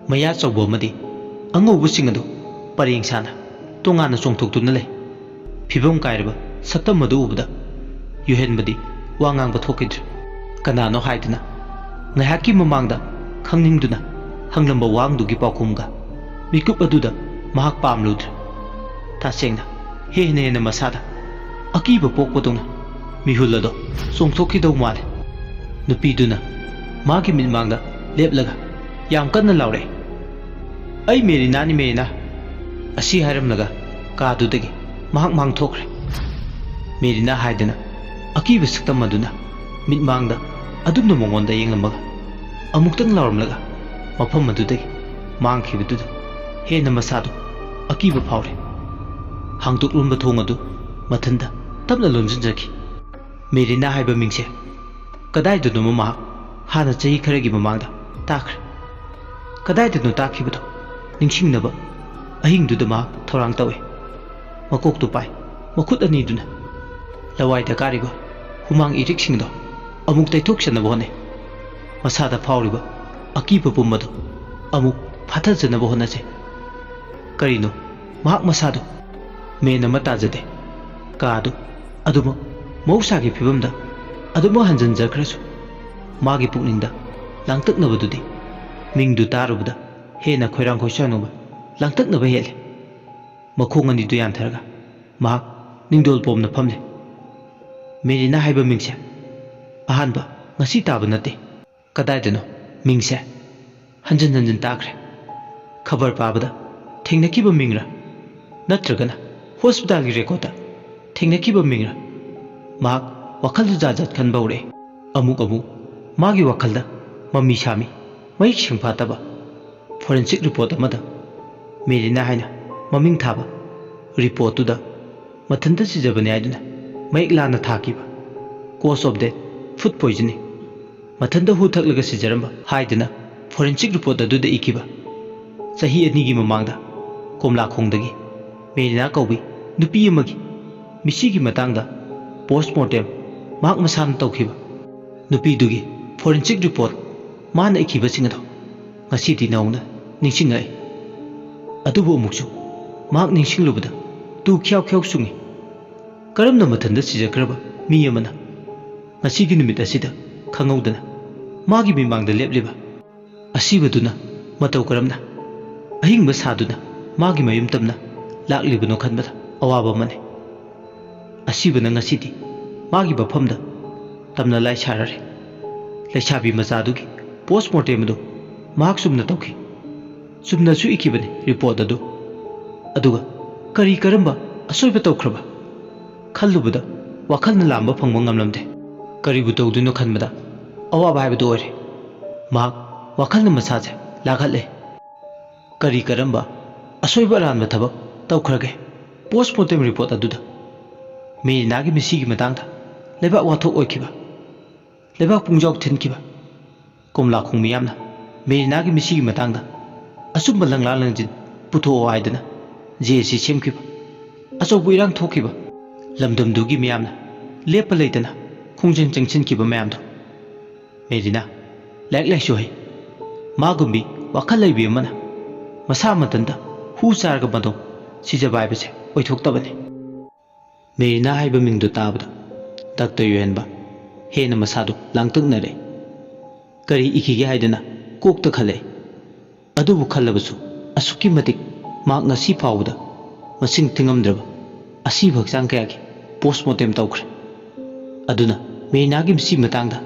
ꯃꯌꯥ ꯆꯧꯕ ꯑꯃꯗꯤ ꯑꯉꯧꯕꯁꯤꯡ ꯑꯗꯨ ꯄꯔꯦꯡ ꯁꯥꯅ ꯇꯣꯉꯥꯟꯅ ꯆꯣꯡꯊꯣꯛꯇꯨꯅ ꯂꯩ꯫ ꯐꯤꯕꯝ ꯀꯥꯏꯔꯕ ꯁꯛꯇꯝ ꯑꯗꯨ ꯎꯕꯗ ꯌꯨꯍꯦꯟꯕꯗꯤ ꯋꯥ ꯉꯥꯡꯕ ꯊꯣꯛꯈꯤꯗ꯭ꯔꯦ꯫ ꯀꯅꯥꯅꯣ ꯍꯥꯏꯗꯨꯅ ꯉꯥꯏꯍꯥꯛꯀꯤ ꯃꯃꯥꯡꯗ ꯈꯪꯅꯤꯡꯗꯨꯅ ꯍꯪꯂꯝꯕ ꯋꯥꯍꯪꯗꯨꯒꯤ ꯄꯥꯎꯈꯨꯝꯒ ꯃꯤꯀꯨꯞ ꯑꯗꯨꯗ ꯃꯍꯥꯛ ꯄꯥꯝꯂꯨꯗ꯭ꯔꯦ꯫ ꯇꯁꯦꯡꯅ ꯍꯦꯟꯅ ꯍꯦꯟꯅ ꯃꯁꯥꯗ ꯑꯀꯤꯕ ꯄꯣꯛꯄꯗꯧꯅ ꯃꯤꯍꯨꯜ ꯑꯗꯣ ꯆꯣꯡꯊꯣꯛꯈꯤꯗꯧ ꯃꯥꯜꯂꯦ꯫ ꯅꯨꯄꯤꯗꯨꯅ ꯃꯥꯒꯤ ꯃꯤꯠꯃꯥꯡꯗ ꯂꯦꯞꯂꯒ ꯌꯥꯝ ꯀꯟꯅ ꯂꯥꯎꯔꯛꯏ, "ꯑꯩ ꯃꯦꯔꯤꯅꯥꯅꯤ, ꯃꯦꯔꯤꯅꯥ!" ꯑꯁꯤ ꯍꯥꯏꯔꯝꯂꯒ ꯀꯥꯗꯨꯗꯒꯤ ꯃꯍꯥꯛ ꯃꯥꯡꯊꯣꯛꯈ꯭ꯔꯦ꯫ ꯃꯦꯔꯤꯅꯥ ꯍꯥꯏꯗꯅ ꯑꯀꯤꯕ ꯁꯛꯇꯝ ꯑꯗꯨꯅ ꯃꯤꯠꯃꯥꯡꯗ ꯑꯗꯨꯝꯅ ꯃꯉꯣꯟꯗ ꯌꯦꯡꯂꯝꯃꯒ ꯑꯃꯨꯛꯇꯪ ꯂꯥꯎꯔꯝꯂꯒ ꯃꯐꯝ ꯑꯗꯨꯗꯒꯤ ꯃꯥꯡꯈꯤꯕꯗꯨꯗ ꯍꯦꯟꯅ ꯃꯁꯥꯗꯨ ꯑꯀꯤꯕ ꯐꯥꯎꯔꯦ꯫ ꯍꯥꯡꯗꯣꯛꯂꯝꯕ ꯊꯣꯡ ꯑꯗꯨ ꯃꯊꯟꯇ ꯇꯞꯅ ꯂꯣꯟꯁꯤꯟꯖꯈꯤ꯫ ꯃꯦꯔꯤꯅꯥ ꯍꯥꯏꯕ ꯃꯤꯡꯁꯦ ꯀꯗꯥꯏꯗꯅꯣꯃ ꯃꯍꯥꯛ ꯍꯥꯟꯅ ꯆꯍꯤ ꯈꯔꯒꯤ ꯃꯃꯥꯡꯗ ꯇꯥꯈ꯭ꯔꯦ꯫ ꯀꯗꯥꯏꯗꯅꯣ ꯇꯥꯈꯤꯕꯗꯣ ꯅꯤꯡꯁꯤꯡꯅꯕ ꯑꯍꯤꯡꯗꯨꯗ ꯃꯍꯥꯛ ꯊꯧꯔꯥꯡ ꯇꯧꯏ꯫ ꯃꯀꯣꯛꯇꯨ ꯄꯥꯏ, ꯃꯈꯨꯠ ꯑꯅꯤꯗꯨꯅ ꯂꯋꯥꯏꯗ ꯀꯥꯔꯤꯕ ꯍꯨꯃꯥꯡ ꯏꯔꯤꯛꯁꯤꯡꯗꯣ ꯑꯃꯨꯛ ꯇꯩꯊꯣꯛꯆꯅꯕ ꯍꯣꯠꯅꯩ꯫ ꯃꯁꯥꯗ ꯐꯥꯎꯔꯤꯕ ꯑꯀꯤꯕ ꯄꯨꯝꯕꯗꯨ ꯑꯃꯨꯛ ꯐꯥꯊꯖꯅꯕ ꯍꯣꯠꯅꯖꯩ꯫ ꯀꯔꯤꯅꯣ, ꯃꯍꯥꯛ ꯃꯁꯥꯗꯨ ꯃꯦꯟ ꯑꯃ ꯇꯥꯖꯗꯦ꯫ ꯀꯥ ꯑꯗꯨ ꯑꯗꯨꯃꯛ ꯃꯍꯧꯁꯥꯒꯤ ꯐꯤꯕꯝꯗ ꯑꯗꯨꯃꯛ ꯍꯟꯖꯤꯟꯖꯈ꯭ꯔꯁꯨ, ꯃꯥꯒꯤ ꯄꯨꯛꯅꯤꯡꯗ ꯂꯥꯡꯇꯛꯅꯕꯗꯨꯗꯤ ꯃꯤꯡꯗꯨ ꯇꯥꯔꯨꯕꯗ ꯍꯦꯟꯅ ꯈꯣꯏꯔꯥꯡ ꯈꯣꯏꯁꯥꯎꯅꯕ ꯂꯥꯡꯇꯛꯅꯕ ꯍꯦꯜꯂꯦ꯫ ꯃꯈꯣꯡ ꯑꯅꯤꯗꯨ ꯌꯥꯟꯊꯔꯒ ꯃꯍꯥꯛ ꯅꯤꯡꯗꯣꯜ ꯄꯣꯝꯅ ꯐꯝꯂꯦ꯫ ꯃꯦꯔꯤꯅꯥ ꯍꯥꯏꯕ ꯃꯤꯡꯁꯦ ꯑꯍꯥꯟꯕ ꯉꯁꯤ ꯇꯥꯕ ꯅꯠꯇꯦ꯫ ꯀꯗꯥꯏꯗꯅꯣ ꯃꯤꯡꯁꯦ ꯍꯟꯖꯤꯟ ꯍꯟꯖꯤꯟ ꯇꯥꯈ꯭ꯔꯦ꯫ ꯈꯕꯔ ꯄꯥꯕꯗ ꯊꯦꯡꯅꯈꯤꯕ ꯃꯤꯡꯔ, ꯅꯠꯇ꯭ꯔꯒꯅ ꯍꯣꯁꯄꯤꯇꯥꯜꯒꯤ ꯔꯦꯀꯣꯔꯗꯇ ꯊꯦꯡꯅꯈꯤꯕ ꯃꯤꯡꯔ? ꯃꯍꯥꯛ ꯋꯥꯈꯜꯗ ꯖꯥꯠ ꯖꯥꯠ ꯈꯟꯕ ꯍꯧꯔꯛꯏ꯫ ꯑꯃꯨꯛ ꯑꯃꯨꯛ ꯃꯥꯒꯤ ꯋꯥꯈꯜꯗ ꯃꯃꯤ ꯁꯥꯃꯤ, ꯃꯌꯦꯛ ꯁꯦꯡꯐꯥꯠꯇꯕ ꯐꯣꯔꯦꯟꯁꯤꯛ ꯔꯤꯄꯣꯔꯠ ꯑꯃꯗ ꯃꯦꯔꯤꯅꯥ ꯍꯥꯏꯅ ꯃꯃꯤꯡ ꯊꯥꯕ ꯔꯤꯄꯣꯔꯠꯇꯨꯗ ꯃꯊꯟꯇ ꯁꯤꯖꯕꯅꯤ ꯍꯥꯏꯗꯨꯅ ꯃꯌꯦꯛ ꯂꯥꯟꯅ ꯊꯥꯈꯤꯕ cause of death food poisoning, ꯃꯊꯟꯇ ꯍꯨ ꯊꯛꯂꯒ ꯁꯤꯖꯔꯝꯕ ꯍꯥꯏꯗꯅ forensic report ꯑꯗꯨꯗ ꯏꯈꯤꯕ꯫ ꯆꯍꯤ ꯑꯅꯤꯒꯤ ꯃꯃꯥꯡꯗ ꯀꯣꯝꯂꯥꯈꯣꯡꯗꯒꯤ ꯃꯦꯔꯤꯅꯥ ꯀꯧꯕꯤ ꯅꯨꯄꯤ ꯑꯃꯒꯤ ꯃꯤꯁꯤꯒꯤ ꯃꯇꯥꯡꯗ post mortem ꯃꯍꯥꯛ ꯃꯁꯥꯅ ꯇꯧꯈꯤꯕ ꯅꯨꯄꯤꯗꯨꯒꯤ forensic report ꯃꯥꯅ ꯏꯈꯤꯕꯁꯤꯡ ꯑꯗꯣ ꯉꯁꯤꯗꯤ ꯅꯧꯅ ꯅꯤꯡꯁꯤꯡꯂꯛꯏ꯫ ꯑꯗꯨꯕꯨ ꯑꯃꯨꯛꯁꯨ ꯃꯍꯥꯛ ꯅꯤꯡꯁꯤꯡꯂꯨꯕꯗ ꯇꯨ ꯈ꯭ꯌꯥꯎ ꯈ꯭ꯌꯥꯎ ꯆꯨꯡꯏ꯫ ꯀꯔꯝꯅ ꯃꯊꯟꯇ ꯁꯤꯖꯈ꯭ꯔꯕ ꯃꯤ ꯑꯃꯅ ꯉꯁꯤꯒꯤ ꯅꯨꯃꯤꯠ ꯑꯁꯤꯗ ꯈꯪꯍꯧꯗꯅ ꯃꯥꯒꯤ ꯃꯤꯃꯥꯡꯗ ꯂꯦꯞꯂꯤꯕ ꯑꯁꯤꯕꯗꯨꯅ ꯃꯇꯧ ꯀꯔꯝꯅ ꯑꯍꯤꯡꯕ ꯁꯥꯗꯨꯅ ꯃꯥꯒꯤ ꯃꯌꯨꯝ ꯇꯝꯅ ꯂꯥꯛꯂꯤꯕꯅꯣ ꯈꯟꯕꯗ ꯑꯋꯥꯕ ꯑꯃꯅꯤ꯫ ꯑꯁꯤꯕꯅ ꯉꯁꯤꯗꯤ ꯃꯥꯒꯤ ꯃꯐꯝꯗ ꯇꯝꯅ ꯂꯥꯏ ꯁꯥꯔꯔꯦ꯫ ꯂꯩꯁꯥꯕꯤ ꯃꯆꯥꯗꯨꯒꯤ post mortem ꯑꯗꯨ ꯃꯍꯥꯛ ꯆꯨꯝꯅ ꯇꯧꯈꯤ꯫ ꯆꯨꯝꯅꯁꯨ ꯏꯈꯤꯕꯅꯤ report ꯑꯗꯨ꯫ ꯑꯗꯨꯒ ꯀꯔꯤ ꯀꯔꯝꯕ ꯑꯁꯣꯏꯕ ꯇꯧꯈ꯭ꯔꯕ? ꯈꯜꯂꯨꯕꯗ ꯋꯥꯈꯜꯅ ꯂꯥꯝꯕ ꯐꯪꯕ ꯉꯝꯂꯝꯗꯦ꯫ ꯀꯔꯤꯕꯨ ꯇꯧꯗꯣꯏꯅꯣ ꯈꯟꯕꯗ ꯑꯋꯥꯕ ꯍꯥꯏꯕꯗꯨ ꯑꯣꯏꯔꯦ꯫ ꯃꯍꯥꯛ ꯋꯥꯈꯜꯅ ꯃꯁꯥꯁꯦ ꯂꯥꯡꯍꯠꯂꯦ꯫ ꯀꯔꯤ ꯀꯔꯝꯕ ꯑꯁꯣꯏꯕ ꯑꯔꯥꯟꯕ ꯊꯕꯛ ꯇꯧꯈ꯭ꯔꯒꯦ? Post mortem report ꯑꯗꯨꯗ ꯃꯦꯔꯤꯅꯥꯒꯤ ꯃꯤꯁꯤꯒꯤ ꯃꯇꯥꯡꯗ ꯂꯩꯕꯥꯛ ꯋꯥꯊꯣꯛ ꯑꯣꯏꯈꯤꯕ, ꯂꯩꯕꯥꯛ ꯄꯨꯡꯖꯥꯎ ꯊꯤꯟꯈꯤꯕ, ꯀꯣꯝꯂꯥꯈꯣꯡ ꯃꯤꯌꯥꯝꯅ ꯃꯦꯔꯤꯅꯥꯒꯤ ꯃꯤꯁꯤꯒꯤ ꯃꯇꯥꯡꯗ ꯑꯆꯨꯝꯕ ꯂꯪꯂꯥ ꯂꯪꯖꯤꯟ ꯄꯨꯊꯣꯛꯑꯣ ꯍꯥꯏꯗꯅ ꯖꯦ ꯑꯦ ꯁꯤ ꯁꯦꯝꯈꯤꯕ, ꯑꯆꯧꯕ ꯏꯔꯥꯡ ꯊꯣꯛꯈꯤꯕ, ꯂꯝꯗꯝꯗꯨꯒꯤ ꯃꯤꯌꯥꯝꯅ ꯂꯦꯞꯄ ꯂꯩꯇꯅ ꯈꯣꯡꯖꯪ ꯆꯪꯁꯤꯟꯈꯤꯕ ꯃꯌꯥꯝꯗꯣ꯫ ꯃꯦꯔꯤꯅꯥ ꯂꯥꯏꯔꯤꯛ ꯂꯥꯏꯁꯨ ꯍꯩ, ꯃꯥꯒꯨꯝꯕꯤ ꯋꯥꯈꯜ ꯂꯩꯕꯤ ꯑꯃꯅ ꯃꯁꯥ ꯃꯊꯟꯇ ꯍꯨ ꯆꯥꯔꯒ ꯃꯇꯣꯝ ꯁꯤꯖꯕ ꯍꯥꯏꯕꯁꯦ ꯑꯣꯏꯊꯣꯛꯇꯕꯅꯤ꯫ ꯃꯦꯔꯤꯅꯥ ꯍꯥꯏꯕ ꯃꯤꯡꯗꯨ ꯇꯥꯕꯗ ꯗꯥꯛꯇꯔ ꯌꯣꯍꯦꯟꯕ ꯍꯦꯟꯅ ꯃꯁꯥꯗꯨ ꯂꯥꯡꯇꯛꯅꯔꯦ꯫ ꯀꯔꯤ ꯏꯈꯤꯒꯦ ꯍꯥꯏꯗꯅ ꯀꯣꯛꯇ ꯈꯜꯂꯛꯏ꯫ ꯑꯗꯨꯕꯨ ꯈꯜꯂꯕꯁꯨ ꯑꯁꯨꯛꯀꯤ ꯃꯇꯤꯛ ꯃꯍꯥꯛ ꯉꯁꯤ ꯐꯥꯎꯕꯗ ꯃꯁꯤꯡ ꯊꯤꯉꯝꯗ꯭ꯔꯕ ꯑꯁꯤꯕ ꯍꯛꯆꯥꯡ ꯀꯌꯥꯒꯤ post mortem ꯇꯧꯈ꯭ꯔꯦ꯫ ꯑꯗꯨꯅ ꯃꯦꯔꯤꯅꯥꯒꯤ ꯃꯁꯤ ꯃꯇꯥꯡꯗ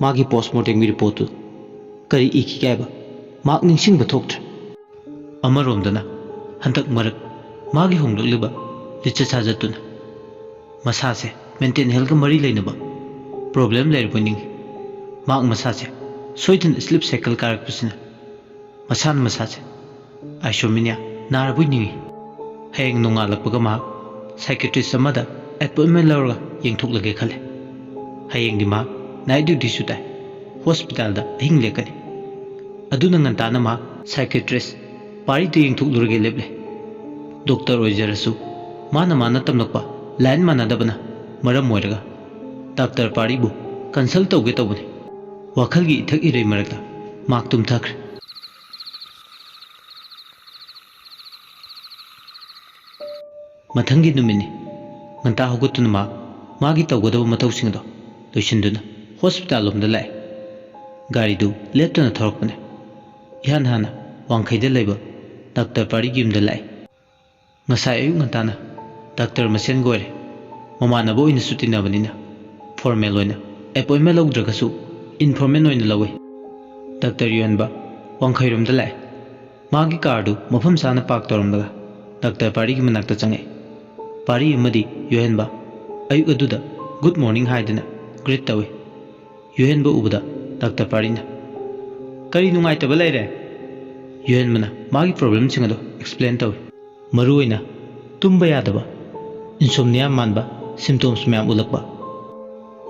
ꯃꯥꯒꯤ post mortemꯒꯤ reportꯇꯨ ꯀꯔꯤ ꯏꯈꯤꯒꯦ ꯍꯥꯏꯕ ꯃꯍꯥꯛ ꯅꯤꯡꯁꯤꯡꯕ ꯊꯣꯛꯇ꯭ꯔꯦ꯫ ꯑꯃꯔꯣꯝꯗꯅ ꯍꯟꯗꯛ ꯃꯔꯛ ꯃꯥꯒꯤ ꯍꯣꯡꯂꯛꯂꯤꯕ ꯂꯤꯆꯠ ꯁꯥꯖꯠꯇꯨꯅ ꯃꯁꯥꯁꯦ mental healthꯀ ꯃꯔꯤ ꯂꯩꯅꯕ problem ꯂꯩꯔꯕꯣꯏ ꯅꯤꯡꯏ꯫ ꯃꯍꯥꯛ ꯃꯁꯥꯁꯦ ꯁꯣꯏꯗꯅ sleep cycle ꯀꯥꯔꯛꯄꯁꯤꯅ ꯃꯁꯥꯅ ꯃꯁꯥꯁꯦ insomnia ꯅꯥꯔꯕꯣꯏ ꯅꯤꯡꯏ꯫ ꯍꯌꯦꯡ ꯅꯣꯡꯉꯥꯜꯂꯛꯄꯒ ꯃꯍꯥꯛ psychiatrist ꯑꯃꯗ ꯑꯦꯄꯣꯏꯟꯃꯦꯟ ꯂꯧꯔꯒ ꯌꯦꯡꯊꯣꯛꯂꯒꯦ ꯈꯜꯂꯦ꯫ ꯍꯌꯦꯡꯗꯤ ꯃꯍꯥꯛ ꯅꯥꯏꯠ ꯗ꯭ꯌꯨꯇꯤꯁꯨ ꯇꯥꯏ꯫ ꯍꯣꯁꯄꯤꯇꯥꯜꯗ ꯑꯍꯤꯡ ꯂꯦꯛꯀꯅꯤ꯫ ꯑꯗꯨꯅ ꯉꯟꯇꯥꯅ ꯃꯍꯥꯛ ꯁꯥꯏꯀꯦꯇ꯭ꯔꯤꯁ ꯄꯥꯔꯤꯗ ꯌꯦꯡꯊꯣꯛꯂꯨꯔꯒꯦ ꯂꯦꯞꯂꯦ꯫ ꯗꯣꯛꯇꯔ ꯑꯣꯏꯖꯔꯁꯨ ꯃꯥꯅ ꯃꯥꯅ ꯇꯝꯂꯛꯄ ꯂꯥꯏꯟ ꯃꯥꯟꯅꯗꯕꯅ ꯃꯔꯝ ꯑꯣꯏꯔꯒ ꯗꯥꯛꯇꯔ ꯄꯥꯔꯤꯕꯨ ꯀꯟꯁꯜ ꯇꯧꯒꯦ ꯇꯧꯕꯅꯤ꯫ ꯋꯥꯈꯜꯒꯤ ꯏꯊꯛ ꯏꯔꯩ ꯃꯔꯛꯇ ꯃꯍꯥꯛ ꯇꯨꯝꯊꯈ꯭ꯔꯦ꯫ ꯃꯊꯪꯒꯤ ꯅꯨꯃꯤꯠꯅꯤ꯫ ꯉꯟꯇꯥ ꯍꯧꯒꯠꯇꯨꯅ ꯃꯍꯥꯛ ꯃꯥꯒꯤ ꯇꯧꯒꯗꯕ ꯃꯊꯧꯁꯤꯡ ꯑꯗꯣ ꯂꯣꯏꯁꯤꯟꯗꯨꯅ ꯍꯣꯁꯄꯤꯇꯥꯜ ꯂꯣꯝꯗ ꯂꯥꯛꯑꯦ꯫ ꯒꯥꯔꯤꯗꯨ ꯂꯦꯞꯇꯅ ꯊꯧꯔꯛꯄꯅꯦ꯫ ꯏꯍꯥꯟ ꯍꯥꯟꯅ ꯋꯥꯡꯈꯩꯗ ꯂꯩꯕ ꯗꯥꯛꯇꯔ ꯄꯥꯔꯤꯒꯤ ꯌꯨꯝꯗ ꯂꯥꯛꯑꯦ꯫ ꯉꯁꯥꯏ ꯑꯌꯨꯛ ꯉꯟꯇꯥꯅ ꯗꯥꯛꯇꯔ ꯃꯁꯦꯟꯒ ꯑꯣꯏꯔꯦ꯫ ꯃꯃꯥꯟꯅꯕ ꯑꯣꯏꯅꯁꯨ ꯇꯤꯟꯅꯕꯅꯤꯅ ꯐꯣꯔꯃꯦꯜ ꯑꯣꯏꯅ ꯑꯦꯄꯣꯏꯟꯃꯦꯟ ꯂꯧꯗ꯭ꯔꯒꯁꯨ ꯏꯟꯐꯣꯔꯃꯦꯜ ꯑꯣꯏꯅ ꯂꯧꯏ꯫ ꯗꯥꯛꯇꯔ ꯌꯨꯍꯦꯟꯕ ꯋꯥꯡꯈꯩꯔꯣꯝꯗ ꯂꯥꯛꯑꯦ꯫ ꯃꯥꯒꯤ ꯀꯥꯔꯗꯨ ꯃꯐꯝ ꯆꯥꯅ ꯄꯥꯔꯛ ꯇꯧꯔꯝꯂꯒ ꯗꯥꯛꯇꯔ ꯄꯥꯔꯤꯒꯤ ꯃꯅꯥꯛꯇ ꯆꯪꯉꯛꯑꯦ꯫ ꯄꯥꯔꯤ ꯑꯃꯗꯤ ꯌꯨꯍꯦꯟꯕ ꯑꯌꯨꯛ ꯑꯗꯨꯗ ꯒꯨꯗ ꯃꯣꯔꯅꯤꯡ ꯍꯥꯏꯗꯨꯅ ꯒ꯭ꯔꯤꯠ ꯇꯧꯏ꯫ ꯌꯨꯍꯦꯟꯕ ꯎꯕꯗ ꯗꯥꯛꯇꯔ ꯄꯥꯔꯤꯅ, "ꯀꯔꯤ ꯅꯨꯡꯉꯥꯏꯇꯕ ꯂꯩꯔꯦ?" ꯌꯨꯍꯦꯟꯕꯅ ꯃꯥꯒꯤ ꯄ꯭ꯔꯣꯕ꯭ꯂꯦꯝꯁꯤꯡ ꯑꯗꯨ ꯑꯦꯛꯁꯄ꯭ꯂꯦꯟ ꯇꯧꯏ꯫ ꯃꯔꯨꯑꯣꯏꯅ ꯇꯨꯝꯕ ꯌꯥꯗꯕ, ꯏꯟꯁꯣꯝꯅꯤꯌꯥ ꯃꯥꯟꯕ ꯁꯤꯝꯇꯣꯝꯁ ꯃꯌꯥꯝ ꯎꯠꯂꯛꯄ,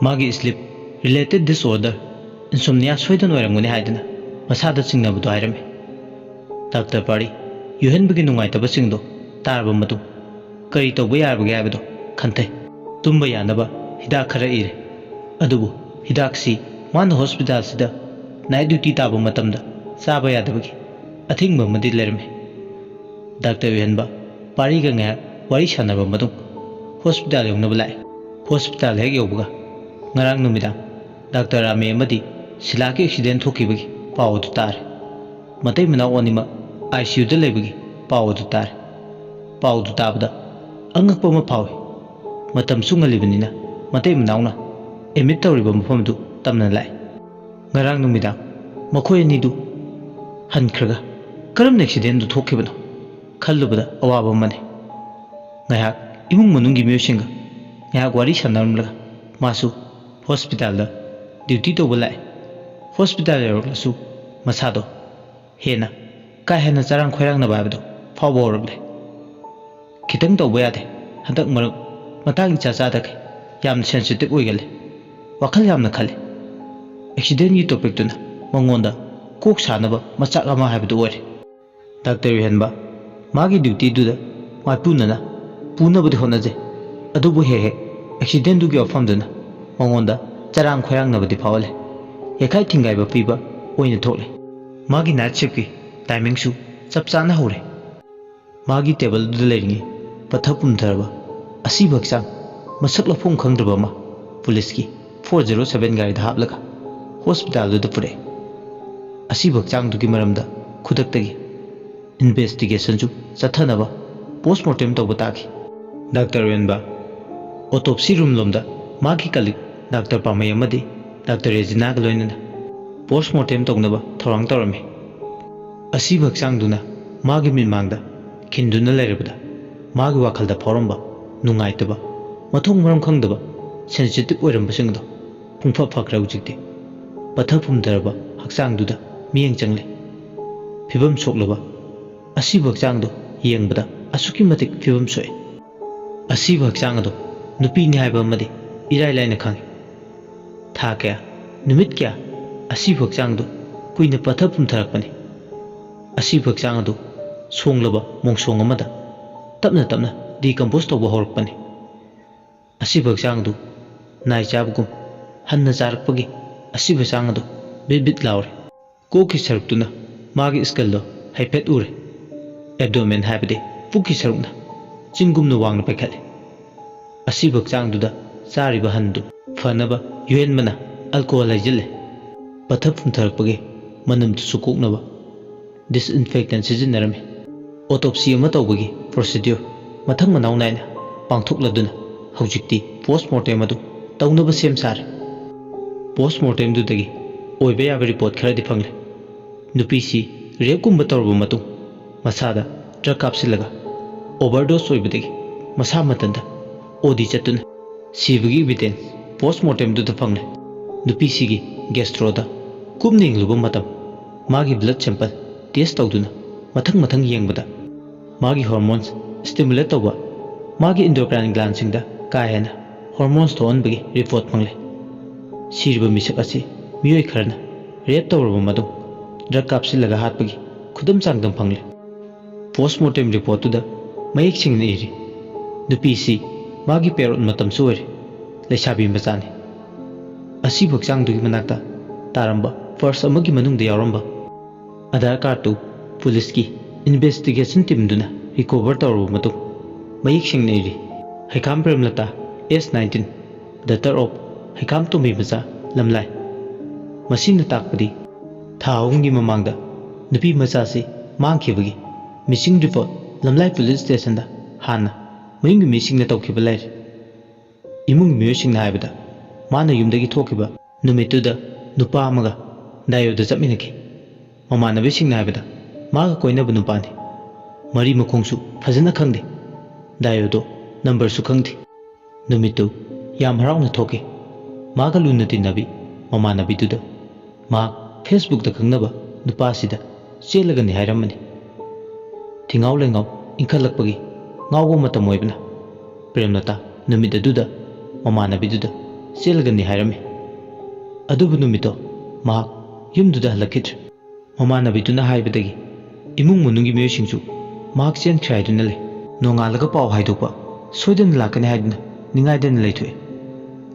ꯃꯥꯒꯤ ꯁ꯭ꯂꯤꯞ ꯔꯤꯂꯦꯇꯦꯗ ꯗꯤꯁꯑꯣꯔꯗꯔ, ꯏꯟꯁꯣꯝꯅꯤꯌꯥ ꯁꯣꯏꯗꯅ ꯑꯣꯏꯔꯝꯒꯅꯤ ꯍꯥꯏꯗꯨꯅ ꯃꯁꯥꯗ ꯆꯤꯡꯅꯕꯗꯨ ꯍꯥꯏꯔꯝꯃꯤ꯫ ꯗꯥꯛꯇꯔ ꯄꯥꯔꯤ ꯌꯨꯍꯦꯟꯕꯒꯤ ꯅꯨꯡꯉꯥꯏꯇꯕꯁꯤꯡꯗꯣ ꯇꯥꯔꯕ ꯃꯇꯨꯡ ꯀꯔꯤ ꯇꯧꯕ ꯌꯥꯕꯒꯦ ꯍꯥꯏꯕꯗꯣ ꯈꯟꯊꯩ꯫ ꯇꯨꯝꯕ ꯌꯥꯅꯕ ꯍꯤꯗꯥꯛ ꯈꯔ ꯏꯔꯦ꯫ ꯑꯗꯨꯕꯨ ꯍꯤꯗꯥꯛꯁꯤ ꯃꯥꯅ ꯍꯣꯁꯄꯤꯇꯥꯜꯁꯤꯗ ꯅꯥꯏꯠ ꯗ꯭ꯌꯨꯇꯤ ꯇꯥꯕ ꯃꯇꯝꯗ ꯆꯥꯕ ꯌꯥꯗꯕꯒꯤ ꯑꯊꯤꯡꯕ ꯑꯃꯗꯤ ꯂꯩꯔꯝꯃꯤ꯫ ꯗꯥꯛꯇꯔ ꯌꯨꯍꯦꯟꯕ ꯄꯥꯔꯤꯒ ꯉꯥꯏꯍꯥꯛ ꯋꯥꯔꯤ ꯁꯥꯟꯅꯔꯕ ꯃꯇꯨꯡ ꯍꯣꯁꯄꯤꯇꯥꯜ ꯌꯧꯅꯕ ꯂꯥꯛꯑꯦ꯫ ꯍꯣꯁꯄꯤꯇꯥꯜ ꯍꯦꯛ ꯌꯧꯕꯒ ꯉꯔꯥꯡ ꯅꯨꯃꯤꯗꯥꯡ ꯗꯥꯛꯇꯔ ꯔꯥꯃꯦ ꯑꯃꯗꯤ ꯁꯤꯂꯥꯒꯤ ꯑꯦꯛꯁꯤꯗꯦꯟ ꯊꯣꯛꯈꯤꯕꯒꯤ ꯄꯥꯎ ꯑꯗꯨ ꯇꯥꯔꯦ꯫ ꯃꯇꯩ ꯃꯅꯥꯎ ꯑꯅꯤꯃꯛ ꯑꯥꯏ ꯁꯤ ꯌꯨꯗ ꯂꯩꯕꯒꯤ ꯄꯥꯎ ꯑꯗꯨ ꯇꯥꯔꯦ꯫ ꯄꯥꯎ ꯑꯗꯨ ꯇꯥꯕꯗ ꯑꯉꯛꯄ ꯑꯃ ꯐꯥꯎꯏ꯫ ꯃꯇꯝꯁꯨ ꯉꯜꯂꯤꯕꯅꯤꯅ ꯃꯇꯩ ꯃꯅꯥꯎꯅ ꯑꯦꯗꯃꯤꯠ ꯇꯧꯔꯤꯕ ꯃꯐꯝ ꯑꯗꯨ ꯇꯝꯅ ꯂꯥꯛꯏ꯫ ꯉꯔꯥꯡ ꯅꯨꯃꯤꯗꯥꯡ ꯃꯈꯣꯏ ꯑꯅꯤꯗꯨ ꯍꯟꯈ꯭ꯔꯒ ꯀꯔꯝꯅ ꯑꯦꯛꯁꯤꯗꯦꯟꯗꯨ ꯊꯣꯛꯈꯤꯕꯅꯣ ꯈꯜꯂꯨꯕꯗ ꯑꯋꯥꯕ ꯑꯃꯅꯤ꯫ ꯉꯥꯏꯍꯥꯛ ꯏꯃꯨꯡ ꯃꯅꯨꯡꯒꯤ ꯃꯤꯑꯣꯏꯁꯤꯡꯒ ꯉꯥꯏꯍꯥꯛ ꯋꯥꯔꯤ ꯁꯥꯟꯅꯔꯝꯂꯒ ꯃꯥꯁꯨ ꯍꯣꯁꯄꯤꯇꯥꯜꯗ ꯗ꯭ꯌꯨꯇꯤ ꯇꯧꯕ ꯂꯥꯛꯑꯦ꯫ ꯍꯣꯁꯄꯤꯇꯥꯜ ꯌꯧꯔꯛꯂꯁꯨ ꯃꯁꯥꯗꯣ ꯍꯦꯟꯅ ꯀꯥ ꯍꯦꯟꯅ ꯆꯔꯥꯡ ꯈꯣꯏꯔꯥꯡꯅꯕ ꯍꯥꯏꯕꯗꯣ ꯐꯥꯎꯕ ꯍꯧꯔꯛꯂꯦ꯫ ꯈꯤꯇꯪ ꯇꯧꯕ ꯌꯥꯗꯦ꯫ ꯍꯟꯗꯛ ꯃꯔꯛ ꯃꯇꯥꯡ ꯏꯆꯥ ꯆꯥꯗꯈꯩ ꯌꯥꯝꯅ ꯁꯦꯟꯁꯤꯇꯤꯚ ꯑꯣꯏꯒꯜꯂꯤ꯫ ꯋꯥꯈꯜ ꯌꯥꯝꯅ ꯈꯜꯂꯤ꯫ ꯑꯦꯛꯁꯤꯗꯦꯟꯒꯤ ꯇꯣꯄꯤꯛꯇꯨꯅ ꯃꯉꯣꯟꯗ ꯀꯣꯛ ꯁꯥꯅꯕ ꯃꯆꯥꯛ ꯑꯃ ꯍꯥꯏꯕꯗꯨ ꯑꯣꯏꯔꯦ꯫ ꯗꯥꯛꯇꯔ ꯌꯨꯍꯦꯟꯕ ꯃꯥꯒꯤ ꯗ꯭ꯌꯨꯇꯤꯗꯨꯗ ꯃꯥꯏꯄꯨꯅꯅ ꯄꯨꯅꯕꯗꯤ ꯍꯣꯠꯅꯖꯩ, ꯑꯗꯨꯕꯨ ꯍꯦꯛ ꯍꯦꯛ ꯑꯦꯛꯁꯤꯗꯦꯟꯗꯨꯒꯤ ꯋꯥꯐꯝꯗꯨꯅ ꯃꯉꯣꯟꯗ ꯆꯔꯥꯡ ꯈꯣꯏꯔꯥꯡꯅꯕꯗꯤ ꯐꯥꯎꯍꯜꯂꯦ꯫ ꯌꯩꯈꯥꯏ ꯊꯤꯡꯒꯥꯏꯕ ꯄꯤꯕ ꯑꯣꯏꯅ ꯊꯣꯛꯂꯦ꯫ ꯃꯥꯒꯤ ꯅꯥꯏꯠ ꯁꯤꯐꯀꯤ ꯇꯥꯏꯃꯤꯡꯁꯨ ꯆꯞ ꯆꯥꯅ ꯍꯧꯔꯦ꯫ ꯃꯥꯒꯤ ꯇꯦꯕꯜꯗꯨꯗ ꯂꯩꯔꯤꯉꯩ ꯄꯠꯊ ꯄꯨꯝꯊꯔꯕ ꯑꯁꯤꯕ ꯍꯛꯆꯥꯡ ꯃꯁꯛ ꯂꯧꯐꯝ ꯈꯪꯗ꯭ꯔꯕ ꯑꯃ ꯄꯨꯂꯤꯁꯀꯤ ꯐꯣꯔ ꯖꯦꯔꯣ ꯁꯚꯦꯟ ꯒꯥꯔꯤꯗ ꯍꯥꯞꯂꯒ ꯍꯣꯁꯄꯤꯇꯥꯜꯗꯨꯗ ꯄꯨꯔꯛꯑꯦ꯫ ꯑꯁꯤꯕ ꯍꯛꯆꯥꯡꯗꯨꯒꯤ ꯃꯔꯝꯗ ꯈꯨꯗꯛꯇꯒꯤ ꯏꯟꯚꯦꯁꯇꯤꯒꯦꯁꯟꯁꯨ ꯆꯠꯊꯅꯕ ꯄꯣꯁꯃꯣꯔꯇꯦꯝ ꯇꯧꯕ ꯇꯥꯈꯤ꯫ ꯗꯥꯛꯇꯔ ꯌꯨꯍꯦꯟꯕ ꯑꯣꯇꯣꯞꯁꯤ ꯔꯨꯝ ꯂꯣꯝꯗ ꯃꯥꯒꯤ ꯀꯂꯤꯛ ꯗꯥꯛꯇꯔ ꯄꯥꯃꯩ ꯑꯃꯗꯤ ꯗꯥꯛꯇꯔ ꯔꯦꯖꯤꯅꯥꯒ ꯂꯣꯏꯅꯅ ꯄꯣꯁꯃꯣꯔꯇꯦꯝ ꯇꯧꯅꯕ ꯊꯧꯔꯥꯡ ꯇꯧꯔꯝꯃꯤ꯫ ꯑꯁꯤꯕ ꯍꯛꯆꯥꯡꯗꯨꯅ ꯃꯥꯒꯤ ꯃꯤꯠꯃꯥꯡꯗ ꯈꯤꯟꯗꯨꯅ ꯂꯩꯔꯕꯗ ꯃꯥꯒꯤ ꯋꯥꯈꯜꯗ ꯐꯥꯎꯔꯝꯕ ꯅꯨꯡꯉꯥꯏꯇꯕ, ꯃꯊꯣꯡ ꯃꯔꯝ ꯈꯪꯗꯕ, ꯁꯦꯟꯁꯤꯇꯤꯚ ꯑꯣꯏꯔꯝꯕꯁꯤꯡ ꯑꯗꯣ ꯄꯨꯡꯐ ꯐꯈ꯭ꯔꯦ ꯍꯧꯖꯤꯛꯇꯤ꯫ ꯄꯠꯊ ꯄꯨꯝꯊꯔꯕ ꯍꯛꯆꯥꯡꯗꯨꯗ ꯃꯤꯠꯌꯦꯡ ꯆꯪꯂꯦ꯫ ꯐꯤꯕꯝ ꯁꯣꯛꯂꯕ ꯑꯁꯤꯕ ꯍꯛꯆꯥꯡꯗꯨ ꯌꯦꯡꯕꯗ ꯑꯁꯨꯛꯀꯤ ꯃꯇꯤꯛ ꯐꯤꯕꯝ ꯁꯣꯛꯏ꯫ ꯑꯁꯤꯕ ꯍꯛꯆꯥꯡ ꯑꯗꯨ ꯅꯨꯄꯤꯅꯤ ꯍꯥꯏꯕ ꯑꯃꯗꯤ ꯏꯔꯥꯏ ꯂꯥꯏꯅ ꯈꯪꯏ꯫ ꯊꯥ ꯀꯌꯥ, ꯅꯨꯃꯤꯠ ꯀꯌꯥ ꯑꯁꯤꯕ ꯍꯛꯆꯥꯡꯗꯨ ꯀꯨꯏꯅ ꯄꯠꯊ ꯄꯨꯝꯊꯔꯛꯄꯅꯤ꯫ ꯑꯁꯤꯕ ꯍꯛꯆꯥꯡ ꯑꯗꯨ ꯁꯣꯡꯂꯕ ꯃꯣꯡꯁꯣꯡ ꯑꯃꯗ ꯇꯞꯅ ꯇꯞꯅ ꯗꯤꯀꯝꯄꯣꯁ ꯇꯧꯕ ꯍꯧꯔꯛꯄꯅꯤ꯫ ꯑꯁꯤꯕ ꯍꯛꯆꯥꯡ ꯑꯗꯨ ꯅꯥꯏ ꯆꯥꯕꯒꯨꯝ ꯍꯟꯅ ꯆꯥꯔꯛꯄꯒꯤ ꯑꯁꯤꯕ ꯍꯛꯆꯥꯡ ꯑꯗꯨ ꯕꯤꯠ ꯕꯤꯠ ꯂꯥꯎꯔꯦ꯫ ꯀꯣꯛꯀꯤ ꯁꯔꯨꯛꯇꯨꯅ ꯃꯥꯒꯤ ꯁ꯭ꯀꯜꯗꯣ ꯍꯥꯏꯐꯦꯠ ꯎꯔꯦ꯫ ꯑꯦꯕꯗꯣꯃꯦꯟ ꯍꯥꯏꯕꯗꯤ ꯄꯨꯛꯀꯤ ꯁꯔꯨꯛꯅ ꯆꯤꯡꯒꯨꯝꯅ ꯋꯥꯡꯅ ꯄꯥꯏꯈꯠꯂꯦ꯫ ꯑꯁꯤꯕ ꯍꯛꯆꯥꯡꯗꯨꯗ ꯆꯥꯔꯤꯕ ꯍꯟꯗꯨ ꯐꯅꯕ ꯌꯨꯍꯦꯟꯕꯅ ꯑꯜꯀꯣꯍꯣꯜ ꯍꯩꯖꯤꯜꯂꯦ꯫ ꯄꯠꯊ ꯄꯨꯝꯊꯔꯛꯄꯒꯤ ꯃꯅꯝꯗꯨꯁꯨ ꯀꯣꯛꯅꯕ ꯗꯤꯁꯏꯟꯐꯦꯛꯇꯦꯟ ꯁꯤꯖꯤꯟꯅꯔꯝꯃꯤ꯫ ꯑꯣꯇꯣꯞꯁꯤ ꯑꯃ ꯇꯧꯕꯒꯤ ꯄ꯭ꯔꯣꯁꯤꯗ꯭ꯌꯨꯔ ꯃꯊꯪ ꯃꯅꯥꯎ ꯅꯥꯏꯅ ꯄꯥꯡꯊꯣꯛꯂꯗꯨꯅ ꯍꯧꯖꯤꯛꯇꯤ ꯄꯣꯁꯃꯣꯔꯇꯦꯝ ꯑꯗꯨ ꯇꯧꯅꯕ ꯁꯦꯝ ꯁꯥꯔꯦ꯫ ꯄꯣꯁꯃꯣꯔꯇꯦꯝꯗꯨꯗꯒꯤ ꯑꯣꯏꯕ ꯌꯥꯕ ꯔꯤꯄꯣꯔꯠ ꯈꯔꯗꯤ ꯐꯪꯂꯦ꯫ ꯅꯨꯄꯤꯁꯤ ꯔꯦꯞꯀꯨꯝꯕ ꯇꯧꯔꯕ ꯃꯇꯨꯡ ꯃꯁꯥꯗ ꯗ꯭ꯔꯒ ꯀꯥꯞꯁꯤꯜꯂꯒ ꯑꯣꯚꯔꯗꯣꯁ ꯑꯣꯏꯕꯗꯒꯤ ꯃꯁꯥ ꯃꯊꯟꯇ ꯑꯣꯗꯤ ꯆꯠꯇꯨꯅ ꯁꯤꯕꯒꯤ ꯏꯚꯤꯗꯦꯟꯁ ꯄꯣꯁꯃꯣꯔꯇꯦꯝꯗꯨꯗ ꯐꯪꯂꯦ꯫ ꯅꯨꯄꯤꯁꯤꯒꯤ ꯒꯦꯁꯇ꯭ꯔꯣꯗ ꯀꯨꯞꯅ ꯌꯦꯡꯂꯨꯕ ꯃꯇꯝ ꯃꯥꯒꯤ ꯕ꯭ꯂꯗ ꯁꯦꯝꯄꯜ ꯇꯦꯁ ꯇꯧꯗꯨꯅ ꯃꯊꯪ ꯃꯊꯪ ꯌꯦꯡꯕꯗ ꯃꯥꯒꯤ ꯍꯣꯔꯃꯣꯟꯁ ꯁ꯭ꯇꯤꯃꯨꯂꯦꯠ ꯇꯧꯕ ꯃꯥꯒꯤ endocrine glandꯁꯤꯡꯗ ꯀꯥ ꯍꯦꯟꯅ hormones ꯊꯣꯛꯍꯟꯕꯒꯤ report ꯐꯪꯂꯦ꯫ ꯁꯤꯔꯤꯕ ꯃꯤꯁꯛ ꯑꯁꯤ ꯃꯤꯑꯣꯏ ꯈꯔꯅ rape ꯇꯧꯔꯕ ꯃꯇꯨꯡ drug ꯀꯥꯞꯁꯤꯜꯂꯒ ꯍꯥꯠꯄꯒꯤ ꯈꯨꯗꯝ ꯆꯥꯡꯗꯝ ꯐꯪꯂꯦ꯫ Postmortem reportꯇꯨꯗ ꯃꯌꯦꯛ ꯁꯦꯡꯅ ꯏꯔꯤ, ꯅꯨꯄꯤꯁꯤ ꯃꯥꯒꯤ period ꯃꯇꯝꯁꯨ ꯑꯣꯏꯔꯦ, ꯂꯩꯁꯥꯕꯤ ꯃꯆꯥꯅꯤ꯫ ꯑꯁꯤꯕ ꯍꯛꯆꯥꯡꯗꯨꯒꯤ ꯃꯅꯥꯛꯇ ꯇꯥꯔꯝꯕ purse ꯑꯃꯒꯤ ꯃꯅꯨꯡꯗ ꯌꯥꯎꯔꯝꯕ Aadhaar cardꯇꯨ policeꯀꯤ investigation teamꯗꯨꯅ recover ꯇꯧꯔꯕ ꯃꯇꯨꯡ ꯃꯌꯦꯛ ꯁꯦꯡꯅ ꯏꯔꯤ, ꯍꯩꯈꯥꯝ ꯄ꯭ꯔꯦꯝꯂꯇꯥ, age nineteen, daughter of ꯍꯩꯈꯥꯝ ꯇꯣꯝꯕꯤ ꯃꯆꯥ ꯂꯝꯂꯥꯏ꯫ ꯃꯁꯤꯅ ꯇꯥꯛꯄꯗꯤ ꯊꯥ ꯑꯍꯨꯝꯒꯤ ꯃꯃꯥꯡꯗ ꯅꯨꯄꯤ ꯃꯆꯥꯁꯤ ꯃꯥꯡꯈꯤꯕꯒꯤ missing report ꯂꯝꯂꯥꯏ police stationꯗ ꯍꯥꯟꯅ ꯃꯌꯨꯝꯒꯤ ꯃꯤꯁꯤꯡꯅ ꯇꯧꯈꯤꯕ ꯂꯩꯔꯦ꯫ ꯏꯃꯨꯡꯒꯤ ꯃꯤꯑꯣꯏꯁꯤꯡꯅ ꯍꯥꯏꯕꯗ, ꯃꯥꯅ ꯌꯨꯝꯗꯒꯤ ꯊꯣꯛꯈꯤꯕ ꯅꯨꯃꯤꯠꯇꯨꯗ ꯅꯨꯄꯥ ꯑꯃꯒ ꯗꯥꯏꯌꯣꯗ ꯆꯠꯃꯤꯟꯅꯈꯤ꯫ ꯃꯃꯥꯟꯅꯕꯤꯁꯤꯡꯅ ꯍꯥꯏꯕꯗ, ꯃꯥꯒ ꯀꯣꯏꯅꯕ ꯅꯨꯄꯥꯅꯤ꯫ ꯃꯔꯤ ꯃꯈꯣꯡꯁꯨ ꯐꯖꯅ ꯈꯪꯗꯦ꯫ ꯗꯥꯏꯌꯣꯗꯣ numberꯁꯨ ꯈꯪꯗꯦ꯫ ꯅꯨꯃꯤꯠꯇꯨ ꯌꯥꯝ ꯍꯔꯥꯎꯅ ꯊꯣꯛꯈꯤ꯫ ꯃꯥꯒ ꯂꯨꯅ ꯇꯤꯟꯅꯕꯤ ꯃꯃꯥꯟꯅꯕꯤꯗꯨꯗ ꯃꯍꯥꯛ Facebookꯇ ꯈꯪꯅꯕ ꯅꯨꯄꯥꯁꯤꯗ ꯆꯦꯜꯂꯒꯅꯤ ꯍꯥꯏꯔꯝꯕꯅꯤ꯫ ꯊꯤꯉꯥꯎ ꯂꯩꯉꯥꯎ ꯏꯟꯈꯠꯂꯛꯄꯒꯤ ꯉꯥꯎꯕ ꯃꯇꯝ ꯑꯣꯏꯕꯅ, ꯄ꯭ꯔꯦꯝꯂꯇꯥ ꯅꯨꯃꯤꯠ ꯑꯗꯨꯗ ꯃꯃꯥꯟꯅꯕꯤꯗꯨꯗ ꯆꯦꯜꯂꯒꯅꯤ ꯍꯥꯏꯔꯝꯃꯤ꯫ ꯑꯗꯨꯕꯨ ꯅꯨꯃꯤꯠꯇꯣ ꯃꯍꯥꯛ ꯌꯨꯝꯗꯨꯗ ꯍꯜꯂꯛꯈꯤꯗ꯭ꯔꯦ꯫ ꯃꯃꯥꯟꯅꯕꯤꯗꯨꯅ ꯍꯥꯏꯕꯗꯒꯤ ꯏꯃꯨꯡ ꯃꯅꯨꯡꯒꯤ ꯃꯤꯑꯣꯏꯁꯤꯡꯁꯨ ꯃꯍꯥꯛ ꯆꯦꯟꯈ꯭ꯔꯦ ꯍꯥꯏꯗꯨꯅ ꯂꯩ꯫ ꯅꯣꯡꯉꯥꯜꯂꯒ ꯄꯥꯎ ꯍꯥꯏꯗꯣꯛꯄ ꯁꯣꯏꯗꯅ ꯂꯥꯛꯀꯅꯤ ꯍꯥꯏꯗꯨꯅ ꯅꯤꯡꯉꯥꯏꯗꯅ ꯂꯩꯊꯣꯛꯏ꯫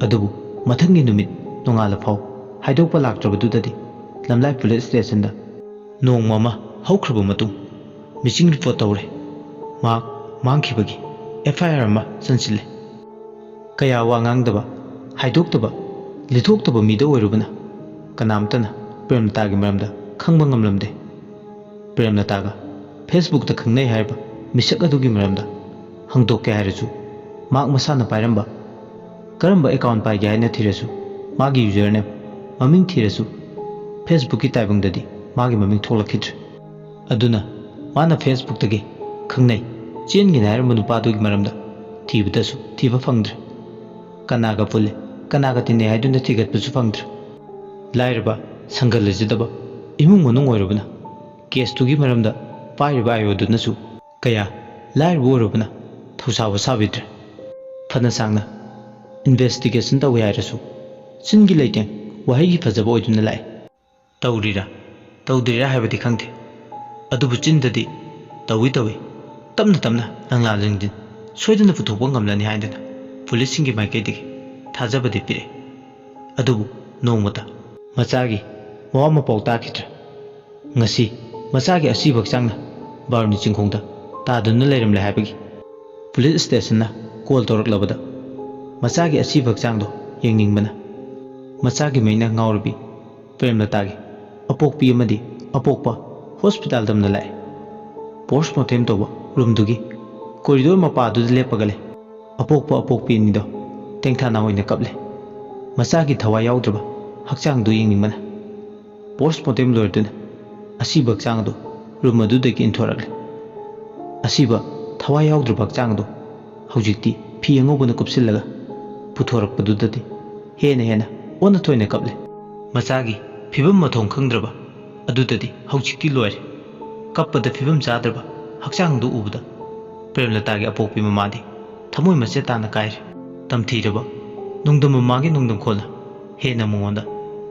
ꯑꯗꯨꯕꯨ ꯃꯊꯪꯒꯤ ꯅꯨꯃꯤꯠ ꯅꯣꯡꯉꯥꯜꯂ ꯐꯥꯎ ꯍꯥꯏꯗꯣꯛꯄ ꯂꯥꯛꯇ꯭ꯔꯕꯗꯨꯗꯗꯤ ꯂꯝꯂꯥꯏ police stationꯗ ꯅꯣꯡꯃ ꯑꯃ ꯍꯧꯈ꯭ꯔꯕ ꯃꯇꯨꯡ missing report ꯇꯧꯔꯦ꯫ ꯃꯍꯥꯛ ꯃꯥꯡꯈꯤꯕꯒꯤ FIR ꯑꯃ ꯆꯟꯁꯤꯜꯂꯦ꯫ ꯀꯌꯥ ꯋꯥ ꯉꯥꯡꯗꯕ, ꯍꯥꯏꯗꯣꯛꯇꯕ, ꯂꯤꯊꯣꯛꯇꯕ ꯃꯤꯗ ꯑꯣꯏꯔꯨꯕꯅ ꯀꯅꯥꯝꯇꯅ ꯄ꯭ꯔꯦꯝꯂꯇꯥꯒꯤ ꯃꯔꯝꯗ ꯈꯪꯕ ꯉꯝꯂꯝꯗꯦ꯫ ꯄ꯭ꯔꯦꯝꯂꯇꯥꯒ Facebookꯇ ꯈꯪꯅꯩ ꯍꯥꯏꯔꯤꯕ ꯃꯤꯁꯛ ꯑꯗꯨꯒꯤ ꯃꯔꯝꯗ ꯍꯪꯗꯣꯛꯀꯦ ꯍꯥꯏꯔꯁꯨ, ꯃꯍꯥꯛ ꯃꯁꯥꯅ ꯄꯥꯏꯔꯝꯕ ꯀꯔꯝꯕ account ꯄꯥꯏꯒꯦ ꯍꯥꯏꯅ ꯊꯤꯔꯁꯨ, ꯃꯥꯒꯤ username, ꯃꯃꯤꯡ ꯊꯤꯔꯁꯨ, Facebookꯀꯤ ꯇꯥꯏꯕꯪꯗꯗꯤ ꯃꯥꯒꯤ ꯃꯃꯤꯡ ꯊꯣꯛꯂꯛꯈꯤꯗ꯭ꯔꯦ꯫ ꯑꯗꯨꯅ ꯃꯥꯅ Facebookꯇꯒꯤ ꯈꯪꯅꯩ, ꯆꯦꯟꯒꯅꯤ ꯍꯥꯏꯔꯝꯕ ꯅꯨꯄꯥꯗꯨꯒꯤ ꯃꯔꯝꯗ ꯊꯤꯕꯗꯁꯨ ꯊꯤꯕ ꯐꯪꯗ꯭ꯔꯦ꯫ ꯀꯅꯥꯒ ꯄꯨꯜꯂꯤ, ꯀꯅꯥꯒ ꯇꯤꯟꯅꯩ ꯍꯥꯏꯗꯨꯅ ꯊꯤꯒꯠꯄꯁꯨ ꯐꯪꯗ꯭ꯔꯦ꯫ ꯂꯥꯏꯔꯕ, ꯁꯪꯒ ꯂꯩꯖꯗꯕ ꯏꯃꯨꯡ ꯃꯅꯨꯡ ꯑꯣꯏꯔꯨꯕꯅ, caseꯇꯨꯒꯤ ꯃꯔꯝꯗ ꯄꯥꯏꯔꯤꯕ IOꯗꯨꯅꯁꯨ ꯀꯌꯥ ꯂꯥꯏꯔꯕ ꯑꯣꯏꯔꯨꯕꯅ ꯈꯨꯁꯥꯎꯕ ꯁꯥꯕꯤꯗ꯭ꯔꯦ꯫ ꯐꯅ ꯁꯥꯡꯅ ꯏꯟꯚꯦꯁꯇꯤꯒꯦꯁꯟ ꯇꯧꯏ ꯍꯥꯏꯔꯁꯨ, ꯆꯤꯟꯒꯤ ꯂꯩꯇꯦꯡ, ꯋꯥꯍꯩꯒꯤ ꯐꯖꯕ ꯑꯣꯏꯗꯨꯅ ꯂꯥꯛꯏ꯫ ꯇꯧꯔꯤꯔꯥ ꯇꯧꯗ꯭ꯔꯤꯔꯥ ꯍꯥꯏꯕꯗꯤ ꯈꯪꯗꯦ, ꯑꯗꯨꯕꯨ ꯆꯤꯟꯗꯗꯤ ꯇꯧꯏ ꯇꯧꯏ, ꯇꯞꯅ ꯇꯞꯅ ꯂꯪꯂꯥ ꯂꯪꯖꯤꯟ ꯁꯣꯏꯗꯅ ꯄꯨꯊꯣꯛꯄ ꯉꯝꯂꯅꯤ ꯍꯥꯏꯗꯨꯅ ꯄꯨꯂꯤꯁꯁꯤꯡꯒꯤ ꯃꯥꯏꯀꯩꯗꯒꯤ ꯊꯥꯖꯕꯗꯤ ꯄꯤꯔꯛꯏ꯫ ꯑꯗꯨꯕꯨ ꯅꯣꯡꯃꯇ ꯃꯆꯥꯒꯤ ꯃꯋꯥ ꯃꯄꯥꯎ ꯇꯥꯈꯤꯗ꯭ꯔꯦ꯫ ꯉꯁꯤ ꯃꯆꯥꯒꯤ ꯑꯁꯤꯕ ꯍꯛꯆꯥꯡꯅ ꯕꯥꯔꯨꯅꯤ ꯆꯤꯡꯈꯣꯡꯗ ꯇꯥꯗꯨꯅ ꯂꯩꯔꯝꯂꯦ ꯍꯥꯏꯕꯒꯤ ꯄꯨꯂꯤꯁ ꯁ꯭ꯇꯦꯁꯟꯅ ꯀꯣꯜ ꯇꯧꯔꯛꯂꯕꯗ, ꯃꯆꯥꯒꯤ ꯑꯁꯤꯕ ꯍꯛꯆꯥꯡꯗꯣ ꯌꯦꯡꯅꯤꯡꯕꯅ ꯃꯆꯥꯒꯤ ꯃꯩꯅ ꯉꯥꯎꯔꯕꯤ ꯄ꯭ꯔꯦꯝꯂꯇꯥꯒꯤ ꯑꯄꯣꯛꯄꯤ ꯑꯃꯗꯤ ꯑꯄꯣꯛꯄ ꯍꯣꯁꯄꯤꯇꯥꯜ ꯇꯝꯅ ꯂꯥꯛꯑꯦ꯫ ꯄꯣꯁꯃꯣꯔꯇꯦꯝ ꯇꯧꯕ ꯔꯨꯝꯗꯨꯒꯤ ꯀꯣꯔꯤꯗꯣꯔ ꯃꯄꯥꯗꯨꯗ ꯂꯦꯞꯄꯒ ꯂꯩ꯫ ꯑꯄꯣꯛꯄ ꯑꯄꯣꯛꯄꯤ ꯑꯅꯤꯗꯣ ꯇꯦꯡꯊꯥꯅꯥ ꯑꯣꯏꯅ ꯀꯞꯂꯦ꯫ ꯃꯆꯥꯒꯤ ꯊꯋꯥꯏ ꯌꯥꯎꯗ꯭ꯔꯕ ꯍꯛꯆꯥꯡꯗꯨ ꯌꯦꯡꯅꯤꯡꯕꯅ꯫ ꯄꯣꯁꯃꯣꯔꯇꯦꯝ ꯂꯣꯏꯔꯗꯨꯅ ꯑꯁꯤꯕ ꯍꯛꯆꯥꯡ ꯑꯗꯨ ꯔꯨꯝ ꯑꯗꯨꯗꯒꯤ ꯏꯟꯊꯣꯔꯛꯂꯦ꯫ ꯑꯁꯤꯕ ꯊꯋꯥꯏ ꯌꯥꯎꯗ꯭ꯔꯕ ꯍꯛꯆꯥꯡ ꯑꯗꯨ ꯍꯧꯖꯤꯛꯇꯤ ꯐꯤ ꯑꯉꯧꯕꯅ ꯀꯨꯞꯁꯤꯜꯂꯒ ꯄꯨꯊꯣꯔꯛꯄꯗꯨꯗꯗꯤ ꯍꯦꯟꯅ ꯍꯦꯟꯅ ꯑꯣꯟꯅ ꯊꯣꯏꯅ ꯀꯞꯂꯦ꯫ ꯃꯆꯥꯒꯤ ꯐꯤꯕꯝ ꯃꯊꯣꯡ ꯈꯪꯗ꯭ꯔꯕ ꯑꯗꯨꯗꯗꯤ ꯍꯧꯖꯤꯛꯇꯤ ꯂꯣꯏꯔꯦ꯫ ꯀꯞꯄꯗ ꯐꯤꯕꯝ ꯆꯥꯗ꯭ꯔꯕ ꯍꯛꯆꯥꯡꯗꯨ ꯎꯕꯗ ꯄ꯭ꯔꯦꯝꯂꯇꯥꯒꯤ ꯑꯄꯣꯛꯄꯤ ꯃꯃꯥꯗꯤ ꯊꯃꯣꯏ ꯃꯆꯦꯠ ꯇꯥꯅ ꯀꯥꯏꯔꯦ꯫ ꯇꯝꯊꯤꯔꯕ ꯅꯨꯡꯗꯝ ꯃꯃꯥꯒꯤ ꯅꯨꯡꯗꯝ ꯈꯣꯜꯅ ꯍꯦꯟꯅ ꯃꯉꯣꯟꯗ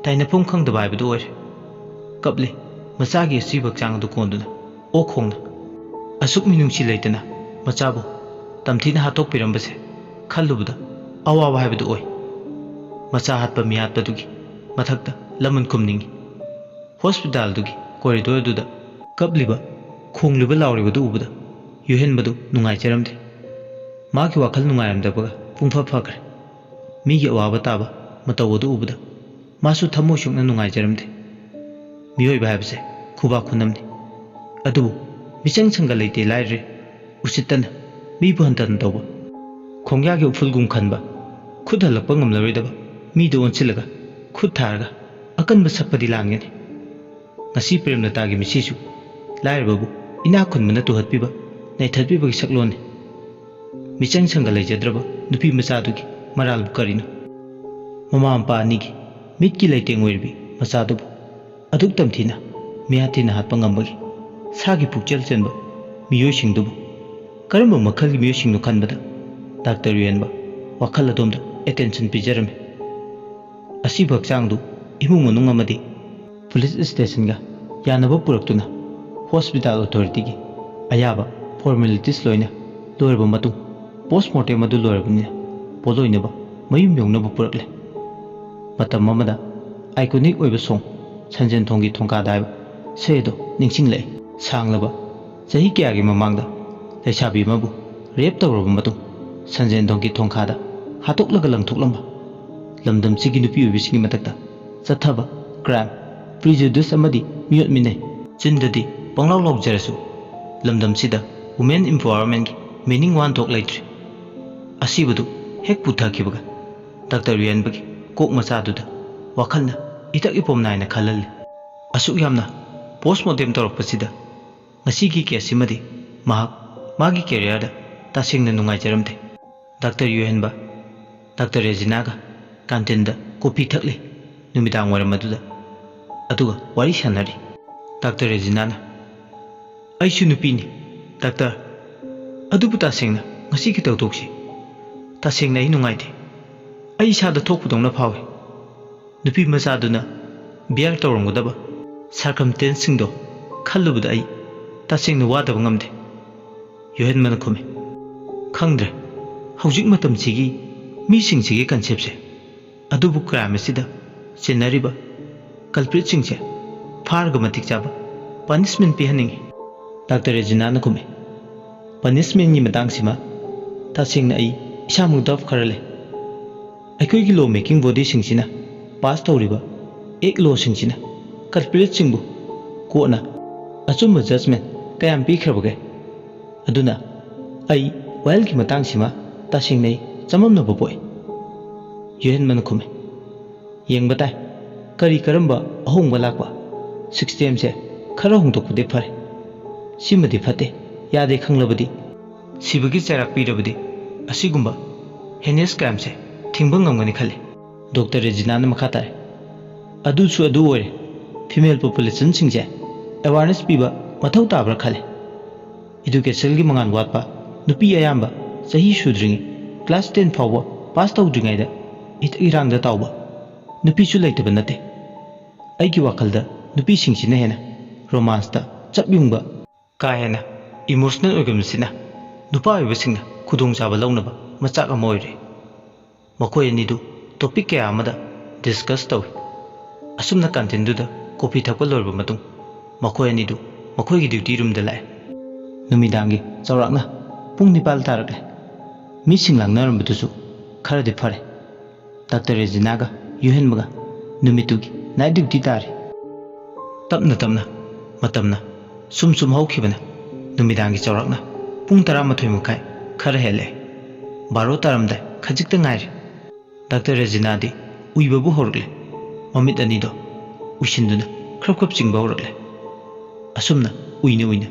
ꯇꯥꯏꯅꯐꯝ ꯈꯪꯗꯕ ꯍꯥꯏꯕꯗꯨ ꯑꯣꯏꯔꯦ꯫ ꯀꯞꯂꯤ ꯃꯆꯥꯒꯤ ꯑꯁꯤꯕ ꯍꯛꯆꯥꯡ ꯑꯗꯨ ꯀꯣꯟꯗꯨꯅ ꯑꯣꯛ ꯈꯣꯡꯅ꯫ ꯑꯁꯨꯛ ꯃꯤꯅꯨꯡꯁꯤ ꯂꯩꯇꯅ ꯃꯆꯥꯕꯨ ꯇꯝꯊꯤꯅ ꯍꯥꯠꯇꯣꯛꯄꯤꯔꯝꯕꯁꯦ ꯈꯜꯂꯨꯕꯗ ꯑꯋꯥꯕ ꯍꯥꯏꯕꯗꯨ ꯑꯣꯏ꯫ ꯃꯆꯥ ꯍꯥꯠꯄ ꯃꯤꯍꯥꯠꯄꯗꯨꯒꯤ ꯃꯊꯛꯇ ꯂꯃꯟ ꯈꯨꯝꯅꯤꯡꯏ꯫ ꯍꯣꯁꯄꯤꯇꯥꯜꯗꯨꯒꯤ ꯀꯣꯔꯤꯗꯣꯔꯗꯨꯗ ꯀꯞꯂꯤꯕ, ꯈꯣꯡꯂꯤꯕ, ꯂꯥꯎꯔꯤꯕꯗꯨ ꯎꯕꯗ ꯌꯨꯍꯦꯟꯕꯗꯨ ꯅꯨꯡꯉꯥꯏꯖꯔꯝꯗꯦ꯫ ꯃꯥꯒꯤ ꯋꯥꯈꯜ ꯅꯨꯡꯉꯥꯏꯔꯝꯗꯕꯒ ꯄꯨꯡꯐ ꯐꯈ꯭ꯔꯦ꯫ ꯃꯤꯒꯤ ꯑꯋꯥꯕ ꯇꯥꯕ ꯃꯇꯧ ꯑꯗꯨ ꯎꯕꯗ ꯃꯥꯁꯨ ꯊꯃꯣꯏ ꯁꯣꯛꯅ ꯅꯨꯡꯉꯥꯏꯖꯔꯝꯗꯦ꯫ ꯃꯤꯑꯣꯏꯕ ꯍꯥꯏꯕꯁꯦ ꯈꯨꯕꯥꯛ ꯈꯨꯅꯝꯅꯤ꯫ ꯑꯗꯨꯕꯨ ꯃꯤꯆꯪ ꯁꯪꯒ ꯂꯩꯇꯦ ꯂꯥꯏꯔꯔꯦ, ꯎꯁꯤꯠꯇꯅ ꯃꯤꯕꯨ ꯍꯟꯊꯅ ꯇꯧꯕ, ꯈꯣꯡꯌꯥꯒꯤ ꯎꯐꯨꯜꯒꯨꯝ ꯈꯟꯕ, ꯈꯨꯠ ꯍꯜꯂꯛꯄ ꯉꯝꯂꯔꯣꯏꯗꯕ ꯃꯤꯗ ꯑꯣꯟꯁꯤꯜꯂꯒ ꯈꯨꯠ ꯊꯥꯔꯒ ꯑꯀꯟꯕ ꯁꯛꯄꯗꯤ ꯂꯥꯟꯒꯅꯤ꯫ ꯉꯁꯤ ꯄ꯭ꯔꯦꯝꯂꯇꯥꯒꯤ ꯃꯤꯁꯤꯁꯨ ꯂꯥꯏꯔꯕꯕꯨ ꯏꯅꯥꯛ ꯈꯨꯟꯕꯅ ꯇꯨꯍꯠꯄꯤꯕ, ꯅꯩꯊꯠꯄꯤꯕꯒꯤ ꯁꯛꯂꯣꯟꯅꯤ꯫ ꯃꯤꯆꯪ ꯁꯪꯒ ꯂꯩꯖꯗ꯭ꯔꯕ ꯅꯨꯄꯤ ꯃꯆꯥꯗꯨꯒꯤ ꯃꯔꯥꯜꯕꯨ ꯀꯔꯤꯅꯣ? ꯃꯃꯥ ꯃꯄꯥ ꯑꯅꯤꯒꯤ ꯃꯤꯠꯀꯤ ꯂꯩꯇꯦꯡ ꯑꯣꯏꯔꯤꯕꯤ ꯃꯆꯥꯗꯨꯕꯨ ꯑꯗꯨꯛ ꯇꯝꯊꯤꯅ ꯃꯤꯍꯥꯠ ꯊꯤꯅ ꯍꯥꯠꯄ ꯉꯝꯕꯒꯤ ꯁꯥꯒꯤ ꯄꯨꯛꯆꯦꯜ ꯆꯦꯟꯕ ꯃꯤꯑꯣꯏꯁꯤꯡꯗꯨꯕꯨ ꯀꯔꯝꯕ ꯃꯈꯜꯒꯤ ꯃꯤꯑꯣꯏꯁꯤꯡꯅꯣ ꯈꯟꯕꯗ ꯗꯥꯛꯇꯔ ꯌꯨꯍꯦꯟꯕ ꯋꯥꯈꯜ ꯑꯗꯣꯝꯗ ꯑꯦꯇꯦꯟꯁꯟ ꯄꯤꯖꯔꯝꯃꯤ꯫ ꯑꯁꯤꯕ ꯍꯛꯆꯥꯡꯗꯨ ꯏꯃꯨꯡ ꯃꯅꯨꯡ ꯑꯃꯗꯤ ꯄꯨꯂꯤꯁ ꯁ꯭ꯇꯦꯁꯟꯒ ꯌꯥꯅꯕ ꯄꯨꯔꯛꯇꯨꯅ ꯍꯣꯁꯄꯤꯇꯥꯜ ꯑꯣꯊꯣꯔꯤꯇꯤꯒꯤ ꯑꯌꯥꯕ ꯐꯣꯔꯃꯦꯂꯤꯇꯤꯁ ꯂꯣꯏꯅ ꯂꯣꯏꯔꯕ ꯃꯇꯨꯡ, ꯄꯣꯁꯃꯣꯔꯇꯦꯝ ꯑꯗꯨ ꯂꯣꯏꯔꯕꯅꯤꯅ ꯄꯣꯠꯂꯣꯏꯅꯕ ꯃꯌꯨꯝ ꯌꯧꯅꯕ ꯄꯨꯔꯛꯂꯦ꯫ ꯃꯇꯝ ꯑꯃꯗ ꯑꯥꯏꯀꯣꯅꯤꯛ ꯑꯣꯏꯕ ꯁꯣꯡ ꯁꯟꯖꯦꯟ ꯊꯣꯡꯒꯤ ꯊꯣꯡꯀꯥꯗ ꯍꯥꯏꯕ ꯏꯁꯩ ꯑꯗꯨ ꯅꯤꯡꯁꯤꯡꯂꯛꯏ꯫ ꯁꯥꯡꯂꯕ ꯆꯍꯤ ꯀꯌꯥꯒꯤ ꯃꯃꯥꯡꯗ ꯂꯩꯁꯥꯕꯤ ꯑꯃꯕꯨ ꯔꯦꯞ ꯇꯧꯔꯕ ꯃꯇꯨꯡ ꯁꯟꯖꯦꯟ ꯊꯣꯡꯒꯤ ꯊꯣꯡꯈꯥꯗ ꯍꯥꯠꯇꯣꯛꯂꯒ ꯂꯪꯊꯣꯛꯂꯝꯕ ꯂꯝꯗꯝꯁꯤꯒꯤ ꯅꯨꯄꯤ ꯑꯣꯏꯕꯤꯁꯤꯡꯒꯤ ꯃꯊꯛꯇ ꯆꯠꯊꯕ, ꯀ꯭ꯔꯥꯏꯝ, ꯄ꯭ꯔꯤꯖꯨꯗꯤꯁ ꯑꯃꯗꯤ ꯃꯤꯑꯣꯠ ꯃꯤꯅꯩ꯫ ꯆꯤꯟꯗꯗꯤ ꯄꯪꯂꯥꯎ ꯂꯥꯎꯖꯔꯁꯨ ꯂꯝꯗꯝꯁꯤꯗ ꯋꯨꯃꯦꯟ ꯏꯝꯄꯥꯋꯔꯃꯦꯟꯒꯤ ꯃꯤꯅꯤꯡ ꯋꯥꯍꯟꯊꯣꯛ ꯂꯩꯇ꯭ꯔꯤ꯫ ꯑꯁꯤꯕꯗꯨ ꯍꯦꯛ ꯄꯨꯊꯈꯤꯕꯒ ꯗꯥꯛꯇꯔ ꯌꯨꯍꯦꯟꯕꯒꯤ ꯀꯣꯛ ꯃꯆꯥꯗꯨꯗ ꯋꯥꯈꯜꯅ ꯏꯇꯛ ꯏꯄꯣꯝ ꯅꯥꯏꯅ ꯈꯜꯍꯜꯂꯤ꯫ ꯑꯁꯨꯛ ꯌꯥꯝꯅ ꯄꯣꯁꯃꯣꯔꯇꯦꯝ ꯇꯧꯔꯛꯄꯁꯤꯗ ꯉꯁꯤꯒꯤ ꯀꯦꯁꯁꯤꯃꯗꯤ ꯃꯍꯥꯛ ꯃꯥꯒꯤ ꯀꯦꯔꯤꯌꯔꯗ ꯇꯁꯦꯡꯅ ꯅꯨꯡꯉꯥꯏꯖꯔꯝꯗꯦ꯫ ꯗꯥꯛꯇꯔ ꯌꯨꯍꯦꯟꯕ ꯗꯥꯛꯇꯔ ꯔꯦꯖꯤꯅꯥꯒ ꯀꯥꯟꯇꯤꯟꯗ ꯀꯣꯐꯤ ꯊꯛꯂꯤ꯫ ꯅꯨꯃꯤꯗꯥꯡ ꯋꯥꯏꯔꯝ ꯑꯗꯨꯗ ꯑꯗꯨꯒ ꯋꯥꯔꯤ ꯁꯥꯟꯅꯔꯤ꯫ ꯗꯥꯛꯇꯔ ꯔꯦꯖꯤꯅꯥꯅ, "ꯑꯩꯁꯨ ꯅꯨꯄꯤꯅꯤ, ꯗꯥꯛꯇꯔ꯫ ꯑꯗꯨꯕꯨ ꯇꯁꯦꯡꯅ ꯉꯁꯤꯒꯤ ꯊꯧꯗꯣꯛꯁꯤ ꯇꯁꯦꯡꯅ ꯑꯩ ꯅꯨꯡꯉꯥꯏꯇꯦ꯫ ꯑꯩ ꯏꯁꯥꯗ ꯊꯣꯛꯄꯗꯧꯅ ꯐꯥꯎꯏ꯫ ꯅꯨꯄꯤ ꯃꯆꯥꯗꯨꯅ ꯕꯤꯌꯥꯔ ꯇꯧꯔꯝꯒꯗꯕ ꯁꯔꯀꯝꯁꯇꯦꯟꯁꯁꯤꯡꯗꯣ ꯈꯜꯂꯨꯕꯗ ꯑꯩ ꯇꯁꯦꯡꯅ ꯋꯥꯗꯕ ꯉꯝꯗꯦ꯫" ꯌꯨꯍꯦꯟꯕꯅ ꯈꯨꯝꯃꯤ, "ꯈꯪꯗ꯭ꯔꯦ, ꯍꯧꯖꯤꯛ ꯃꯇꯝꯁꯤꯒꯤ ꯃꯤꯁꯤꯡꯁꯤꯒꯤ ꯀꯟꯁꯦꯞꯁꯦ꯫ ꯑꯗꯨꯕꯨ ꯀ꯭ꯔꯥꯏꯝ ꯑꯁꯤꯗ ꯆꯦꯟꯅꯔꯤꯕ ꯀꯜꯄ꯭ꯔꯤꯠꯁꯤꯡꯁꯦ ꯐꯥꯔꯒ ꯃꯇꯤꯛ ꯆꯥꯕ ꯄꯅꯤꯁꯃꯦꯟ ꯄꯤꯍꯟꯅꯤꯡꯏ꯫" ꯗꯥꯛꯇꯔ ꯔꯦꯖꯤꯅꯥꯅ ꯈꯨꯝꯃꯤ, "ꯄꯅꯤꯁꯃꯦꯟꯒꯤ ꯃꯇꯥꯡꯁꯤꯃ ꯇꯁꯦꯡꯅ ꯑꯩ ꯏꯁꯥꯃꯛ ꯗꯥꯎꯠ ꯈꯔ ꯂꯩ꯫ ꯑꯩꯈꯣꯏꯒꯤ ꯂꯣ ꯃꯦꯀꯤꯡ ꯕꯣꯗꯤꯁꯤꯡꯁꯤꯅ ꯄꯥꯁ ꯇꯧꯔꯤꯕ ꯑꯦꯛ ꯂꯣꯁꯤꯡꯁꯤꯅ ꯀꯜꯄ꯭ꯔꯤꯠꯁꯤꯡꯕꯨ ꯀꯣꯔꯠꯅ ꯑꯆꯨꯝꯕ ꯖꯖꯃꯦꯟ ꯀꯌꯥꯝ ꯄꯤꯈ꯭ꯔꯕꯒꯦ? ꯑꯗꯨꯅ ꯑꯩ ꯋꯥꯌꯦꯜꯒꯤ ꯃꯇꯥꯡꯁꯤꯃ ꯇꯁꯦꯡꯅ ꯑꯩ ꯆꯃꯝꯅꯕ ꯄꯣꯛꯏ꯫" ꯌꯨꯍꯦꯟꯕꯅ ꯈꯨꯝꯃꯤ, "ꯌꯦꯡꯕ ꯇꯥꯏ, ꯀꯔꯤ ꯀꯔꯝꯕ ꯑꯍꯣꯡꯕ ꯂꯥꯛꯄ ꯁꯤꯁꯇꯦꯝꯁꯦ ꯈꯔ ꯍꯣꯡꯗꯣꯛꯄꯗꯤ ꯐꯔꯦ꯫ ꯁꯤꯃꯗꯤ ꯐꯠꯇꯦ, ꯌꯥꯗꯦ ꯈꯪꯂꯕꯗꯤ ꯁꯤꯕꯒꯤ ꯆꯩꯔꯥꯛ ꯄꯤꯔꯕꯗꯤ ꯑꯁꯤꯒꯨꯝꯕ ꯍꯦꯅꯤꯌꯁ ꯀ꯭ꯔꯥꯏꯝꯁꯦ ꯊꯤꯡꯕ ꯉꯝꯒꯅꯤ ꯈꯜꯂꯤ꯫" ꯗꯣꯛꯇꯔ ꯔꯦꯖꯤꯅꯥꯅ ꯃꯈꯥ ꯇꯥꯔꯦ, "ꯑꯗꯨꯁꯨ ꯑꯗꯨ ꯑꯣꯏꯔꯦ, ꯐꯤꯃꯦꯜ ꯄꯣꯄꯨꯂꯦꯁꯟꯁꯤꯡꯁꯦ ꯑꯦꯋꯥꯔꯅꯦꯁ ꯄꯤꯕ ꯃꯊꯧ ꯇꯥꯕ꯭ꯔꯥ ꯈꯜꯂꯦ꯫ ꯏꯗꯨꯀꯦꯁꯟꯒꯤ ꯃꯉꯥꯜ ꯋꯥꯠꯄ, ꯅꯨꯄꯤ ꯑꯌꯥꯝꯕ ꯆꯍꯤ ꯁꯨꯗ꯭ꯔꯤꯉꯩ, ꯀ꯭ꯂꯥꯁ ꯇꯦꯟ ꯐꯥꯎꯕ ꯄꯥꯁ ꯇꯧꯗ꯭ꯔꯤꯉꯩꯗ ꯏꯊꯛ ꯏꯔꯥꯡꯗ ꯇꯥꯎꯕ ꯅꯨꯄꯤꯁꯨ ꯂꯩꯇꯕ ꯅꯠꯇꯦ꯫ ꯑꯩꯒꯤ ꯋꯥꯈꯜꯗ ꯅꯨꯄꯤꯁꯤꯡꯁꯤꯅ ꯍꯦꯟꯅ ꯔꯣꯃꯥꯟꯁꯇ ꯆꯞ ꯌꯨꯡꯕ, ꯀꯥ ꯍꯦꯟꯅ ꯏꯃꯣꯁꯅꯦꯜ ꯑꯣꯏꯒꯟꯕꯁꯤꯅ ꯅꯨꯄꯥ ꯑꯣꯏꯕꯁꯤꯡꯅ ꯈꯨꯗꯣꯡꯆꯥꯕ ꯂꯧꯅꯕ ꯃꯆꯥꯛ ꯑꯃ ꯑꯣꯏꯔꯦ꯫ ꯃꯈꯣꯏ ꯑꯅꯤꯗꯨ ꯇꯣꯄꯤꯛ ꯀꯌꯥ ꯑꯃꯗ ꯗꯤꯁꯀꯁ ꯇꯧꯏ꯫ ꯑꯁꯨꯝꯅ ꯀꯥꯟꯇꯤꯟꯗꯨꯗ ꯀꯣꯐꯤ ꯊꯛꯄ ꯂꯣꯏꯔꯕ ꯃꯇꯨꯡ, ꯃꯈꯣꯏ ꯑꯅꯤꯗꯨ ꯃꯈꯣꯏꯒꯤ ꯗ꯭ꯌꯨꯇꯤ ꯔꯨꯝꯗ ꯂꯥꯛꯑꯦ꯫ ꯅꯨꯃꯤꯗꯥꯡꯒꯤ ꯆꯥꯎꯔꯥꯛꯅ ꯄꯨꯡ ꯅꯤꯄꯥꯜ ꯇꯥꯔꯛꯂꯦ꯫ ꯃꯤꯁꯤꯡ ꯂꯥꯡꯅꯔꯝꯕꯗꯨꯁꯨ ꯈꯔꯗꯤ ꯐꯔꯦ꯫ ꯗꯥꯛꯇꯔ ꯔꯦꯖꯤꯅꯥꯒ ꯌꯨꯍꯦꯟꯕꯒ ꯅꯨꯃꯤꯠꯇꯨꯒꯤ ꯅꯥꯏꯠ ꯗ꯭ꯌꯨꯇꯤ ꯇꯥꯔꯦ꯫ ꯇꯞꯅ ꯇꯞꯅ ꯃꯇꯝꯅ ꯁꯨꯝ ꯁꯨꯝ ꯍꯧꯈꯤꯕꯅ ꯅꯨꯃꯤꯗꯥꯡꯒꯤ ꯆꯥꯎꯔꯥꯛꯅ ꯄꯨꯡ ꯇꯔꯥꯃꯥꯊꯣꯏ ꯃꯈꯥꯏ ꯈꯔ ꯍꯦꯜꯂꯦ꯫ ꯕꯥꯔꯣ ꯇꯥꯔꯝꯗꯥꯏ ꯈꯖꯤꯛꯇ ꯉꯥꯏꯔꯦ꯫ ꯗꯥꯛꯇꯔ ꯔꯦꯖꯤꯅꯥꯗꯤ ꯎꯏꯕꯕꯨ ꯍꯧꯔꯛꯂꯦ꯫ ꯃꯃꯤꯠ ꯑꯅꯤꯗꯣ ꯎꯏꯁꯤꯟꯗꯨꯅ ꯈ꯭ꯔꯞ ꯈ꯭ꯔꯞ ꯆꯤꯡꯕ ꯍꯧꯔꯛꯂꯦ꯫ ꯑꯁꯨꯝꯅ ꯎꯏꯅ ꯎꯏꯅ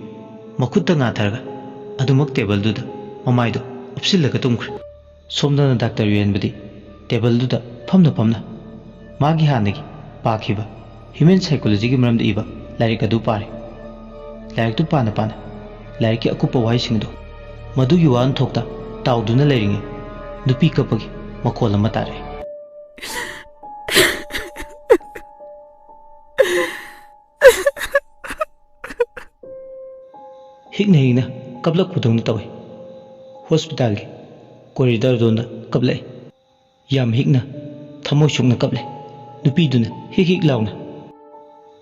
ꯃꯈꯨꯠꯇ ꯉꯥ ꯊꯥꯔꯒ ꯑꯗꯨꯃꯛ ꯇꯦꯕꯜꯗꯨꯗ ꯃꯃꯥꯏꯗꯣ ꯎꯞꯁꯤꯜꯂꯒ ꯇꯨꯝꯈ꯭ꯔꯦ꯫ ꯁꯣꯝꯗꯅ ꯗꯥꯛꯇꯔ ꯌꯨꯍꯦꯟꯕꯗꯤ ꯇꯦꯕꯜꯗꯨꯗ ꯐꯝꯅ ꯐꯝꯅ ꯃꯥꯒꯤ ꯍꯥꯟꯅꯒꯤ ꯄꯥꯈꯤꯕ ꯍ꯭ꯌꯨꯃꯦꯟ ꯁꯥꯏꯀꯣꯂꯣꯖꯤꯒꯤ ꯃꯔꯝꯗ ꯏꯕ ꯂꯥꯏꯔꯤꯛ ꯑꯗꯨ ꯄꯥꯔꯤ꯫ ꯂꯥꯏꯔꯤꯛꯇꯨ ꯄꯥꯅ ꯄꯥꯅ ꯂꯥꯏꯔꯤꯛꯀꯤ ꯑꯀꯨꯞꯄ ꯋꯥꯍꯩꯁꯤꯡꯗꯨ ꯃꯗꯨꯒꯤ ꯋꯥꯍꯟꯊꯣꯛꯇ ꯇꯥꯎꯗꯨꯅ ꯂꯩꯔꯤꯉꯩ ꯅꯨꯄꯤ ꯀꯞꯄꯒꯤ ꯃꯈꯣꯜ ꯑꯃ ꯇꯥꯔꯛꯏ꯫ ꯍꯤꯛꯅ ꯍꯤꯛꯅ ꯀꯞꯂꯛꯄꯗꯧꯅ ꯇꯧꯏ꯫ ꯍꯣꯁꯄꯤꯇꯥꯜꯒꯤ ꯀꯣꯔꯤꯗꯣꯔꯗꯣꯝꯗ ꯀꯞꯂꯛꯏ꯫ ꯌꯥꯝ ꯍꯤꯛꯅ, ꯊꯃꯣꯏ ꯁꯣꯛꯅ ꯀꯞꯂꯦ ꯅꯨꯄꯤꯗꯨꯅ, ꯍꯤꯛ ꯍꯤꯛ ꯂꯥꯎꯅ꯫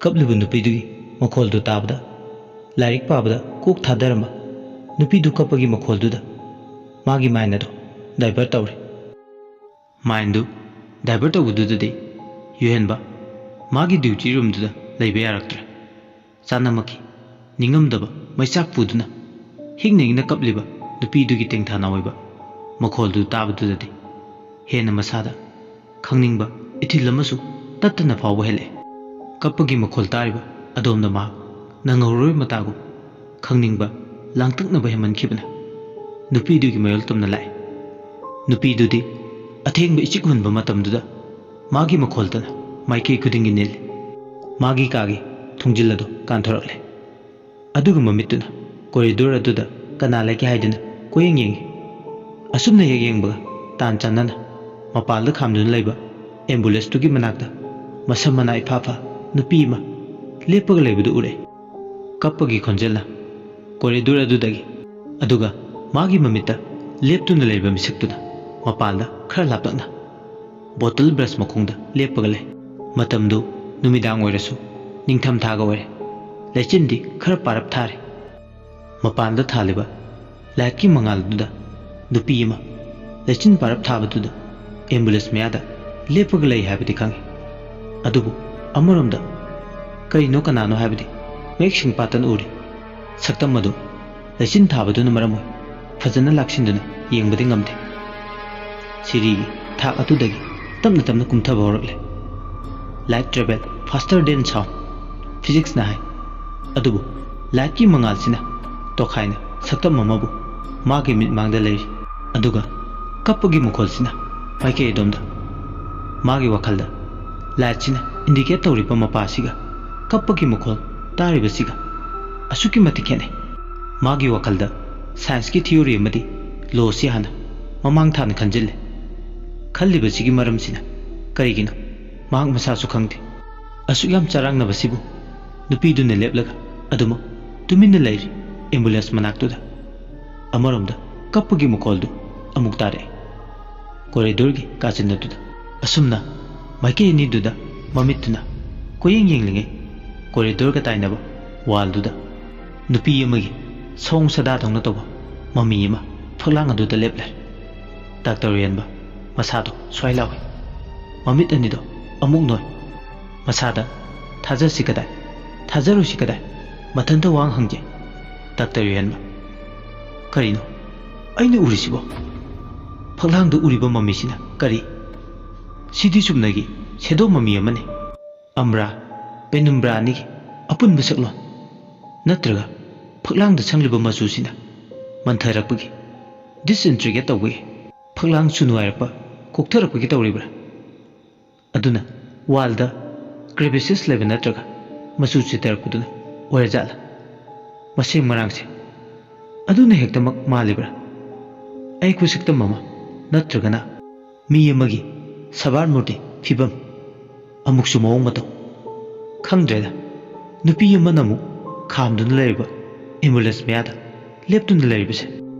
ꯀꯞꯂꯤꯕ ꯅꯨꯄꯤꯗꯨꯒꯤ ꯃꯈꯣꯜꯗꯨ ꯇꯥꯕꯗ, ꯂꯥꯏꯔꯤꯛ ꯄꯥꯕꯗ ꯀꯣꯛ ꯊꯥꯗꯔꯝꯕ ꯅꯨꯄꯤꯗꯨ ꯀꯞꯄꯒꯤ ꯃꯈꯣꯜꯗꯨꯗ ꯃꯥꯒꯤ ꯃꯥꯏꯟ ꯑꯗꯨ ꯗꯥꯏꯚꯔꯠ ꯇꯧꯔꯦ꯫ ꯃꯥꯏꯟꯗꯨ ꯗꯥꯏꯚꯔꯠ ꯇꯧꯕꯗꯨꯗꯗꯤ ꯌꯨꯍꯦꯟꯕ ꯃꯥꯒꯤ ꯗ꯭ꯌꯨꯇꯤ ꯔꯨꯝꯗꯨꯗ ꯂꯩꯕ ꯌꯥꯔꯛꯇ꯭ꯔꯦ꯫ ꯆꯥꯅꯃꯛꯀꯤ ꯅꯤꯡꯉꯝꯗꯕ ꯃꯩꯆꯥꯛ ꯄꯨꯗꯨꯅ ꯍꯤꯡꯅ ꯍꯤꯡꯅ ꯀꯞꯂꯤꯕ ꯅꯨꯄꯤꯗꯨꯒꯤ ꯇꯦꯡꯊꯥꯅ ꯑꯣꯏꯕ ꯃꯈꯣꯜꯗꯨ ꯇꯥꯕꯗꯨꯗꯗꯤ ꯍꯦꯟꯅ ꯃꯁꯥꯗ ꯈꯪꯅꯤꯡꯕ ꯏꯊꯤꯜ ꯑꯃꯁꯨ ꯇꯠꯇꯅ ꯐꯥꯎꯕ ꯍꯦꯜꯂꯛꯑꯦ꯫ ꯀꯞꯄꯒꯤ ꯃꯈꯣꯜ ꯇꯥꯔꯤꯕ ꯑꯗꯣꯝꯗ ꯃꯍꯥꯛ ꯅꯪꯍꯧꯔꯣꯏ ꯃꯇꯥꯒꯨꯝ ꯈꯪꯅꯤꯡꯕ ꯂꯥꯡꯇꯛꯅꯕ ꯍꯦꯟꯃꯟꯈꯤꯕꯅ ꯅꯨꯄꯤꯗꯨꯒꯤ ꯃꯌꯣꯜ ꯇꯝꯅ ꯂꯥꯛꯑꯦ꯫ ꯅꯨꯄꯤꯗꯨꯗꯤ ꯑꯊꯦꯡꯕ ꯏꯆꯤꯛ ꯍꯨꯟꯕ ꯃꯇꯝꯗꯨꯗ ꯃꯥꯒꯤ ꯃꯈꯣꯜꯇꯅ ꯃꯥꯏꯀꯩ ꯈꯨꯗꯤꯡꯒꯤ ꯅꯤꯜꯂꯤ꯫ ꯃꯥꯒꯤ ꯀꯥꯒꯤ ꯊꯣꯡꯖꯤꯜ ꯑꯗꯨ ꯀꯥꯟꯊꯣꯔꯛꯂꯦ꯫ ꯑꯗꯨꯒ ꯃꯃꯤꯠꯇꯨꯅ ꯀꯣꯔꯤꯗꯣꯔ ꯑꯗꯨꯗ ꯀꯅꯥ ꯂꯩꯒꯦ ꯍꯥꯏꯗꯨꯅ ꯀꯣꯏꯌꯦꯡ ꯌꯦꯡꯉꯤ꯫ ꯑꯁꯨꯝꯅ ꯍꯦꯛ ꯌꯦꯡꯕꯒ ꯇꯥꯟ ꯆꯥꯟꯅꯅ ꯃꯄꯥꯜꯗ ꯈꯥꯝꯗꯨꯅ ꯂꯩꯕ ꯑꯦꯝꯕꯨꯂꯦꯟꯁꯇꯨꯒꯤ ꯃꯅꯥꯛꯇ ꯃꯁꯝ ꯃꯅꯥ ꯏꯐꯥ ꯐꯥ ꯅꯨꯄꯤ ꯑꯃ ꯂꯦꯞꯄꯒ ꯂꯩꯕꯗꯨ ꯎꯔꯛꯑꯦ꯫ ꯀꯞꯄꯒꯤ ꯈꯣꯟꯖꯦꯜꯅ ꯀꯣꯔꯤꯗꯣꯔ ꯑꯗꯨꯗꯒꯤ, ꯑꯗꯨꯒ ꯃꯥꯒꯤ ꯃꯃꯤꯠꯇ ꯂꯦꯞꯇꯨꯅ ꯂꯩꯕ ꯃꯤꯁꯛꯇꯨꯅ ꯃꯄꯥꯜꯗ ꯈꯔ ꯂꯥꯞꯇꯛꯅ ꯕꯣꯇꯜ ꯕ꯭ꯔꯁ ꯃꯈꯣꯡꯗ ꯂꯦꯞꯄꯒ ꯂꯩ꯫ ꯃꯇꯝꯗꯨ ꯅꯨꯃꯤꯗꯥꯡ ꯑꯣꯏꯔꯁꯨ ꯅꯤꯡꯊꯝꯊꯥꯒ ꯑꯣꯏꯔꯦ꯫ ꯂꯩꯆꯤꯟꯗꯤ ꯈꯔ ꯄꯥꯔꯞ ꯊꯥꯔꯦ꯫ ꯃꯄꯥꯟꯗ ꯊꯥꯜꯂꯤꯕ ꯂꯥꯏꯠꯀꯤ ꯃꯉꯥꯜ ꯑꯗꯨꯗ ꯅꯨꯄꯤ ꯑꯃ ꯂꯩꯆꯤꯟ ꯄꯥꯔꯞ ꯊꯥꯕꯗꯨꯗ ꯑꯦꯝꯕꯨꯂꯦꯟꯁ ꯃꯌꯥꯗ ꯂꯦꯞꯄꯒ ꯂꯩ ꯍꯥꯏꯕꯗꯤ ꯈꯪꯉꯤ꯫ ꯑꯗꯨꯕꯨ ꯑꯃꯔꯣꯝꯗ ꯀꯔꯤꯅꯣ ꯀꯅꯥꯅꯣ ꯍꯥꯏꯕꯗꯤ ꯃꯌꯦꯛ ꯁꯦꯡ ꯄꯥꯠꯇꯅ ꯎꯔꯤ꯫ ꯁꯛꯇꯝ ꯑꯗꯨ ꯂꯩꯆꯤꯟ ꯊꯥꯕꯗꯨꯅ ꯃꯔꯝ ꯑꯣꯏ ꯐꯖꯅ ꯂꯥꯛꯁꯤꯟꯗꯨꯅ ꯌꯦꯡꯕꯗꯤ ꯉꯝꯗꯦ꯫ ꯁꯤꯔꯤꯒꯤ ꯊꯥꯛ ꯑꯗꯨꯗꯒꯤ ꯇꯞꯅ ꯇꯞꯅ ꯀꯨꯝꯊꯕ ꯍꯧꯔꯛꯂꯦ꯫ Light travel faster than sound, ꯐꯤꯖꯤꯛꯁꯅ ꯍꯥꯏ꯫ ꯑꯗꯨꯕꯨ ꯂꯥꯏꯠꯀꯤ ꯃꯉꯥꯜꯁꯤꯅ ꯇꯣꯈꯥꯏꯅ ꯁꯛꯇꯝ ꯑꯃꯕꯨ ꯃꯥꯒꯤ ꯃꯤꯠꯃꯥꯡꯗ ꯂꯩꯔꯤ꯫ ꯑꯗꯨꯒ ꯀꯞꯄꯒꯤ ꯃꯈꯣꯜꯁꯤꯅ ꯃꯥꯏꯀꯩ ꯑꯗꯣꯝꯗ꯫ ꯃꯥꯒꯤ ꯋꯥꯈꯜꯗ ꯂꯥꯏꯠꯁꯤꯅ ꯏꯟꯗꯤꯀꯦꯠ ꯇꯧꯔꯤꯕ ꯃꯄꯥꯁꯤꯒ ꯀꯞꯄꯒꯤ ꯃꯈꯣꯜ ꯇꯥꯔꯤꯕꯁꯤꯒ ꯑꯁꯨꯛꯀꯤ ꯃꯇꯤꯛ ꯈꯦꯠꯅꯩ꯫ ꯃꯥꯒꯤ ꯋꯥꯈꯜꯗ ꯁꯥꯏꯟꯁꯀꯤ ꯊꯤꯑꯣꯔꯤ ꯑꯃꯗꯤ ꯂꯣꯁꯤ ꯍꯥꯟꯅ ꯃꯃꯥꯡ ꯊꯥꯅ ꯈꯟꯖꯤꯜꯂꯦ꯫ ꯈꯜꯂꯤꯕꯁꯤꯒꯤ ꯃꯔꯝꯁꯤꯅ ꯀꯔꯤꯒꯤꯅꯣ ꯃꯍꯥꯛ ꯃꯁꯥꯁꯨ ꯈꯪꯗꯦ꯫ ꯑꯁꯨꯛ ꯌꯥꯝ ꯆꯔꯥꯡꯅꯕꯁꯤꯕꯨ ꯅꯨꯄꯤꯗꯨꯅ ꯂꯦꯞꯂꯒ ꯑꯗꯨꯃꯛ ꯇꯨꯃꯤꯟꯅ ꯂꯩꯔꯤ ꯑꯦꯝꯕꯨꯂꯦꯟꯁ ꯃꯅꯥꯛꯇꯨꯗ꯫ ꯑꯃꯔꯣꯝꯗ ꯀꯞꯄꯒꯤ ꯃꯈꯣꯜꯗꯨ ꯑꯃꯨꯛ ꯇꯥꯔꯛꯑꯦ꯫ ꯀꯣꯔꯤꯗꯣꯔꯒꯤ ꯀꯥꯆꯤꯟ ꯑꯗꯨꯗ꯫ ꯑꯁꯨꯝꯅ ꯃꯥꯏꯀꯩ ꯑꯅꯤꯗꯨꯗ ꯃꯃꯤꯠꯇꯨꯅ ꯀꯣꯏꯌꯦꯡ ꯌꯦꯡꯂꯤꯉꯩ ꯀꯣꯔꯤꯗꯣꯔꯒ ꯇꯥꯏꯅꯕ ꯋꯥꯜꯗꯨꯗ ꯅꯨꯄꯤ ꯑꯃꯒꯤ ꯁꯑꯣꯡ ꯁꯥꯗꯥꯗꯧꯅ ꯇꯧꯕ ꯃꯃꯤ ꯑꯃ ꯐꯛꯂꯥꯡ ꯑꯗꯨꯗ ꯂꯦꯞꯂꯦ꯫ ꯗꯥꯛꯇꯔ ꯎꯌꯦꯟꯕ ꯃꯁꯥꯗꯣ ꯁ꯭ꯋꯥꯏ ꯂꯥꯎꯏ꯫ ꯃꯃꯤꯠ ꯑꯅꯤꯗꯣ ꯑꯃꯨꯛ ꯅꯣꯏ꯫ ꯃꯁꯥꯗ ꯊꯥꯖꯁꯤ ꯀꯗꯥꯏ, ꯊꯥꯖꯔꯣꯏꯁꯤ ꯀꯗꯥꯏ, ꯃꯊꯟꯇ ꯋꯥꯍꯪ ꯍꯪꯖꯩ꯫ ꯗꯥꯛꯇꯔ ꯎꯌꯦꯟꯕ, ꯀꯔꯤꯅꯣ ꯑꯩꯅ ꯎꯔꯤꯁꯤꯕꯣ? ꯐꯛꯂꯥꯡꯗ ꯎꯔꯤꯕ ꯃꯃꯤꯁꯤꯅ ꯀꯔꯤ? ꯁꯤꯗꯤ ꯆꯨꯝꯅꯒꯤ ꯁꯦꯗꯣ ꯃꯃꯤ ꯑꯃꯅꯤ꯫ ꯑꯝꯕ꯭ꯔꯥ, ꯄꯦꯅꯨꯝꯕ꯭ꯔꯥ ꯑꯅꯤꯒꯤ ꯑꯄꯨꯟꯕ ꯁꯛꯂꯣꯟ꯫ ꯅꯠꯇ꯭ꯔꯒ ꯐꯛꯂꯥꯡꯗ ꯁꯪꯂꯤꯕ ꯃꯆꯨꯁꯤꯅ ꯃꯟꯊꯔꯛꯄꯒꯤ, ꯗꯤꯁꯏꯟꯇ꯭ꯔꯤꯒꯦꯠ ꯇꯧꯕꯒꯤ, ꯐꯛꯂꯥꯡ ꯆꯨ ꯅꯨꯡꯉꯥꯏꯔꯛꯄ, ꯀꯣꯛꯊꯔꯛꯄꯒꯤ ꯇꯧꯔꯤꯕ꯭ꯔꯥ? ꯑꯗꯨꯅ ꯋꯥꯜꯗ ꯀ꯭ꯔꯦꯕꯤꯁꯦꯁ ꯂꯩꯕ ꯅꯠꯇ꯭ꯔꯒ ꯃꯆꯨ ꯆꯤꯊꯔꯛꯄꯗꯨꯅ ꯑꯣꯏꯔꯖꯥꯠꯂꯥ? ꯃꯁꯦꯡ ꯃꯔꯥꯡꯁꯦ ꯑꯗꯨꯅ ꯍꯦꯛꯇꯃꯛ ꯃꯥꯜꯂꯤꯕ꯭ꯔꯥ? ꯑꯩꯈꯣꯏ ꯁꯛꯇꯝ ꯑꯃ, ꯅꯠꯇ꯭ꯔꯒꯅ ꯃꯤ ꯑꯃꯒꯤ ꯁꯕꯥꯔ ꯃꯨꯔꯇꯤ ꯐꯤꯕꯝ꯫ ꯑꯃꯨꯛꯁꯨ ꯃꯑꯣꯡ ꯃꯇꯧ ꯈꯪꯗ꯭ꯔꯦꯗ꯫ ꯅꯨꯄꯤ ꯑꯃꯅ ꯑꯃꯨꯛ ꯈꯥꯝꯗꯨꯅ ꯂꯩꯔꯤꯕ ꯑꯦꯝꯕꯨꯂꯦꯟꯁ ꯃꯌꯥꯗ ꯂꯦꯞꯇꯨꯅ ꯂꯩꯔꯤꯕꯁꯦ꯫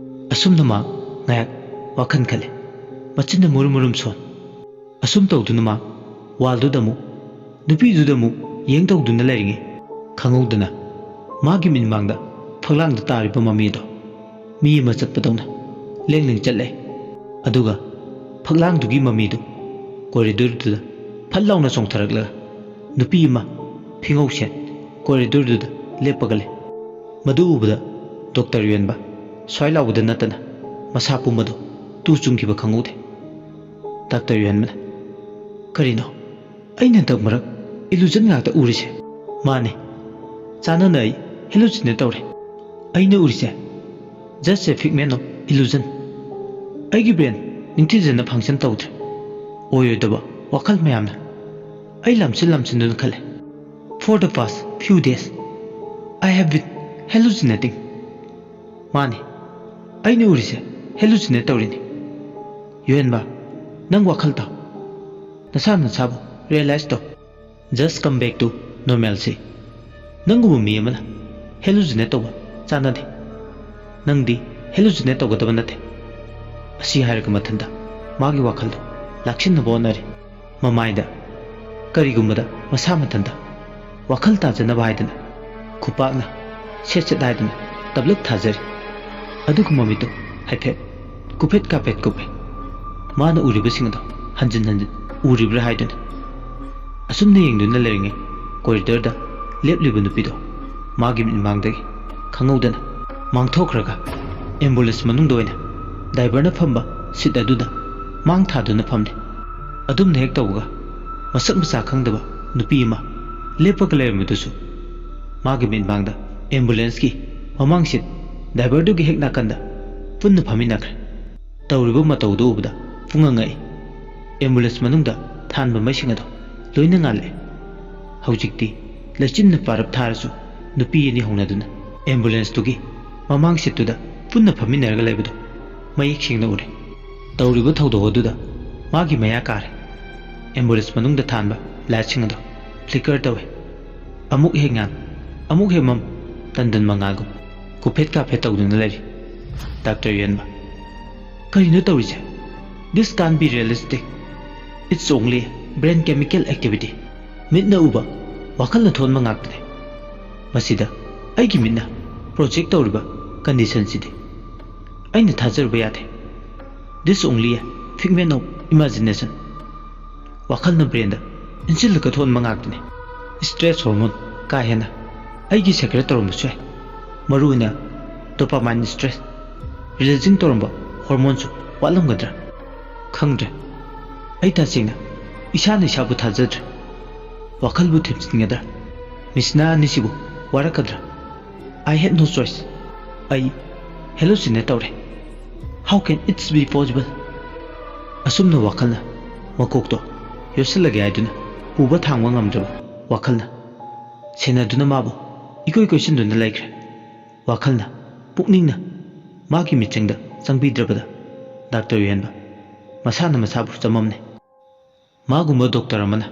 ꯑꯁꯨꯝꯅ ꯃꯥ ꯉꯥꯏꯍꯥꯛ ꯋꯥꯈꯜ ꯈꯜꯂꯦ꯫ ꯃꯆꯤꯟꯅ ꯃꯨꯔꯨꯝ ꯃꯨꯔꯨꯝ ꯁꯣꯟ꯫ ꯑꯁꯨꯝ ꯇꯧꯗꯨꯅ ꯃꯥ ꯋꯥꯜꯗꯨꯗ ꯑꯃꯨꯛ, ꯅꯨꯄꯤꯗꯨꯗ ꯑꯃꯨꯛ ꯌꯦꯡ ꯇꯧꯗꯨꯅ ꯂꯩꯔꯤꯉꯩ, ꯈꯪꯍꯧꯗꯅ ꯃꯥꯒꯤ ꯃꯤꯠꯃꯥꯡꯗ ꯐꯛꯂꯥꯡꯗ ꯇꯥꯔꯤꯕ ꯃꯃꯤꯗꯣ ꯃꯤ ꯑꯃ ꯆꯠꯄꯗꯧꯅ ꯂꯦꯡ ꯂꯦꯡ ꯆꯠꯂꯦ꯫ ꯑꯗꯨꯒ ꯐꯛꯂꯥꯡꯗꯨꯒꯤ ꯃꯃꯤꯗꯨ ꯀꯣꯔꯤꯗꯣꯔꯗꯨꯗ ꯐꯠ ꯂꯥꯎꯅ ꯆꯣꯡꯊꯔꯛꯂꯒ ꯅꯨꯄꯤ ꯑꯃ ꯐꯤꯉꯧꯁꯦꯟ ꯀꯣꯔꯤꯗꯣꯔꯗꯨꯗ ꯂꯦꯞꯄꯒ ꯂꯩ꯫ ꯃꯗꯨ ꯎꯕꯗ ꯗꯣꯛꯇꯔ ꯌꯣꯟꯕ ꯁ꯭ꯋꯥꯏ ꯂꯥꯎꯕꯗ ꯅꯠꯇꯅ ꯃꯁꯥ ꯄꯨꯝꯕꯗꯨ ꯇꯨ ꯆꯨꯡꯈꯤꯕ ꯈꯪꯍꯧꯗꯦ꯫ ꯗꯥꯛꯇꯔ ꯌꯣꯟꯕꯅ, "ꯀꯔꯤꯅꯣ? ꯑꯩꯅ ꯍꯟꯗꯛ ꯃꯔꯛ ꯏꯂꯨꯖꯟ ꯉꯥꯛꯇ ꯎꯔꯤꯁꯦ?" "ꯃꯥꯅꯦ, ꯆꯥꯟꯅꯅ ꯑꯩ ꯍꯦꯂꯨꯁꯤꯅꯦꯠ ꯇꯧꯔꯦ꯫ ꯑꯩꯅ ꯎꯔꯤꯁꯦ just a figment of illusion꯫ ꯑꯩꯒꯤ ꯕ꯭ꯔꯦꯟ ꯅꯤꯡꯊꯤꯖꯅ ꯐꯪꯁꯟ ꯇꯧꯗ꯭ꯔꯦ꯫ ꯑꯣꯏꯔꯣꯏꯗꯕ ꯋꯥꯈꯜ ꯃꯌꯥꯝꯅ ꯑꯩ ꯂꯥꯝꯁꯤꯟ ꯂꯥꯝꯁꯤꯟꯗꯨꯅ ꯈꯜꯂꯦ꯫ For the past few days, I have been hallucinating." "ꯃꯥꯅꯤ, ꯑꯩꯅ ꯎꯔꯤꯁꯦ ꯍꯦꯂꯨꯁꯤꯅꯦꯠ ꯇꯧꯔꯤꯅꯤ꯫ ꯌꯣꯍꯦꯟꯕ, ꯅꯪ ꯋꯥꯈꯜ ꯇꯥꯎ꯫ ꯅꯁꯥ ꯅꯁꯥꯕꯨ ꯔꯤꯌꯦꯂꯥꯏꯁ ꯇꯧ꯫ Just come back to normalcy꯫ ꯅꯪꯒꯨꯝꯕ ꯃꯤ ꯑꯃꯅ ꯍꯦꯂꯨꯁꯤꯅꯦꯠ ꯇꯧꯕ ꯆꯥꯟꯅꯗꯦ꯫ ꯅꯪꯗꯤ ꯍꯦꯂꯨꯁꯤꯅꯦꯠ ꯇꯧꯒꯗꯕ ꯅꯠꯇꯦ꯫" ꯑꯁꯤ ꯍꯥꯏꯔꯒ ꯃꯊꯟꯇ ꯃꯥꯒꯤ ꯋꯥꯈꯜꯗꯨ ꯂꯥꯛꯁꯤꯟꯅꯕ ꯍꯣꯠꯅꯔꯤ꯫ ꯃꯃꯥꯏꯗ ꯀꯔꯤꯒꯨꯝꯕꯗ ꯃꯁꯥ ꯃꯊꯟꯇ ꯋꯥꯈꯜ ꯇꯥꯖꯅꯕ ꯍꯥꯏꯗꯅ ꯈꯨꯄꯥꯛꯅ ꯁꯦꯠ ꯁꯦꯠ ꯍꯥꯏꯗꯨꯅ ꯇꯞꯂꯞ ꯊꯥꯖꯔꯤ꯫ ꯑꯗꯨꯒ ꯃꯃꯤꯠꯇꯨ ꯍꯥꯏꯐꯦꯠ ꯀꯨꯐꯦꯠ ꯀꯥꯐꯦꯠ ꯀꯨꯞꯄꯦ꯫ ꯃꯥꯅ ꯎꯔꯤꯕꯁꯤꯡ ꯑꯗꯣ ꯍꯟꯖꯤꯟ ꯍꯟꯖꯤꯟ ꯎꯔꯤꯕ꯭ꯔꯥ ꯍꯥꯏꯗꯨꯅ꯫ ꯑꯁꯨꯝꯅ ꯌꯦꯡꯗꯨꯅ ꯂꯩꯔꯤꯉꯩ ꯀꯣꯔꯤꯗꯣꯔꯗ ꯂꯦꯞꯂꯤꯕ ꯅꯨꯄꯤꯗꯣ ꯃꯥꯒꯤ ꯃꯤꯠꯃꯥꯡꯗꯒꯤ ꯈꯪꯍꯧꯗꯅ ꯃꯥꯡꯊꯣꯛꯈ꯭ꯔꯒ ꯑꯦꯝꯕꯨꯂꯦꯟꯁ ꯃꯅꯨꯡꯗ ꯑꯣꯏꯅ ꯗ꯭ꯔꯥꯏꯚꯔꯅ ꯐꯝꯕ ꯁꯤꯠ ꯑꯗꯨꯗ ꯃꯥꯡ ꯊꯥꯗꯨꯅ ꯐꯝꯂꯦ꯫ ꯑꯗꯨꯝꯅ ꯍꯦꯛ ꯇꯧꯕꯒ ꯃꯁꯛ ꯃꯁꯥ ꯈꯪꯗꯕ ꯅꯨꯄꯤ ꯑꯃ ꯂꯦꯞꯄꯒ ꯂꯩꯔꯝꯕꯗꯨꯁꯨ ꯃꯥꯒꯤ ꯃꯤꯠꯃꯥꯡꯗ ꯑꯦꯝꯕꯨꯂꯦꯟꯁꯀꯤ ꯃꯃꯥꯡ ꯁꯤꯠ ꯗ꯭ꯔꯥꯏꯚꯔꯗꯨꯒꯤ ꯍꯦꯛ ꯅꯥꯀꯟꯗ ꯄꯨꯟꯅ ꯐꯝꯃꯤꯟꯅꯈ꯭ꯔꯦ꯫ ꯇꯧꯔꯤꯕ ꯃꯇꯧꯗꯨ ꯎꯕꯗ ꯄꯨꯡꯉꯛ ꯉꯛꯏ꯫ ꯑꯦꯝꯕꯨꯂꯦꯟꯁ ꯃꯅꯨꯡꯗ ꯊꯥꯟꯕ ꯃꯩꯁꯤꯡ ꯑꯗꯣ ꯂꯣꯏꯅ ꯉꯥꯜꯂꯛꯑꯦ꯫ ꯍꯧꯖꯤꯛꯇꯤ ꯂꯩꯆꯤꯟꯅ ꯄꯥꯔꯞ ꯊꯥꯔꯁꯨ ꯅꯨꯄꯤ ꯑꯅꯤ ꯍꯧꯅꯗꯨꯅ ꯑꯦꯝꯕꯨꯂꯦꯟꯁꯇꯨꯒꯤ ꯃꯃꯥꯡ ꯁꯤꯠꯇꯨꯗ ꯄꯨꯟꯅ ꯐꯝꯃꯤꯟꯅꯔꯒ ꯂꯩꯕꯗꯣ ꯃꯌꯦꯛ ꯁꯦꯡꯅ ꯎꯔꯦ꯫ ꯇꯧꯔꯤꯕ ꯊꯧꯗꯣꯛ ꯑꯗꯨꯗ ꯃꯥꯒꯤ ꯃꯌꯥ ꯀꯥꯔꯦ꯫ ꯑꯦꯝꯕꯨꯂꯦꯟꯁ ꯃꯅꯨꯡꯗ ꯊꯥꯟꯕ ꯂꯥꯏꯠꯁꯤꯡ ꯑꯗꯣ ꯐ꯭ꯂꯤꯀꯔ ꯇꯧꯏ꯫ ꯑꯃꯨꯛ ꯍꯦꯛ ꯉꯥꯟ, ꯑꯃꯨꯛ ꯍꯦꯛ ꯃꯝ, ꯇꯟꯗꯟ ꯃꯉꯥꯜꯒꯨꯝ ꯀꯨꯐꯦꯠ ꯀꯥꯐꯦꯠ ꯇꯧꯗꯨꯅ ꯂꯩꯔꯤ꯫ ꯗꯥꯛꯇꯔ ꯌꯦꯟꯕ, "ꯀꯔꯤꯅꯣ ꯇꯧꯔꯤꯁꯦ? This can't be realistic. It's only brain chemical activity. ꯃꯤꯠꯅ ꯎꯕ, ꯋꯥꯈꯜꯅ ꯊꯣꯟꯕ ꯉꯥꯛꯇꯅꯤ꯫ ꯃꯁꯤꯗ ꯑꯩꯒꯤ ꯃꯤꯠꯅ ꯄ꯭ꯔꯣꯖꯦꯛ ꯇꯧꯔꯤꯕ ꯀꯟꯗꯤꯁꯟꯁꯤꯗꯤ ꯑꯩꯅ ꯊꯥꯖꯔꯨꯕ ꯌꯥꯗꯦ꯫ This only a figment of imagination." ꯋꯥꯈꯜꯅ ꯕ꯭ꯔꯦꯟꯗ ꯏꯟꯁꯤꯜꯂꯒ ꯊꯣꯟꯕ ꯉꯥꯛꯇꯅꯤ꯫ ꯁ꯭ꯇ꯭ꯔꯦꯁ ꯍꯣꯔꯃꯣꯟ ꯀꯥ ꯍꯦꯟꯅ ꯑꯩꯒꯤ ꯁꯦꯀ꯭ꯔꯦꯠ ꯇꯧꯔꯝꯕꯁꯨ ꯌꯥꯏ꯫ ꯃꯔꯨꯑꯣꯏꯅ ꯗꯣꯄꯥꯃꯥꯏꯟ ꯁ꯭ꯇ꯭ꯔꯦꯁ ꯔꯤꯂꯤꯖꯤꯡ ꯇꯧꯔꯝꯕ ꯍꯣꯔꯃꯣꯟꯁꯨ ꯋꯥꯠꯂꯝꯒꯗ꯭ꯔꯥ? ꯈꯪꯗ꯭ꯔꯦ꯫ ꯑꯩ ꯇꯁꯦꯡꯅ ꯏꯁꯥꯅ ꯏꯁꯥꯕꯨ ꯊꯥꯖꯗ꯭ꯔꯦ꯫ ꯋꯥꯈꯜꯕꯨ ꯊꯦꯝꯖꯤꯟꯒꯗ꯭ꯔꯥ? ꯃꯤꯁꯅꯥ ꯑꯅꯤꯁꯤꯕꯨ ꯋꯥꯔꯛꯀꯗ꯭ꯔꯥ? I had no choice. ꯑꯩ ꯍꯦꯂꯨꯁꯤꯅꯦꯠ ꯇꯧꯔꯦ꯫ How can it be possible? ꯑꯁꯨꯝꯅ ꯋꯥꯈꯜꯅ ꯃꯀꯣꯛꯇꯣ ꯌꯣꯠꯁꯤꯜꯂꯒꯦ ꯍꯥꯏꯗꯨꯅ ꯄꯨꯕ ꯊꯥꯡꯕ ꯉꯝꯗ꯭ꯔꯕ ꯋꯥꯈꯜꯅ ꯁꯦꯟꯅꯗꯨꯅ ꯃꯥꯕꯨ ꯏꯀꯣꯏ ꯀꯣꯏꯁꯤꯟꯗꯨꯅ ꯂꯩꯈ꯭ꯔꯦ꯫ ꯋꯥꯈꯜꯅ, ꯄꯨꯛꯅꯤꯡꯅ ꯃꯥꯒꯤ ꯃꯤꯠꯆꯪꯗ ꯆꯪꯕꯤꯗ꯭ꯔꯕꯗ ꯗꯥꯛꯇꯔ ꯌꯦꯟꯕ ꯃꯁꯥꯅ ꯃꯁꯥꯕꯨ ꯆꯃꯝꯅꯩ꯫ ꯃꯥꯒꯨꯝꯕ ꯗꯣꯛꯇꯔ ꯑꯃꯅ,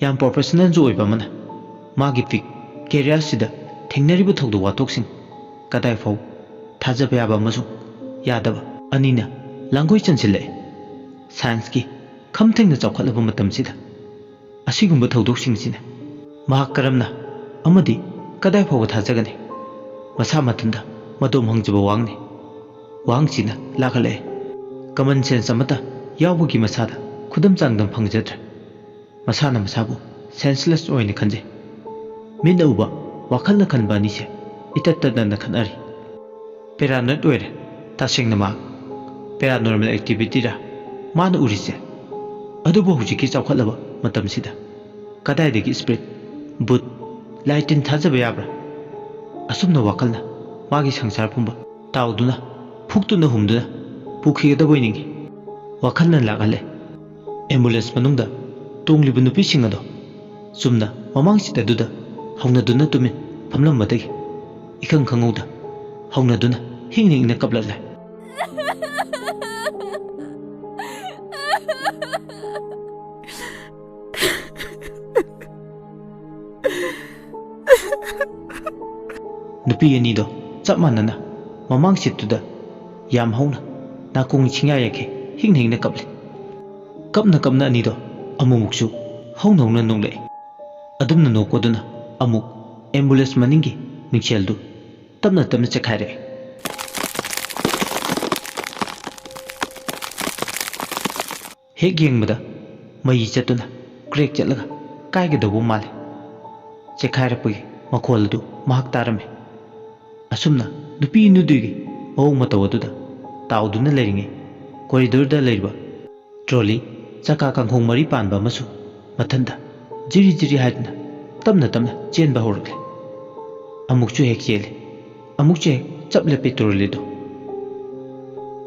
ꯌꯥꯝ ꯄ꯭ꯔꯣꯐꯦꯁꯅꯦꯜꯁꯨ ꯑꯣꯏꯕ ꯑꯃꯅ ꯃꯥꯒꯤ ꯐꯤꯛ ꯀꯦꯔꯤꯌꯔꯁꯤꯗ ꯊꯦꯡꯅꯔꯤꯕ ꯊꯧꯗꯣꯛ ꯋꯥꯊꯣꯛꯁꯤꯡ ꯀꯗꯥꯏ ꯐꯥꯎ ꯊꯥꯖꯕ ꯌꯥꯕ ꯑꯃꯁꯨꯡ ꯌꯥꯗꯕ ꯑꯅꯤꯅ ꯂꯥꯡꯒꯣꯏ ꯆꯟꯁꯤꯜꯂꯛꯏ꯫ ꯁꯥꯏꯟꯁꯀꯤ ꯈꯝ ꯊꯦꯡꯅ ꯆꯥꯎꯈꯠꯂꯕ ꯃꯇꯝꯁꯤꯗ ꯑꯁꯤꯒꯨꯝꯕ ꯊꯧꯗꯣꯛꯁꯤꯡꯁꯤꯅ ꯃꯍꯥꯛ ꯀꯔꯝꯅ ꯑꯃꯗꯤ ꯀꯗꯥꯏ ꯐꯥꯎꯕ ꯊꯥꯖꯒꯅꯤ? ꯃꯁꯥ ꯃꯊꯟꯇ ꯃꯗꯣꯝ ꯍꯪꯖꯕ ꯋꯥꯍꯪꯅꯤ꯫ ꯋꯥꯍꯪꯁꯤꯅ ꯂꯥꯛꯍꯜꯂꯛꯑꯦ꯫ ꯀꯃꯟ ꯁꯦꯟꯁ ꯑꯃꯠꯇ ꯌꯥꯎꯕꯒꯤ ꯃꯁꯥꯗ ꯈꯨꯗꯝ ꯆꯥꯡꯗꯝ ꯐꯪꯖꯗ꯭ꯔꯦ꯫ ꯃꯁꯥꯅ ꯃꯁꯥꯕꯨ ꯁꯦꯟꯁꯂꯦꯁ ꯑꯣꯏꯅ ꯈꯟꯖꯩ꯫ ꯃꯤꯠꯅ ꯎꯕ, ꯋꯥꯈꯜꯅ ꯈꯟꯕ ꯑꯅꯤꯁꯦ ꯏꯇꯠ ꯇꯠꯅꯅ ꯈꯠꯅꯔꯤ꯫ ꯄꯦꯔꯥꯅꯣꯏꯗ ꯑꯣꯏꯔꯦ꯫ ꯇꯁꯦꯡꯅ ꯃꯍꯥꯛ ꯄꯦꯔꯥꯅꯣꯔꯃꯦꯜ ꯑꯦꯛꯇꯤꯚꯤꯇꯤꯔ ꯃꯥꯅ ꯎꯔꯤꯁꯦ? ꯑꯗꯨꯕꯨ ꯍꯧꯖꯤꯛꯀꯤ ꯆꯥꯎꯈꯠꯂꯕ ꯃꯇꯝꯁꯤꯗ ꯀꯗꯥꯏꯗꯒꯤ ꯁ꯭ꯄꯤꯔꯤꯠ, ꯚꯨꯠ, ꯂꯥꯏ ꯇꯤꯟ ꯊꯥꯖꯕ ꯌꯥꯕ꯭ꯔꯥ? ꯑꯁꯨꯝꯅ ꯋꯥꯈꯜꯅ ꯃꯥꯒꯤ ꯁꯪꯁꯥꯔ ꯄꯨꯝꯕ ꯇꯥꯎꯗꯨꯅ, ꯐꯨꯛꯇꯨꯅ ꯍꯨꯝꯗꯨꯅ ꯄꯨꯈꯤꯒꯗꯕ ꯑꯣꯏꯅꯤꯡꯏ꯫ ꯋꯥꯈꯜꯅ ꯂꯥꯛꯍꯜꯂꯦ꯫ ꯑꯦꯝꯕꯨꯂꯦꯟꯁ ꯃꯅꯨꯡꯗ ꯇꯣꯡꯂꯤꯕ ꯅꯨꯄꯤꯁꯤꯡ ꯑꯗꯣ ꯆꯨꯝꯅ ꯃꯃꯥꯡ ꯁꯤꯠ ꯑꯗꯨꯗ ꯍꯧꯅꯗꯨꯅ ꯇꯨꯃꯤꯟ ꯐꯝꯂꯝꯕꯗꯒꯤ ꯏꯈꯪ ꯈꯪꯍꯧꯗ ꯍꯧꯅꯗꯨꯅ ꯍꯤꯡꯅ ꯍꯤꯡꯅ ꯀꯞꯂꯛꯂꯦ꯫ ꯅꯨꯄꯤ ꯑꯅꯤꯗꯣ ꯆꯞ ꯃꯥꯟꯅꯅ ꯃꯃꯥꯡ ꯁꯤꯠꯇꯨꯗ ꯌꯥꯝ ꯍꯧꯅ ꯅꯥꯀꯣꯡ ꯁꯤꯡꯌꯥ ꯌꯥꯈꯩ ꯍꯤꯡꯅ ꯍꯤꯡꯅ ꯀꯞꯂꯤ꯫ ꯀꯞꯅ ꯀꯞꯅ ꯑꯅꯤꯗꯣ ꯑꯃꯨꯛꯃꯨꯛꯁꯨ ꯍꯧꯅ ꯍꯧꯅ ꯅꯣꯛꯂꯛꯏ꯫ ꯑꯗꯨꯝꯅ ꯅꯣꯛꯄꯗꯨꯅ ꯑꯃꯨꯛ ꯑꯦꯝꯕꯨꯂꯦꯟꯁ ꯃꯅꯤꯡꯒꯤ ꯃꯤꯡꯁꯦꯜꯗꯨ ꯇꯞꯅ ꯇꯞꯅ ꯆꯦꯛꯈꯥꯏꯔꯛꯏ꯫ ꯍꯦꯛ ꯌꯦꯡꯕꯗ ꯃꯩ ꯆꯠꯇꯨꯅ ꯀ꯭ꯔꯦꯛ ꯆꯠꯂꯒ ꯀꯥꯏꯒꯗꯧꯕ ꯃꯥꯜꯂꯤ꯫ ꯆꯦꯛꯈꯥꯏꯔꯛꯄꯒꯤ ꯃꯈꯣꯜ ꯑꯗꯨ ꯃꯍꯥꯛ ꯇꯥꯔꯝꯃꯤ꯫ ꯑꯁꯨꯝꯅ ꯅꯨꯄꯤ ꯑꯅꯤꯗꯨꯒꯤ ꯃꯑꯣꯡ ꯃꯇꯧ ꯑꯗꯨꯗ ꯇꯥꯎꯗꯨꯅ ꯂꯩꯔꯤꯉꯩ, ꯀꯣꯔꯤꯗꯣꯔꯗ ꯂꯩꯔꯤꯕ ꯇ꯭ꯔꯣꯂꯤ ꯆꯀꯥ ꯀꯥꯡꯈꯣꯡ ꯃꯔꯤ ꯄꯥꯟꯕ ꯑꯃꯁꯨ ꯃꯊꯟꯗ ꯖꯤꯔꯤ ꯖꯤꯔꯤ ꯍꯥꯏꯗꯨꯅ ꯇꯞꯅ ꯇꯞꯅ ꯆꯦꯟꯕ ꯍꯧꯔꯛꯂꯦ꯫ ꯑꯃꯨꯛꯁꯨ ꯍꯦꯛ ꯆꯦꯜꯂꯤ, ꯑꯃꯨꯛꯁꯨ ꯍꯦꯛ ꯆꯞ ꯂꯦꯞꯄꯤ ꯇ꯭ꯔꯣꯂꯤꯗꯨ꯫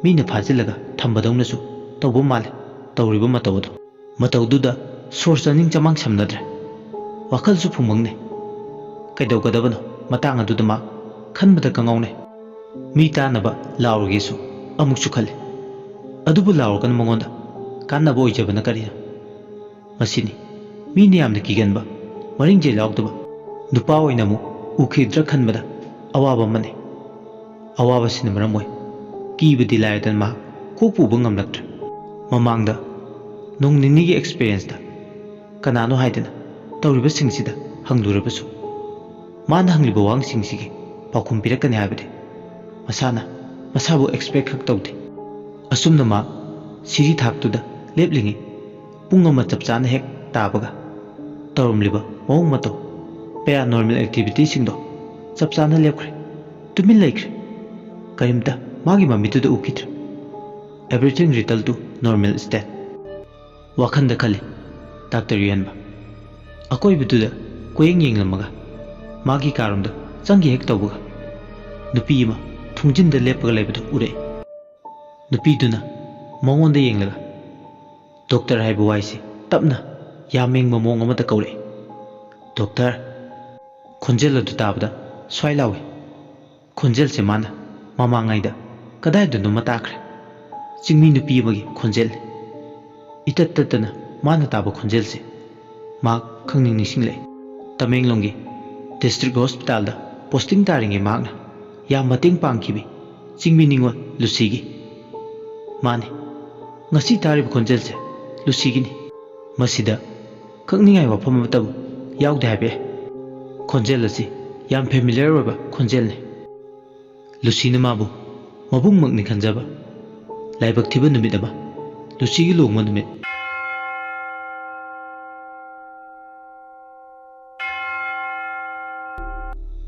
ꯃꯤꯅ ꯐꯥꯖꯤꯜꯂꯒ ꯊꯝꯕꯗꯧꯅꯁꯨ ꯇꯧꯕ ꯃꯥꯜꯂꯦ ꯇꯧꯔꯤꯕ ꯃꯇꯧ ꯑꯗꯨ꯫ ꯃꯇꯧꯗꯨꯗ ꯁꯣꯔ ꯆꯥꯅꯤꯡ ꯆꯃꯥꯡ ꯁꯝꯅꯗ꯭ꯔꯦ꯫ ꯋꯥꯈꯜꯁꯨ ꯐꯨꯝꯕꯪꯅꯦ꯫ ꯀꯩꯗꯧꯒꯗꯕꯅꯣ ꯃꯇꯥꯡ ꯑꯗꯨꯗ ꯃꯥ ꯈꯟꯕꯗ ꯀꯉꯥꯎꯅꯩ꯫ ꯃꯤ ꯇꯥꯅꯕ ꯂꯥꯎꯔꯒꯦꯁꯨ ꯑꯃꯨꯛꯁꯨ ꯈꯜꯂꯤ꯫ ꯑꯗꯨꯕꯨ ꯂꯥꯎꯔꯒꯅ ꯃꯉꯣꯟꯗ ꯀꯥꯟꯅꯕ ꯑꯣꯏꯖꯕꯅ ꯀꯔꯤꯅꯣ? ꯃꯁꯤꯅꯤ ꯃꯤꯅ ꯌꯥꯝꯅ ꯀꯤꯒꯟꯕ, ꯃꯔꯤꯡꯖꯦꯜ ꯌꯥꯎꯗꯕ ꯅꯨꯄꯥ ꯑꯣꯏꯅ ꯑꯃꯨꯛ ꯎꯈꯤꯗ꯭ꯔꯥ ꯈꯟꯕꯗ ꯑꯋꯥꯕ ꯑꯃꯅꯤ꯫ ꯑꯋꯥꯕꯁꯤꯅ ꯃꯔꯝ ꯑꯣꯏ ꯀꯤꯕꯗꯤ ꯂꯥꯏꯔꯗꯅ ꯃꯍꯥꯛ ꯀꯣꯛ ꯄꯨꯕ ꯉꯝꯂꯛꯇ꯭ꯔꯦ꯫ ꯃꯃꯥꯡꯗ ꯅꯣꯡ ꯅꯤꯅꯤꯒꯤ ꯑꯦꯛꯁꯄꯤꯔꯤꯌꯦꯟꯁꯇ ꯀꯅꯥꯅꯣ ꯍꯥꯏꯗꯅ ꯇꯧꯔꯤꯕꯁꯤꯡꯁꯤꯗ ꯍꯪꯂꯨꯔꯕꯁꯨ, ꯃꯥꯅ ꯍꯪꯂꯤꯕ ꯋꯥꯍꯪꯁꯤꯡꯁꯤꯒꯤ ꯄꯥꯎꯈꯨꯝ ꯄꯤꯔꯛꯀꯅꯤ ꯍꯥꯏꯕꯗꯤ ꯃꯁꯥꯅ ꯃꯁꯥꯕꯨ ꯑꯦꯛꯁꯄꯦꯛ ꯈꯛ ꯇꯧꯗꯦ꯫ ꯑꯁꯨꯝꯅ ꯃꯥ ꯁꯤꯔꯤ ꯊꯥꯛꯇꯨꯗ ꯂꯦꯞꯂꯤꯉꯩ ꯄꯨꯡ ꯑꯃ ꯆꯞ ꯆꯥꯅ ꯍꯦꯛ ꯇꯥꯕꯒ ꯇꯧꯔꯝꯂꯤꯕ ꯃꯑꯣꯡ ꯃꯇꯧ, ꯄꯦꯔꯥꯅꯣꯔꯃꯦꯜ ꯑꯦꯛꯇꯤꯚꯤꯇꯤꯁꯤꯡꯗꯣ ꯆꯞ ꯆꯥꯅ ꯂꯦꯞꯈ꯭ꯔꯦ꯫ ꯇꯨꯃꯤꯟ ꯂꯩꯈ꯭ꯔꯦ꯫ ꯀꯔꯤꯝꯇ ꯃꯥꯒꯤ ꯃꯃꯤꯠꯇꯨꯗ ꯎꯈꯤꯗ꯭ꯔꯦ꯫ Everything returned to normal state꯫ ꯋꯥꯈꯜꯗ ꯈꯜꯂꯤ ꯗꯥꯛꯇꯔ ꯌꯨꯍꯦꯟꯕ꯫ ꯑꯀꯣꯏꯕꯗꯨꯗ ꯀꯣꯌꯦꯡ ꯌꯦꯡꯂꯝꯃꯒ ꯃꯥꯒꯤ ꯀꯥꯔꯣꯝꯗ ꯆꯪꯒꯦ ꯍꯦꯛ ꯇꯧꯕꯒ ꯅꯨꯄꯤ ꯑꯃ ꯊꯣꯡꯖꯤꯟꯗ ꯂꯦꯞꯄꯒ ꯂꯩꯕꯗꯨ ꯎꯔꯛꯏ꯫ ꯅꯨꯄꯤꯗꯨꯅ ꯃꯉꯣꯟꯗ ꯌꯦꯡꯂꯒ ꯗꯣꯛꯇꯔ ꯍꯥꯏꯕ ꯋꯥꯍꯩꯁꯤ ꯇꯞꯅ ꯌꯥꯝ ꯃꯦꯡꯕ ꯃꯑꯣꯡ ꯑꯃꯗ ꯀꯧꯔꯛꯏ꯫ "ꯗꯣꯛꯇꯔ!" ꯈꯣꯟꯖꯦꯜ ꯑꯗꯨ ꯇꯥꯕꯗ ꯁ꯭ꯋꯥꯏ ꯂꯥꯎꯏ꯫ ꯈꯣꯟꯖꯦꯜꯁꯦ ꯃꯥꯅ ꯃꯃꯥꯡꯉꯩꯗ ꯀꯗꯥꯏꯗꯅꯣꯃ ꯇꯥꯈ꯭ꯔꯦ꯫ ꯆꯤꯡꯃꯤ ꯅꯨꯄꯤ ꯑꯃꯒꯤ ꯈꯣꯟꯖꯦꯜ꯫ ꯏꯇꯠ ꯇꯠꯇꯅ ꯃꯥꯅ ꯇꯥꯕ ꯈꯣꯟꯖꯦꯜꯁꯦ ꯃꯍꯥꯛ ꯈꯪꯅꯤꯡ ꯅꯤꯡꯁꯤꯡꯂꯛꯏ꯫ ꯇꯃꯦꯡꯂꯣꯡꯒꯤ ꯗꯤꯁꯇ꯭ꯔꯤꯛ ꯍꯣꯁꯄꯤꯇꯥꯜꯗ ꯄꯣꯁꯇꯤꯡ ꯇꯥꯔꯤꯉꯩ ꯃꯍꯥꯛꯅ ꯌꯥꯝ ꯃꯇꯦꯡ ꯄꯥꯡꯈꯤꯕꯤ ꯆꯤꯡꯃꯤ ꯅꯤꯉꯣꯜ ꯂꯨꯁꯤꯒꯤ꯫ ꯃꯥꯅꯤ, ꯉꯁꯤ ꯇꯥꯔꯤꯕ ꯈꯣꯟꯖꯦꯜꯁꯦ ꯂꯨꯁꯤꯒꯤꯅꯤ꯫ ꯃꯁꯤꯗ ꯀꯛꯅꯤꯡꯉꯥꯏ ꯋꯥꯐꯝ ꯑꯃꯠꯇꯕꯨ ꯌꯥꯎꯗꯦ ꯍꯥꯏꯕ ꯌꯥꯏ꯫ ꯈꯣꯟꯖꯦꯜ ꯑꯁꯤ ꯌꯥꯝ ꯐꯦꯃꯤꯂꯤꯌꯔ ꯑꯣꯏꯕ ꯈꯣꯟꯖꯦꯜꯅꯤ꯫ ꯂꯨꯁꯤꯅ ꯃꯥꯕꯨ ꯃꯕꯨꯡꯃꯛꯅꯤ ꯈꯟꯖꯕ ꯂꯥꯏꯕꯛ ꯊꯤꯕ ꯅꯨꯃꯤꯠ ꯑꯃ, ꯂꯨꯁꯤꯒꯤ ꯂꯨꯍꯣꯡꯕ ꯅꯨꯃꯤꯠ꯫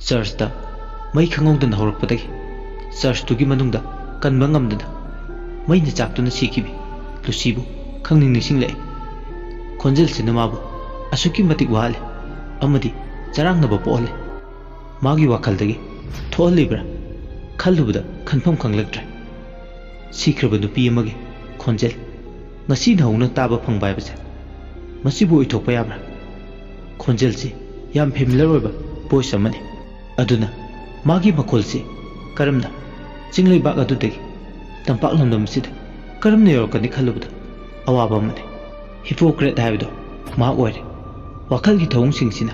ꯆꯔꯆꯇ ꯃꯩ ꯈꯪꯍꯧꯗꯅ ꯍꯧꯔꯛꯄꯗꯒꯤ ꯆꯔꯆꯇꯨꯒꯤ ꯃꯅꯨꯡꯗ ꯀꯟꯕ ꯉꯝꯗꯅ ꯃꯩꯅ ꯆꯥꯛꯇꯨꯅ ꯁꯤꯈꯤꯕꯤ ꯂꯨꯁꯤꯕꯨ ꯈꯪꯅꯤꯡ ꯅꯤꯡꯁꯤꯡꯂꯛꯏ꯫ ꯈꯣꯟꯖꯦꯜꯁꯤꯅ ꯃꯥꯕꯨ ꯑꯁꯨꯛꯀꯤ ꯃꯇꯤꯛ ꯋꯥꯍꯜꯂꯦ ꯑꯃꯗꯤ ꯆꯔꯥꯡꯅꯕ ꯄꯣꯛꯍꯜꯂꯦ꯫ ꯃꯥꯒꯤ ꯋꯥꯈꯜꯗꯒꯤ ꯊꯣꯛꯍꯜꯂꯤꯕ꯭ꯔꯥ ꯈꯜꯂꯨꯕꯗ ꯈꯟꯐꯝ ꯈꯪꯂꯛꯇ꯭ꯔꯦ꯫ ꯁꯤꯈ꯭ꯔꯕ ꯅꯨꯄꯤ ꯑꯃꯒꯤ ꯈꯣꯟꯖꯦꯜ ꯉꯁꯤꯅ ꯍꯧꯅ ꯇꯥꯕ ꯐꯪꯕ ꯍꯥꯏꯕꯁꯦ ꯃꯁꯤꯕꯨ ꯑꯣꯏꯊꯣꯛꯄ ꯌꯥꯕ꯭ꯔꯥ? ꯈꯣꯟꯖꯦꯜꯁꯤ ꯌꯥꯝ ꯐꯦꯃꯤꯂꯔ ꯑꯣꯏꯕ ꯚꯣꯏꯁ ꯑꯃꯅꯤ꯫ ꯑꯗꯨꯅ ꯃꯥꯒꯤ ꯃꯈꯣꯜꯁꯤ ꯀꯔꯝꯅ ꯆꯤꯡꯂꯩꯕꯥꯛ ꯑꯗꯨꯗꯒꯤ ꯇꯝꯄꯥꯛ ꯂꯝꯗꯝ ꯑꯁꯤꯗ ꯀꯔꯝꯅ ꯌꯧꯔꯛꯀꯅꯤ ꯈꯜꯂꯨꯕꯗ ꯑꯋꯥꯕ ꯑꯃꯅꯤ꯫ ꯍꯤꯄꯣꯀ꯭ꯔꯦꯠ ꯍꯥꯏꯕꯗꯣ ꯃꯍꯥꯛ ꯑꯣꯏꯔꯦ꯫ ꯋꯥꯈꯜꯒꯤ ꯊꯧꯑꯣꯡꯁꯤꯡꯁꯤꯅ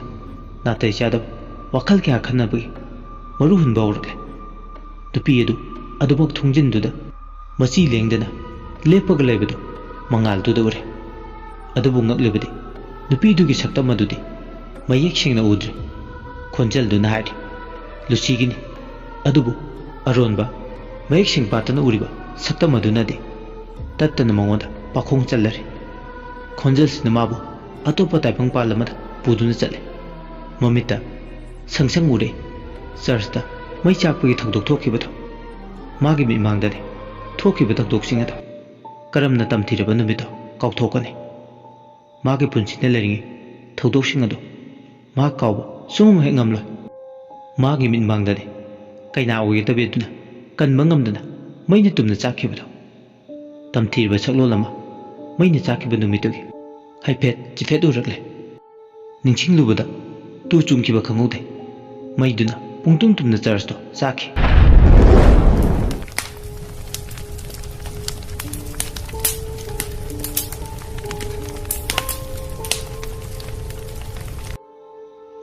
ꯅꯥꯇꯩ ꯆꯥꯗꯕ ꯋꯥꯈꯜ ꯀꯌꯥ ꯈꯟꯅꯕꯒꯤ ꯃꯔꯨ ꯍꯨꯟꯕ ꯍꯧꯔꯛꯂꯦ꯫ ꯅꯨꯄꯤ ꯑꯗꯨ ꯑꯗꯨꯃꯛ ꯊꯣꯡꯖꯤꯟꯗꯨꯗ ꯃꯆꯤ ꯂꯦꯡꯗꯅ ꯂꯦꯞꯄꯒ ꯂꯩꯕꯗꯨ ꯃꯉꯥꯜꯗꯨꯗ ꯎꯔꯦ꯫ ꯑꯗꯨꯕꯨ ꯉꯛꯂꯤꯕꯗꯤ ꯅꯨꯄꯤꯗꯨꯒꯤ ꯁꯛꯇꯝ ꯑꯗꯨꯗꯤ ꯃꯌꯦꯛ ꯁꯦꯡꯅ ꯎꯗ꯭ꯔꯦ꯫ ꯈꯣꯟꯖꯦꯜꯗꯨꯅ ꯍꯥꯏꯔꯤ, "ꯂꯨꯁꯤꯒꯤꯅꯤ, ꯑꯗꯨꯕꯨ ꯑꯔꯣꯟꯕ ꯃꯌꯦꯛ ꯁꯦꯡ ꯄꯥꯠꯇꯅ ꯎꯔꯤꯕ ꯁꯛꯇꯝ ꯑꯗꯨꯅꯗꯤ ꯇꯠꯇꯅ ꯃꯉꯣꯟꯗ ꯄꯥꯈꯣꯡ ꯆꯜꯂꯔꯤ꯫" ꯈꯣꯟꯖꯦꯜꯁꯤꯅ ꯃꯥꯕꯨ ꯑꯇꯣꯞꯄ ꯇꯥꯏꯕꯪꯄꯥꯜ ꯑꯃꯗ ꯄꯨꯗꯨꯅ ꯆꯠꯂꯤ꯫ ꯃꯃꯤꯠꯇ ꯁꯪ ꯁꯪ ꯎꯔꯦ꯫ ꯆꯔꯆꯇ ꯃꯩ ꯆꯥꯛꯄꯒꯤ ꯊꯧꯗꯣꯛ ꯊꯣꯛꯈꯤꯕꯗꯣ ꯃꯥꯒꯤ ꯃꯤꯠꯃꯥꯡꯗꯅꯤ꯫ ꯊꯣꯛꯈꯤꯕ ꯊꯧꯗꯣꯛꯁꯤꯡ ꯑꯗꯣ ꯀꯔꯝꯅ ꯇꯝꯊꯤꯔꯕ ꯅꯨꯃꯤꯠꯇꯣ ꯀꯥꯎꯊꯣꯛꯀꯅꯤ? ꯃꯥꯒꯤ ꯄꯨꯟꯁꯤꯅ ꯂꯩꯔꯤꯉꯩ ꯊꯧꯗꯣꯛꯁꯤꯡ ꯑꯗꯣ ꯃꯍꯥꯛ ꯀꯥꯎꯕ ꯁꯨꯡꯉꯝ ꯍꯦꯛ ꯉꯝꯂꯣꯏ꯫ ꯃꯥꯒꯤ ꯃꯤꯠꯃꯥꯡꯗꯅꯤ ꯀꯩꯅꯥ ꯑꯣꯏꯒꯗꯕꯤ ꯑꯗꯨꯅ ꯀꯟꯕ ꯉꯝꯗꯅ ꯃꯩꯅ ꯇꯨꯝꯅ ꯆꯥꯛꯈꯤꯕꯗꯣ꯫ ꯇꯝꯊꯤꯔꯕ ꯁꯛꯂꯣꯟ ꯑꯃ ꯃꯩꯅ ꯆꯥꯛꯈꯤꯕ ꯅꯨꯃꯤꯠꯇꯨꯒꯤ ꯍꯥꯏꯐꯦꯠ ꯆꯤꯐꯦꯠ ꯎꯔꯛꯂꯦ꯫ ꯅꯤꯡꯁꯤꯡꯂꯨꯕꯗ ꯇꯨ ꯆꯨꯡꯈꯤꯕ ꯈꯪꯍꯧꯗꯦ꯫ ꯃꯩꯗꯨꯅ ꯄꯨꯡꯇꯨꯝ ꯇꯨꯝꯅ ꯆꯔꯆꯇꯣ ꯆꯥꯛꯈꯤ꯫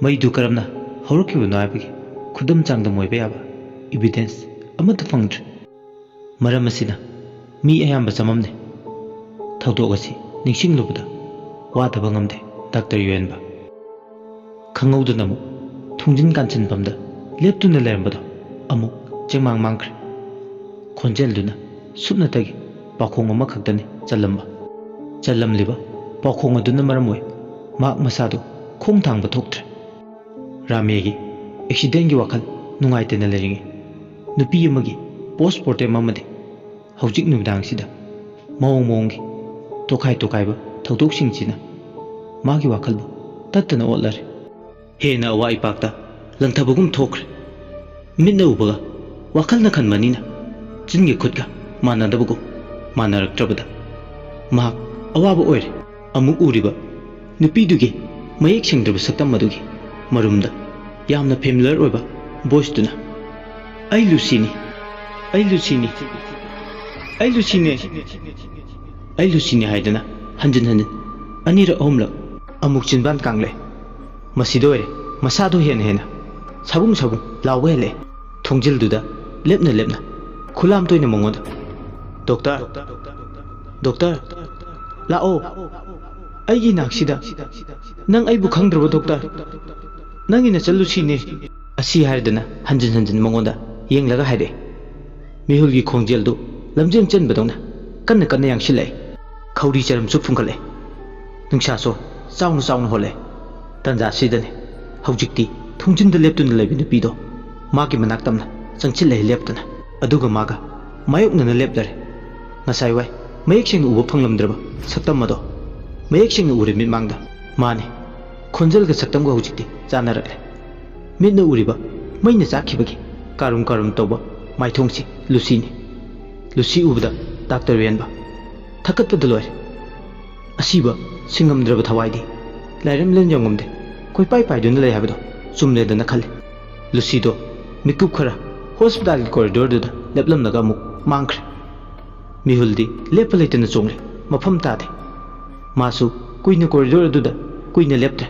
ꯃꯩꯗꯨ ꯀꯔꯝꯅ ꯍꯧꯔꯛꯈꯤꯕꯅꯣ ꯍꯥꯏꯕꯒꯤ ꯈꯨꯗꯝ ꯆꯥꯡꯗꯝ ꯑꯣꯏꯕ ꯌꯥꯕ ꯏꯕꯤꯗꯦꯟꯁ ꯑꯃꯠꯇ ꯐꯪꯗ꯭ꯔꯦ꯫ ꯃꯔꯝ ꯑꯁꯤꯅ ꯃꯤ ꯑꯌꯥꯝꯕ ꯆꯃꯝꯅꯩ꯫ ꯊꯧꯗꯣꯛ ꯑꯁꯤ ꯅꯤꯡꯁꯤꯡꯂꯨꯕꯗ ꯋꯥꯗꯕ ꯉꯝꯗꯦ꯫ ꯗꯥꯛꯇꯔ ꯌꯨꯌꯦꯟꯕ ꯈꯪꯍꯧꯗꯅ ꯑꯃꯨꯛ ꯊꯣꯡꯖꯤꯟ ꯀꯥꯟꯁꯤꯟꯐꯝꯗ ꯂꯦꯞꯇꯨꯅ ꯂꯩꯔꯝꯕꯗꯣ ꯑꯃꯨꯛ ꯆꯦꯡꯃꯥꯡ ꯃꯥꯡꯈ꯭ꯔꯦ꯫ ꯈꯣꯟꯖꯦꯜꯗꯨꯅ ꯁꯨꯞꯅꯇꯒꯤ ꯄꯥꯎꯈꯣꯡ ꯑꯃꯈꯛꯇꯅꯤ ꯆꯜꯂꯝꯕ꯫ ꯆꯜꯂꯝꯂꯤꯕ ꯄꯥꯎꯈꯣꯡ ꯑꯗꯨꯅ ꯃꯔꯝ ꯑꯣꯏ ꯃꯍꯥꯛ ꯃꯁꯥꯗꯨ ꯈꯣꯡ ꯊꯥꯡꯕ ꯊꯣꯛꯇ꯭ꯔꯦ꯫ ꯔꯥꯃꯦꯒꯤ ꯑꯦꯛꯁꯤꯗꯦꯟꯒꯤ ꯋꯥꯈꯜ ꯅꯨꯡꯉꯥꯏꯇꯅ ꯂꯩꯔꯤꯉꯩ, ꯅꯨꯄꯤ ꯑꯃꯒꯤ ꯄꯣꯁ ꯃꯣꯔꯇꯦꯝ ꯑꯃꯗꯤ ꯍꯧꯖꯤꯛ ꯅꯨꯃꯤꯗꯥꯡꯁꯤꯗ ꯃꯑꯣꯡ ꯃꯑꯣꯡꯒꯤ ꯇꯣꯈꯥꯏ ꯇꯣꯈꯥꯏꯕ ꯊꯧꯗꯣꯛꯁꯤꯡꯁꯤꯅ ꯃꯥꯒꯤ ꯋꯥꯈꯜꯕꯨ ꯇꯠꯇꯅ ꯑꯣꯠꯂꯔꯦ꯫ ꯍꯦꯟꯅ ꯑꯋꯥ ꯏꯄꯥꯛꯇ ꯂꯪꯊꯕꯒꯨꯝ ꯊꯣꯛꯈ꯭ꯔꯦ꯫ ꯃꯤꯠꯅ ꯎꯕꯒ ꯋꯥꯈꯜꯅ ꯈꯟꯕꯅꯤꯅ ꯆꯤꯟꯒ ꯈꯨꯠꯀ ꯃꯥꯟꯅꯗꯕꯒꯨꯝ ꯃꯥꯟꯅꯔꯛꯇ꯭ꯔꯕꯗ ꯃꯍꯥꯛ ꯑꯋꯥꯕ ꯑꯣꯏꯔꯦ꯫ ꯑꯃꯨꯛ ꯎꯔꯤꯕ ꯅꯨꯄꯤꯗꯨꯒꯤ ꯃꯌꯦꯛ ꯁꯦꯡꯗ꯭ꯔꯕ ꯁꯛꯇꯝ ꯑꯗꯨꯒꯤ ꯃꯔꯨꯝꯗ ꯌꯥꯝꯅ ꯐꯦꯃꯤꯂꯔ ꯑꯣꯏꯕ ꯚꯣꯏꯁꯇꯨꯅ, "ꯑꯩ ꯂꯨꯁꯤꯅꯤ, ꯑꯩ ꯂꯨꯁꯤꯅꯤ, ꯑꯩ ꯂꯨꯁꯤꯅꯦ, ꯑꯩ ꯂꯨꯁꯤꯅꯤ" ꯍꯥꯏꯗꯅ ꯍꯟꯖꯤꯟ ꯍꯟꯖꯤꯟ ꯑꯅꯤꯔꯛ ꯑꯍꯨꯝꯂꯛ ꯑꯃꯨꯛ ꯆꯤꯟꯕꯥꯟ ꯀꯥꯡꯂꯦ꯫ ꯃꯁꯤꯗ ꯑꯣꯏꯔꯦ ꯃꯁꯥꯗꯣ ꯍꯦꯟꯅ ꯍꯦꯟꯅ ꯁꯥꯕꯨꯡ ꯁꯥꯕꯨꯡ ꯂꯥꯎꯕ ꯍꯦꯜꯂꯛꯑꯦ꯫ ꯊꯣꯡꯖꯤꯜꯗꯨꯗ ꯂꯦꯞꯅ ꯂꯦꯞꯅ ꯈꯨꯂꯥꯝ ꯇꯣꯏꯅ ꯃꯉꯣꯟꯗ, "ꯗꯣꯛꯇꯔ, ꯗꯣꯛꯇꯔ, ꯂꯥꯛꯑꯣ, ꯑꯩꯒꯤ ꯏꯅꯥꯛꯁꯤꯗ꯫ ꯅꯪ ꯑꯩꯕꯨ ꯈꯪꯗ꯭ꯔꯕ ꯗꯣꯛꯇꯔ? ꯅꯪꯒꯤ ꯅꯆꯜ ꯂꯨꯁꯤꯅꯦ" ꯑꯁꯤ ꯍꯥꯏꯔꯗꯅ ꯍꯟꯖꯤꯟ ꯍꯟꯖꯤꯟ ꯃꯉꯣꯟꯗ ꯌꯦꯡꯂꯒ ꯍꯥꯏꯔꯛꯑꯦ꯫ ꯃꯤꯍꯨꯜꯒꯤ ꯈꯣꯡꯖꯦꯜꯗꯨ ꯂꯝꯖꯦꯟ ꯆꯦꯟꯕꯗꯧꯅ ꯀꯟꯅ ꯀꯟꯅ ꯌꯥꯡꯁꯤꯜꯂꯛꯑꯦ꯫ ꯈꯧꯔꯤ ꯆꯔꯝꯁꯨ ꯐꯨꯟꯒꯠꯂꯦ꯫ ꯅꯨꯡꯁꯥꯁꯨ ꯆꯥꯎꯅ ꯆꯥꯎꯅ ꯍꯣꯜꯂꯦ꯫ ꯇꯟꯖꯥꯁꯤꯗꯅꯦ ꯍꯧꯖꯤꯛꯇꯤ ꯊꯣꯡꯖꯤꯟꯗ ꯂꯦꯞꯇꯨꯅ ꯂꯩꯕ ꯅꯨꯄꯤꯗꯣ ꯃꯥꯒꯤ ꯃꯅꯥꯛ ꯇꯝꯅ ꯆꯪꯁꯤꯜꯂꯛꯑꯦ ꯂꯦꯞꯇꯅ꯫ ꯑꯗꯨꯒ ꯃꯥꯒ ꯃꯥꯌꯣꯛꯅꯅ ꯂꯦꯞꯂꯔꯦ꯫ ꯉꯁꯥꯏ ꯋꯥꯏ ꯃꯌꯦꯛ ꯁꯦꯡꯅ ꯎꯕ ꯐꯪꯂꯝꯗ꯭ꯔꯕ ꯁꯛꯇꯝ ꯑꯗꯣ ꯃꯌꯦꯛ ꯁꯦꯡꯅ ꯎꯔꯦ ꯃꯤꯠꯃꯥꯡꯗ꯫ ꯃꯥꯅꯦ, ꯈꯣꯟꯖꯦꯜꯒ ꯁꯛꯇꯝꯒ ꯍꯧꯖꯤꯛꯇꯤ ꯆꯥꯟꯅꯔꯛꯂꯦ꯫ ꯃꯤꯠꯅ ꯎꯔꯤꯕ ꯃꯩꯅ ꯆꯥꯛꯈꯤꯕꯒꯤ ꯀꯥꯔꯨꯝ ꯀꯥꯔꯨꯝ ꯇꯧꯕ ꯃꯥꯏꯊꯣꯡꯁꯤ ꯂꯨꯁꯤꯅꯤ꯫ ꯂꯨꯁꯤ ꯎꯕꯗ ꯗꯥꯛꯇꯔ ꯌꯦꯟꯕ ꯊꯛꯀꯠꯄꯗ ꯂꯣꯏꯔꯦ꯫ ꯑꯁꯤꯕ ꯁꯤꯡꯉꯝꯗ꯭ꯔꯕ ꯊꯋꯥꯏꯗꯤ ꯂꯥꯏꯔꯝꯂꯦꯟ ꯌꯧꯉꯝꯗꯦ꯫ ꯀꯣꯏꯄꯥꯏ ꯄꯥꯏꯗꯨꯅ ꯂꯩ ꯍꯥꯏꯕꯗꯣ ꯆꯨꯝꯂꯦꯗꯅ ꯈꯜꯂꯤ꯫ ꯂꯨꯁꯤꯗꯣ ꯃꯤꯀꯨꯞ ꯈꯔ ꯍꯣꯁꯄꯤꯇꯥꯜꯒꯤ ꯀꯣꯔꯤꯗꯣꯔꯗꯨꯗ ꯂꯦꯞꯂꯝꯂꯒ ꯑꯃꯨꯛ ꯃꯥꯡꯈ꯭ꯔꯦ꯫ ꯃꯤꯍꯨꯜꯗꯤ ꯂꯦꯞꯄ ꯂꯩꯇꯅ ꯆꯣꯡꯂꯦ, ꯃꯐꯝ ꯇꯥꯗꯦ꯫ ꯃꯥꯁꯨ ꯀꯨꯏꯅ ꯀꯣꯔꯤꯗꯣꯔ ꯑꯗꯨꯗ ꯀꯨꯏꯅ ꯂꯦꯞꯇ꯭ꯔꯦ꯫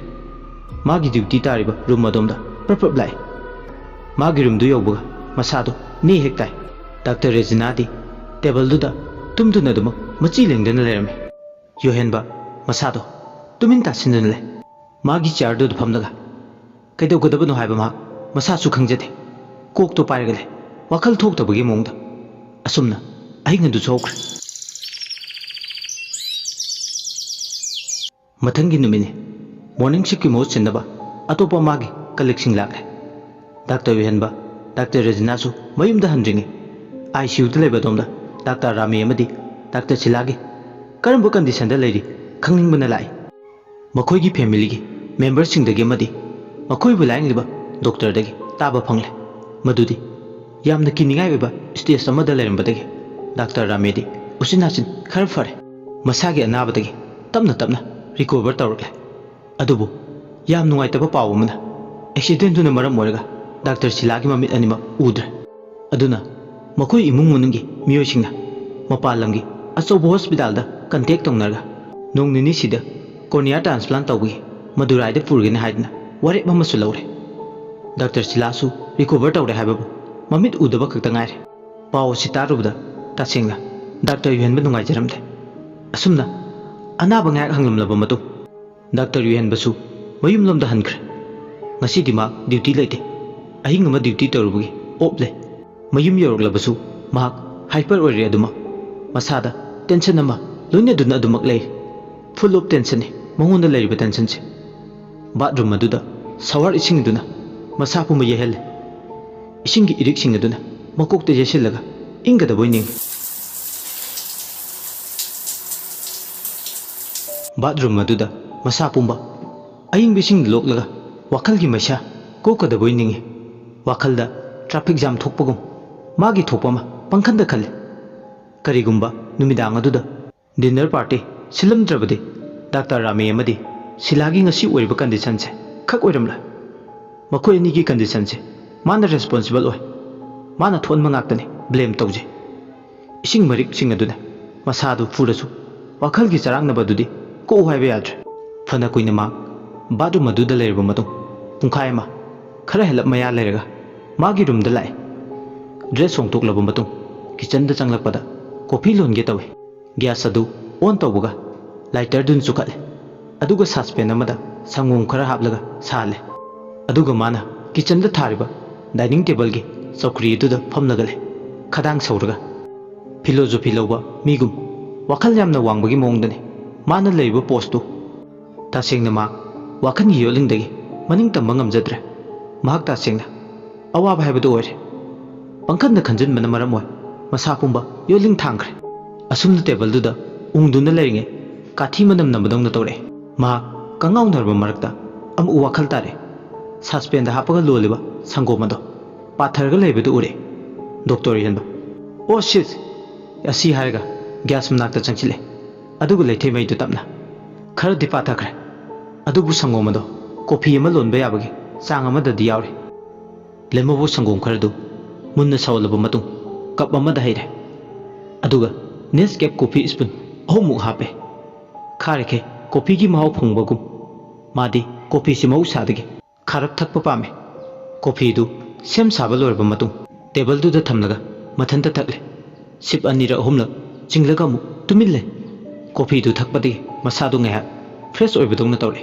ꯃꯥꯒꯤ ꯗ꯭ꯌꯨꯇꯤ ꯇꯥꯔꯤꯕ ꯔꯨꯝ ꯑꯗꯣꯝꯗ ꯄ꯭ꯔꯞ ꯄ꯭ꯔꯞ ꯂꯥꯛꯏ꯫ ꯃꯥꯒꯤ ꯔꯨꯝꯗꯨ ꯌꯧꯕꯒ ꯃꯁꯥꯗꯣ ꯅꯦ ꯍꯦꯛ ꯇꯥꯏ꯫ ꯗꯥꯛꯇꯔ ꯔꯦꯖꯤꯅꯥꯗꯤ ꯇꯦꯕꯜꯗꯨꯗ ꯇꯨꯝꯗꯨꯅ ꯑꯗꯨꯃꯛ ꯃꯆꯤ ꯂꯦꯡꯗꯅ ꯂꯩꯔꯝꯃꯤ꯫ ꯌꯨꯍꯦꯟꯕ ꯃꯁꯥꯗꯣ ꯇꯨꯃꯤꯟ ꯇꯥꯁꯤꯟꯗꯨꯅ ꯂꯩ꯫ ꯃꯥꯒꯤ ꯆꯤꯌꯥꯔꯗꯨꯗ ꯐꯝꯂꯒ ꯀꯩꯗꯧꯒꯗꯕꯅꯣ ꯍꯥꯏꯕ ꯃꯍꯥꯛ ꯃꯁꯥꯁꯨ ꯈꯪꯖꯗꯦ꯫ ꯀꯣꯛꯇꯣ ꯄꯥꯏꯔꯒ ꯂꯩ, ꯋꯥꯈꯜ ꯊꯣꯛꯇꯕꯒꯤ ꯃꯑꯣꯡꯗ꯫ ꯑꯁꯨꯝꯅ ꯑꯍꯤꯡ ꯑꯗꯨꯁꯨ ꯍꯧꯈ꯭ꯔꯦ꯫ ꯃꯊꯪꯒꯤ ꯅꯨꯃꯤꯠꯅꯤ꯫ ꯃꯣꯔꯅꯤꯡ ꯁꯤꯐꯀꯤ ꯃꯍꯨꯠ ꯁꯤꯟꯅꯕ ꯑꯇꯣꯞꯄ ꯃꯥꯒꯤ ꯀꯂꯤꯛꯁꯤꯡ ꯂꯥꯛꯂꯦ꯫ ꯗꯥꯛꯇꯔ ꯌꯨꯍꯦꯟꯕ, ꯗꯥꯛꯇꯔ ꯔꯦꯖꯤꯅꯥꯁꯨ ꯃꯌꯨꯝꯗ ꯍꯟꯗ꯭ꯔꯤꯉꯩ ꯑꯥꯏ ꯁꯤ ꯌꯨꯗ ꯂꯩꯕ ꯑꯗꯣꯝꯗ ꯗꯥꯛꯇꯔ ꯔꯥꯃꯤ ꯑꯃꯗꯤ ꯗꯥꯛꯇꯔ ꯁꯤꯂꯥꯒꯤ ꯀꯔꯝꯕ ꯀꯟꯗꯤꯁꯟꯗ ꯂꯩꯔꯤ ꯈꯪꯅꯤꯡꯕꯅ ꯂꯥꯛꯏ꯫ ꯃꯈꯣꯏꯒꯤ ꯐꯦꯃꯤꯂꯤꯒꯤ ꯃꯦꯝꯕꯔꯁꯤꯡꯗꯒꯤ ꯑꯃꯗꯤ ꯃꯈꯣꯏꯕꯨ ꯂꯥꯌꯦꯡꯂꯤꯕ ꯗꯣꯛꯇꯔꯗꯒꯤ ꯇꯥꯕ ꯐꯪꯂꯦ ꯃꯗꯨꯗꯤ ꯌꯥꯝꯅ ꯀꯤꯅꯤꯡꯉꯥꯏ ꯑꯣꯏꯕ ꯁ꯭ꯇꯦꯖ ꯑꯃꯗ ꯂꯩꯔꯝꯕꯗꯒꯤ ꯗꯥꯛꯇꯔ ꯔꯥꯃꯦꯗꯤ ꯎꯆꯤꯟ ꯅꯥꯆꯤꯟ ꯈꯔ ꯐꯔꯦ꯫ ꯃꯁꯥꯒꯤ ꯑꯅꯥꯕꯗꯒꯤ ꯇꯞꯅ ꯇꯞꯅ ꯔꯤꯀꯣꯚꯔ ꯇꯧꯔꯛꯂꯦ꯫ ꯑꯗꯨꯕꯨ ꯌꯥꯝ ꯅꯨꯡꯉꯥꯏꯇꯕ ꯄꯥꯎ ꯑꯃꯅ, ꯑꯦꯛꯁꯤꯗꯦꯟꯗꯨꯅ ꯃꯔꯝ ꯑꯣꯏꯔꯒ ꯗꯥꯛꯇꯔ ꯁꯤꯂꯥꯒꯤ ꯃꯃꯤꯠ ꯑꯅꯤꯃꯛ ꯎꯗ꯭ꯔꯦ꯫ ꯑꯗꯨꯅ ꯃꯈꯣꯏ ꯏꯃꯨꯡ ꯃꯅꯨꯡꯒꯤ ꯃꯤꯑꯣꯏꯁꯤꯡꯅ ꯃꯄꯥꯟ ꯂꯝꯒꯤ ꯑꯆꯧꯕ ꯍꯣꯁꯄꯤꯇꯥꯜꯗ ꯀꯟꯇꯦꯛ ꯇꯧꯅꯔꯒ ꯅꯣꯡ ꯅꯤꯅꯤꯁꯤꯗ ꯀꯣꯔꯅꯤꯌꯥ ꯇ꯭ꯔꯥꯟꯁꯄ꯭ꯂꯥꯟ ꯇꯧꯕꯒꯤ ꯃꯗꯨꯔꯥꯏꯗ ꯄꯨꯔꯒꯅꯤ ꯍꯥꯏꯗꯨꯅ ꯋꯥꯔꯦꯞ ꯑꯃꯁꯨ ꯂꯧꯔꯦ꯫ ꯗꯥꯛꯇꯔ ꯁꯤꯂꯥꯁꯨ ꯔꯤꯀꯣꯚꯔ ꯇꯧꯔꯦ ꯍꯥꯏꯕꯕꯨ ꯃꯃꯤꯠ ꯎꯗꯕ ꯈꯛꯇ ꯉꯥꯏꯔꯦ꯫ ꯄꯥꯎ ꯑꯁꯤ ꯇꯥꯔꯨꯕꯗ ꯇꯁꯦꯡꯅ ꯗꯥꯛꯇꯔ ꯌꯨꯍꯦꯟꯕ ꯅꯨꯡꯉꯥꯏꯖꯔꯝꯗꯦ꯫ ꯑꯁꯨꯝꯅ ꯑꯅꯥꯕ ꯉꯥꯏꯍꯥꯛ ꯍꯪꯂꯝꯂꯕ ꯃꯇꯨꯡ ꯗꯥꯛꯇꯔ ꯌꯨꯍꯦꯟꯕꯁꯨ ꯃꯌꯨꯝꯂꯣꯝꯗ ꯍꯟꯈ꯭ꯔꯦ꯫ ꯉꯁꯤꯗꯤ ꯃꯥ ꯗ꯭ꯌꯨꯇꯤ ꯂꯩꯇꯦ꯫ ꯑꯍꯤꯡ ꯑꯃ ꯗ꯭ꯌꯨꯇꯤ ꯇꯧꯔꯨꯕꯒꯤ ꯑꯣꯞ ꯂꯩ꯫ ꯃꯌꯨꯝ ꯌꯧꯔꯛꯂꯕꯁꯨ ꯃꯍꯥꯛ ꯍꯥꯏꯄꯔ ꯑꯣꯏꯔꯤ ꯑꯗꯨꯃꯛ꯫ ꯃꯁꯥꯗ ꯇꯦꯟꯁꯟ ꯑꯃ ꯂꯣꯏꯅꯗꯨꯅ ꯑꯗꯨꯃꯛ ꯂꯩ꯫ ꯐꯨꯜ ꯑꯣꯐ ꯇꯦꯟꯁꯟꯅꯤ ꯃꯉꯣꯟꯗ ꯂꯩꯔꯤꯕ ꯇꯦꯟꯁꯟꯁꯦ꯫ ꯕꯥꯠꯔꯨꯝ ꯑꯗꯨꯗ ꯁꯋꯥꯔ ꯏꯁꯤꯡꯗꯨꯅ ꯃꯁꯥ ꯄꯨꯝꯕ ꯌꯩꯍꯜꯂꯦ꯫ ꯏꯁꯤꯡꯒꯤ ꯏꯔꯤꯛꯁꯤꯡ ꯑꯗꯨꯅ ꯃꯀꯣꯛꯇ ꯌꯩꯁꯤꯜꯂꯒ ꯏꯪꯒꯗꯕꯣꯏ ꯅꯤꯡꯏ꯫ ꯕꯥꯠꯔꯨꯝ ꯑꯗꯨꯗ ꯃꯁꯥ ꯄꯨꯝꯕ ꯑꯏꯪꯕ ꯏꯁꯤꯡ ꯂꯣꯛꯂꯒ ꯋꯥꯈꯜꯒꯤ ꯃꯩꯁꯥ ꯀꯣꯛꯀꯗꯕꯣꯏ ꯅꯤꯡꯏ꯫ ꯋꯥꯈꯜꯗ ꯇ꯭ꯔꯥꯐꯤꯛ ꯖꯥꯝ ꯊꯣꯛꯄꯒꯨꯝ ꯃꯥꯒꯤ ꯊꯣꯛꯄ ꯑꯃ ꯄꯪꯈꯟꯗ ꯈꯜꯂꯤ꯫ ꯀꯔꯤꯒꯨꯝꯕ ꯅꯨꯃꯤꯗꯥꯡ ꯑꯗꯨꯗ ꯗꯤꯟꯅꯔ ꯄꯥꯔꯇꯤ ꯁꯤꯜꯂꯝꯗ꯭ꯔꯕꯗꯤ ꯗꯥꯛꯇꯔ ꯔꯥꯃꯤ ꯑꯃꯗꯤ ꯁꯤꯂꯥꯒꯤ ꯉꯁꯤ ꯑꯣꯏꯔꯤꯕ ꯀꯟꯗꯤꯁꯟꯁꯦ ꯈꯛ ꯑꯣꯏꯔꯝꯂꯣꯏ꯫ ꯃꯈꯣꯏ ꯑꯅꯤꯒꯤ ꯀꯟꯗꯤꯁꯟꯁꯦ ꯃꯥꯅ ꯔꯦꯁꯄꯣꯟꯁꯤꯕꯜ ꯑꯣꯏ꯫ ꯃꯥꯅ ꯊꯣꯛꯍꯟꯕ ꯉꯥꯛꯇꯅꯤ ꯕ꯭ꯂꯦꯝ ꯇꯧꯖꯩ꯫ ꯏꯁꯤꯡ ꯃꯔꯤꯛꯁꯤꯡ ꯑꯗꯨꯅ ꯃꯁꯥꯗꯨ ꯐꯨꯔꯁꯨ ꯋꯥꯈꯜꯒꯤ ꯆꯔꯥꯡꯅꯕ ꯑꯗꯨꯗꯤ ꯀꯣꯛꯎ ꯍꯥꯏꯕ ꯌꯥꯗ꯭ꯔꯦ꯫ ꯐꯅ ꯀꯨꯏꯅ ꯃꯥ ꯕꯥꯠꯔꯨꯝ ꯑꯗꯨꯗ ꯂꯩꯔꯕ ꯃꯇꯨꯡ ꯄꯨꯡꯈꯥꯏ ꯑꯃ ꯈꯔ ꯍꯦꯜꯂꯞ ꯃꯌꯥ ꯂꯩꯔꯒ ꯃꯥꯒꯤ ꯔꯨꯝꯗ ꯂꯥꯛꯑꯦ꯫ ꯗ꯭ꯔꯦꯁ ꯍꯣꯡꯗꯣꯛꯂꯕ ꯃꯇꯨꯡ ꯀꯤꯆꯟꯗ ꯆꯪꯂꯛꯄꯗ ꯀꯣꯐꯤ ꯂꯣꯟꯒꯦ ꯇꯧꯋꯦ꯫ ꯒ꯭ꯌꯥꯁ ꯑꯗꯨ ꯑꯣꯟ ꯇꯧꯕꯒ ꯂꯥꯏꯇꯔꯗꯨꯅ ꯆꯨꯈꯠꯂꯦ꯫ ꯑꯗꯨꯒ ꯁꯁꯄꯦꯟ ꯑꯃꯗ ꯁꯪꯒꯣꯝ ꯈꯔ ꯍꯥꯞꯂꯒ ꯁꯥꯍꯜꯂꯦ꯫ ꯑꯗꯨꯒ ꯃꯥꯅ ꯀꯤꯆꯟꯗ ꯊꯥꯔꯤꯕ ꯗꯥꯏꯅꯤꯡ ꯇꯦꯕꯜꯒꯤ ꯆꯧꯀ꯭ꯔꯤ ꯑꯗꯨꯗ ꯐꯝꯂꯒ ꯂꯩ, ꯈꯗꯥꯡ ꯁꯧꯔꯒ꯫ ꯐꯤꯂꯣꯖꯣꯐꯤ ꯂꯧꯕ ꯃꯤꯒꯨꯝ ꯋꯥꯈꯜ ꯌꯥꯝꯅ ꯋꯥꯡꯕꯒꯤ ꯃꯑꯣꯡꯗꯅꯤ ꯃꯥꯅ ꯂꯩꯔꯤꯕ ꯄꯣꯁꯇꯨ꯫ ꯇꯁꯦꯡꯅ ꯃꯍꯥꯛ ꯋꯥꯈꯜꯒꯤ ꯌꯣꯠꯂꯤꯡꯗꯒꯤ ꯃꯅꯤꯡ ꯇꯝꯕ ꯉꯝꯖꯗ꯭ꯔꯦ꯫ ꯃꯍꯥꯛ ꯇꯁꯦꯡꯅ ꯑꯋꯥꯕ ꯍꯥꯏꯕꯗꯨ ꯑꯣꯏꯔꯦ꯫ ꯄꯪꯈꯟꯗ ꯈꯟꯖꯤꯟꯕꯅ ꯃꯔꯝ ꯑꯣꯏ ꯃꯁꯥ ꯄꯨꯝꯕ ꯌꯣꯠꯂꯤꯡ ꯊꯥꯡꯈ꯭ꯔꯦ꯫ ꯑꯁꯨꯝꯅ ꯇꯦꯕꯜꯗꯨꯗ ꯎꯪꯗꯨꯅ ꯂꯩꯔꯤꯉꯩ ꯀꯥꯊꯤ ꯃꯅꯝ ꯅꯝꯕꯗꯧꯅ ꯇꯧꯔꯛꯑꯦ꯫ ꯃꯍꯥꯛ ꯀꯉꯥꯎꯅꯔꯕ ꯃꯔꯛꯇ ꯑꯃꯨꯛ ꯋꯥꯈꯜ ꯇꯥꯔꯛꯑꯦ꯫ ꯁꯁꯄꯦꯟꯗ ꯍꯥꯞꯄꯒ ꯂꯣꯜꯂꯤꯕ ꯁꯪꯒꯣꯝ ꯑꯗꯣ ꯄꯥꯊꯔꯒ ꯂꯩꯕꯗꯨ ꯎꯔꯛꯑꯦ꯫ ꯗꯣꯛꯇꯔ ꯌꯦꯟꯕ, "ꯑꯣ ꯁꯤꯠ!" ꯑꯁꯤ ꯍꯥꯏꯔꯒ ꯒ꯭ꯌꯥꯁ ꯃꯅꯥꯛꯇ ꯆꯪꯁꯤꯜꯂꯦ꯫ ꯑꯗꯨꯒ ꯂꯩꯊꯩ ꯃꯩꯗꯨ ꯇꯞꯅ, ꯈꯔꯗꯤ ꯄꯥꯊꯈ꯭ꯔꯦ꯫ ꯑꯗꯨꯕꯨ ꯁꯪꯒꯣꯝ ꯑꯗꯣ ꯀꯣꯐꯤ ꯑꯃ ꯂꯣꯟꯕ ꯌꯥꯕꯒꯤ ꯆꯥꯡ ꯑꯃꯗꯗꯤ ꯌꯥꯎꯔꯤ꯫ ꯂꯦꯝꯍꯧꯕ ꯁꯪꯒꯣꯝ ꯈꯔꯗꯨ ꯃꯨꯟꯅ ꯁꯧꯍꯜꯂꯕ ꯃꯇꯨꯡ ꯀꯞ ꯑꯃꯗ ꯍꯩꯔꯦ꯫ ꯑꯗꯨꯒ ꯅꯦꯁꯀꯦꯞ ꯀꯣꯐꯤ ꯁ꯭ꯄꯨꯟ ꯑꯍꯨꯝꯃꯨꯛ ꯍꯥꯞꯄꯦ꯫ ꯈꯥꯔꯤꯈꯩ ꯀꯣꯐꯤꯒꯤ ꯃꯍꯥꯎ ꯐꯪꯕꯒꯨꯝ ꯃꯥꯗꯤ ꯀꯣꯐꯤꯁꯤ ꯃꯍꯧꯁꯥꯗꯒꯤ ꯈꯥꯔꯞ ꯊꯛꯄ ꯄꯥꯝꯃꯤ꯫ ꯀꯣꯐꯤꯗꯨ ꯁꯦꯝ ꯁꯥꯕ ꯂꯣꯏꯔꯕ ꯃꯇꯨꯡ ꯇꯦꯕꯜꯗꯨꯗ ꯊꯝꯂꯒ ꯃꯊꯟꯇ ꯊꯛꯂꯦ꯫ ꯁꯤꯞ ꯑꯅꯤꯔꯛ ꯑꯍꯨꯝꯂꯛ ꯆꯤꯡꯂꯒ ꯑꯃꯨꯛ ꯇꯨꯃꯤꯟ ꯂꯩ꯫ ꯀꯣꯐꯤꯗꯨ ꯊꯛꯄꯗꯒꯤ ꯃꯁꯥꯗꯨ ꯉꯥꯏꯍꯥꯛ ꯐ꯭ꯔꯦꯁ ꯑꯣꯏꯕꯗꯧꯅ ꯇꯧꯔꯦ꯫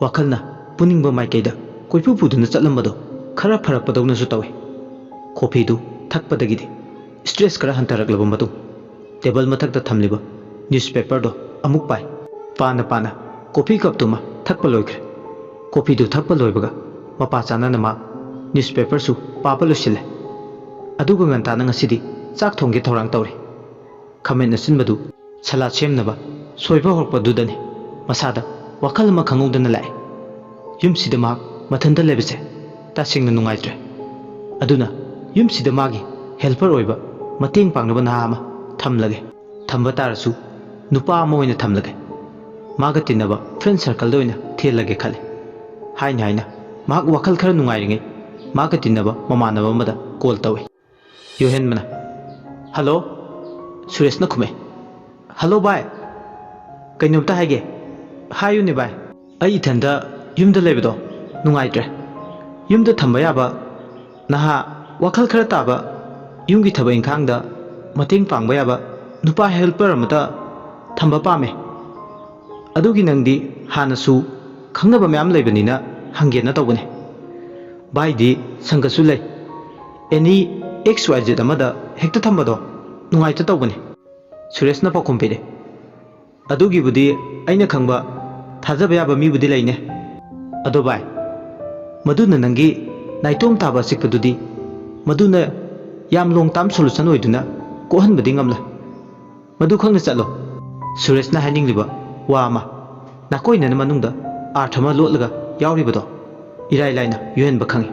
ꯋꯥꯈꯜꯅ ꯄꯨꯅꯤꯡꯕ ꯃꯥꯏꯀꯩꯗ ꯀꯣꯏꯄꯨ ꯄꯨꯗꯨꯅ ꯆꯠꯂꯝꯕꯗꯣ ꯈꯔ ꯐꯔꯛꯄꯗꯧꯅꯁꯨ ꯇꯧꯏ꯫ ꯀꯣꯐꯤꯗꯨ ꯊꯛꯄꯗꯒꯤꯗꯤ ꯁ꯭ꯇ꯭ꯔꯦꯁ ꯈꯔ ꯍꯟꯊꯔꯛꯂꯕ ꯃꯇꯨꯡ ꯇꯦꯕꯜ ꯃꯊꯛꯇ ꯊꯝꯂꯤꯕ ꯅ꯭ꯌꯨꯁꯄꯦꯄꯔꯗꯣ ꯑꯃꯨꯛ ꯄꯥꯏ꯫ ꯄꯥꯅ ꯄꯥꯅ ꯀꯣꯐꯤ ꯀꯞꯇꯨꯃ ꯊꯛꯄ ꯂꯣꯏꯈ꯭ꯔꯦ꯫ ꯀꯣꯐꯤꯗꯨ ꯊꯛꯄ ꯂꯣꯏꯕꯒ ꯃꯄꯥ ꯆꯥꯅꯅ ꯃꯥ ꯅ꯭ꯌꯨꯁꯄꯦꯄꯔꯁꯨ ꯄꯥꯕ ꯂꯣꯏꯁꯤꯜꯂꯦ꯫ ꯑꯗꯨꯒ ꯉꯟꯇꯥꯅ ꯉꯁꯤꯗꯤ ꯆꯥꯛ ꯊꯣꯡꯒꯦ ꯊꯧꯔꯥꯡ ꯇꯧꯔꯤ꯫ ꯈꯥꯃꯦꯟ ꯑꯁꯤꯟꯕꯗꯨ ꯁꯂꯥꯗ ꯁꯦꯝꯅꯕ ꯁꯣꯏꯕ ꯍꯧꯔꯛꯄꯗꯨꯗꯅꯤ ꯃꯁꯥꯗ ꯋꯥꯈꯜ ꯑꯃ ꯈꯪꯍꯧꯗꯅ ꯂꯥꯛꯑꯦ꯫ ꯌꯨꯝꯁꯤꯗ ꯃꯍꯥꯛ ꯃꯊꯟꯇ ꯂꯩꯕꯁꯦ ꯇꯁꯦꯡꯅ ꯅꯨꯡꯉꯥꯏꯇ꯭ꯔꯦ꯫ ꯑꯗꯨꯅ ꯌꯨꯝꯁꯤꯗ ꯃꯥꯒꯤ ꯍꯦꯜꯄꯔ ꯑꯣꯏꯕ, ꯃꯇꯦꯡ ꯄꯥꯡꯅꯕ ꯅꯍꯥ ꯑꯃ ꯊꯝꯂꯒꯦ꯫ ꯊꯝꯕ ꯇꯥꯔꯁꯨ ꯅꯨꯄꯥ ꯑꯃ ꯑꯣꯏꯅ ꯊꯝꯂꯒꯦ꯫ ꯃꯥꯒ ꯇꯤꯟꯅꯕ ꯐ꯭ꯔꯦꯟ ꯁꯔꯀꯜꯗ ꯑꯣꯏꯅ ꯊꯤꯍꯜꯂꯒꯦ ꯈꯜꯂꯤ꯫ ꯍꯥꯏꯅ ꯍꯥꯏꯅ ꯃꯍꯥꯛ ꯋꯥꯈꯜ ꯈꯔ ꯅꯨꯡꯉꯥꯏꯔꯤꯉꯩ ꯃꯥꯒ ꯇꯤꯟꯅꯕ ꯃꯃꯥꯟꯅꯕ ꯑꯃꯗ ꯀꯣꯜ ꯇꯧꯏ꯫ ꯌꯣꯍꯦꯟꯕꯅ, "ꯍꯜꯂꯣ?" ꯁꯨꯔꯦꯁꯅ ꯈꯨꯝꯃꯦ꯫ "ꯍꯜꯂꯣ ꯚꯥꯏ, ꯀꯩꯅꯣꯝꯇ ꯍꯥꯏꯒꯦ꯫" "ꯍꯥꯏꯌꯨꯅꯦ ꯚꯥꯏ꯫" "ꯑꯩ ꯏꯊꯟꯗ ꯌꯨꯝꯗ ꯂꯩꯕꯗꯣ ꯅꯨꯡꯉꯥꯏꯇ꯭ꯔꯦ꯫ ꯌꯨꯝꯗ ꯊꯝꯕ ꯌꯥꯕ ꯅꯍꯥ, ꯋꯥꯈꯜ ꯈꯔ ꯇꯥꯕ, ꯌꯨꯝꯒꯤ ꯊꯕꯛ ꯏꯪꯈꯥꯡꯗ ꯃꯇꯦꯡ ꯄꯥꯡꯕ ꯌꯥꯕ ꯅꯨꯄꯥ helper ꯑꯃꯇ ꯊꯝꯕ ꯄꯥꯝꯃꯦ꯫ ꯑꯗꯨꯒꯤ ꯅꯪꯗꯤ ꯍꯥꯟꯅꯁꯨ ꯈꯪꯅꯕ ꯃꯌꯥꯝ ꯂꯩꯕꯅꯤꯅ ꯍꯪꯒꯦꯅ ꯇꯧꯕꯅꯦ꯫ ꯚꯥꯏꯗꯤ ꯁꯪꯒꯁꯨ ꯂꯩ꯫ Any X Y Z ꯑꯃꯗ ꯍꯦꯛꯇ ꯊꯝꯕꯗꯣ ꯅꯨꯡꯉꯥꯏꯇ ꯇꯧꯕꯅꯦ꯫ ꯁꯨꯔꯦꯁꯅ ꯄꯥꯎꯈꯨꯝ ꯄꯤꯔꯦ꯫ ꯑꯗꯨꯒꯤꯕꯨꯗꯤ ꯑꯩꯅ ꯈꯪꯕ ꯊꯥꯖꯕ ꯌꯥꯕ ꯃꯤꯕꯨꯗꯤ ꯂꯩꯅꯦ꯫ ꯑꯗꯣ ꯚꯥꯏ, ꯃꯗꯨꯅ ꯅꯪꯒꯤ ꯅꯥꯏꯇꯣꯝ ꯇꯥꯕ ꯑꯆꯤꯛꯄꯗꯨꯗꯤ ꯃꯗꯨꯅ ꯌꯥꯝ long term solution ꯑꯣꯏꯗꯨꯅ ꯀꯣꯛꯍꯟꯕꯗꯤ ꯉꯝꯂꯣꯏ꯫ ꯃꯗꯨ ꯈꯪꯅ ꯆꯠꯂꯣ꯫ ꯁꯨꯔꯦꯁꯅ ꯍꯥꯏꯅꯤꯡꯂꯤꯕ ꯋꯥ ꯑꯃ ꯅꯥꯀꯣꯏꯅꯅ ꯃꯅꯨꯡꯗ ꯑꯥꯔꯊ ꯑꯃ ꯂꯣꯠꯂꯒ ꯌꯥꯎꯔꯤꯕꯗꯣ ꯏꯔꯥꯏ ꯂꯥꯏꯅ ꯌꯨꯍꯦꯟꯕ ꯈꯪꯏ꯫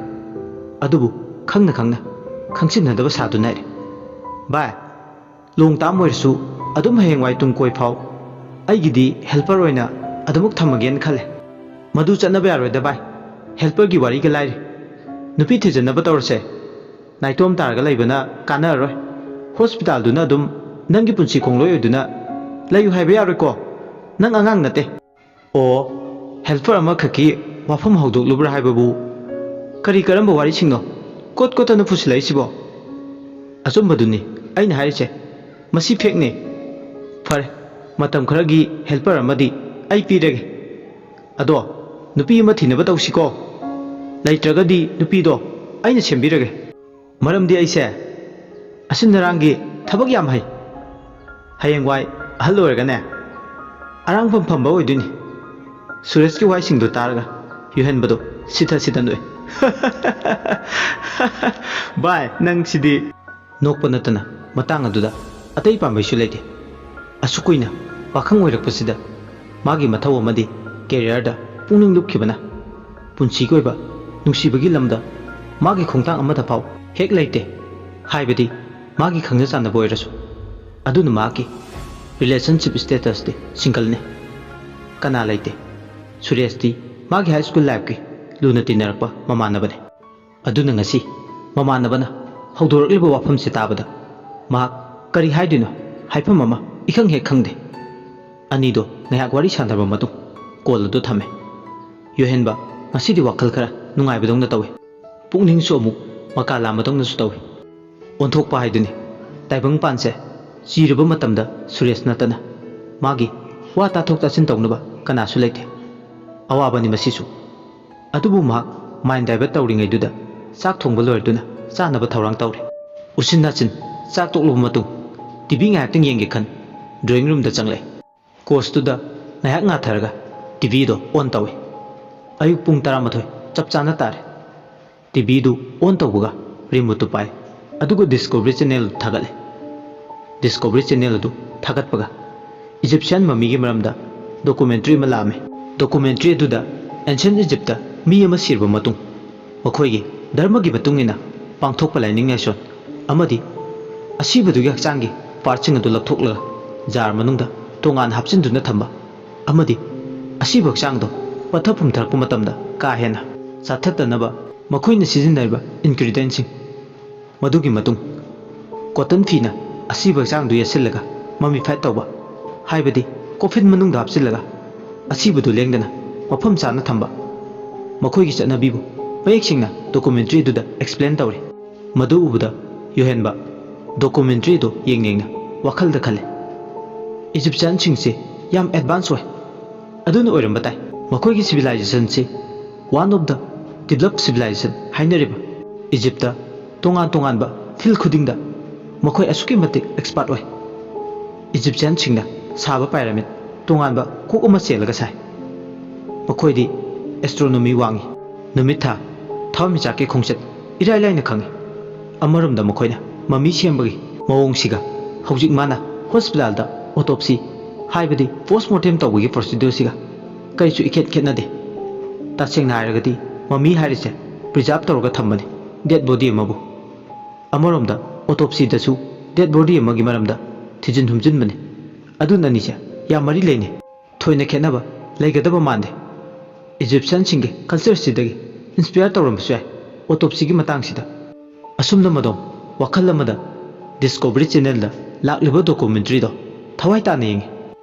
ꯑꯗꯨꯕꯨ ꯈꯪꯅ ꯈꯪꯅ ꯈꯪꯆꯤꯟꯅꯗꯕ ꯁꯥꯗꯨꯅ ꯂꯩꯔꯦ꯫ ꯚꯥꯏ, long term ꯑꯣꯏꯔꯁꯨ ꯑꯗꯨꯝ ꯍꯌꯦꯡꯋꯥꯏ ꯇꯨꯡ ꯀꯣꯏ ꯐꯥꯎ ꯑꯩꯒꯤꯗꯤ helper ꯑꯣꯏꯅ ꯑꯗꯨꯃꯛ ꯊꯝꯃꯒꯦꯅ ꯈꯜꯂꯦ꯫ ꯃꯗꯨ ꯆꯠꯅꯕ ꯌꯥꯔꯣꯏꯗ ꯚꯥꯏ, helperꯒꯤ ꯋꯥꯔꯤꯒ ꯂꯥꯏꯔꯤ꯫ ꯅꯨꯄꯤ ꯊꯤꯖꯟꯅꯕ ꯇꯧꯔꯁꯦ꯫ ꯅꯥꯏꯇꯣꯝ ꯇꯥꯔꯒ ꯂꯩꯕꯅ ꯀꯥꯟꯅꯔꯔꯣꯏ꯫ ꯍꯣꯁꯄꯤꯇꯥꯜꯗꯨꯅ ꯑꯗꯨꯝ ꯅꯪꯒꯤ ꯄꯨꯟꯁꯤ ꯈꯣꯡꯂꯣꯏ ꯑꯣꯏꯗꯨꯅ ꯂꯩꯌꯨ ꯍꯥꯏꯕ ꯌꯥꯔꯣꯏꯀꯣ꯫ ꯅꯪ ꯑꯉꯥꯡ ꯅꯠꯇꯦ꯫ ꯑꯣ, helper ꯑꯃꯈꯛꯀꯤ ꯋꯥꯐꯝ ꯍꯧꯗꯣꯛꯂꯨꯕ꯭ꯔꯥ ꯍꯥꯏꯕꯕꯨ? ꯀꯔꯤ ꯀꯔꯝꯕ ꯋꯥꯔꯤꯁꯤꯡꯅꯣ ꯀꯣꯠ ꯀꯣꯠꯇꯅ ꯄꯨꯁꯤꯜꯂꯛꯏꯁꯤꯕꯣ? ꯑꯆꯨꯝꯕꯗꯨꯅꯤ ꯑꯩꯅ ꯍꯥꯏꯔꯤꯁꯦ꯫ ꯃꯁꯤ fakeꯅꯦ꯫ ꯐꯔꯦ, ꯃꯇꯝ ꯈꯔꯒꯤ helper ꯑꯃꯗꯤ ꯑꯩ ꯄꯤꯔꯒꯦ꯫ ꯑꯗꯣ ꯅꯨꯄꯤ ꯑꯃ ꯊꯤꯅꯕ ꯇꯧꯁꯤꯀꯣ꯫ ꯂꯩꯇ꯭ꯔꯒꯗꯤ ꯅꯨꯄꯤꯗꯣ ꯑꯩꯅ ꯁꯦꯝꯕꯤꯔꯒꯦ꯫ ꯃꯔꯝꯗꯤ ꯑꯩꯁꯦ ꯑꯁꯤꯟ ꯑꯔꯥꯡꯒꯤ ꯊꯕꯛ ꯌꯥꯝ ꯍꯩ꯫ ꯍꯌꯦꯡꯋꯥꯏ ꯑꯍꯜ ꯑꯣꯏꯔꯒꯅꯦ, ꯑꯔꯥꯡꯐꯝ ꯐꯝꯕ ꯑꯣꯏꯗꯣꯏꯅꯤ꯫ ꯁꯨꯔꯦꯁꯀꯤ ꯋꯥꯍꯩꯁꯤꯡꯗꯣ ꯇꯥꯔꯒ ꯌꯨꯍꯦꯟꯕꯗꯣ ꯁꯤꯊ ꯁꯤꯊ ꯅꯣꯛꯑꯦ꯫ ꯚꯥꯏ, ꯅꯪ ꯁꯤꯗꯤ꯫ ꯅꯣꯛꯄ ꯅꯠꯇꯅ ꯃꯇꯥꯡ ꯑꯗꯨꯗ ꯑꯇꯩ ꯄꯥꯝꯕꯩꯁꯨ ꯂꯩꯇꯦ꯫ ꯑꯁꯨꯛ ꯀꯨꯏꯅ ꯄꯥꯈꯪ ꯑꯣꯏꯔꯛꯄꯁꯤꯗ ꯃꯥꯒꯤ ꯃꯊꯧ ꯑꯃꯗꯤ careerꯗ ꯄꯨꯛꯅꯤꯡ ꯂꯨꯞꯈꯤꯕꯅ ꯄꯨꯟꯁꯤꯒꯤ ꯑꯣꯏꯕ ꯅꯨꯡꯁꯤꯕꯒꯤ ꯂꯝꯗ ꯃꯥꯒꯤ ꯈꯣꯡꯊꯥꯡ ꯑꯃꯠꯇ ꯐꯥꯎ ꯍꯦꯛ ꯂꯩꯇꯦ꯫ ꯍꯥꯏꯕꯗꯤ ꯃꯥꯒꯤ ꯈꯪꯅ ꯆꯥꯟꯅꯕ ꯑꯣꯏꯔꯁꯨ꯫ ꯑꯗꯨꯅ ꯃꯍꯥꯛꯀꯤ relationship statusꯇꯤ singleꯅꯤ꯫ ꯀꯅꯥ ꯂꯩꯇꯦ꯫ ꯁꯨꯔꯦꯁꯇꯤ ꯃꯥꯒꯤ high school lifeꯀꯤ ꯂꯨꯅ ꯇꯤꯟꯅꯔꯛꯄ ꯃꯃꯥꯟꯅꯕꯅꯤ꯫ ꯑꯗꯨꯅ ꯉꯁꯤ ꯃꯃꯥꯟꯅꯕꯅ ꯍꯧꯗꯣꯔꯛꯂꯤꯕ ꯋꯥꯐꯝꯁꯦ ꯇꯥꯕꯗ ꯃꯍꯥꯛ ꯀꯔꯤ ꯍꯥꯏꯗꯣꯏꯅꯣ ꯍꯥꯏꯐꯝ ꯑꯃ ꯏꯈꯪ ꯍꯦꯛ ꯈꯪꯗꯦ꯫ ꯑꯅꯤꯗꯣ ꯉꯥꯏꯍꯥꯛ ꯋꯥꯔꯤ ꯁꯥꯟꯅꯔꯕ ꯃꯇꯨꯡ call ꯑꯗꯨ ꯊꯝꯃꯦ꯫ ꯌꯨꯍꯦꯟꯕ ꯉꯁꯤꯗꯤ ꯋꯥꯈꯜ ꯈꯔ ꯅꯨꯡꯉꯥꯏꯕꯗꯧꯅ ꯇꯧꯏ꯫ ꯄꯨꯛꯅꯤꯡꯁꯨ ꯑꯃꯨꯛ ꯃꯀꯥ ꯂꯥꯝꯕꯗꯧꯅꯁꯨ ꯇꯧꯏ꯫ ꯑꯣꯟꯊꯣꯛꯄ ꯍꯥꯏꯗꯨꯅꯤ꯫ ꯇꯥꯏꯕꯪꯄꯥꯟꯁꯦ ꯆꯤꯔꯕ ꯃꯇꯝꯗ ꯁꯨꯔꯦꯁ ꯅꯠꯇꯅ ꯃꯥꯒꯤ ꯋꯥ ꯇꯥꯊꯣꯛ ꯇꯥꯁꯤꯟ ꯇꯧꯅꯕ ꯀꯅꯥꯁꯨ ꯂꯩꯇꯦ꯫ ꯑꯋꯥꯕꯅꯤ ꯃꯁꯤꯁꯨ꯫ ꯑꯗꯨꯕꯨ ꯃꯍꯥꯛ ꯃꯥꯏꯟ ꯗꯥꯏꯚꯔꯠ ꯇꯧꯔꯤꯉꯩꯗꯨꯗ ꯆꯥꯛ ꯊꯣꯡꯕ ꯂꯣꯏꯔꯗꯨꯅ ꯆꯥꯅꯕ ꯊꯧꯔꯥꯡ ꯇꯧꯔꯦ꯫ ꯎꯆꯤꯟ ꯅꯥꯆꯤꯟ ꯆꯥꯛ ꯇꯣꯛꯂꯕ ꯃꯇꯨꯡ ꯇꯤ ꯚꯤ ꯉꯥꯏꯍꯥꯛꯇꯪ ꯌꯦꯡꯒꯦ ꯈꯟ ꯗ꯭ꯔꯣꯌꯤꯡ ꯔꯨꯝꯗ ꯆꯪꯂꯛꯑꯦ꯫ ꯀꯣꯆꯇꯨꯗ ꯉꯥꯏꯍꯥꯛ ꯉꯥꯊꯔꯒ ꯇꯤ ꯚꯤꯗꯣ ꯑꯣꯟ ꯇꯧꯏ꯫ ꯑꯌꯨꯛ ꯄꯨꯡ ꯇꯔꯥꯃꯥꯊꯣꯏ ꯆꯞ ꯆꯥꯅ ꯇꯥꯔꯦ꯫ ꯇꯤ ꯚꯤꯗꯨ ꯑꯣꯟ ꯇꯧꯕꯒ ꯔꯤꯃꯣꯠꯇꯨ ꯄꯥꯏ, ꯑꯗꯨꯒ ꯗꯤꯁꯀꯣꯚꯔꯤ ꯆꯦꯅꯦꯜ ꯊꯥꯒꯠꯂꯦ꯫ ꯗꯤꯁꯀꯣꯚꯔꯤ ꯆꯦꯅꯦꯜ ꯑꯗꯨ ꯊꯥꯒꯠꯄꯒ ꯏꯖꯤꯞꯁꯤꯌꯥꯟ ꯃꯃꯤꯒꯤ ꯃꯔꯝꯗ ꯗꯣꯀꯨꯃꯦꯟꯇ꯭ꯔꯤ ꯑꯃ ꯂꯥꯛꯑꯝꯃꯤ꯫ ꯗꯣꯀꯨꯃꯦꯟꯇ꯭ꯔꯤ ꯑꯗꯨꯗ ꯑꯦꯟꯁꯤꯌꯟ ꯏꯖꯤꯞꯇ ꯃꯤ ꯑꯃ ꯁꯤꯔꯕ ꯃꯇꯨꯡ ꯃꯈꯣꯏꯒꯤ ꯙꯔꯃꯒꯤ ꯃꯇꯨꯡ ꯏꯟꯅ ꯄꯥꯡꯊꯣꯛꯄ ꯂꯥꯏꯅꯤꯡ ꯂꯥꯏꯁꯣꯟ ꯑꯃꯗꯤ ꯑꯁꯤꯕꯗꯨꯒꯤ ꯍꯛꯆꯥꯡꯒꯤ ꯄꯥꯔꯠꯁꯤꯡ ꯑꯗꯨ ꯂꯧꯊꯣꯛꯂꯒ ꯖꯥꯔ ꯃꯅꯨꯡꯗ ꯇꯣꯉꯥꯟꯅ ꯍꯥꯞꯆꯤꯟꯗꯨꯅ ꯊꯝꯕ ꯑꯃꯗꯤ ꯑꯁꯤꯕ ꯍꯛꯆꯥꯡꯗꯣ ꯄꯠꯊ ꯄꯨꯝꯊꯔꯛꯄ ꯃꯇꯝꯗ ꯀꯥ ꯍꯦꯟꯅ ꯆꯥꯊꯠꯇꯅꯕ ꯃꯈꯣꯏꯅ ꯁꯤꯖꯤꯟꯅꯔꯤꯕ ꯏꯟꯒ꯭ꯔꯤꯗꯤꯌꯦꯟꯁꯤꯡ ꯃꯗꯨꯒꯤ ꯃꯇꯨꯡ ꯀꯣꯇꯟ ꯐꯤꯅ ꯑꯁꯤꯕ ꯍꯛꯆꯥꯡꯗꯨ ꯌꯦꯠꯁꯤꯜꯂꯒ ꯃꯃꯤꯐꯥꯏꯠ ꯇꯧꯕ, ꯍꯥꯏꯕꯗꯤ ꯀꯣꯐꯤꯟ ꯃꯅꯨꯡꯗ ꯍꯥꯞꯆꯤꯜꯂꯒ ꯑꯁꯤꯕꯗꯨ ꯂꯦꯡꯗꯅ ꯃꯐꯝ ꯆꯥꯅ ꯊꯝꯕ, ꯃꯈꯣꯏꯒꯤ ꯆꯠꯅꯕꯤꯕꯨ ꯃꯌꯦꯛ ꯁꯦꯡꯅ ꯗꯣꯀꯨꯃꯦꯟꯇ꯭ꯔꯤ ꯑꯗꯨꯗ ꯑꯦꯛꯁꯄ꯭ꯂꯦꯟ ꯇꯧꯔꯤ꯫ ꯃꯗꯨ ꯎꯕꯗ ꯌꯨꯍꯦꯟꯕ ꯗꯣꯀꯨꯃꯦꯟꯇ꯭ꯔꯤ ꯑꯗꯨ ꯌꯦꯡ ꯌꯦꯡꯅ ꯋꯥꯈꯜꯗ ꯈꯜꯂꯤ, "ꯏꯖꯤꯞꯁꯤꯌꯥꯟꯁꯤꯡꯁꯤ ꯌꯥꯝ ꯑꯦꯗꯚꯥꯟꯁ ꯑꯣꯏ꯫ ꯑꯗꯨꯅ ꯑꯣꯏꯔꯝꯕ ꯇꯥꯏ꯫ ꯃꯈꯣꯏꯒꯤ ꯁꯤꯚꯤꯂꯥꯏꯖꯦꯁꯟꯁꯤ one of the developed civilization ꯍꯥꯏꯅꯔꯤꯕ ꯏꯖꯤꯞꯇ ꯇꯣꯉꯥꯟ ꯇꯣꯉꯥꯟꯕ ꯐꯤꯜ ꯈꯨꯗꯤꯡꯗ ꯃꯈꯣꯏ ꯑꯁꯨꯛꯀꯤ ꯃꯇꯤꯛ ꯑꯦꯛꯁꯄꯥꯔꯠ ꯑꯣꯏ꯫ ꯏꯖꯤꯞꯁꯤꯌꯥꯟꯁꯤꯡꯅ ꯁꯥꯕ ꯄꯥꯏꯔꯥꯃꯤꯠ ꯇꯣꯉꯥꯟꯕ ꯀꯣꯛ ꯑꯃ ꯆꯦꯜꯂꯒ ꯁꯥꯏ꯫ ꯃꯈꯣꯏꯗꯤ ꯑꯦꯁꯇ꯭ꯔꯣꯅꯣꯃꯤ ꯋꯥꯡꯉꯤ꯫ ꯅꯨꯃꯤꯠ ꯊꯥ, ꯊꯋꯥꯟꯃꯤꯆꯥꯛꯀꯤ ꯈꯣꯡꯆꯠ ꯏꯔꯥꯏ ꯂꯥꯏꯅ ꯈꯪꯏ꯫ ꯑꯃꯔꯣꯝꯗ ꯃꯈꯣꯏꯅ ꯃꯃꯤ ꯁꯦꯝꯕꯒꯤ ꯃꯑꯣꯡꯁꯤꯒ ꯍꯧꯖꯤꯛ ꯃꯥꯅ ꯍꯣꯁꯄꯤꯇꯥꯜꯗ ꯑꯣꯇꯣꯞꯁꯤ, ꯍꯥꯏꯕꯗꯤ ꯄꯣꯁꯃꯣꯔꯇꯦꯝ ꯇꯧꯕꯒꯤ ꯄ꯭ꯔꯣꯁꯤꯗ꯭ꯌꯨꯔꯁꯤꯒ ꯀꯔꯤꯁꯨ ꯏꯈꯦꯠ ꯈꯦꯠꯅꯗꯦ꯫ ꯇꯁꯦꯡꯅ ꯍꯥꯏꯔꯒꯗꯤ ꯃꯃꯤ ꯍꯥꯏꯔꯤꯁꯦ ꯄ꯭ꯔꯤꯖꯥꯔꯚ ꯇꯧꯔꯒ ꯊꯝꯕꯅꯤ, ꯗꯦꯗ ꯕꯣꯗꯤ ꯑꯃꯕꯨ꯫ ꯑꯃꯔꯣꯝꯗ ꯑꯣꯇꯣꯞꯁꯤꯗꯁꯨ ꯗꯦꯗ ꯕꯣꯗꯤ ꯑꯃꯒꯤ ꯃꯔꯝꯗ ꯊꯤꯖꯤꯟ ꯍꯨꯝꯖꯤꯟꯕꯅꯤ꯫ ꯑꯗꯨꯅ ꯑꯅꯤꯁꯦ ꯌꯥꯝ ꯃꯔꯤ ꯂꯩꯅꯩ꯫ ꯊꯣꯏꯅ ꯈꯦꯠꯅꯕ ꯂꯩꯒꯗꯕ ꯃꯥꯟꯗꯦ꯫ ꯏꯖꯤꯞꯁꯤꯌꯟꯁꯤꯡꯒꯤ ꯀꯜꯆꯔꯁꯤꯗꯒꯤ ꯏꯟꯁꯄꯤꯌꯔ ꯇꯧꯔꯝꯕꯁꯨ ꯌꯥꯏ ꯑꯣꯇꯣꯞꯁꯤꯒꯤ ꯃꯇꯥꯡꯁꯤꯗ꯫ ꯑꯁꯨꯝꯅ ꯃꯗꯣꯝ ꯋꯥꯈꯜ ꯑꯃꯗ ꯗꯤꯁꯀꯣꯚꯔꯤ ꯆꯦꯅꯦꯜꯗ ꯂꯥꯛꯂꯤꯕ ꯗꯣꯀꯨꯃꯦꯟꯇ꯭ꯔꯤꯗꯣ ꯊꯋꯥꯏ ꯇꯥꯅ ꯌꯦꯡꯉꯤ꯫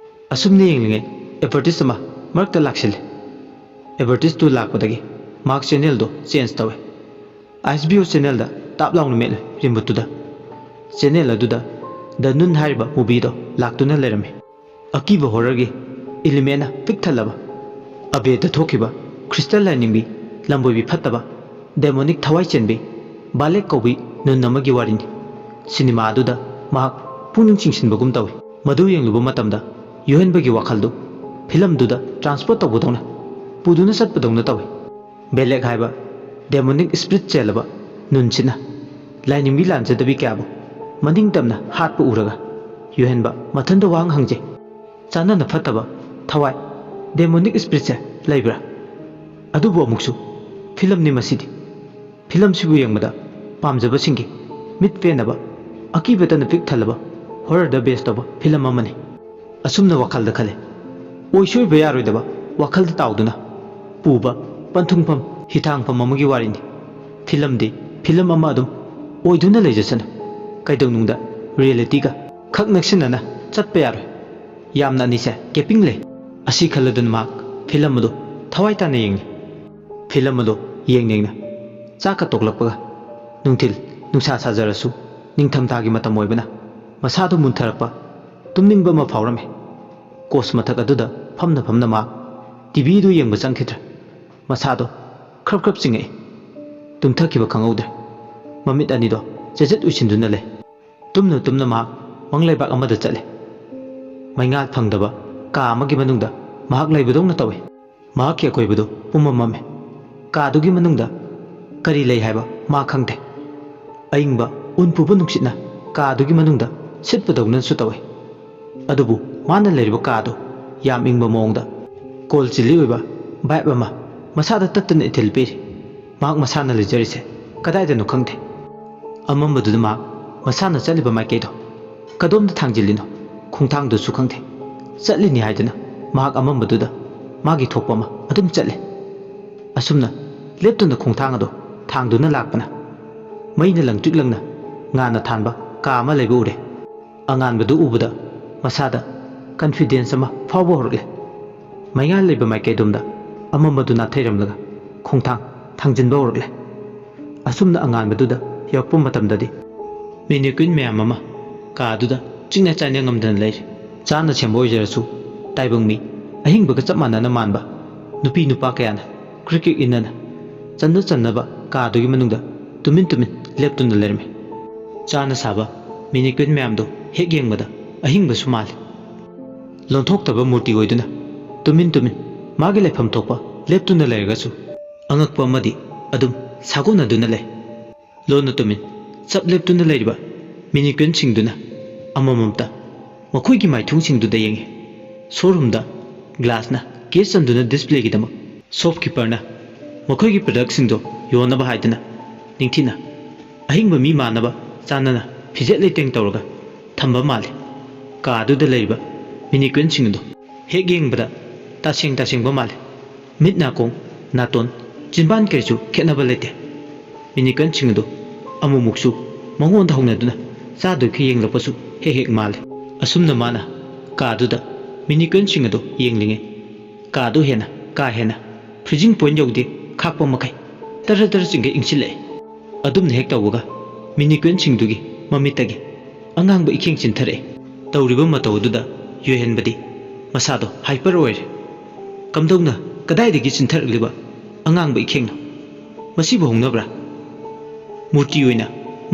ꯑꯁꯨꯝꯅ ꯌꯦꯡꯂꯤꯉꯩ ꯑꯦꯗꯚꯔꯇꯤꯁ ꯑꯃ ꯃꯔꯛꯇ ꯂꯥꯛꯁꯤꯜꯂꯤ꯫ ꯑꯦꯗꯚꯔꯇꯤꯁꯇꯨ ꯂꯥꯛꯄꯗꯒꯤ ꯃꯍꯥꯛ ꯆꯦꯅꯦꯜꯗꯨ ꯆꯦꯟꯖ ꯇꯧꯏ꯫ ꯑꯩꯆ ꯕꯤ ꯑꯣ ꯆꯦꯅꯦꯜꯗ ꯇꯥꯞ ꯂꯥꯎꯅ ꯃꯦꯠꯂꯨꯏ ꯔꯤꯃꯣꯠꯇꯨꯗ꯫ ꯆꯦꯅꯦꯜ ꯑꯗꯨꯗ ꯗ ꯅꯨꯟ ꯍꯥꯏꯔꯤꯕ ꯃꯨꯚꯤꯗꯣ ꯂꯥꯛꯇꯨꯅ ꯂꯩꯔꯝꯃꯤ꯫ ꯑꯀꯤꯕ ꯍꯣꯔꯔꯒꯤ ꯏꯂꯤꯃꯦꯟꯅ ꯄꯤꯛ ꯊꯜꯂꯕ, ꯑꯕꯦꯗ ꯊꯣꯛꯈꯤꯕ ꯈ꯭ꯔꯤꯁꯇꯜ ꯂꯥꯏꯅꯤꯡꯕꯤ, ꯂꯝꯕꯣꯏꯕꯤ ꯐꯠꯇꯕ, ꯗꯦꯃꯣꯅꯤꯛ ꯊꯋꯥꯏ ꯆꯦꯟꯕꯤ, ꯕꯥꯂꯦꯛ ꯀꯧꯕꯤ ꯅꯨꯟ ꯑꯃꯒꯤ ꯋꯥꯔꯤꯅꯤ꯫ ꯁꯤꯅꯦꯃꯥ ꯑꯗꯨꯗ ꯃꯍꯥꯛ ꯄꯨꯛꯅꯤꯡ ꯆꯤꯡꯁꯤꯟꯕꯒꯨꯝ ꯇꯧꯏ꯫ ꯃꯗꯨ ꯌꯦꯡꯂꯨꯕ ꯃꯇꯝꯗ ꯌꯨꯍꯦꯟꯕꯒꯤ ꯋꯥꯈꯜꯗꯨ ꯐꯤꯂꯝꯗꯨꯗ ꯇ꯭ꯔꯥꯟꯁꯄꯣꯔꯠ ꯇꯧꯕꯗꯧꯅ, ꯄꯨꯗꯨꯅ ꯆꯠꯄꯗꯧꯅ ꯇꯧꯏ꯫ ꯕꯦꯂꯦꯛ ꯍꯥꯏꯕ ꯗꯦꯃꯣꯅꯤꯛ ꯁ꯭ꯄꯤꯔꯤꯠ ꯆꯦꯜꯂꯕ ꯅꯨꯟꯁꯤꯅ ꯂꯥꯏꯅꯤꯡꯕꯤ ꯂꯥꯟꯖꯗꯕꯤ ꯀꯌꯥꯕꯨ ꯃꯅꯤꯡ ꯇꯝꯅ ꯍꯥꯠꯄ ꯎꯔꯒ ꯌꯨꯍꯦꯟꯕ ꯃꯊꯟꯇ ꯋꯥꯍꯪ ꯍꯪꯖꯩ꯫ ꯆꯥꯅꯅ ꯐꯠꯇꯕ ꯊꯋꯥꯏ, ꯗꯦꯃꯣꯅꯤꯛ ꯁ꯭ꯄꯤꯔꯤꯠꯁꯦ ꯂꯩꯕ꯭ꯔꯥ? ꯑꯗꯨꯕꯨ ꯑꯃꯨꯛꯁꯨ ꯐꯤꯂꯝꯅꯤ ꯃꯁꯤꯗꯤ꯫ ꯐꯤꯂꯝꯁꯤꯕꯨ ꯌꯦꯡꯕꯗ ꯄꯥꯝꯖꯕꯁꯤꯡꯒꯤ ꯃꯤꯠ ꯄꯦꯟꯅꯕ, ꯑꯀꯤꯕꯇꯅ ꯄꯤꯛ ꯊꯜꯂꯕ ꯍꯣꯔꯔꯗ ꯕꯦꯁ ꯇꯧꯕ ꯐꯤꯂꯝ ꯑꯃꯅꯤ꯫ ꯑꯁꯨꯝꯅ ꯋꯥꯈꯜꯗ ꯈꯜꯂꯦ꯫ ꯑꯣꯏꯁꯣꯏꯕ ꯌꯥꯔꯣꯏꯗꯕ ꯋꯥꯈꯜꯗ ꯇꯥꯎꯗꯨꯅ ꯄꯨꯕ ꯄꯟꯊꯨꯡꯐꯝ, ꯍꯤꯊꯥꯡꯐꯝ ꯑꯃꯒꯤ ꯋꯥꯔꯤꯅꯤ꯫ ꯐꯤꯂꯝꯗꯤ ꯐꯤꯂꯝ ꯑꯃ ꯑꯗꯨꯝ ꯑꯣꯏꯗꯨꯅ ꯂꯩꯖꯁꯅꯨ꯫ ꯀꯩꯗꯧꯅꯨꯡꯗ ꯔꯤꯌꯦꯂꯤꯇꯤꯒ ꯈꯛ ꯅꯛꯁꯤꯟꯅꯅ ꯆꯠꯄ ꯌꯥꯔꯣꯏ꯫ ꯌꯥꯝꯅ ꯑꯅꯤꯁꯦ ꯒꯦꯄꯤꯡ ꯂꯩ꯫ ꯑꯁꯤ ꯈꯜꯂꯗꯨꯅ ꯃꯍꯥꯛ ꯐꯤꯂꯝ ꯑꯗꯨ ꯊꯋꯥꯏ ꯇꯥꯅ ꯌꯦꯡꯂꯤ꯫ ꯐꯤꯂꯝ ꯑꯗꯨ ꯌꯦꯡ ꯌꯦꯡꯅ ꯆꯥꯛꯀ ꯇꯣꯛꯂꯛꯄꯒ ꯅꯨꯡꯊꯤꯜ ꯅꯨꯡꯁꯥ ꯁꯥꯖꯔꯁꯨ ꯅꯤꯡꯊꯝꯊꯥꯒꯤ ꯃꯇꯝ ꯑꯣꯏꯕꯅ ꯃꯁꯥꯗꯨ ꯃꯨꯟꯊꯔꯛꯄ, ꯇꯨꯝꯅꯤꯡꯕ ꯑꯃ ꯐꯥꯎꯔꯝꯃꯤ꯫ ꯀꯣꯁ ꯃꯊꯛ ꯑꯗꯨꯗ ꯐꯝꯅ ꯐꯝꯅ ꯃꯍꯥꯛ ꯇꯤ ꯚꯤꯗꯨ ꯌꯦꯡꯕ ꯆꯪꯈꯤꯗ꯭ꯔꯦ꯫ ꯃꯁꯥꯗꯣ ꯈ꯭ꯔꯞ ꯈ꯭ꯔꯞ ꯆꯤꯡꯉꯛꯏ꯫ ꯇꯨꯝꯊꯈꯤꯕ ꯈꯪꯍꯧꯗ꯭ꯔꯦ꯫ ꯃꯃꯤꯠ ꯑꯅꯤꯗꯣ ꯆꯦꯖꯠ ꯎꯏꯁꯤꯟꯗꯨꯅ ꯂꯩ꯫ ꯇꯨꯝꯅ ꯇꯨꯝꯅ ꯃꯍꯥꯛ ꯃꯪꯂꯩꯕꯥꯛ ꯑꯃꯗ ꯆꯠꯂꯦ꯫ ꯃꯩꯉꯥꯜ ꯐꯪꯗꯕ ꯀꯥ ꯑꯃꯒꯤ ꯃꯅꯨꯡꯗ ꯃꯍꯥꯛ ꯂꯩꯕꯗꯧꯅ ꯇꯧꯏ꯫ ꯃꯍꯥꯛꯀꯤ ꯑꯀꯣꯏꯕꯗꯨ ꯄꯨꯝꯃꯝ ꯃꯝꯃꯤ꯫ ꯀꯥꯗꯨꯒꯤ ꯃꯅꯨꯡꯗ ꯀꯔꯤ ꯂꯩ ꯍꯥꯏꯕ ꯃꯥ ꯈꯪꯗꯦ꯫ ꯑꯏꯪꯕ ꯎꯟ ꯄꯨꯕ ꯅꯨꯡꯁꯤꯠꯅ ꯀꯥꯗꯨꯒꯤ ꯃꯅꯨꯡꯗ ꯁꯤꯠꯄꯗꯧꯅꯁꯨ ꯇꯧꯏ꯫ ꯑꯗꯨꯕꯨ ꯃꯥꯅ ꯂꯩꯔꯤꯕ ꯀꯥꯗꯨ ꯌꯥꯝ ꯏꯪꯕ ꯃꯑꯣꯡꯗ ꯀꯣꯜ ꯆꯤꯜꯂꯤ ꯑꯣꯏꯕ ꯚꯥꯏꯕ ꯑꯃ ꯃꯁꯥꯗ ꯇꯠꯇꯅ ꯏꯊꯤꯜ ꯄꯤꯔꯤ꯫ ꯃꯍꯥꯛ ꯃꯁꯥꯅ ꯂꯩꯖꯔꯤꯁꯦ ꯀꯗꯥꯏꯗꯅꯣ ꯈꯪꯗꯦ꯫ ꯑꯃꯝꯕꯗꯨꯗ ꯃꯍꯥꯛ ꯃꯁꯥꯅ ꯆꯠꯂꯤꯕ ꯃꯥꯏꯀꯩꯗꯣ ꯀꯗꯣꯝꯗ ꯊꯥꯡꯖꯤꯜꯂꯤꯅꯣ? ꯈꯣꯡꯊꯥꯡꯗꯨꯁꯨ ꯈꯪꯗꯦ꯫ ꯆꯠꯂꯤꯅꯤ ꯍꯥꯏꯗꯨꯅ ꯃꯍꯥꯛ ꯑꯃꯝꯕꯗꯨꯗ ꯃꯥꯒꯤ ꯊꯣꯛꯄ ꯑꯃ ꯑꯗꯨꯝ ꯆꯠꯂꯤ꯫ ꯑꯁꯨꯝꯅ ꯂꯦꯞꯇꯅ ꯈꯣꯡꯊꯥꯡ ꯑꯗꯨ ꯊꯥꯡꯗꯨꯅ ꯂꯥꯛꯄꯅ ꯃꯩꯅ ꯂꯪꯇ꯭ꯔꯤꯛ ꯂꯪꯅ ꯉꯥꯟꯅ ꯊꯥꯟꯕ ꯀꯥ ꯑꯃ ꯂꯩꯕ ꯎꯔꯦ꯫ ꯑꯉꯥꯟꯕꯗꯨ ꯎꯕꯗ ꯃꯁꯥꯗ ꯀꯟꯐꯤꯗꯦꯟꯁ ꯑꯃ ꯐꯥꯎꯕ ꯍꯧꯔꯛꯂꯦ꯫ ꯃꯩꯉꯥꯜ ꯂꯩꯕ ꯃꯥꯏꯀꯩꯗꯣꯝꯗ ꯑꯃꯝꯕꯗꯨ ꯅꯥꯊꯩꯔꯝꯂꯒ ꯈꯣꯡꯊꯥꯡ ꯊꯥꯡꯖꯤꯟꯕ ꯍꯧꯔꯛꯂꯦ꯫ ꯑꯁꯨꯝꯅ ꯑꯉꯥꯟꯕꯗꯨꯗ ꯌꯧꯔꯛꯄ ꯃꯇꯝꯗꯗꯤ ꯃꯦꯅꯤꯀ꯭ꯋꯤꯟ ꯃꯌꯥꯝ ꯑꯃ ꯀꯥꯗꯨꯗ ꯆꯤꯛꯅ ꯆꯥꯏꯅ ꯉꯝꯗꯅ ꯂꯩꯔꯤ꯫ ꯆꯥꯅ ꯁꯦꯝꯕ ꯑꯣꯏꯖꯔꯁꯨ ꯇꯥꯏꯕꯪ ꯃꯤ ꯑꯍꯤꯡꯕꯒ ꯆꯞ ꯃꯥꯟꯅꯅ ꯃꯥꯟꯕ ꯅꯨꯄꯤ ꯅꯨꯄꯥ ꯀꯌꯥꯅ ꯀ꯭ꯔꯤꯛ ꯀ꯭ꯔꯤꯛ ꯏꯟꯅꯅ ꯆꯟꯅ ꯆꯟꯅꯕ ꯀꯥꯗꯨꯒꯤ ꯃꯅꯨꯡꯗ ꯇꯨꯃꯤꯟ ꯇꯨꯃꯤꯟ ꯂꯦꯞꯇꯨꯅ ꯂꯩꯔꯝꯃꯤ꯫ ꯆꯥꯅ ꯁꯥꯕ ꯃꯦꯅꯤꯀ꯭ꯋꯤꯟ ꯃꯌꯥꯝꯗꯨ ꯍꯦꯛ ꯌꯦꯡꯕꯗ ꯑꯍꯤꯡꯕꯁꯨ ꯃꯥꯜꯂꯤ꯫ ꯂꯣꯟꯊꯣꯛꯇꯕ ꯃꯨꯔꯇꯤ ꯑꯣꯏꯗꯨꯅ ꯇꯨꯃꯤꯟ ꯇꯨꯃꯤꯟ ꯃꯥꯒꯤ ꯂꯩꯐꯝ ꯊꯣꯛꯄ ꯂꯦꯞꯇꯨꯅ ꯂꯩꯔꯒꯁꯨ ꯑꯉꯛꯄ ꯑꯃꯗꯤ ꯑꯗꯨꯝ ꯁꯥꯒꯣꯟꯅꯗꯨꯅ ꯂꯩ꯫ ꯂꯣꯟꯅ ꯇꯨꯃꯤꯟ ꯆꯞ ꯂꯦꯞꯇꯨꯅ ꯂꯩꯔꯤꯕ ꯃꯦꯅꯤꯀ꯭ꯋꯤꯟꯁꯤꯡꯗꯨꯅ ꯑꯃꯃꯝꯇ ꯃꯈꯣꯏꯒꯤ ꯃꯥꯏꯊꯣꯡꯁꯤꯡꯗꯨꯗ ꯌꯦꯡꯉꯤ꯫ ꯁꯣꯔꯨꯝꯗ ꯒ꯭ꯂꯥꯁꯅ ꯀꯦꯁ ꯆꯟꯗꯨꯅ ꯗꯤꯁꯄ꯭ꯂꯦꯒꯤꯗꯃꯛ ꯁꯣꯞꯀꯤꯄꯔꯅ ꯃꯈꯣꯏꯒꯤ ꯄ꯭ꯔꯗꯛꯁꯤꯡꯗꯣ ꯌꯣꯟꯅꯕ ꯍꯥꯏꯗꯨꯅ ꯅꯤꯡꯊꯤꯅ ꯑꯍꯤꯡꯕ ꯃꯤ ꯃꯥꯟꯅꯕ ꯆꯥꯟꯅꯅ ꯐꯤꯖꯦꯠ ꯂꯩꯇꯦꯡ ꯇꯧꯔꯒ ꯊꯝꯕ ꯃꯥꯜꯂꯤ꯫ ꯀꯥꯗꯨꯗ ꯂꯩꯔꯤꯕ ꯃꯦꯅꯤꯀ꯭ꯋꯤꯟꯁꯤꯡ ꯑꯗꯨ ꯍꯦꯛ ꯌꯦꯡꯕꯗ ꯇꯁꯦꯡ ꯇꯁꯦꯡꯕ ꯃꯥꯜꯂꯤ꯫ ꯃꯤꯠ ꯅꯥꯀꯣꯡ, ꯅꯥꯇꯣꯟ, ꯆꯤꯟꯕꯥꯟ ꯀꯔꯤꯁꯨ ꯈꯦꯠꯅꯕ ꯂꯩꯇꯦ꯫ ꯃꯦꯅꯤꯀ꯭ꯋꯤꯟꯁꯤꯡ ꯑꯗꯨ ꯑꯃꯨꯛꯃꯨꯛꯁꯨ ꯃꯉꯣꯟꯗ ꯍꯧꯅꯗꯨꯅ ꯆꯥꯗꯣꯏꯈꯩ ꯌꯦꯡꯂꯛꯄꯁꯨ ꯍꯦꯛ ꯍꯦꯛ ꯃꯥꯜꯂꯤ꯫ ꯑꯁꯨꯝꯅ ꯃꯥꯅ ꯀꯥꯗꯨꯗ ꯃꯦꯅꯤꯀ꯭ꯋꯤꯟꯁꯤꯡ ꯑꯗꯨ ꯌꯦꯡꯂꯤꯉꯩ ꯀꯥꯗꯨ ꯍꯦꯟꯅ ꯀꯥ ꯍꯦꯟꯅ ꯐ꯭ꯔꯤꯖꯤꯡ ꯄꯣꯏꯟ ꯌꯧꯗꯦ ꯈꯥꯛꯄ ꯃꯈꯩ ꯇꯔ ꯇꯔ ꯆꯤꯡꯒꯩ ꯏꯪꯁꯤꯜꯂꯛꯏ꯫ ꯑꯗꯨꯝꯅ ꯍꯦꯛ ꯇꯧꯕꯒ ꯃꯦꯅꯤꯀ꯭ꯋꯤꯟꯁꯤꯡꯗꯨꯒꯤ ꯃꯃꯤꯠꯇꯒꯤ ꯑꯉꯥꯡꯕ ꯏꯈꯦꯡ ꯆꯤꯟꯊꯔꯛꯏ꯫ ꯇꯧꯔꯤꯕ ꯃꯇꯧ ꯑꯗꯨꯗ ꯌꯣꯏꯍꯟꯕꯗꯤ ꯃꯁꯥꯗꯣ ꯍꯥꯏꯄꯔ ꯑꯣꯏꯔꯦ꯫ ꯀꯝꯗꯧꯅ ꯀꯗꯥꯏꯗꯒꯤ ꯆꯤꯟꯊꯔꯛꯂꯤꯕ ꯑꯉꯥꯡꯕ ꯏꯈꯦꯡꯅꯣ? ꯃꯁꯤꯕꯨ ꯍꯧꯅꯕ꯭ꯔꯥ? ꯃꯨꯔꯇꯤ ꯑꯣꯏꯅ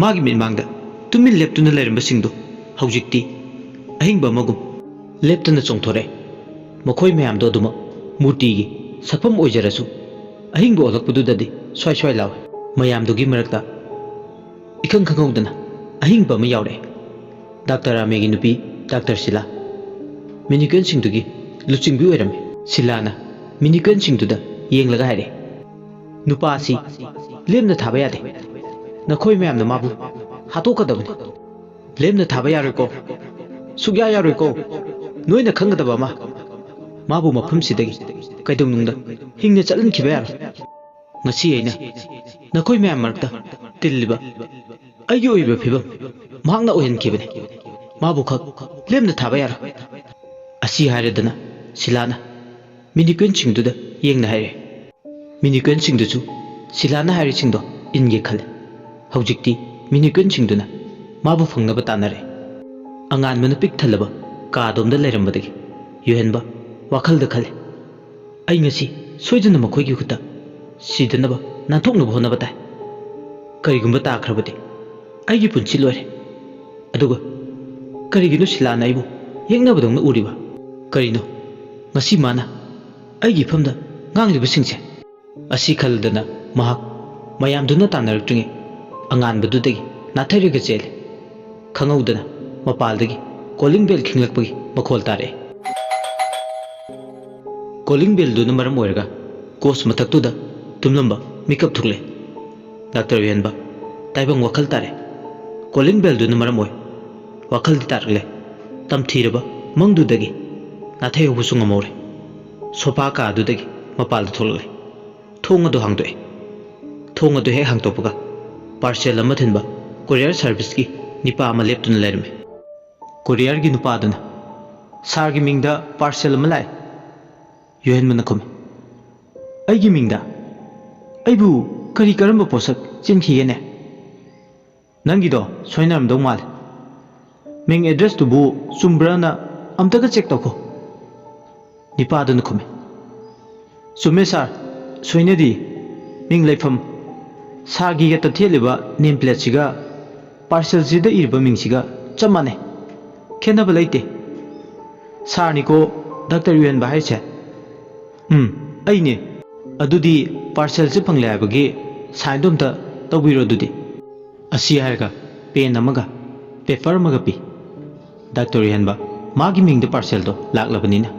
ꯃꯥꯒꯤ ꯃꯤꯠꯃꯥꯡꯗ ꯇꯨꯃꯤꯟ ꯂꯦꯞꯇꯨꯅ ꯂꯩꯔꯝꯕꯁꯤꯡꯗꯨ ꯍꯧꯖꯤꯛꯇꯤ ꯑꯍꯤꯡꯕ ꯑꯃꯒꯨꯝ ꯂꯦꯞꯇꯅ ꯆꯣꯡꯊꯣꯔꯛꯑꯦ꯫ ꯃꯈꯣꯏ ꯃꯌꯥꯝꯗꯣ ꯑꯗꯨꯃꯛ ꯃꯨꯔꯇꯤꯒꯤ ꯁꯛꯐꯝ ꯑꯣꯏꯖꯔꯁꯨ ꯑꯍꯤꯡꯕ ꯑꯣꯜꯂꯛꯄꯗꯨꯗꯗꯤ ꯁ꯭ꯋꯥꯏ ꯁ꯭ꯋꯥꯏ ꯂꯥꯎꯏ꯫ ꯃꯌꯥꯝꯗꯨꯒꯤ ꯃꯔꯛꯇ ꯏꯈꯪ ꯈꯪꯍꯧꯗꯅ ꯑꯍꯤꯡꯕ ꯑꯃ ꯌꯥꯎꯔꯛꯑꯦ꯫ ꯗꯥꯛꯇꯔ ꯔꯥꯃꯦꯒꯤ ꯅꯨꯄꯤ ꯗꯥꯛꯇꯔ ꯁꯤꯂꯥ ꯃꯦꯅꯤꯀ꯭ꯋꯤꯟꯁꯤꯡꯗꯨꯒꯤ ꯂꯨꯆꯤꯡꯕꯤ ꯑꯣꯏꯔꯝꯃꯤ꯫ ꯁꯤꯂꯥꯅ ꯃꯦꯅꯤꯀ꯭ꯋꯤꯟꯁꯤꯡꯗꯨꯗ ꯌꯦꯡꯂꯒ ꯍꯥꯏꯔꯛꯑꯦ, "ꯅꯨꯄꯥ ꯑꯁꯤ ꯂꯦꯝꯅ ꯊꯥꯕ ꯌꯥꯗꯦ꯫ ꯅꯈꯣꯏ ꯃꯌꯥꯝꯅ ꯃꯥꯕꯨ ꯍꯥꯠꯇꯣꯛꯀꯗꯕꯅꯤ꯫ ꯂꯦꯝꯅ ꯊꯥꯕ ꯌꯥꯔꯣꯏꯀꯣ꯫ ꯁꯨꯛꯌꯥ ꯌꯥꯔꯣꯏꯀꯣ꯫ ꯅꯣꯏꯅ ꯈꯪꯒꯗꯕ ꯑꯃ, ꯃꯥꯕꯨ ꯃꯐꯝꯁꯤꯗꯒꯤ ꯀꯩꯗꯧꯅꯨꯡꯗ ꯍꯤꯡꯅ ꯆꯠꯍꯟꯈꯤꯕ ꯌꯥꯔꯣꯏ꯫ ꯉꯁꯤ ꯑꯩꯅ ꯅꯈꯣꯏ ꯃꯌꯥꯝ ꯃꯔꯛꯇ ꯇꯤꯜꯂꯤꯕ ꯑꯩꯒꯤ ꯑꯣꯏꯕ ꯐꯤꯕꯝ ꯃꯍꯥꯛꯅ ꯑꯣꯏꯍꯟꯈꯤꯕꯅꯤ꯫ ꯃꯥꯕꯨ ꯈꯛ ꯂꯦꯝꯅ ꯊꯥꯕ ꯌꯥꯔꯣꯏ꯫" ꯑꯁꯤ ꯍꯥꯏꯔꯗꯅ ꯁꯤꯂꯥꯅ ꯃꯦꯅꯤꯀ꯭ꯋꯤꯟꯁꯤꯡꯗꯨꯗ ꯌꯦꯡꯅ ꯍꯥꯏꯔꯦ꯫ ꯃꯦꯅꯤꯀ꯭ꯋꯤꯟꯁꯤꯡꯗꯨꯁꯨ ꯁꯤꯂꯥꯅ ꯍꯥꯏꯔꯤꯁꯤꯡꯗꯣ ꯏꯟꯒꯦ ꯈꯜꯂꯦ꯫ ꯍꯧꯖꯤꯛꯇꯤ ꯃꯤꯅꯨꯀꯦꯟꯁꯤꯡꯗꯨꯅ ꯃꯥꯕꯨ ꯐꯪꯅꯕ ꯇꯥꯟꯅꯔꯦ꯫ ꯑꯉꯥꯟꯕꯅ ꯄꯤꯛ ꯊꯜꯂꯕ ꯀꯥꯗꯣꯝꯗ ꯂꯩꯔꯝꯕꯗꯒꯤ ꯌꯨꯍꯦꯟꯕ ꯋꯥꯈꯜꯗ ꯈꯜꯂꯦ, "ꯑꯩ ꯉꯁꯤ ꯁꯣꯏꯗꯅ ꯃꯈꯣꯏꯒꯤ ꯈꯨꯠꯇ ꯁꯤꯗꯅꯕ ꯅꯥꯟꯊꯣꯛꯅꯕ ꯍꯣꯠꯅꯕ ꯇꯥꯏ꯫ ꯀꯔꯤꯒꯨꯝꯕ ꯇꯥꯈ꯭ꯔꯕꯗꯤ ꯑꯩꯒꯤ ꯄꯨꯟꯁꯤ ꯂꯣꯏꯔꯦ꯫ ꯑꯗꯨꯒ ꯀꯔꯤꯒꯤꯅꯣ ꯁꯤꯂꯥꯅ ꯑꯩꯕꯨ ꯌꯦꯛꯅꯕꯗꯧꯅ ꯎꯔꯤꯕ? ꯀꯔꯤꯅꯣ ꯉꯁꯤ ꯃꯥꯅ ꯑꯩꯒꯤ ꯏꯐꯝꯗ ꯉꯥꯡꯂꯤꯕꯁꯤꯡꯁꯦ?" ꯑꯁꯤ ꯈꯜꯂꯗꯅ ꯃꯍꯥꯛ ꯃꯌꯥꯝꯗꯨꯅ ꯇꯥꯟꯅꯔꯛꯇ꯭ꯔꯤꯉꯩ ꯑꯉꯥꯟꯕꯗꯨꯗꯒꯤ ꯅꯥꯊꯩꯔꯒ ꯆꯦꯜꯂꯤ꯫ ꯈꯪꯍꯧꯗꯅ ꯃꯄꯥꯜꯗꯒꯤ ꯀꯣꯂꯤꯡ ꯕꯦꯜ ꯈꯤꯡꯂꯛꯄꯒꯤ ꯃꯈꯣꯜ ꯇꯥꯔꯛꯑꯦ꯫ ꯀꯣꯂꯤꯡ ꯕꯦꯜꯗꯨꯅ ꯃꯔꯝ ꯑꯣꯏꯔꯒ ꯀꯣꯁ ꯃꯊꯛꯇꯨꯗ ꯇꯨꯝꯂꯝꯕ ꯃꯤꯀꯞ ꯊꯣꯛꯂꯛꯑꯦ꯫ ꯗꯥꯛꯇꯔ ꯌꯨꯍꯦꯟꯕ ꯇꯥꯏꯕꯪ ꯋꯥꯈꯜ ꯇꯥꯔꯦ꯫ ꯀꯣꯂꯤꯡ ꯕꯦꯜꯗꯨꯅ ꯃꯔꯝ ꯑꯣꯏ꯫ ꯋꯥꯈꯜꯗꯤ ꯇꯥꯔꯛꯂꯦ꯫ ꯇꯝꯊꯤꯔꯕ ꯃꯪꯗꯨꯗꯒꯤ ꯅꯥꯊꯩꯍꯧꯕꯁꯨ ꯉꯝꯍꯧꯔꯦ꯫ ꯁꯣꯐꯥ ꯀꯥꯗꯨꯗꯒꯤ ꯃꯄꯥꯜꯗ ꯊꯣꯛꯂꯛꯂꯦ꯫ ꯊꯣꯡ ꯑꯗꯨ ꯍꯥꯡꯗꯣꯛꯑꯦ꯫ ꯊꯣꯡ ꯑꯗꯨ ꯍꯦꯛ ꯍꯥꯡꯗꯣꯛꯄꯒ ꯄꯥꯔꯁꯦꯜ ꯑꯃ ꯊꯤꯟꯕ ꯀꯣꯔꯤꯌꯔ ꯁꯥꯔꯚꯤꯁꯀꯤ ꯅꯤꯄꯥ ꯑꯃ ꯂꯦꯞꯇꯨꯅ ꯂꯩꯔꯝꯃꯤ꯫ ꯀꯣꯔꯤꯌꯔꯒꯤ ꯅꯨꯄꯥꯗꯨꯅ, "ꯁꯥꯔꯒꯤ ꯃꯤꯡꯗ ꯄꯥꯔꯁꯦꯜ ꯑꯃ ꯂꯥꯛꯑꯦ꯫" ꯌꯨꯍꯦꯟꯕꯅ ꯈꯨꯝꯃꯤ, "ꯑꯩꯒꯤ ꯃꯤꯡꯗ? ꯑꯩꯕꯨ ꯀꯔꯤ ꯀꯔꯝꯕ ꯄꯣꯠꯁꯛ ꯆꯦꯟꯈꯤꯒꯦꯅꯦ? ꯅꯪꯒꯤꯗꯣ ꯁꯣꯏꯅꯔꯝꯗꯧ ꯃꯥꯜꯂꯦ꯫ ꯃꯤꯡ ꯑꯦꯗ꯭ꯔꯦꯁꯇꯨꯕꯨ ꯆꯨꯝꯕ꯭ꯔꯅ ꯑꯝꯇꯒ ꯆꯦꯛ ꯇꯧꯈꯣ꯫" ꯅꯤꯄꯥꯗꯨꯅ ꯈꯨꯝꯃꯤ, "ꯆꯨꯝꯃꯦ ꯁꯥꯔ, ꯁꯣꯏꯅꯗꯤ꯫ ꯃꯤꯡ ꯂꯩꯐꯝ ꯁꯥꯔꯒꯤ ꯌꯦꯠꯇ ꯊꯦꯠꯂꯤꯕ ꯅꯦꯝ ꯄ꯭ꯂꯦꯠꯁꯤꯒ ꯄꯥꯔꯁꯦꯜꯁꯤꯗ ꯏꯔꯤꯕ ꯃꯤꯡꯁꯤꯒ ꯆꯞ ꯃꯥꯟꯅꯩ꯫ ꯈꯦꯠꯅꯕ ꯂꯩꯇꯦ꯫ ꯁꯥꯔꯅꯤꯀꯣ ꯗꯥꯛꯇꯔ ꯌꯨꯍꯦꯟꯕ ꯍꯥꯏꯔꯤꯁꯦ?" "ꯎꯝ, ꯑꯩꯅꯦ꯫" "ꯑꯗꯨꯗꯤ ꯄꯥꯔꯁꯦꯜꯁꯦ ꯐꯪꯂꯦ ꯍꯥꯏꯕꯒꯤ ꯁꯥꯏꯟꯗꯣ ꯑꯝꯇ ꯇꯧꯕꯤꯔꯣ ꯑꯗꯨꯗꯤ꯫" ꯑꯁꯤ ꯍꯥꯏꯔꯒ ꯄꯦꯟ ꯑꯃꯒ ꯄꯦꯄꯔ ꯑꯃꯒ ꯄꯤ꯫ ꯗꯥꯛꯇꯔ ꯌꯨꯍꯦꯟꯕ ꯃꯥꯒꯤ ꯃꯤꯡꯗ ꯄꯥꯔꯁꯦꯜꯗꯣ ꯂꯥꯛꯂꯕꯅꯤꯅ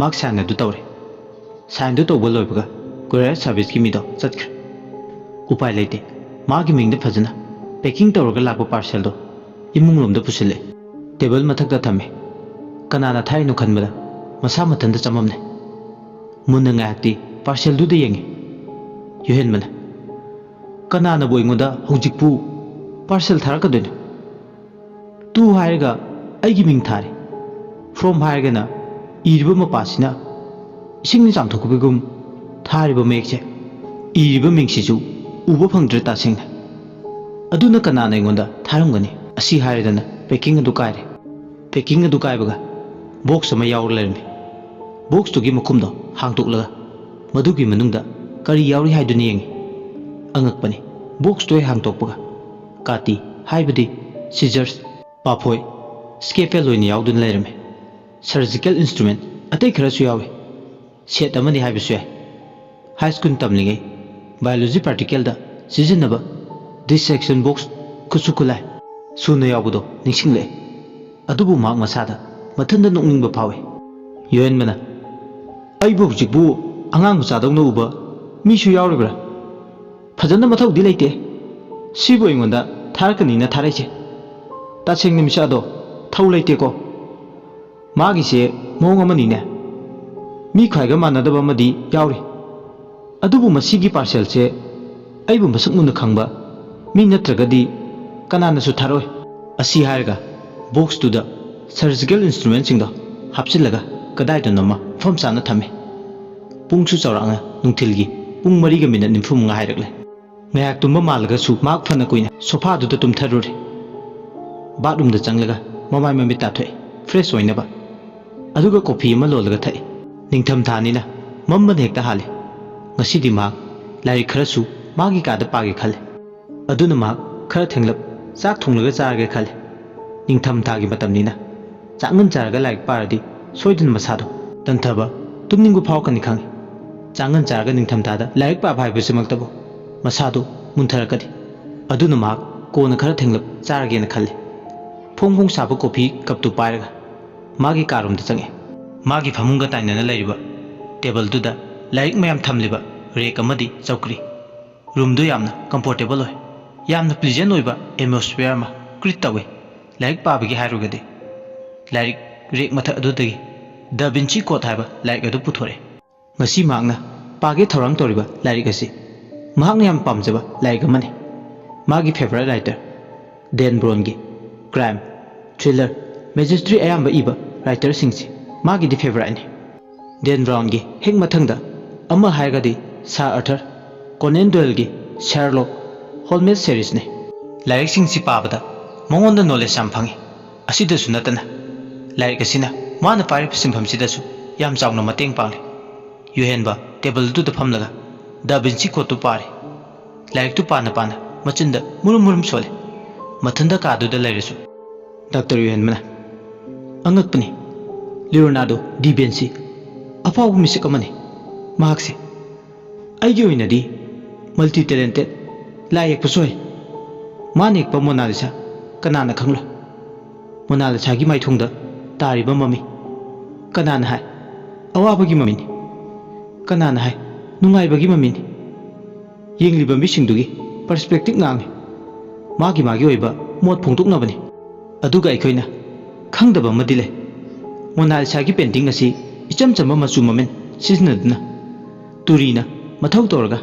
ꯃꯥꯒꯤ ꯁꯥꯏꯟ ꯑꯗꯨ ꯇꯧꯔꯦ꯫ ꯁꯥꯏꯟꯗꯨ ꯇꯧꯕ ꯂꯣꯏꯕꯒ ꯀꯣꯔꯤꯌꯔ ꯁꯥꯔꯚꯤꯁꯀꯤ ꯃꯤꯗꯣ ꯆꯠꯈ꯭ꯔꯦ꯫ ꯎꯄꯥꯏ ꯂꯩꯇꯦ꯫ ꯃꯥꯒꯤ ꯃꯤꯡꯗ ꯐꯖꯅ ꯄꯦꯀꯤꯡ ꯇꯧꯔꯒ ꯂꯥꯛꯄ ꯄꯥꯔꯁꯦꯜꯗꯣ ꯏꯃꯨꯡꯂꯣꯝꯗ ꯄꯨꯁꯤꯜꯂꯦ꯫ ꯇꯦꯕꯜ ꯃꯊꯛꯇ ꯊꯝꯃꯦ꯫ ꯀꯅꯥꯅ ꯊꯥꯔꯤꯅꯣ ꯈꯟꯕꯗ ꯃꯁꯥ ꯃꯊꯟꯇ ꯆꯃꯝꯅꯩ꯫ ꯃꯨꯟꯅ ꯉꯥꯏꯍꯥꯛꯇꯤ ꯄꯥꯔꯁꯦꯜꯗꯨꯗ ꯌꯦꯡꯉꯤ꯫ ꯌꯨꯍꯦꯟꯕꯅ, "ꯀꯅꯥꯅꯕꯨ ꯑꯩꯉꯣꯟꯗ ꯍꯧꯖꯤꯛꯄꯨ ꯄꯥꯔꯁꯦꯜ ꯊꯥꯔꯛꯀꯗꯣꯏꯅꯣ? ꯇꯨ ꯍꯥꯏꯔꯒ ꯑꯩꯒꯤ ꯃꯤꯡ ꯊꯥꯔꯦ꯫ ꯐ꯭ꯔꯣꯝ ꯍꯥꯏꯔꯒꯅ ꯏꯔꯤꯕ ꯃꯄꯥꯁꯤꯅ ꯏꯁꯤꯡꯅ ꯆꯥꯝꯊꯣꯛꯈꯤꯕꯒꯨꯝ ꯊꯥꯔꯤꯕ ꯃꯌꯦꯛꯁꯦ꯫ ꯏꯔꯤꯕ ꯃꯤꯡꯁꯤꯁꯨ "ꯎꯕ ꯐꯪꯗ꯭ꯔꯦ ꯇꯥꯁꯦꯡꯅ꯫ ꯑꯗꯨꯅ ꯀꯅꯥꯅ ꯑꯩꯉꯣꯟꯗ ꯊꯥꯔꯝꯒꯅꯤ?" ꯑꯁꯤ ꯍꯥꯏꯔꯗꯅ packing ꯑꯗꯨ ꯀꯥꯏꯔꯦ꯫ Packing ꯑꯗꯨ ꯀꯥꯏꯕꯒ box ꯑꯃ ꯌꯥꯎꯔ ꯂꯩꯔꯝꯃꯤ꯫ Boxꯇꯨꯒꯤ ꯃꯈꯨꯝꯗꯣ ꯍꯥꯡꯗꯣꯛꯂꯒ ꯃꯗꯨꯒꯤ ꯃꯅꯨꯡꯗ ꯀꯔꯤ ꯌꯥꯎꯔꯤ ꯍꯥꯏꯗꯨꯅ ꯌꯦꯡꯉꯤ꯫ ꯑꯉꯛꯄꯅꯤ, boxꯇꯨ ꯍꯦꯛ ꯍꯥꯡꯗꯣꯛꯄꯒ ꯀꯥꯇꯤ, ꯍꯥꯏꯕꯗꯤ scissors, ꯄꯥꯐꯣꯏ, scalpel ꯑꯣꯏꯅ ꯌꯥꯎꯗꯨꯅ ꯂꯩꯔꯝꯃꯤ꯫ Surgical instrument ꯑꯇꯩ ꯈꯔꯁꯨ ꯌꯥꯎꯏ꯫ Set ꯑꯃꯅꯤ ꯍꯥꯏꯕꯁꯨ ꯌꯥꯏ꯫ High school ꯇꯝꯂꯤꯉꯩ biology practicalꯗ ꯁꯤꯖꯤꯟꯅꯕ dissection box, ꯈꯨꯠꯁꯨ ꯈꯨꯠꯂꯥꯏ ꯁꯨꯅ ꯌꯥꯎꯕꯗꯣ ꯅꯤꯡꯁꯤꯡꯂꯛꯑꯦ꯫ ꯑꯗꯨꯕꯨ ꯃꯍꯥꯛ ꯃꯁꯥꯗ ꯃꯊꯟꯇ ꯅꯣꯛꯅꯤꯡꯕ ꯐꯥꯎꯏ꯫ ꯌꯣꯍꯦꯟꯕꯅ, "ꯑꯩꯕꯨ ꯍꯧꯖꯤꯛꯄꯨ ꯑꯉꯥꯡ ꯃꯆꯥꯗꯧꯅ ꯎꯕ ꯃꯤꯁꯨ ꯌꯥꯎꯔꯤꯕ꯭ꯔꯥ? ꯐꯖꯅ ꯃꯊꯧꯗꯤ ꯂꯩꯇꯦ꯫ ꯁꯤꯕꯨ ꯑꯩꯉꯣꯟꯗ ꯊꯥꯔꯛꯀꯅꯤꯅ ꯊꯥꯔꯛꯏꯁꯦ꯫ ꯇꯁꯦꯡꯅ ꯃꯤꯁꯛ ꯑꯗꯣ ꯊꯧ ꯂꯩꯇꯦꯀꯣ꯫ ꯃꯥꯒꯤꯁꯦ ꯃꯑꯣꯡ ꯑꯃꯅꯤꯅꯦ꯫ ꯃꯤ ꯈ꯭ꯋꯥꯏꯒ ꯃꯥꯟꯅꯗꯕ ꯑꯃꯗꯤ ꯌꯥꯎꯔꯤ꯫ ꯑꯗꯨꯕꯨ ꯃꯁꯤꯒꯤ parcelꯁꯦ ꯑꯩꯕꯨ ꯃꯁꯛ ꯃꯨꯟꯅ ꯈꯪꯕ ꯃꯤ ꯅꯠꯇ꯭ꯔꯒꯗꯤ ꯀꯅꯥꯅꯁꯨ ꯊꯥꯔꯛꯑꯣꯏ"꯫ ꯑꯁꯤ ꯍꯥꯏꯔꯒ boxꯇꯨꯗ surgical instrumentꯁꯤꯡꯗꯣ ꯍꯥꯞꯆꯤꯜꯂꯒ ꯀꯗꯥꯏꯗꯅꯣꯃ ꯃꯐꯝ ꯆꯥꯅ ꯊꯝꯃꯦ꯫ ꯄꯨꯡꯁꯨ ꯆꯥꯎꯔꯥꯛꯅ ꯅꯨꯡꯊꯤꯜꯒꯤ ꯄꯨꯡ ꯃꯔꯤꯒ minute ꯅꯤꯐꯨ ꯃꯉꯥ ꯍꯥꯏꯔꯛꯂꯦ꯫ ꯉꯥꯏꯍꯥꯛ ꯇꯨꯝꯕ ꯃꯥꯜꯂꯒꯁꯨ ꯃꯍꯥꯛ ꯐꯅ ꯀꯨꯏꯅ sofaꯗꯨꯗ ꯇꯨꯝꯊꯔꯨꯔꯦ꯫ Bathroomꯗ ꯆꯪꯂꯒ ꯃꯃꯥꯏ ꯃꯃꯤꯠ ꯇꯥꯊꯣꯛꯑꯦ, fresh ꯑꯣꯏꯅꯕ꯫ ꯑꯗꯨꯒ coffee ꯑꯃ ꯂꯣꯜꯂꯒ ꯊꯛꯑꯦ꯫ ꯅꯤꯡꯊꯝꯊꯥꯅꯤꯅ ꯃꯝꯕꯅ ꯍꯦꯛꯇ ꯍꯥꯜꯂꯦ꯫ ꯉꯁꯤꯗꯤ ꯃꯍꯥꯛ ꯂꯥꯏꯔꯤꯛ ꯈꯔꯁꯨ ꯃꯥꯒꯤ ꯀꯥꯗ ꯄꯥꯒꯦ ꯈꯜꯂꯦ꯫ ꯑꯗꯨꯅ ꯃꯍꯥꯛ ꯈꯔ ꯊꯦꯡꯂꯞ ꯆꯥꯛ ꯊꯣꯡꯂꯒ ꯆꯥꯔꯒꯦ ꯈꯜꯂꯦ꯫ ꯅꯤꯡꯊꯝꯊꯥꯒꯤ ꯃꯇꯝꯅꯤꯅ ꯆꯥꯛ ꯉꯟ ꯆꯥꯔꯒ ꯂꯥꯏꯔꯤꯛ ꯄꯥꯔꯗꯤ ꯁꯣꯏꯗꯅ ꯃꯁꯥꯗꯣ ꯇꯟꯊꯕ, ꯇꯨꯝꯅꯤꯡꯕ ꯐꯥꯎꯔꯛꯀꯅꯤ ꯈꯪꯉꯤ꯫ ꯆꯥꯛ ꯉꯟ ꯆꯥꯔꯒ ꯅꯤꯡꯊꯝꯊꯥꯗ ꯂꯥꯏꯔꯤꯛ ꯄꯥꯕ ꯍꯥꯏꯕꯁꯤꯃꯛꯇꯕꯨ ꯃꯁꯥꯗꯣ ꯃꯨꯟꯊꯔꯛꯀꯅꯤ꯫ ꯑꯗꯨꯅ ꯃꯍꯥꯛ ꯀꯣꯟꯅ ꯈꯔ ꯊꯦꯡꯂꯞ ꯆꯥꯔꯒꯦꯅ ꯈꯜꯂꯤ꯫ ꯐꯣꯡ ꯐꯣꯡ ꯁꯥꯕ coffee cupꯇꯨ ꯄꯥꯏꯔꯒ ꯃꯥꯒꯤ ꯀꯥꯔꯣꯝꯗ ꯆꯪꯉꯛꯑꯦ꯫ ꯃꯥꯒꯤ ꯐꯃꯨꯡꯒ ꯇꯥꯏꯅꯅ ꯂꯩꯔꯤꯕ tableꯗꯨꯗ ꯂꯥꯏꯔꯤꯛ ꯃꯌꯥꯝ ꯊꯝꯂꯤꯕ rack ꯑꯃꯗꯤ ꯆꯧꯀ꯭ꯔꯤ꯫ Roomꯗꯨ ꯌꯥꯝꯅ comfortable ꯑꯣꯏ꯫ ꯌꯥꯝꯅ pleasant ꯑꯣꯏꯕ atmosphere ꯑꯃ create ꯇꯧꯏ꯫ ꯂꯥꯏꯔꯤꯛ ꯄꯥꯕꯒꯤ ꯍꯥꯏꯔꯨꯔꯒꯗꯤ ꯂꯥꯏꯔꯤꯛ rack ꯃꯊꯛ ꯑꯗꯨꯗꯒꯤ Da Vinci Code ꯍꯥꯏꯕ ꯂꯥꯏꯔꯤꯛ ꯑꯗꯨ ꯄꯨꯊꯣꯔꯛꯑꯦ꯫ ꯉꯁꯤ ꯃꯍꯥꯛꯅ ꯄꯥꯒꯦ ꯊꯧꯔꯥꯡ ꯇꯧꯔꯤꯕ ꯂꯥꯏꯔꯤꯛ ꯑꯁꯤ ꯃꯍꯥꯛꯅ ꯌꯥꯝ ꯄꯥꯝꯖꯕ ꯂꯥꯏꯔꯤꯛ ꯑꯃꯅꯤ꯫ ꯃꯥꯒꯤ favourite writer Dan Brownꯒꯤ crime, thriller, mystery ꯑꯌꯥꯝꯕ ꯏꯕ writerꯁꯤꯡꯁꯤ ꯃꯥꯒꯤꯗꯤ favouriteꯅꯤ꯫ Dan Brownꯒꯤ ꯍꯦꯛ ꯃꯊꯪꯗ ꯑꯃ ꯍꯥꯏꯔꯒꯗꯤ Sir Arthur Conan Doyleꯒꯤ ꯁꯦꯔꯂꯣꯛ ꯍꯣꯜꯃꯦꯁ ꯁꯦꯔꯤꯁꯅꯤ꯫ ꯂꯥꯏꯔꯤꯛꯁꯤꯡꯁꯤ ꯄꯥꯕꯗ ꯃꯉꯣꯟꯗ ꯅꯣꯂꯦꯖ ꯌꯥꯝ ꯐꯪꯉꯤ꯫ ꯑꯁꯤꯗꯁꯨ ꯅꯠꯇꯅ ꯂꯥꯏꯔꯤꯛ ꯑꯁꯤꯅ ꯃꯥꯅ ꯄꯥꯏꯔꯤꯕ ꯁꯤꯟꯐꯝꯁꯤꯗꯁꯨ ꯌꯥꯝ ꯆꯥꯎꯅ ꯃꯇꯦꯡ ꯄꯥꯡꯂꯤ꯫ ꯌꯨꯍꯦꯟꯕ ꯇꯦꯕꯜꯗꯨꯗ ꯐꯝꯂꯒ ꯗ ꯚꯤꯟꯁꯤ ꯀꯣꯗꯇꯨ ꯄꯥꯔꯤ꯫ ꯂꯥꯏꯔꯤꯛꯇꯨ ꯄꯥꯅ ꯄꯥꯅ ꯃꯆꯤꯟꯗ ꯃꯨꯔꯨꯝ ꯃꯨꯔꯨꯝ ꯁꯣꯜꯂꯤ꯫ ꯃꯊꯟꯗ ꯀꯥꯗꯨꯗ ꯂꯩꯔꯁꯨ ꯗꯥꯛꯇꯔ ꯌꯨꯍꯦꯟꯕꯅ, "ꯑꯉꯛꯄꯅꯤ, ꯂꯤꯑꯣꯅꯥꯔꯗꯣ ꯗꯤ ꯚꯤꯟꯁꯤ ꯑꯐꯥꯎꯕ ꯃꯤꯁꯛ ꯑꯃꯅꯤ꯫ ꯃꯍꯥꯛꯁꯦ ꯑꯩꯒꯤ ꯑꯣꯏꯅꯗꯤ ꯃꯜꯇꯤ ꯇꯦꯂꯦꯟꯇꯦꯠ, ꯂꯥꯏ ꯌꯦꯛꯄꯁꯨ ꯍꯩ꯫ ꯃꯥꯅ ꯌꯦꯛꯄ ꯃꯣꯅꯥꯂꯤꯁꯥ ꯀꯅꯥꯅ ꯈꯪꯂꯣꯏ? ꯃꯣꯅꯥꯂꯤꯁꯥꯒꯤ ꯃꯥꯏꯊꯣꯡꯗ ꯇꯥꯔꯤꯕ ꯃꯃꯤ ꯀꯅꯥꯅ ꯍꯥꯏ ꯑꯋꯥꯕꯒꯤ ꯃꯃꯤꯅꯤ? ꯀꯅꯥꯅ ꯍꯥꯏ ꯅꯨꯡꯉꯥꯏꯕꯒꯤ ꯃꯃꯤꯅꯤ? ꯌꯦꯡꯂꯤꯕ ꯃꯤꯁꯤꯡꯗꯨꯒꯤ ꯄꯔꯁꯄꯦꯛꯇꯤꯞ ꯉꯥꯡꯂꯤ꯫ ꯃꯥꯒꯤ ꯃꯥꯒꯤ ꯑꯣꯏꯕ ꯃꯣꯠ ꯐꯣꯡꯗꯣꯛꯅꯕꯅꯤ꯫ ꯑꯗꯨꯒ ꯑꯩꯈꯣꯏꯅ ꯈꯪꯗꯕ ꯑꯃꯗꯤ ꯂꯩ꯫ ꯃꯣꯅꯥꯂꯤꯁꯥꯒꯤ ꯄꯦꯟꯇꯤꯡ ꯑꯁꯤ ꯏꯆꯝ ꯆꯝꯕ ꯃꯆꯨ ꯃꯃꯦꯟ ꯁꯤꯖꯤꯟꯅꯗꯨꯅ, ꯇꯨꯔꯤꯅ ꯃꯊꯧ ꯇꯧꯔꯒ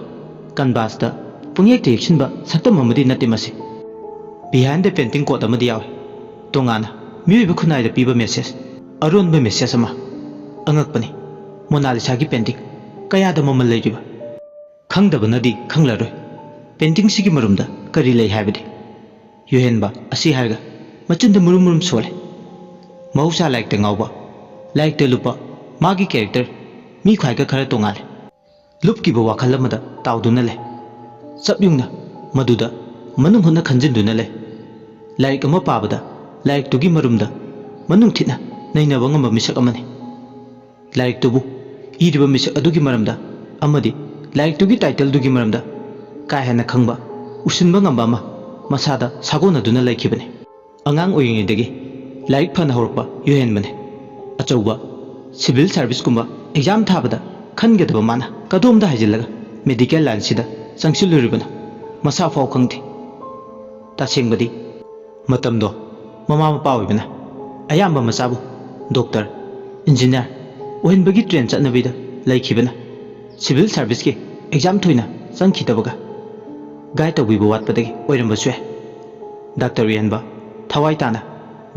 ꯀꯟꯚꯥꯁꯇ ꯄꯨꯡꯌꯦꯛꯇ ꯌꯦꯛꯁꯤꯟꯕ ꯁꯛꯇꯝ ꯑꯃꯗꯤ ꯅꯠꯇꯦ ꯃꯁꯤ꯫ Behind the painting quote ꯑꯃꯗꯤ ꯌꯥꯎꯏ꯫ ꯇꯣꯉꯥꯟꯅ ꯃꯤꯑꯣꯏꯕ ꯈꯨꯟꯅꯥꯏꯗ ꯄꯤꯕ ꯃꯦꯁꯦꯖ, ꯑꯔꯣꯟꯕ ꯃꯦꯁꯦꯖ ꯑꯃ꯫ ꯑꯉꯛꯄꯅꯤ, ꯃꯣꯅꯥꯂꯤꯁꯥꯒꯤ ꯄꯦꯟꯇꯤꯡ ꯀꯌꯥꯗ ꯃꯃꯜ ꯂꯩꯔꯤꯕ? ꯈꯪꯗꯕꯅꯗꯤ ꯈꯪꯂꯔꯣꯏ ꯄꯦꯟꯇꯤꯡꯁꯤꯒꯤ ꯃꯔꯨꯝꯗ ꯀꯔꯤ ꯂꯩ ꯍꯥꯏꯕꯗꯤ꯫ ꯌꯨꯍꯦꯟꯕ ꯑꯁꯤ ꯍꯥꯏꯔꯒ ꯃꯆꯤꯟꯗ ꯃꯨꯔꯨꯝ ꯃꯨꯔꯨꯝ ꯁꯣꯜꯂꯦ꯫ ꯃꯍꯧꯁꯥ ꯂꯥꯏꯔꯤꯛꯇ ꯉꯥꯎꯕ, ꯂꯥꯏꯔꯤꯛꯇ ꯂꯨꯞꯄ ꯃꯥꯒꯤ ꯀꯦꯔꯦꯛꯇꯔ ꯃꯤ ꯈ꯭ꯋꯥꯏꯒ ꯈꯔ ꯇꯣꯉꯥꯜꯂꯦ꯫ ꯂꯨꯞꯈꯤꯕ ꯋꯥꯈꯜ ꯑꯃꯗ ꯇꯥꯎꯗꯨꯅ ꯂꯩ꯫ ꯆꯞ ꯌꯨꯡꯅ ꯃꯗꯨꯗ ꯃꯅꯨꯡ ꯍꯨꯠꯅ ꯈꯟꯖꯤꯟꯗꯨꯅ ꯂꯩ꯫ ꯂꯥꯏꯔꯤꯛ ꯑꯃ ꯄꯥꯕꯗ ꯂꯥꯏꯔꯤꯛꯇꯨꯒꯤ ꯃꯔꯨꯝꯗ ꯃꯅꯨꯡ ꯊꯤꯠꯅ ꯅꯩꯅꯕ ꯉꯝꯕ ꯃꯤꯁꯛ ꯑꯃꯅꯤ꯫ ꯂꯥꯏꯔꯤꯛꯇꯨꯕꯨ ꯏꯔꯤꯕ ꯃꯤꯁꯛ ꯑꯗꯨꯒꯤ ꯃꯔꯝꯗ ꯑꯃꯗꯤ ꯂꯥꯏꯔꯤꯛꯇꯨꯒꯤ ꯇꯥꯏꯇꯜꯗꯨꯒꯤ ꯃꯔꯝꯗ ꯀꯥ ꯍꯦꯟꯅ ꯈꯪꯕ, ꯎꯁꯤꯟꯕ ꯉꯝꯕ ꯑꯃ ꯃꯁꯥꯗ ꯁꯥꯒꯣꯟꯅꯗꯨꯅ ꯂꯩꯈꯤꯕꯅꯤ꯫ ꯑꯉꯥꯡ ꯑꯣꯏꯔꯤꯉꯩꯗꯒꯤ ꯂꯥꯏꯔꯤꯛ ꯐꯅ ꯍꯧꯔꯛꯄ ꯌꯨꯍꯦꯟꯕꯅꯤ꯫ ꯑꯆꯧꯕ ꯁꯤꯚꯤꯜ ꯁꯥꯔꯚꯤꯁꯀꯨꯝꯕ ꯑꯦꯛꯖꯥꯝ ꯊꯥꯕꯗ ꯈꯟꯒꯗꯕ ꯃꯥꯅ ꯀꯗꯣꯝꯗ ꯍꯥꯏꯖꯤꯜꯂꯒ ꯃꯦꯗꯤꯀꯦꯜ ꯂꯥꯏꯟꯁꯤꯗ ꯆꯪꯁꯤꯜꯂꯨꯔꯤꯕꯅꯣ ꯃꯁꯥ ꯐꯥꯎ ꯈꯪꯗꯦ꯫ ꯇꯁꯦꯡꯕꯗꯤ ꯃꯇꯝꯗꯣ ꯃꯃꯥ ꯃꯄꯥ ꯑꯣꯏꯕꯅ ꯑꯌꯥꯝꯕ ꯃꯆꯥꯕꯨ ꯗꯣꯛꯇꯔ, ꯏꯟꯖꯤꯅꯤꯌꯥꯔ ꯑꯣꯏꯍꯟꯕꯒꯤ ꯇ꯭ꯔꯦꯟ ꯆꯠꯅꯕꯤꯗ ꯂꯩꯈꯤꯕꯅ ꯁꯤꯚꯤꯜ ꯁꯥꯔꯚꯤꯁꯀꯤ ꯑꯦꯛꯖꯥꯝ ꯊꯣꯏꯅ ꯆꯪꯈꯤꯗꯕꯒ ꯒꯥꯏꯗ ꯇꯧꯕꯤꯕ ꯋꯥꯠꯄꯗꯒꯤ ꯑꯣꯏꯔꯝꯕꯁꯨ ꯌꯥꯏ꯫ ꯗꯥꯛꯇꯔ ꯎꯌꯦꯟꯕ ꯊꯋꯥꯏ ꯇꯥꯅ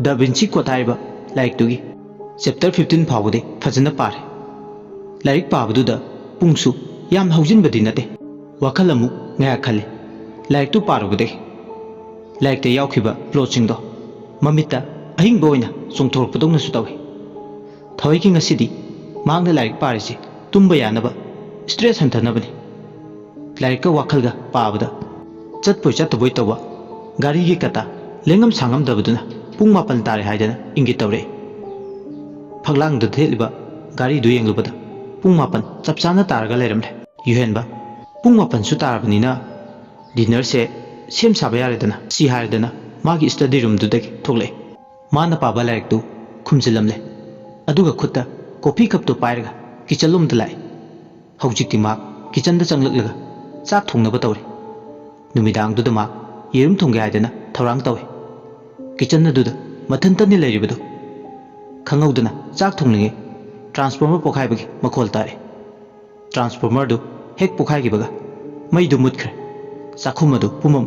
ꯗ ꯚꯤꯟꯁꯤ ꯀꯣꯗ ꯍꯥꯏꯔꯤꯕ ꯂꯥꯏꯔꯤꯛꯇꯨꯒꯤ ꯆꯦꯞꯇꯔ ꯐꯤꯐꯇꯤꯟ ꯐꯥꯎꯕꯗꯤ ꯐꯖꯅ ꯄꯥꯔꯦ꯫ ꯂꯥꯏꯔꯤꯛ ꯄꯥꯕꯗꯨꯗ ꯄꯨꯡꯁꯨ ꯌꯥꯝ ꯍꯧꯖꯤꯟꯕꯗꯤ ꯅꯠꯇꯦ꯫ ꯋꯥꯈꯜ ꯑꯃꯨꯛ ꯉꯥꯏꯍꯥꯛ ꯈꯜꯂꯤ꯫ ꯂꯥꯏꯔꯤꯛꯇꯨ ꯄꯥꯔꯨꯕꯗꯒꯤ ꯂꯥꯏꯔꯤꯛꯇ ꯌꯥꯎꯈꯤꯕ ꯄ꯭ꯂꯣꯠꯁꯤꯡꯗꯣ ꯃꯃꯤꯠꯇ ꯑꯍꯤꯡꯕ ꯑꯣꯏꯅ ꯆꯣꯡꯊꯣꯔꯛꯄꯗꯧꯅꯁꯨ ꯇꯧꯏ꯫ ꯊꯋꯥꯏꯒꯤ ꯉꯁꯤꯗꯤ ꯃꯍꯥꯛꯅ ꯂꯥꯏꯔꯤꯛ ꯄꯥꯔꯤꯁꯤ ꯇꯨꯝꯕ ꯌꯥꯅꯕ, ꯁ꯭ꯇ꯭ꯔꯦꯁ ꯍꯟꯊꯅꯕꯅꯤ꯫ ꯂꯥꯏꯔꯤꯛꯀ ꯋꯥꯈꯜꯒ ꯄꯥꯕꯗ ꯆꯠꯄꯣꯏ ꯆꯠꯇꯕꯣꯏ ꯇꯧꯕ ꯒꯥꯔꯤꯒꯤ ꯀꯇꯥ ꯂꯦꯡꯉꯝ ꯁꯥꯡꯉꯝꯗꯕꯗꯨꯅ ꯄꯨꯡ ꯃꯥꯄꯟ ꯇꯥꯔꯦ ꯍꯥꯏꯗꯅ ꯏꯪꯒꯤꯠ ꯇꯧꯔꯛꯏ꯫ ꯐꯛꯂꯥꯡꯗ ꯊꯦꯠꯂꯤꯕ ꯒꯥꯔꯤꯗꯨ ꯌꯦꯡꯂꯨꯕꯗ ꯄꯨꯡ ꯃꯥꯄꯟ ꯆꯞ ꯆꯥꯅ ꯇꯥꯔꯒ ꯂꯩꯔꯝꯂꯦ꯫ ꯌꯨꯍꯦꯟꯕ, "ꯄꯨꯡ ꯃꯥꯄꯟꯁꯨ ꯇꯥꯔꯕꯅꯤꯅ ꯗꯤꯅꯔꯁꯦ ꯁꯦꯝ ꯁꯥꯕ ꯌꯥꯔꯦꯗꯅ" ꯁꯤ ꯍꯥꯏꯔꯗꯅ ꯃꯥꯒꯤ ꯁ꯭ꯇꯗꯤ ꯔꯨꯝꯗꯨꯗꯒꯤ ꯊꯣꯛꯂꯛꯑꯦ꯫ ꯃꯥꯅ ꯄꯥꯕ ꯂꯥꯏꯔꯤꯛꯇꯨ ꯈꯨꯝꯖꯤꯜꯂꯝꯂꯦ꯫ ꯑꯗꯨꯒ ꯈꯨꯠꯇ ꯀꯣꯐꯤ ꯀꯞꯇꯨ ꯄꯥꯏꯔꯒ ꯀꯤꯆꯟꯂꯣꯝꯗ ꯂꯥꯛꯑꯦ꯫ ꯍꯧꯖꯤꯛꯇꯤ ꯃꯥ ꯀꯤꯆꯟꯗ ꯆꯪꯂꯛꯂꯒ ꯆꯥꯛ ꯊꯣꯡꯅꯕ ꯇꯧꯔꯦ꯫ ꯅꯨꯃꯤꯗꯥꯡꯗꯨꯗ ꯃꯥ ꯌꯦꯔꯨꯝ ꯊꯣꯡꯒꯦ ꯍꯥꯏꯗꯅ ꯊꯧꯔꯥꯡ ꯇꯧꯏ꯫ ꯀꯤꯆꯟ ꯑꯗꯨꯗ ꯃꯊꯟꯇꯅꯤ ꯂꯩꯔꯤꯕꯗꯨ꯫ ꯈꯪꯍꯧꯗꯅ ꯆꯥꯛ ꯊꯣꯡꯂꯤꯉꯩ ꯇ꯭ꯔꯥꯟꯁꯐꯣꯔꯃꯔ ꯄꯣꯈꯥꯏꯕꯒꯤ ꯃꯈꯣꯜ ꯇꯥꯔꯦ꯫ ꯇ꯭ꯔꯥꯟꯁꯐꯣꯔꯃꯔꯗꯨ ꯍꯦꯛ ꯄꯣꯈꯥꯏꯈꯤꯕꯒ ꯃꯩꯗꯨ ꯃꯨꯠꯈ꯭ꯔꯦ꯫ ꯆꯥꯛꯈꯨꯝ ꯑꯗꯨ ꯄꯨꯝꯃꯝ꯫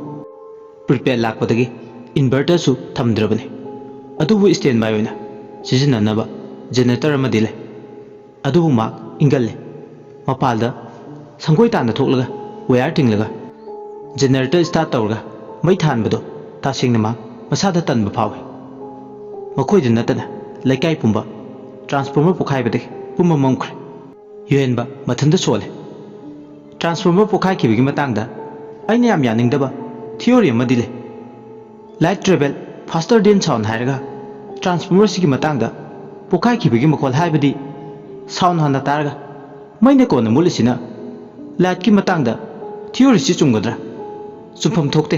ꯄ꯭ꯔꯤꯄꯦꯗ ꯂꯥꯛꯄꯗꯒꯤ ꯏꯟꯚꯔꯇꯔꯁꯨ ꯊꯝꯗ꯭ꯔꯕꯅꯤ꯫ ꯑꯗꯨꯕꯨ ꯁ꯭ꯇꯦꯟ ꯕꯥꯏ ꯑꯣꯏꯅ ꯁꯤꯖꯤꯟꯅꯅꯕ ꯖꯦꯅꯦꯔꯦꯇꯔ ꯑꯃꯗꯤ ꯂꯩ꯫ ꯑꯗꯨꯕꯨ ꯃꯥ ꯏꯪꯒꯜꯂꯦ꯫ ꯃꯄꯥꯜꯗ ꯁꯪꯒꯣꯏ ꯇꯥꯟꯅ ꯊꯣꯛꯂꯒ ꯋꯥꯌꯔ ꯇꯤꯡꯂꯒ ꯖꯦꯅꯦꯔꯦꯇꯔ ꯁ꯭ꯇꯥꯔꯠ ꯇꯧꯔꯒ ꯃꯩ ꯊꯥꯟꯕꯗꯣ ꯇꯁꯦꯡꯅ ꯃꯥ ꯃꯁꯥꯗ ꯇꯟꯕ ꯐꯥꯎꯏ꯫ ꯃꯈꯣꯏꯗ ꯅꯠꯇꯅ ꯂꯩꯀꯥꯏ ꯄꯨꯝꯕ ꯇ꯭ꯔꯥꯟꯁꯐꯣꯔꯃꯔ ꯄꯣꯈꯥꯏꯕꯗꯒꯤ ꯄꯨꯝꯃꯝ ꯃꯝꯈ꯭ꯔꯦ꯫ ꯌꯨꯍꯦꯟꯕ ꯃꯊꯟꯇ ꯁꯣꯜꯂꯦ꯫ ꯇ꯭ꯔꯥꯟꯁꯐꯣꯔꯃꯔ ꯄꯣꯈꯥꯏꯈꯤꯕꯒꯤ ꯃꯇꯥꯡꯗ ꯑꯩꯅ ꯌꯥꯝ ꯌꯥꯅꯤꯡꯗꯕ ꯊꯤꯑꯣꯔꯤ ꯑꯃꯗꯤ ꯂꯩ꯫ Light travel faster than sound ꯍꯥꯏꯔꯒ ꯇ꯭ꯔꯥꯟꯁꯐꯣꯔꯃꯔꯁꯤꯒꯤ ꯃꯇꯥꯡꯗ ꯄꯣꯈꯥꯏꯈꯤꯕꯒꯤ ꯃꯈꯣꯜ ꯍꯥꯏꯕꯗꯤ ꯁꯥꯎꯟ ꯍꯥꯟꯅ ꯇꯥꯔꯒ ꯃꯩꯅ ꯀꯣꯟꯅ ꯃꯨꯠꯂꯤꯁꯤꯅ ꯂꯥꯏꯠꯀꯤ ꯃꯇꯥꯡꯗ ꯊꯤꯑꯣꯔꯤꯁꯤ ꯆꯨꯝꯒꯗ꯭ꯔꯥ? ꯆꯨꯝꯐꯝ ꯊꯣꯛꯇꯦ꯫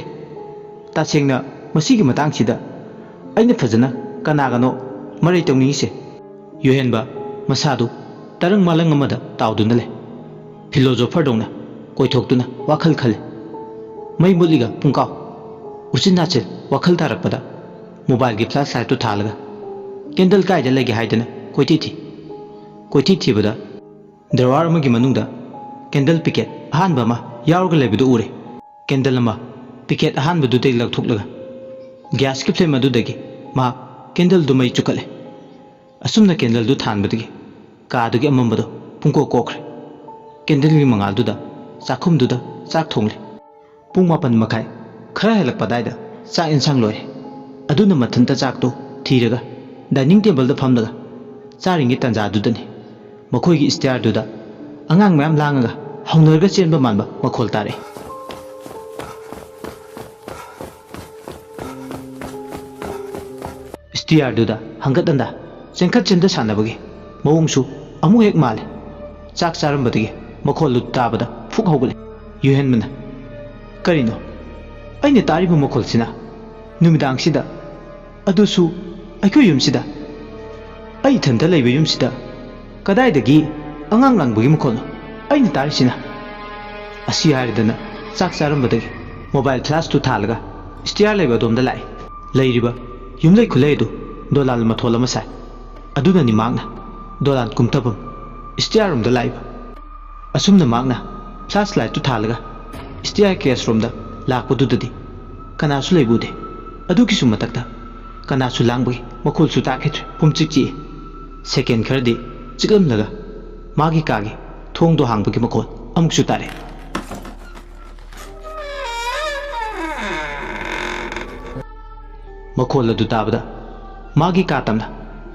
ꯇꯁꯦꯡꯅ ꯃꯁꯤꯒꯤ ꯃꯇꯥꯡꯁꯤꯗ ꯑꯩꯅ ꯐꯖꯅ ꯀꯅꯥꯒꯅꯣ ꯃꯔꯩ ꯇꯧꯅꯤꯡꯉꯤꯁꯦ꯫ ꯌꯨꯍꯦꯟꯕ ꯃꯁꯥꯗꯨ ꯇꯔꯪ ꯃꯥꯂꯪ ꯑꯃꯗ ꯇꯥꯎꯗꯨꯅ ꯂꯩ꯫ ꯐꯤꯂꯣꯖꯣꯐꯔꯗꯧꯅ ꯀꯣꯏꯊꯣꯛꯇꯨꯅ ꯋꯥꯈꯜ ꯈꯜꯂꯤ꯫ ꯃꯩ ꯃꯨꯠꯂꯤꯒ ꯄꯨꯡꯀꯥꯎ꯫ ꯎꯆꯤꯟ ꯅꯥꯆꯤꯟ ꯋꯥꯈꯜ ꯇꯥꯔꯛꯄꯗ ꯃꯣꯕꯥꯏꯜꯒꯤ ꯐ꯭ꯂꯥꯁ ꯂꯥꯏꯠꯇꯨ ꯊꯥꯜꯂꯒ ꯀꯦꯟꯗꯜ ꯀꯥꯏꯗ ꯂꯩꯒꯦ ꯍꯥꯏꯗꯅ ꯀꯣꯏꯊꯤ ꯊꯤ꯫ ꯀꯣꯏꯊꯤ ꯊꯤꯕꯗ ꯗ꯭ꯔꯋꯥꯔ ꯑꯃꯒꯤ ꯃꯅꯨꯡꯗ ꯀꯦꯟꯗꯜ ꯄꯤꯀꯦꯠ ꯑꯍꯥꯟꯕ ꯑꯃ ꯌꯥꯎꯔꯒ ꯂꯩꯕꯗꯨ ꯎꯔꯦ꯫ ꯀꯦꯟꯗꯜ ꯑꯃ ꯄꯤꯀꯦꯠ ꯑꯍꯥꯟꯕꯗꯨꯗꯒꯤ ꯂꯧꯊꯣꯛꯂꯒ ꯒ꯭ꯌꯥꯁꯀꯤ ꯐ꯭ꯂꯦꯝ ꯑꯗꯨꯗꯒꯤ ꯃꯍꯥꯛ ꯀꯦꯟꯗꯜꯗꯨ ꯃꯩ ꯆꯨꯈꯠꯂꯦ꯫ ꯑꯁꯨꯝꯅ ꯀꯦꯟꯗꯜꯗꯨ ꯊꯥꯟꯕꯗꯒꯤ ꯀꯥꯗꯨꯒꯤ ꯑꯃꯝꯕꯗꯣ ꯄꯨꯡꯀꯣꯛ ꯀꯣꯛꯈ꯭ꯔꯦ꯫ ꯀꯦꯟꯗꯜꯒꯤ ꯃꯉꯥꯜꯗꯨꯗ ꯆꯥꯛꯈꯨꯝꯗꯨꯗ ꯆꯥꯛ ꯊꯣꯡꯂꯤ꯫ ꯄꯨꯡ ꯃꯥꯄꯟ ꯃꯈꯥꯏ ꯈꯔ ꯍꯦꯜꯂꯛꯄ ꯑꯗꯥꯏꯗ ꯆꯥꯛ ꯏꯟꯁꯥꯡ ꯂꯣꯏꯔꯦ꯫ ꯑꯗꯨꯅ ꯃꯊꯟꯇ ꯆꯥꯛꯇꯣ ꯊꯤꯔꯒ dining tableꯗ ꯐꯝꯂꯒ ꯆꯥꯔꯤꯉꯩ ꯇꯥꯟꯖꯥꯗꯨꯗꯅꯤ ꯃꯈꯣꯏꯒꯤ stairꯗꯨꯗ ꯑꯉꯥꯡ ꯃꯌꯥꯝ ꯂꯥꯡꯉꯒ ꯍꯧꯅꯔꯒ ꯆꯦꯟꯕ ꯃꯥꯟꯕ ꯃꯈꯣꯜ ꯇꯥꯔꯛꯑꯦ꯫ Stairꯗꯨꯗ ꯍꯪꯒꯠ ꯍꯟꯗ ꯆꯦꯟꯈꯠ ꯆꯦꯟꯊ ꯁꯥꯟꯅꯕꯒꯤ ꯃꯑꯣꯡꯁꯨ ꯑꯃꯨꯛ ꯍꯦꯛ ꯃꯥꯜꯂꯦ꯫ ꯆꯥꯛ ꯆꯥꯔꯝꯕꯗꯒꯤ ꯃꯈꯣꯜꯗꯨ ꯇꯥꯕꯗ ꯐꯨꯛ ꯍꯧꯒꯠꯂꯦ꯫ ꯌꯨꯍꯦꯟꯕꯅ, "ꯀꯔꯤꯅꯣ ꯑꯩꯅ ꯇꯥꯔꯤꯕ ꯃꯈꯣꯜꯁꯤꯅ? ꯅꯨꯃꯤꯗꯥꯡꯁꯤꯗ, ꯑꯗꯨꯁꯨ ꯑꯩꯈꯣꯏ ꯌꯨꯝꯁꯤꯗ, ꯑꯩ ꯏꯊꯟꯇ ꯂꯩꯕ ꯌꯨꯝꯁꯤꯗ ꯀꯗꯥꯏꯗꯒꯤ ꯑꯉꯥꯡ ꯂꯥꯡꯕꯒꯤ ꯃꯈꯣꯜꯅꯣ ꯑꯩꯅ ꯇꯥꯔꯤꯁꯤꯅ?" ꯑꯁꯤ ꯍꯥꯏꯔꯗꯅ ꯆꯥꯛ ꯆꯥꯔꯝꯕꯗꯒꯤ mobile flashꯇꯨ ꯊꯥꯜꯂꯒ stair ꯂꯩꯕ ꯑꯗꯣꯝꯗ ꯂꯥꯛꯏ꯫ ꯂꯩꯔꯤꯕ ꯌꯨꯝꯂꯩ ꯈꯨꯂꯩ ꯑꯗꯨ ꯗꯣꯂꯥꯟ ꯃꯊꯣꯜ ꯑꯃ ꯁꯥꯏ꯫ ꯑꯗꯨꯅꯅꯤ ꯃꯍꯥꯛꯅ ꯗꯣꯂꯥꯟ ꯀꯨꯝꯊꯐꯝ stair ꯔꯣꯝꯗ ꯂꯥꯛꯏꯕ꯫ ꯑꯁꯨꯝꯅ ꯃꯍꯥꯛꯅ flashlightꯇꯨ ꯊꯥꯜꯂꯒ staircase ꯔꯣꯝꯗ ꯂꯥꯛꯄꯗꯨꯗꯗꯤ ꯀꯅꯥꯁꯨ ꯂꯩꯕ ꯎꯗꯦ꯫ ꯑꯗꯨꯒꯤꯁꯨ ꯃꯊꯛꯇ ꯀꯅꯥꯁꯨ ꯂꯥꯡꯕꯒꯤ ꯃꯈꯣꯜꯁꯨ ꯇꯥꯈꯤꯗ꯭ꯔꯦ꯫ ꯄꯨꯝꯆꯤꯛ ꯆꯤꯛꯏ꯫ Second ꯈꯔꯗꯤ ꯆꯤꯛꯂꯝꯂꯒ ꯃꯥꯒꯤ ꯀꯥꯒꯤ ꯊꯣꯡꯗꯣ ꯍꯥꯡꯕꯒꯤ ꯃꯈꯣꯜ ꯑꯃꯨꯛꯁꯨ ꯇꯥꯔꯦ꯫ ꯃꯈꯣꯜ ꯑꯗꯨ ꯇꯥꯕꯗ ꯃꯥꯒꯤ ꯀꯥ ꯇꯝꯅ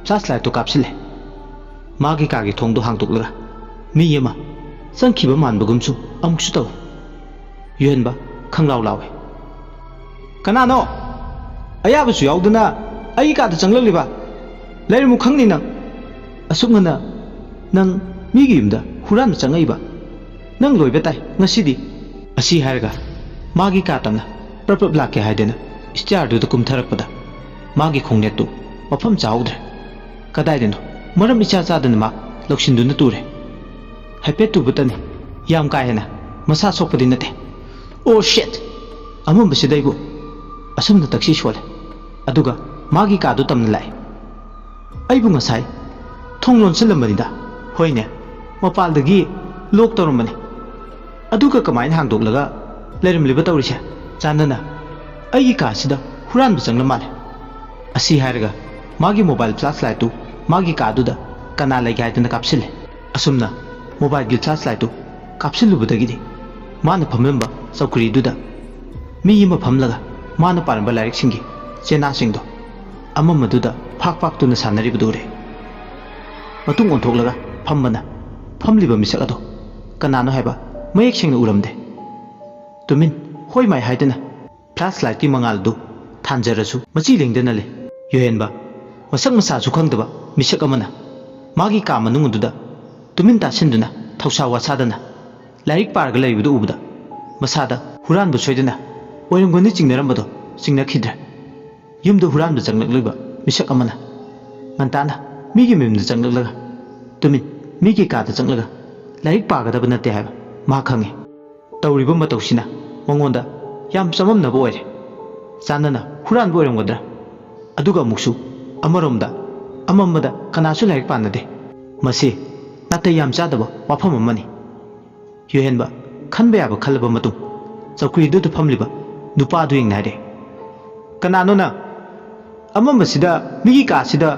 flashlightꯇꯨ ꯀꯥꯞꯁꯤꯜꯂꯦ꯫ ꯃꯥꯒꯤ ꯀꯥꯒꯤ ꯊꯣꯡꯗꯨ ꯍꯥꯡꯗꯣꯛꯂꯒ ꯃꯤ ꯑꯃ ꯆꯪꯈꯤꯕ ꯃꯥꯟꯕꯒꯨꯝꯁꯨ ꯑꯃꯨꯛꯁꯨ ꯇꯧꯏ꯫ ꯌꯨꯍꯦꯟꯕ ꯈꯪꯂꯥꯎ ꯂꯥꯎꯏ꯫ "ꯀꯅꯥꯅꯣ? ꯑꯌꯥꯕꯁꯨ ꯌꯥꯎꯗꯅ ꯑꯩꯒꯤ ꯀꯥꯗ ꯆꯪꯂꯛꯂꯤꯕ? ꯂꯩꯔꯝꯃꯨ ꯈꯪꯅꯤ ꯅꯪ꯫ ꯑꯁꯨꯛ ꯉꯟꯅ ꯅꯪ ꯃꯤꯒꯤ ꯌꯨꯝꯗ ꯍꯨꯔꯥꯟꯕ ꯆꯪꯉꯛꯏꯕ? ꯅꯪ ꯂꯣꯏꯕ ꯇꯥꯏ ꯉꯁꯤꯗꯤ!" ꯑꯁꯤ ꯍꯥꯏꯔꯒ ꯃꯥꯒꯤ ꯀꯥ ꯇꯝꯅ ꯄ꯭ꯔꯞ ꯄ꯭ꯔꯞ ꯂꯥꯛꯀꯦ ꯍꯥꯏꯗꯅ stairꯗꯨꯗ ꯀꯨꯝꯊꯔꯛꯄꯗ ꯃꯥꯒꯤ ꯈꯣꯡꯅꯦꯠꯇꯨ ꯃꯐꯝ ꯆꯥꯍꯧꯗ꯭ꯔꯦ꯫ ꯀꯗꯥꯏꯗꯅꯣ ꯃꯔꯝ ꯏꯆꯥ ꯆꯥꯗꯅ ꯃꯥ ꯂꯧꯁꯤꯟꯗꯨꯅ ꯇꯨꯔꯦ꯫ ꯍꯥꯏꯐꯦꯠ ꯇꯨꯕꯇꯅꯤ, ꯌꯥꯝ ꯀꯥ ꯍꯦꯟꯅ ꯃꯁꯥ ꯁꯣꯛꯄꯗꯤ ꯅꯠꯇꯦ꯫ "Oh shit! ꯑꯃꯝꯕꯁꯤꯗ ꯑꯩꯕꯨ ꯑꯁꯨꯝꯅ ꯇꯛꯁꯤ ꯁꯣꯜꯂꯦ꯫ ꯑꯗꯨꯒ ꯃꯥꯒꯤ ꯀꯥꯗꯨ ꯇꯝꯅ ꯂꯥꯛꯑꯦ꯫ ꯑꯩꯕꯨ ꯉꯁꯥꯏ ꯊꯣꯡ ꯂꯣꯟꯁꯤꯜꯂꯝꯕꯅꯤꯗ꯫ ꯍꯣꯏꯅꯦ, ꯃꯄꯥꯜꯗꯒꯤ lock ꯇꯧꯔꯝꯕꯅꯤ꯫ ꯑꯗꯨꯒ ꯀꯃꯥꯏꯅ ꯍꯥꯡꯗꯣꯛꯂꯒ ꯂꯩꯔꯝꯂꯤꯕ ꯇꯧꯔꯤꯁꯦ? ꯆꯥꯟꯅꯅ ꯑꯩꯒꯤ ꯀꯥꯁꯤꯗ ꯍꯨꯔꯥꯟꯕ ꯆꯪꯂ ꯃꯥꯜꯂꯦ꯫" ꯑꯁꯤ ꯍꯥꯏꯔꯒ ꯃꯥꯒꯤ mobile flashlightꯇꯨ ꯃꯥꯒꯤ ꯀꯥꯗꯨꯗ ꯀꯅꯥ ꯂꯩꯒꯦ ꯍꯥꯏꯗꯅ ꯀꯥꯞꯁꯤꯜꯂꯦ꯫ ꯑꯁꯨꯝꯅ mobileꯒꯤ flashlightꯇꯨ ꯀꯥꯞꯁꯤꯜꯂꯨꯕꯗꯒꯤꯗꯤ ꯃꯥꯅ ꯐꯝꯂꯝꯕ ꯆꯧꯀ꯭ꯔꯤꯗꯨꯗ ꯃꯤ ꯑꯃ ꯐꯝꯂꯒ ꯃꯥꯅ ꯄꯥꯔꯝꯕ ꯂꯥꯏꯔꯤꯛꯁꯤꯡꯒꯤ ꯆꯦꯅꯥꯁꯤꯡꯗꯣ ꯑꯃꯝꯕꯗꯨꯗ ꯐꯥꯛ ꯐꯥꯛꯇꯨꯅ ꯁꯥꯟꯅꯔꯤꯕꯗꯨ ꯎꯔꯦ꯫ ꯃꯇꯨꯡ ꯑꯣꯟꯊꯣꯛꯂꯒ ꯐꯝꯕꯅ ꯐꯝꯂꯤꯕ ꯃꯤꯁꯛ ꯑꯗꯣ ꯀꯅꯥꯅꯣ ꯍꯥꯏꯕ ꯃꯌꯦꯛ ꯁꯦꯡꯅ ꯎꯔꯝꯗꯦ꯫ ꯇꯨꯃꯤꯟ ꯍꯣꯏ ꯃꯥꯏ ꯍꯥꯏꯗꯨꯅ ꯐ꯭ꯂꯥꯁ ꯂꯥꯏꯠꯀꯤ ꯃꯉꯥꯜꯗꯨ ꯊꯥꯟꯖꯔꯁꯨ ꯃꯆꯤ ꯂꯦꯡꯗꯅ ꯂꯩ꯫ ꯌꯣꯍꯦꯟꯕ ꯃꯁꯛ ꯃꯁꯥꯁꯨ ꯈꯪꯗꯕ ꯃꯤꯁꯛ ꯑꯃꯅ ꯃꯥꯒꯤ ꯀꯥ ꯃꯅꯨꯡ ꯑꯗꯨꯗ ꯇꯨꯃꯤꯟ ꯇꯥꯁꯤꯟꯗꯨꯅ ꯊꯧꯁꯥ ꯋꯥꯁꯥꯗꯅ ꯂꯥꯏꯔꯤꯛ ꯄꯥꯔꯒ ꯂꯩꯕꯗꯨ ꯎꯕꯗ ꯃꯁꯥꯗ ꯍꯨꯔꯥꯟꯕ ꯁꯣꯏꯗꯅ ꯑꯣꯏꯔꯝꯒꯅꯤ ꯆꯤꯡꯅꯔꯝꯕꯗꯣ ꯆꯤꯡꯅꯈꯤꯗ꯭ꯔꯦ꯫ ꯌꯨꯝꯗ ꯍꯨꯔꯥꯟꯕ ꯆꯪꯂꯛꯂꯤꯕ ꯃꯤꯁꯛ ꯑꯃꯅ ꯉꯟꯇꯥꯅ ꯃꯤꯒꯤ ꯃꯌꯨꯝꯗ ꯆꯪꯂꯛꯂꯒ ꯇꯨꯃꯤꯟ ꯃꯤꯒꯤ ꯀꯥꯗ ꯆꯪꯂꯒ ꯂꯥꯏꯔꯤꯛ ꯄꯥꯒꯗꯕ ꯅꯠꯇꯦ ꯍꯥꯏꯕ ꯃꯥ ꯈꯪꯉꯤ꯫ ꯇꯧꯔꯤꯕ ꯃꯇꯧꯁꯤꯅ ꯃꯉꯣꯟꯗ ꯌꯥꯝ ꯆꯃꯝꯅꯕ ꯑꯣꯏꯔꯦ꯫ ꯆꯥꯟꯅꯅ ꯍꯨꯔꯥꯟꯕ ꯑꯣꯏꯔꯝꯒꯗ꯭ꯔꯥ? ꯑꯗꯨꯒ ꯑꯃꯨꯛꯁꯨ ꯑꯃꯔꯣꯝꯗ ꯑꯃꯝꯕꯗ ꯀꯅꯥꯁꯨ ꯂꯥꯏꯔꯤꯛ ꯄꯥꯅꯗꯦ꯫ ꯃꯁꯤ ꯅꯥꯇꯩ ꯌꯥꯝ ꯆꯥꯗꯕ ꯋꯥꯐꯝ ꯑꯃꯅꯤ꯫ ꯌꯣꯍꯦꯟꯕ ꯈꯟꯕ ꯌꯥꯕ ꯈꯜꯂꯕ ꯃꯇꯨꯡ ꯆꯧꯀ꯭ꯔꯤꯗꯨꯗ ꯐꯝꯂꯤꯕ ꯅꯨꯄꯥꯗꯨ ꯌꯦꯡꯅ ꯍꯥꯏꯔꯦ, "ꯀꯅꯥꯅꯣ ꯅꯪ? ꯑꯃꯝꯕꯁꯤꯗ ꯃꯤꯒꯤ ꯀꯥꯁꯤꯗ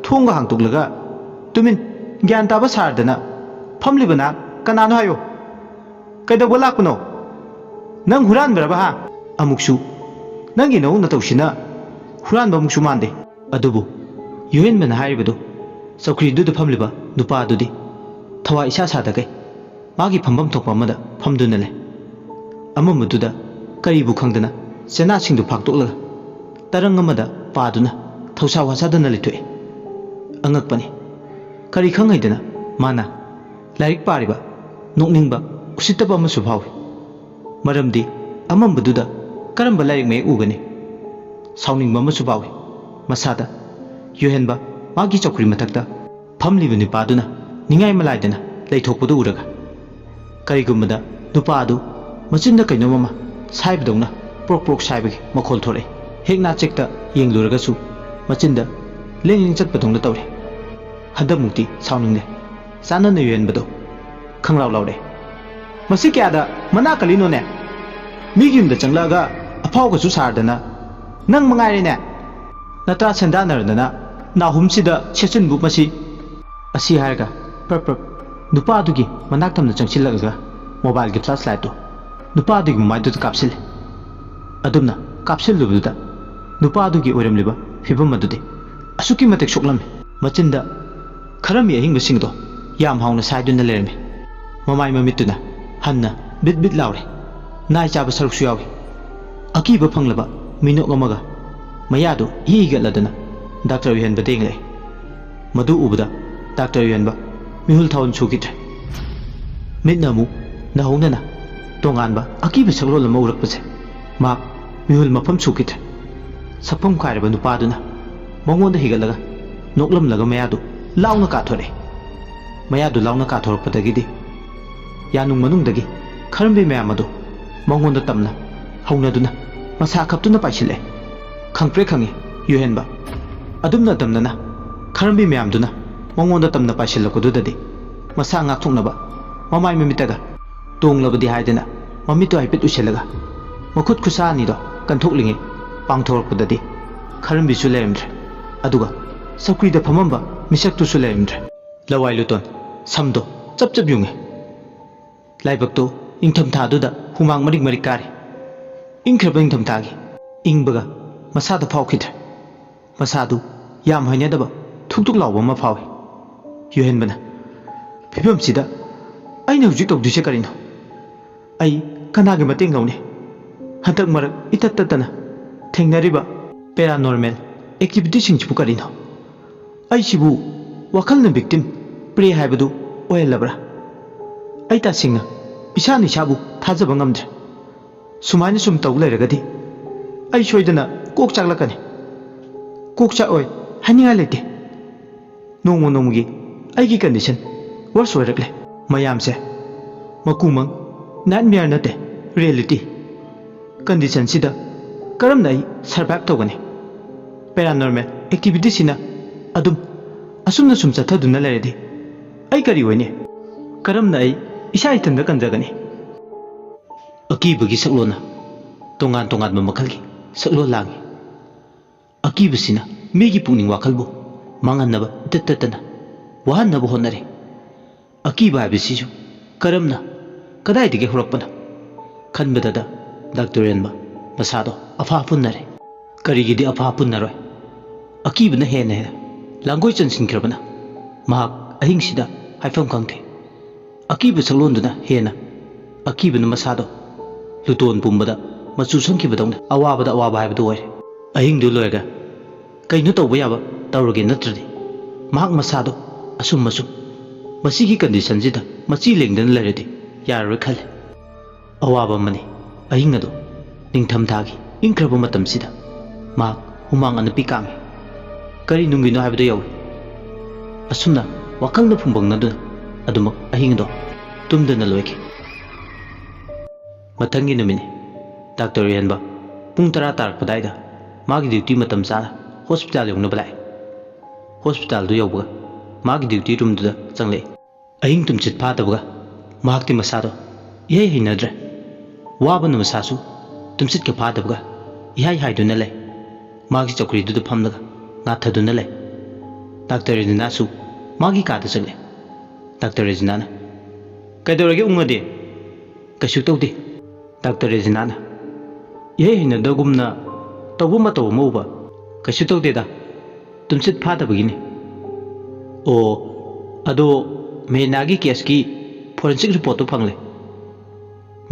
ꯊꯣꯡꯒ ꯍꯥꯡꯇꯣꯛꯂꯒ ꯇꯨꯃꯤꯟ ꯒ꯭ꯌꯥꯟ ꯇꯥꯕ ꯁꯥꯔꯗꯅ ꯐꯝꯂꯤꯕ ꯅꯍꯥꯛ ꯀꯅꯥꯅꯣ ꯍꯥꯏꯌꯣ? ꯀꯩꯗꯧꯕ ꯂꯥꯛꯄꯅꯣ? ꯅꯪ ꯍꯨꯔꯥꯟꯕ꯭ꯔꯕ ꯍꯥ? ꯑꯃꯨꯛꯁꯨ ꯅꯪꯒꯤ ꯅꯑꯣꯡ ꯅꯇꯧꯁꯤꯅ ꯍꯨꯔꯥꯟꯕ ꯑꯃꯨꯛꯁꯨ ꯃꯥꯟꯗꯦ꯫" ꯑꯗꯨꯕꯨ ꯌꯨꯍꯦꯟꯕꯅ ꯍꯥꯏꯔꯤꯕꯗꯨ ꯆꯧꯀ꯭ꯔꯤꯗꯨꯗ ꯐꯝꯂꯤꯕ ꯅꯨꯄꯥ ꯑꯗꯨꯗꯤ ꯊꯋꯥꯏ ꯏꯁꯥ ꯁꯥꯗꯈꯩ ꯃꯥꯒꯤ ꯐꯝꯐꯝ ꯊꯣꯛꯄ ꯑꯃꯗ ꯐꯝꯗꯨꯅ ꯂꯩ꯫ ꯑꯃꯝꯕꯗꯨꯗ ꯀꯔꯤꯕꯨ ꯈꯪꯗꯅ ꯆꯦꯅꯥꯁꯤꯡꯗꯨ ꯐꯥꯛꯇꯣꯛꯂꯒ ꯇꯔꯪ ꯑꯃꯗ ꯄꯥꯗꯨꯅ ꯊꯧꯁꯥ ꯋꯥꯁꯥꯗꯅ ꯂꯩꯊꯣꯛꯏ꯫ ꯑꯉꯛꯄꯅꯤ꯫ ꯀꯔꯤ ꯈꯪ ꯍꯩꯗꯅ ꯃꯥꯅ ꯂꯥꯏꯔꯤꯛ ꯄꯥꯔꯤꯕ ꯅꯣꯛꯅꯤꯡꯕ ꯎꯁꯤꯠꯇꯕ ꯑꯃꯁꯨ ꯐꯥꯎꯏ꯫ ꯃꯔꯝꯗꯤ ꯑꯃꯝꯕꯗꯨꯗ ꯀꯔꯝꯕ ꯂꯥꯏꯔꯤꯛ ꯃꯌꯦꯛ ꯎꯒꯅꯤ? ꯁꯥꯎꯅꯤꯡꯕ ꯑꯃꯁꯨ ꯐꯥꯎꯏ꯫ ꯃꯁꯥꯗ ꯌꯨꯍꯦꯟꯕ ꯃꯥꯒꯤ ꯆꯧꯀ꯭ꯔꯤ ꯃꯊꯛꯇ ꯐꯝꯂꯤꯕ ꯅꯨꯄꯥꯗꯨꯅ ꯅꯤꯡꯉꯥꯏ ꯃꯂꯥꯏꯗꯅ ꯂꯩꯊꯣꯛꯄꯗꯨ ꯎꯔꯒ꯫ ꯀꯔꯤꯒꯨꯝꯕꯗ ꯅꯨꯄꯥ ꯑꯗꯨ ꯃꯆꯤꯟꯗ ꯀꯩꯅꯣꯝ ꯑꯃ ꯁꯥꯏꯕꯗꯧꯅ ꯄ꯭ꯔꯣꯛ ꯄ꯭ꯔꯣꯛ ꯁꯥꯏꯕꯒꯤ ꯃꯈꯣꯜ ꯊꯣꯔꯛꯏ꯫ ꯍꯦꯛ ꯅꯥꯆꯦꯛꯇ ꯌꯦꯡꯂꯨꯔꯒꯁꯨ ꯃꯆꯤꯟꯗ ꯂꯦꯡ ꯂꯦꯡ ꯆꯠꯄꯗꯧꯅ ꯇꯧꯔꯤ꯫ ꯍꯟꯗꯛꯃꯨꯛꯇꯤ ꯁꯥꯎꯅꯤꯡꯂꯦ꯫ ꯆꯥꯟꯅꯅ ꯌꯨꯍꯦꯟꯕꯗꯣ ꯈꯪꯂꯥꯎ ꯂꯥꯎꯔꯦ꯫ "ꯃꯁꯤ ꯀꯌꯥꯗ ꯃꯅꯥ ꯀꯜꯂꯤꯅꯣꯅꯦ? ꯃꯤꯒꯤ ꯌꯨꯝꯗ ꯆꯪꯂꯛꯑꯒ ꯑꯐꯥꯎꯒꯁꯨ ꯁꯥꯔꯗꯅ ꯅꯪ ꯃꯉꯥꯏꯔꯦꯅꯦ꯫ ꯅꯇ꯭ꯔꯥ ꯁꯦꯟꯗꯥꯟꯅꯔꯗꯅ ꯅꯥꯍꯨꯝꯁꯤꯗ ꯁꯦꯠꯆꯤꯟꯕꯨ ꯃꯁꯤ꯫" ꯑꯁꯤ ꯍꯥꯏꯔꯒ ꯄ꯭ꯔꯞ ꯄ꯭ꯔꯞ ꯅꯨꯄꯥꯗꯨꯒꯤ ꯃꯅꯥꯛ ꯊꯝꯅ ꯆꯪꯁꯤꯜꯂꯛꯂꯒ ꯃꯣꯕꯥꯏꯜꯒꯤ ꯐ꯭ꯂꯥꯁ ꯂꯥꯏꯠꯇꯨ ꯅꯨꯄꯥꯗꯨꯒꯤ ꯃꯃꯥꯏꯗꯨꯗ ꯀꯥꯞꯁꯤꯜꯂꯤ꯫ ꯑꯗꯨꯝꯅ ꯀꯥꯞꯁꯤꯜꯂꯨꯕꯗꯨꯗ ꯅꯨꯄꯥꯗꯨꯒꯤ ꯑꯣꯏꯔꯝꯂꯤꯕ ꯐꯤꯕꯝ ꯑꯗꯨꯗꯤ ꯑꯁꯨꯛꯀꯤ ꯃꯇꯤꯛ ꯁꯣꯛꯂꯝꯃꯤ꯫ ꯃꯆꯤꯟꯗ ꯈꯔꯝꯕꯤ ꯑꯍꯤꯡꯕꯁꯤꯡꯗꯣ ꯌꯥꯝ ꯍꯥꯎꯅ ꯁꯥꯏꯗꯨꯅ ꯂꯩꯔꯝꯃꯤ꯫ ꯃꯃꯥꯏ ꯃꯃꯤꯠꯇꯨꯅ ꯍꯟꯅ ꯕꯤꯠ ꯕꯤꯠ ꯂꯥꯎꯔꯦ꯫ ꯅꯥꯏ ꯆꯥꯕ ꯁꯔꯨꯛꯁꯨ ꯌꯥꯎꯏ꯫ ꯑꯀꯤꯕ ꯐꯪꯂꯕ ꯃꯤꯅꯣꯛ ꯑꯃꯒ ꯃꯌꯥꯗꯨ ꯏ ꯍꯤꯒꯠꯂꯗꯅ ꯗꯥꯛꯇꯔ ꯌꯨꯍꯦꯟꯕꯗ ꯌꯦꯡꯂꯛꯏ꯫ ꯃꯗꯨ ꯎꯕꯗ ꯗꯥꯛꯇꯔ ꯌꯨꯍꯦꯟꯕ ꯃꯤꯍꯨꯜ ꯊꯥꯍꯨꯜ ꯁꯨꯈꯤꯗ꯭ꯔꯦ꯫ ꯃꯤꯠꯅ ꯑꯃꯨꯛ ꯅꯧꯍꯧꯅꯅ ꯇꯣꯉꯥꯟꯕ ꯑꯀꯤꯕ ꯁꯛꯂꯣꯟ ꯑꯃ ꯎꯔꯛꯄꯁꯦ ꯃꯍꯥꯛ ꯃꯤꯍꯨꯜ ꯃꯐꯝ ꯁꯨꯈꯤꯗ꯭ꯔꯦ꯫ ꯁꯛꯐꯝ ꯈꯥꯏꯔꯕ ꯅꯨꯄꯥꯗꯨꯅ ꯃꯉꯣꯟꯗ ꯍꯤꯒꯠꯂꯒ ꯅꯣꯛꯂꯝꯂꯒ ꯃꯌꯥꯗꯨ ꯂꯥꯎꯅ ꯀꯥꯊꯣꯔꯛꯏ꯫ ꯃꯌꯥꯗꯨ ꯂꯥꯎꯅ ꯀꯥꯊꯣꯔꯛꯄꯗꯒꯤꯗꯤ ꯌꯥꯅꯨꯡ ꯃꯅꯨꯡꯗꯒꯤ ꯈꯔꯝꯕꯤ ꯃꯌꯥꯝ ꯑꯗꯨ ꯃꯉꯣꯟꯗ ꯇꯝꯅ ꯍꯧꯅꯗꯨꯅ ꯃꯁꯥ ꯈꯞꯇꯨꯅ ꯄꯥꯏꯁꯤꯜꯂꯛꯑꯦ꯫ ꯈꯪꯄ꯭ꯔꯦ ꯈꯪꯉꯤ ꯌꯨꯍꯦꯟꯕ꯫ ꯑꯗꯨꯝꯅ ꯇꯝꯅꯅ ꯈꯔꯝꯕꯤ ꯃꯌꯥꯝꯗꯨꯅ ꯃꯉꯣꯟꯗ ꯇꯝꯅ ꯄꯥꯏꯁꯤꯜꯂꯛꯄꯗꯨꯗꯗꯤ ꯃꯁꯥ ꯉꯥꯛꯊꯣꯛꯅꯕ ꯃꯃꯥꯏ ꯃꯃꯤꯠꯇꯒ ꯇꯣꯡꯂꯕꯗꯤ ꯍꯥꯏꯗꯅ ꯃꯃꯤꯠꯇꯨ ꯍꯥꯏꯐꯦꯠ ꯎꯏꯁꯤꯜꯂꯒ ꯃꯈꯨꯠ ꯈꯨꯠꯁꯥ ꯑꯅꯤꯗꯣ ꯀꯟꯊꯣꯛꯂꯤꯉꯩ ꯄꯥꯡꯊꯣꯔꯛꯄꯗꯗꯤ ꯈꯔꯝꯕꯤꯁꯨ ꯂꯩꯔꯝꯗ꯭ꯔꯦ꯫ ꯑꯗꯨꯒ ꯆꯧꯀ꯭ꯔꯤꯗ ꯐꯝꯃꯝꯕ ꯃꯤꯁꯛꯇꯨꯁꯨ ꯂꯩꯔꯝꯗ꯭ꯔꯦ꯫ ꯂꯋꯥꯏ ꯂꯨꯇꯣꯟ ꯁꯝꯗꯣ ꯆꯞ ꯆꯞ ꯌꯨꯡꯉꯤ꯫ ꯂꯥꯏꯕꯛꯇꯣ ꯏꯪꯊꯝꯊꯥꯗꯨꯗ ꯍꯨꯃꯥꯡ ꯃꯔꯤꯛ ꯃꯔꯤꯛ ꯀꯥꯔꯤ꯫ ꯏꯪꯈ꯭ꯔꯕ ꯏꯪꯊꯝꯊꯥꯒꯤ ꯏꯪꯕꯒ ꯃꯁꯥꯗ ꯐꯥꯎꯈꯤꯗ꯭ꯔꯦ꯫ ꯃꯁꯥꯗꯨ ꯌꯥꯝ ꯍꯩꯅꯗꯕ ꯊꯨꯛ ꯊꯨꯛ ꯂꯥꯎꯕ ꯑꯃ ꯐꯥꯎꯏ꯫ ꯌꯨꯍꯦꯟꯕꯅ, "ꯐꯤꯕꯝꯁꯤꯗ ꯑꯩꯅ ꯍꯧꯖꯤꯛ ꯇꯧꯗꯣꯏꯁꯦ ꯀꯔꯤꯅꯣ? ꯑꯩ ꯀꯅꯥꯒꯤ ꯃꯇꯦꯡ ꯂꯧꯅꯤ? ꯍꯟꯗꯛ ꯃꯔꯛ ꯏꯇꯠ ꯇꯠꯇꯅ ꯊꯦꯡꯅꯔꯤꯕ ꯄꯦꯔꯥꯅꯣꯔꯃꯦꯜ ꯑꯦꯛꯇꯤꯚꯤꯇꯤꯁꯤꯡꯁꯤꯕꯨ ꯀꯔꯤꯅꯣ? ꯑꯩꯁꯤꯕꯨ ꯋꯥꯈꯜꯅ ꯚꯤꯛꯇꯤꯝ, ꯄ꯭ꯔꯦ ꯍꯥꯏꯕꯗꯨ ꯑꯣꯏꯍꯜꯂꯕ꯭ꯔꯥ? ꯑꯩ ꯇꯁꯦꯡꯅ ꯏꯁꯥꯅ ꯏꯁꯥꯕꯨ ꯊꯥꯖꯕ ꯉꯝꯗ꯭ꯔꯦ꯫ ꯁꯨꯃꯥꯏꯅ ꯁꯨꯝ ꯇꯧ ꯂꯩꯔꯒꯗꯤ ꯑꯩ ꯁꯣꯏꯗꯅ ꯀꯣꯛ ꯆꯥꯛꯂꯛꯀꯅꯤ꯫ ꯀꯣꯛ ꯆꯥꯛꯑꯣꯏ ꯍꯥꯏꯅꯤꯡꯉꯥꯏ ꯂꯩꯇꯦ꯫ ꯅꯣꯡꯃ ꯅꯣꯡꯃꯒꯤ ꯑꯩꯒꯤ ꯀꯟꯗꯤꯁꯟ ꯋꯔꯁ ꯑꯣꯏꯔꯛꯂꯦ꯫ ꯃꯌꯥꯝꯁꯦ ꯃꯀꯨꯃꯪ, ꯅꯥꯏꯠꯃꯤꯌꯥꯔ ꯅꯠꯇꯦ, ꯔꯤꯌꯦꯂꯤꯇꯤ꯫ ꯀꯟꯗꯤꯁꯟꯁꯤꯗ ꯀꯔꯝꯅ ꯑꯩ ꯁꯔꯚꯥꯏꯚ ꯇꯧꯒꯅꯤ? ꯄꯦꯔꯥꯅꯣꯔꯃꯦꯜ ꯑꯦꯛꯇꯤꯚꯤꯇꯤꯁꯤꯅ ꯑꯗꯨꯝ ꯑꯁꯨꯝꯅ ꯁꯨꯝ ꯆꯠꯊꯗꯨꯅ ꯂꯩꯔꯗꯤ ꯑꯩ ꯀꯔꯤ ꯑꯣꯏꯅꯤ? ꯀꯔꯝꯅ ꯑꯩ ꯏꯁꯥ ꯏꯊꯟꯗ ꯀꯟꯖꯒꯅꯤ?" ꯑꯀꯤꯕꯒꯤ ꯁꯛꯂꯣꯟꯅ ꯇꯣꯉꯥꯟ ꯇꯣꯉꯥꯟꯕ ꯃꯈꯜꯒꯤ ꯁꯛꯂꯣꯟ ꯂꯥꯡꯏ꯫ ꯑꯀꯤꯕꯁꯤꯅ ꯃꯤꯒꯤ ꯄꯨꯛꯅꯤꯡ ꯋꯥꯈꯜꯕꯨ ꯃꯥꯡꯍꯟꯅꯕ ꯏꯇꯠ ꯇꯠꯇꯅ ꯋꯥꯍꯟꯅꯕ ꯍꯣꯠꯅꯔꯤ꯫ ꯑꯀꯤꯕ ꯍꯥꯏꯕꯁꯤꯁꯨ ꯀꯔꯝꯅ, ꯀꯗꯥꯏꯗꯒꯤ ꯍꯧꯔꯛꯄꯅꯣ? ꯈꯟꯕꯗꯗ ꯗꯥꯛꯇꯔ ꯌꯦꯟꯕ ꯃꯁꯥꯗꯣ ꯑꯐꯥ ꯄꯨꯟꯅꯔꯦ꯫ ꯀꯔꯤꯒꯤꯗꯤ ꯑꯐꯥ ꯄꯨꯟꯅꯔꯣꯏ? ꯑꯀꯤꯕꯅ ꯍꯦꯟꯅ ꯍꯦꯟꯅ ꯂꯥꯡꯒꯣꯏ ꯆꯟꯁꯤꯟꯈ꯭ꯔꯕꯅ ꯃꯍꯥꯛ ꯑꯍꯤꯡꯁꯤꯗ ꯍꯥꯏꯐꯝ ꯈꯪꯗꯦ꯫ ꯑꯀꯤꯕ ꯁꯛꯂꯣꯟꯗꯨꯅ ꯍꯦꯟꯅ ꯑꯀꯤꯕꯅ ꯃꯁꯥꯗꯣ ꯂꯨꯇꯣꯟ ꯄꯨꯝꯕꯗ ꯃꯆꯨ ꯁꯪꯈꯤꯕꯗꯧꯅ ꯑꯋꯥꯕꯗ ꯑꯋꯥꯕ ꯍꯥꯏꯕꯗꯨ ꯑꯣꯏꯔꯦ꯫ ꯑꯍꯤꯡꯗꯨ ꯂꯣꯏꯔꯒ ꯀꯩꯅꯣ ꯇꯧꯕ ꯌꯥꯕ ꯇꯧꯔꯒꯦ, ꯅꯠꯇ꯭ꯔꯗꯤ ꯃꯍꯥꯛ ꯃꯁꯥꯗꯣ ꯑꯁꯨꯝ ꯑꯁꯨꯝ ꯃꯁꯤꯒꯤ ꯀꯟꯗꯤꯁꯟꯁꯤꯗ ꯃꯆꯤ ꯂꯦꯡꯗꯅ ꯂꯩꯔꯗꯤ ꯌꯥꯔꯔꯣꯏ ꯈꯜꯂꯦ꯫ ꯑꯋꯥꯕ ꯑꯃꯅꯤ꯫ ꯑꯍꯤꯡ ꯑꯗꯨ ꯅꯤꯡꯊꯝꯊꯥꯒꯤ ꯏꯪꯈ꯭ꯔꯕ ꯃꯇꯝꯁꯤꯗ ꯃꯍꯥꯛ ꯍꯨꯃꯥꯡ ꯑꯅꯞꯄꯤ ꯀꯥꯡꯏ꯫ ꯀꯔꯤ ꯅꯨꯡꯒꯤꯅꯣ ꯍꯥꯏꯕꯗꯨ ꯌꯧꯏ꯫ ꯑꯁꯨꯝꯅ ꯋꯥꯈꯜꯅ ꯐꯨꯝꯕꯪꯅꯗꯨꯅ ꯑꯗꯨꯃꯛ ꯑꯍꯤꯡꯗꯣ ꯇꯨꯝꯗꯅ ꯂꯣꯏꯈꯤ꯫ ꯃꯊꯪꯒꯤ ꯅꯨꯃꯤꯠꯅꯤ꯫ ꯗꯥꯛꯇꯔ ꯌꯦꯟꯕ ꯄꯨꯡ ꯇꯔꯥ ꯇꯥꯔꯛꯄꯗꯥꯏꯗ ꯃꯥꯒꯤ ꯗ꯭ꯌꯨꯇꯤ ꯃꯇꯝ ꯆꯥꯅ ꯍꯣꯁꯄꯤꯇꯥꯜ ꯌꯧꯅꯕ ꯂꯥꯛꯏ꯫ ꯍꯣꯁꯄꯤꯇꯥꯜꯗꯨ ꯌꯧꯕꯒ ꯃꯥꯒꯤ ꯗ꯭ꯌꯨꯇꯤ ꯔꯨꯝꯗꯨꯗ ꯆꯪꯂꯛꯏ꯫ ꯑꯍꯤꯡ ꯇꯨꯝꯁꯤꯠ ꯐꯥꯗꯕꯒ ꯃꯍꯥꯛꯇꯤ ꯃꯁꯥꯗꯣ ꯏꯍꯩ ꯍꯩꯅꯗ꯭ꯔꯦ꯫ ꯋꯥꯕꯅ ꯃꯁꯥꯁꯨ ꯇꯨꯝꯁꯤꯠꯀ ꯐꯥꯗꯕꯒ ꯏꯍꯥꯏ ꯍꯥꯏꯗꯨꯅ ꯂꯩ꯫ ꯃꯥꯒꯤ ꯆꯧꯀ꯭ꯔꯤꯗꯨꯗ ꯐꯝꯂꯒ ꯉꯥꯊꯗꯨꯅ ꯂꯩ꯫ ꯗꯥꯛꯇꯔ ꯔꯦꯖꯤꯅꯥꯁꯨ ꯃꯥꯒꯤ ꯀꯥꯗ ꯆꯪꯂꯦ꯫ ꯗꯥꯛꯇꯔ ꯔꯦꯖꯤꯅꯥꯅ, "ꯀꯩꯗꯧꯔꯒꯦ ꯎꯪꯉꯗꯤ?" "ꯀꯩꯁꯨ ꯇꯧꯗꯦ꯫" ꯗꯥꯛꯇꯔ ꯔꯦꯖꯤꯅꯥꯅ ꯏꯍꯩ ꯍꯩꯅꯗꯒꯨꯝꯅ ꯇꯧꯕ ꯃꯇꯧ ꯑꯃ ꯎꯕ꯫ "ꯀꯩꯁꯨ ꯇꯧꯗꯦꯗ, ꯇꯨꯝꯁꯤꯠ ꯐꯥꯗꯕꯒꯤꯅꯤ꯫" "ꯑꯣ, ꯑꯗꯣ ꯃꯦꯔꯤꯅꯥꯒꯤ ꯀꯦꯁꯀꯤ ꯐꯣꯔꯦꯟꯁꯤꯛ ꯔꯤꯄꯣꯔꯠꯇꯨ ꯐꯪꯂꯦ꯫"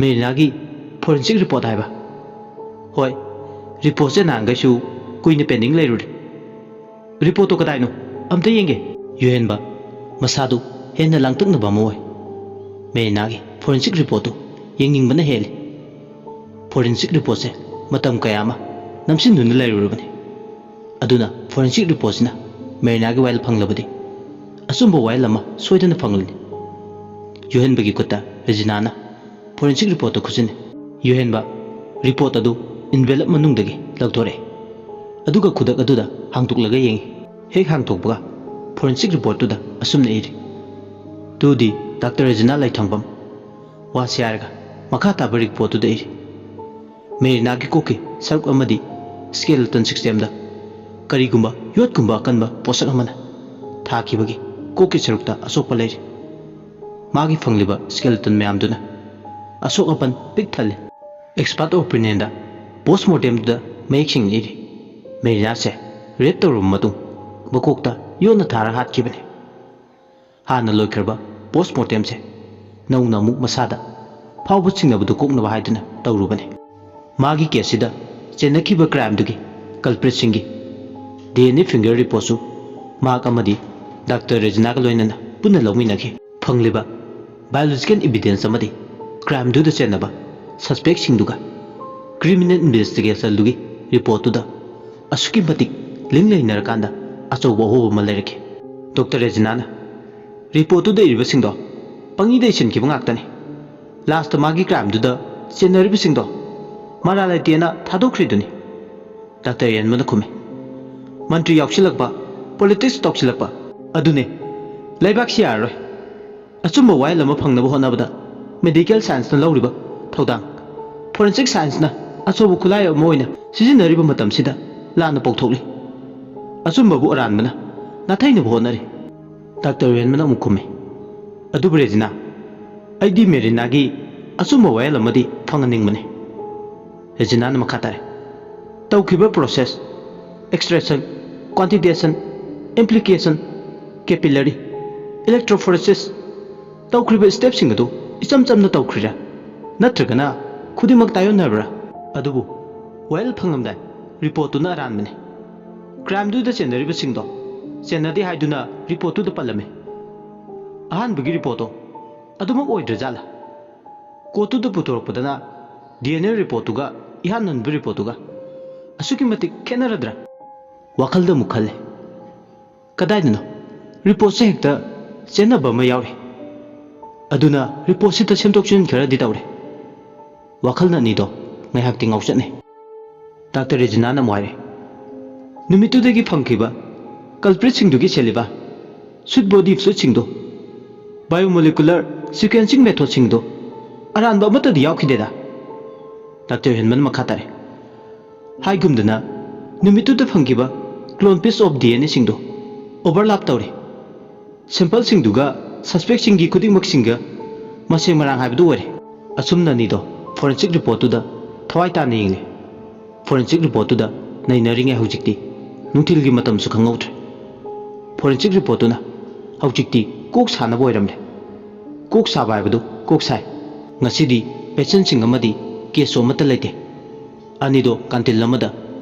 "ꯃꯦꯔꯤꯅꯥꯒꯤ ꯐꯣꯔꯦꯟꯁꯤꯛ ꯔꯤꯄꯣꯔꯠ ꯍꯥꯏꯕ?" "ꯍꯣꯏ, ꯔꯤꯄꯣꯔꯠꯁꯦ ꯅꯍꯥꯟꯈꯩꯁꯨ ꯀꯨꯏꯅ ꯄꯦꯟꯗꯤꯡ ꯂꯩꯔꯨꯔꯦ꯫" "ꯔꯤꯄꯣꯔꯠꯇꯣ ꯀꯗꯥꯏꯅꯣ? ꯑꯝꯇ ꯌꯦꯡꯒꯦ꯫" ꯌꯨꯍꯦꯟꯕ ꯃꯁꯥꯗꯨ ꯍꯦꯟꯅ ꯂꯥꯡꯇꯛꯅꯕ ꯑꯃ ꯑꯣꯏ꯫ ꯃꯦꯔꯤꯅꯥꯒꯤ ꯐꯣꯔꯦꯟꯁꯤꯛ ꯔꯤꯄꯣꯔꯠꯇꯨ ꯌꯦꯡꯅꯤꯡꯕꯅ ꯍꯦꯜꯂꯤ꯫ ꯐꯣꯔꯦꯟꯁꯤꯛ ꯔꯤꯄꯣꯔꯠꯁꯦ ꯃꯇꯝ ꯀꯌꯥ ꯑꯃ ꯅꯝꯁꯤꯟꯗꯨꯅ ꯂꯩꯔꯨꯔꯕꯅꯤ꯫ ꯑꯗꯨꯅ ꯐꯣꯔꯦꯟꯁꯤꯛ ꯔꯤꯄꯣꯔꯠꯁꯤꯅ ꯃꯦꯔꯤꯅꯥꯒꯤ ꯋꯥꯌꯦꯜ ꯐꯪꯂꯕꯗꯤ ꯑꯆꯨꯝꯕ ꯋꯥꯌꯦꯜ ꯑꯃ ꯁꯣꯏꯗꯅ ꯐꯪꯂꯅꯤ꯫ ꯌꯨꯍꯦꯟꯕꯒꯤ ꯈꯨꯠꯇ ꯔꯦꯖꯤꯅꯥꯅ ꯐꯣꯔꯦꯟꯁꯤꯛ ꯔꯤꯄꯣꯔꯠꯇꯨ ꯈꯨꯠꯁꯤꯟꯅꯩ꯫ ꯌꯨꯍꯦꯟꯕ ꯔꯤꯄꯣꯔꯠ ꯑꯗꯨ ꯏꯟꯚꯦꯂꯞ ꯃꯅꯨꯡꯗꯒꯤ ꯂꯧꯊꯣꯔꯛꯏ꯫ ꯑꯗꯨꯒ ꯈꯨꯗꯛ ꯑꯗꯨꯗ ꯍꯥꯡꯗꯣꯛꯂꯒ ꯌꯦꯡꯏ꯫ ꯍꯦꯛ ꯍꯥꯡꯗꯣꯛꯄꯒ ꯐꯣꯔꯦꯟꯁꯤꯛ ꯔꯤꯄꯣꯔꯠꯇꯨꯗ ꯑꯁꯨꯝꯅ ꯏꯔꯤ: "To the ꯗꯥꯛꯇꯔ ꯔꯦꯖꯤꯅꯥ ꯂꯩꯊꯥꯡꯕꯝ꯫" ꯋꯥꯁꯤ ꯍꯥꯏꯔꯒ ꯃꯈꯥ ꯇꯥꯕ ꯔꯤꯄꯣꯔꯠꯇꯨꯗ ꯏꯔꯤ: "ꯃꯦꯔꯤꯅꯥꯒꯤ ꯀꯣꯛꯀꯤ ꯁꯔꯨꯛ ꯑꯃꯗꯤ ꯁ꯭ꯀꯦꯂꯦꯇꯟ ꯁꯤꯁꯇꯦꯝꯗ ꯀꯔꯤꯒꯨꯝꯕ ꯌꯣꯠꯀꯨꯝꯕ ꯑꯀꯟꯕ ꯄꯣꯠꯁꯛ ꯑꯃꯅ ꯊꯥꯈꯤꯕꯒꯤ ꯀꯣꯛꯀꯤ ꯁꯔꯨꯛꯇ ꯑꯁꯣꯛꯄ ꯂꯩꯔꯤ꯫ ꯃꯥꯒꯤ ꯐꯪꯂꯤꯕ ꯁ꯭ꯀꯦꯂꯦꯇꯟ ꯃꯌꯥꯝꯗꯨꯅ ꯑꯁꯣꯛ ꯑꯄꯟ ꯄꯤꯛ ꯊꯜꯂꯤ꯫ ꯑꯦꯛꯁꯄꯥꯔꯠ ꯑꯣꯄꯤꯅꯤꯌꯟꯗ ꯄꯣꯁꯃꯣꯔꯇꯦꯝꯗꯨꯗ ꯃꯌꯦꯛ ꯁꯦꯡꯅ ꯏꯔꯤ, ꯃꯦꯔꯤꯅꯥꯁꯦ ꯔꯦꯞ ꯇꯧꯔꯕ ꯃꯇꯨꯡ ꯃꯀꯣꯛꯇ ꯌꯣꯠꯅ ꯊꯥꯔꯒ ꯍꯥꯠꯈꯤꯕꯅꯤ꯫ ꯍꯥꯟꯅ ꯂꯣꯏꯈ꯭ꯔꯕ ꯄꯣꯁꯃꯣꯔꯇꯦꯝꯁꯦ ꯅꯧꯅ ꯑꯃꯨꯛ ꯃꯁꯥꯗ ꯐꯥꯎꯕ ꯆꯤꯡꯅꯕꯗꯨ ꯀꯣꯛꯅꯕ ꯍꯥꯏꯗꯨꯅ ꯇꯧꯔꯨꯕꯅꯤ꯫ ꯃꯥꯒꯤ ꯀꯦꯁꯁꯤꯗ ꯆꯦꯟꯅꯈꯤꯕ ꯀ꯭ꯔꯥꯏꯝꯗꯨꯒꯤ ꯀꯜꯄ꯭ꯔꯤꯠꯁꯤꯡꯒꯤ ꯗꯤ ꯑꯦꯟ ꯑꯦ ꯐꯤꯡꯒꯔ ꯔꯤꯄꯣꯔꯠꯁꯨ ꯃꯍꯥꯛ ꯑꯃꯗꯤ ꯗꯥꯛꯇꯔ ꯔꯦꯖꯤꯅꯥꯒ ꯂꯣꯏꯅꯅ ꯄꯨꯟꯅ ꯂꯧꯃꯤꯟꯅꯈꯤ꯫ ꯐꯪꯂꯤꯕ ꯕꯥꯏꯑꯣꯂꯣꯖꯤꯀꯦꯜ ꯏꯚꯤꯗꯦꯟꯁ ꯑꯃꯗꯤ ꯀ꯭ꯔꯥꯏꯝꯗꯨꯗ ꯆꯦꯟꯅꯕ ꯁꯁꯄꯦꯛꯁꯤꯡꯗꯨꯒ ꯀ꯭ꯔꯤꯃꯤꯅꯦꯜ ꯏꯟꯚꯦꯁꯇꯤꯒꯦꯁꯟꯗꯨꯒꯤ ꯔꯤꯄꯣꯔꯠꯇꯨꯗ ꯑꯁꯨꯛꯀꯤ ꯃꯇꯤꯛ ꯂꯤꯡ ꯂꯩꯅꯔꯀꯥꯟꯗ ꯑꯆꯧꯕ ꯑꯍꯣꯕ ꯑꯃ ꯂꯩꯔꯛꯈꯤ꯫ ꯗꯣꯛꯇꯔ ꯔꯦꯖꯤꯅꯥꯅ ꯔꯤꯄꯣꯔꯠꯇꯨꯗ ꯏꯔꯤꯕꯁꯤꯡꯗꯣ ꯄꯪꯏꯗ ꯏꯁꯤꯟꯈꯤꯕ ꯉꯥꯛꯇꯅꯤ꯫ ꯂꯥꯁꯇ ꯃꯥꯒꯤ ꯀ꯭ꯔꯥꯏꯝꯗꯨꯗ ꯆꯦꯟꯅꯔꯤꯕꯁꯤꯡꯗꯣ ꯃꯔꯥꯜ ꯂꯩꯇꯦꯅ ꯊꯥꯗꯣꯛꯈ꯭ꯔꯤꯗꯨꯅꯤ꯫ ꯗꯥꯛꯇꯔ ꯌꯦꯟꯕꯅ ꯈꯨꯝꯃꯤ꯫ ꯃꯟꯇ꯭ꯔꯤ ꯌꯥꯎꯁꯤꯜꯂꯛꯄ, ꯄꯣꯂꯤꯇꯤꯛꯁ ꯇꯧꯁꯤꯜꯂꯛꯄ, ꯑꯗꯨꯅꯦ ꯂꯩꯕꯥꯛꯁꯤ ꯌꯥꯔꯔꯣꯏ꯫ ꯑꯆꯨꯝꯕ ꯋꯥꯌꯦꯜ ꯑꯃ ꯐꯪꯅꯕ ꯍꯣꯠꯅꯕꯗ ꯃꯦꯗꯤꯀꯦꯜ ꯁꯥꯏꯟꯁꯅ ꯂꯧꯔꯤꯕ ꯊꯧꯗꯥꯡ, ꯐꯣꯔꯦꯟꯁꯤꯛ ꯁꯥꯏꯟꯁꯅ ꯑꯆꯧꯕ ꯈꯨꯠꯂꯥꯏ ꯑꯃ ꯑꯣꯏꯅ ꯁꯤꯖꯤꯟꯅꯔꯤꯕ ꯃꯇꯝꯁꯤꯗ ꯂꯥꯟꯅ ꯄꯣꯛꯊꯣꯛꯂꯤ꯫ ꯑꯆꯨꯝꯕꯕꯨ ꯑꯔꯥꯟꯕꯅ ꯅꯥꯊꯩꯅꯕ ꯍꯣꯠꯅꯔꯤ꯫ ꯗꯥꯛꯇꯔ ꯌꯦꯟꯕꯅ ꯑꯃꯨꯛ ꯈꯨꯝꯃꯤ꯫ ꯑꯗꯨꯕꯨ ꯔꯦꯖꯤꯅꯥ, ꯑꯩꯗꯤ ꯃꯦꯔꯤꯅꯥꯒꯤ ꯑꯆꯨꯝꯕ ꯋꯥꯌꯦꯜ ꯑꯃꯗꯤ ꯐꯪꯍꯟꯅꯤꯡꯕꯅꯤ꯫ ꯔꯦꯖꯤꯅꯥꯅ ꯃꯈꯥ ꯇꯥꯔꯦ꯫ ꯇꯧꯈꯤꯕ ꯄ꯭ꯔꯣꯁꯦꯁ, ꯑꯦꯛꯁꯇ꯭ꯔꯦꯛꯁꯟ, ꯀ꯭ꯋꯥꯟꯇꯤꯇꯦꯁꯟ, ꯑꯦꯝꯄ꯭ꯂꯤꯀꯦꯁꯟ, ꯀꯦꯄꯤꯂꯔꯤ, ꯏꯂꯦꯛꯇ꯭ꯔꯣꯐꯣꯔꯦꯁꯤꯁ, ꯇꯧꯈ꯭ꯔꯤꯕ ꯁ꯭ꯇꯦꯞꯁꯤꯡ ꯑꯗꯨ ꯏꯆꯝ ꯆꯝꯅ ꯇꯧꯈ꯭ꯔꯤꯔꯥ? ꯅꯠꯇ꯭ꯔꯒꯅ ꯈꯨꯗꯤꯡꯃꯛ ꯇꯥꯏꯑꯣꯟꯅꯕ꯭ꯔꯥ? ꯑꯗꯨꯕꯨ ꯋꯥꯌꯦꯜ ꯐꯪꯂꯝꯗꯥꯏ ꯔꯤꯄꯣꯔꯠꯇꯨꯅ ꯑꯔꯥꯟꯕꯅꯤ꯫ ꯀ꯭ꯔꯥꯏꯝꯗꯨꯗ ꯆꯦꯟꯅꯔꯤꯕꯁꯤꯡꯗꯣ ꯆꯦꯟꯅꯗꯦ ꯍꯥꯏꯗꯨꯅ ꯔꯤꯄꯣꯔꯠꯇꯨꯗ ꯄꯜꯂꯝꯃꯤ꯫ ꯑꯍꯥꯟꯕꯒꯤ ꯔꯤꯄꯣꯔꯠꯇꯣ ꯑꯗꯨꯃꯛ ꯑꯣꯏꯗ꯭ꯔꯖꯥꯠꯂꯥ? ꯀꯣꯔꯠꯇꯨꯗ ꯄꯨꯊꯣꯔꯛꯄꯗꯅ ꯗꯤ ꯑꯦꯟ ꯑꯦ ꯔꯤꯄꯣꯔꯠꯇꯨꯒ ꯏꯍꯥꯟ ꯍꯥꯟꯕ ꯔꯤꯄꯣꯔꯠꯇꯨꯒ ꯑꯁꯨꯛꯀꯤ ꯃꯇꯤꯛ ꯈꯦꯠꯅꯔꯗ꯭ꯔꯥ? ꯋꯥꯈꯜꯗ ꯑꯃꯨꯛ ꯈꯜꯂꯦ꯫ ꯀꯗꯥꯏꯗꯅꯣ ꯔꯤꯄꯣꯔꯠꯁꯦ ꯍꯦꯛꯇ ꯆꯦꯟꯅꯕ ꯑꯃ ꯌꯥꯎꯔꯤ꯫ ꯑꯗꯨꯅ ꯔꯤꯄꯣꯔꯠꯁꯤꯗ ꯁꯦꯝꯗꯣꯛ ꯁꯦꯝꯖꯤꯟ ꯈꯔꯗꯤ ꯇꯧꯔꯦ꯫ ꯋꯥꯈꯜ ꯑꯅꯤꯗꯣ ꯉꯥꯏꯍꯥꯛꯇꯤ ꯉꯥꯎꯆꯠꯅꯩ꯫ ꯗꯥꯛꯇꯔ ꯔꯦꯖꯤꯅꯥꯅ ꯑꯃꯨꯛ ꯍꯥꯏꯔꯦ, ꯅꯨꯃꯤꯠꯇꯨꯗꯒꯤ ꯐꯪꯈꯤꯕ ꯀꯜꯄ꯭ꯔꯤꯠꯁꯤꯡꯗꯨꯒꯤ ꯁꯦꯂꯤꯕꯥ, ꯁ꯭ꯋꯤꯠ ꯕꯣꯗꯤ ꯐ꯭ꯂꯨꯏꯗꯁꯤꯡꯗꯣ, ꯕꯥꯏꯑꯣꯃꯣꯂꯤꯀꯨꯂꯔ ꯁꯤꯀ꯭ꯋꯦꯟꯁꯤꯡ ꯃꯦꯊꯣꯗꯁꯤꯡꯗꯣ ꯑꯔꯥꯟꯕ ꯑꯃꯠꯇꯗꯤ ꯌꯥꯎꯈꯤꯗꯦꯗ꯫ ꯗꯥꯛꯇꯔ ꯍꯦꯟꯃꯟ ꯃꯈꯥ ꯇꯥꯔꯦ, ꯍꯥꯏꯒꯨꯝꯗꯅ ꯅꯨꯃꯤꯠꯇꯨꯗ ꯐꯪꯈꯤꯕ clone piece of D N ꯑꯦꯁꯤꯡꯗꯣ ꯑꯣꯚꯔꯂꯥꯞ ꯇꯧꯔꯦ꯫ ꯁꯦꯝꯄꯜꯁꯤꯡꯗꯨꯒ ꯁꯁꯄꯦꯛꯁꯤꯡꯒꯤ ꯈꯨꯗꯤꯡꯃꯛꯁꯤꯡꯒ ꯃꯁꯦꯡ ꯃꯔꯥꯡ ꯍꯥꯏꯕꯗꯨ ꯑꯣꯏꯔꯦ꯫ ꯑꯁꯨꯝꯅ ꯑꯅꯤꯗꯣ ꯐꯣꯔꯦꯟꯁꯤꯛ ꯔꯤꯄꯣꯔꯠꯇꯨꯗ ꯊꯋꯥꯏ ꯇꯥꯅ ꯌꯦꯡꯂꯦ꯫ ꯐꯣꯔꯦꯟꯁꯤꯛ ꯔꯤꯄꯣꯔꯠꯇꯨꯗ ꯅꯩꯅꯔꯤꯉꯩ ꯍꯧꯖꯤꯛꯇꯤ ꯅꯨꯡꯊꯤꯜꯒꯤ ꯃꯇꯝꯁꯨ ꯈꯪꯍꯧꯗ꯭ꯔꯦ꯫ ꯐꯣꯔꯦꯟꯁꯤꯛ ꯔꯤꯄꯣꯔꯠꯇꯨꯅ ꯍꯧꯖꯤꯛꯇꯤ ꯀꯣꯛ ꯁꯥꯅꯕ ꯑꯣꯏꯔꯝꯂꯦ꯫ ꯀꯣꯛ ꯁꯥꯕ ꯍꯥꯏꯕꯗꯨ ꯀꯣꯛ ꯁꯥꯏ꯫ ꯉꯁꯤꯗꯤ ꯄꯦꯁꯦꯟꯁꯤꯡ ꯑꯃꯗꯤ ꯀꯦꯁꯁꯨ ꯑꯃꯠꯇ ꯂꯩꯇꯦ꯫ ꯑꯅꯤꯗꯣ ꯀꯥꯟꯇꯤꯜ ꯑꯃꯗ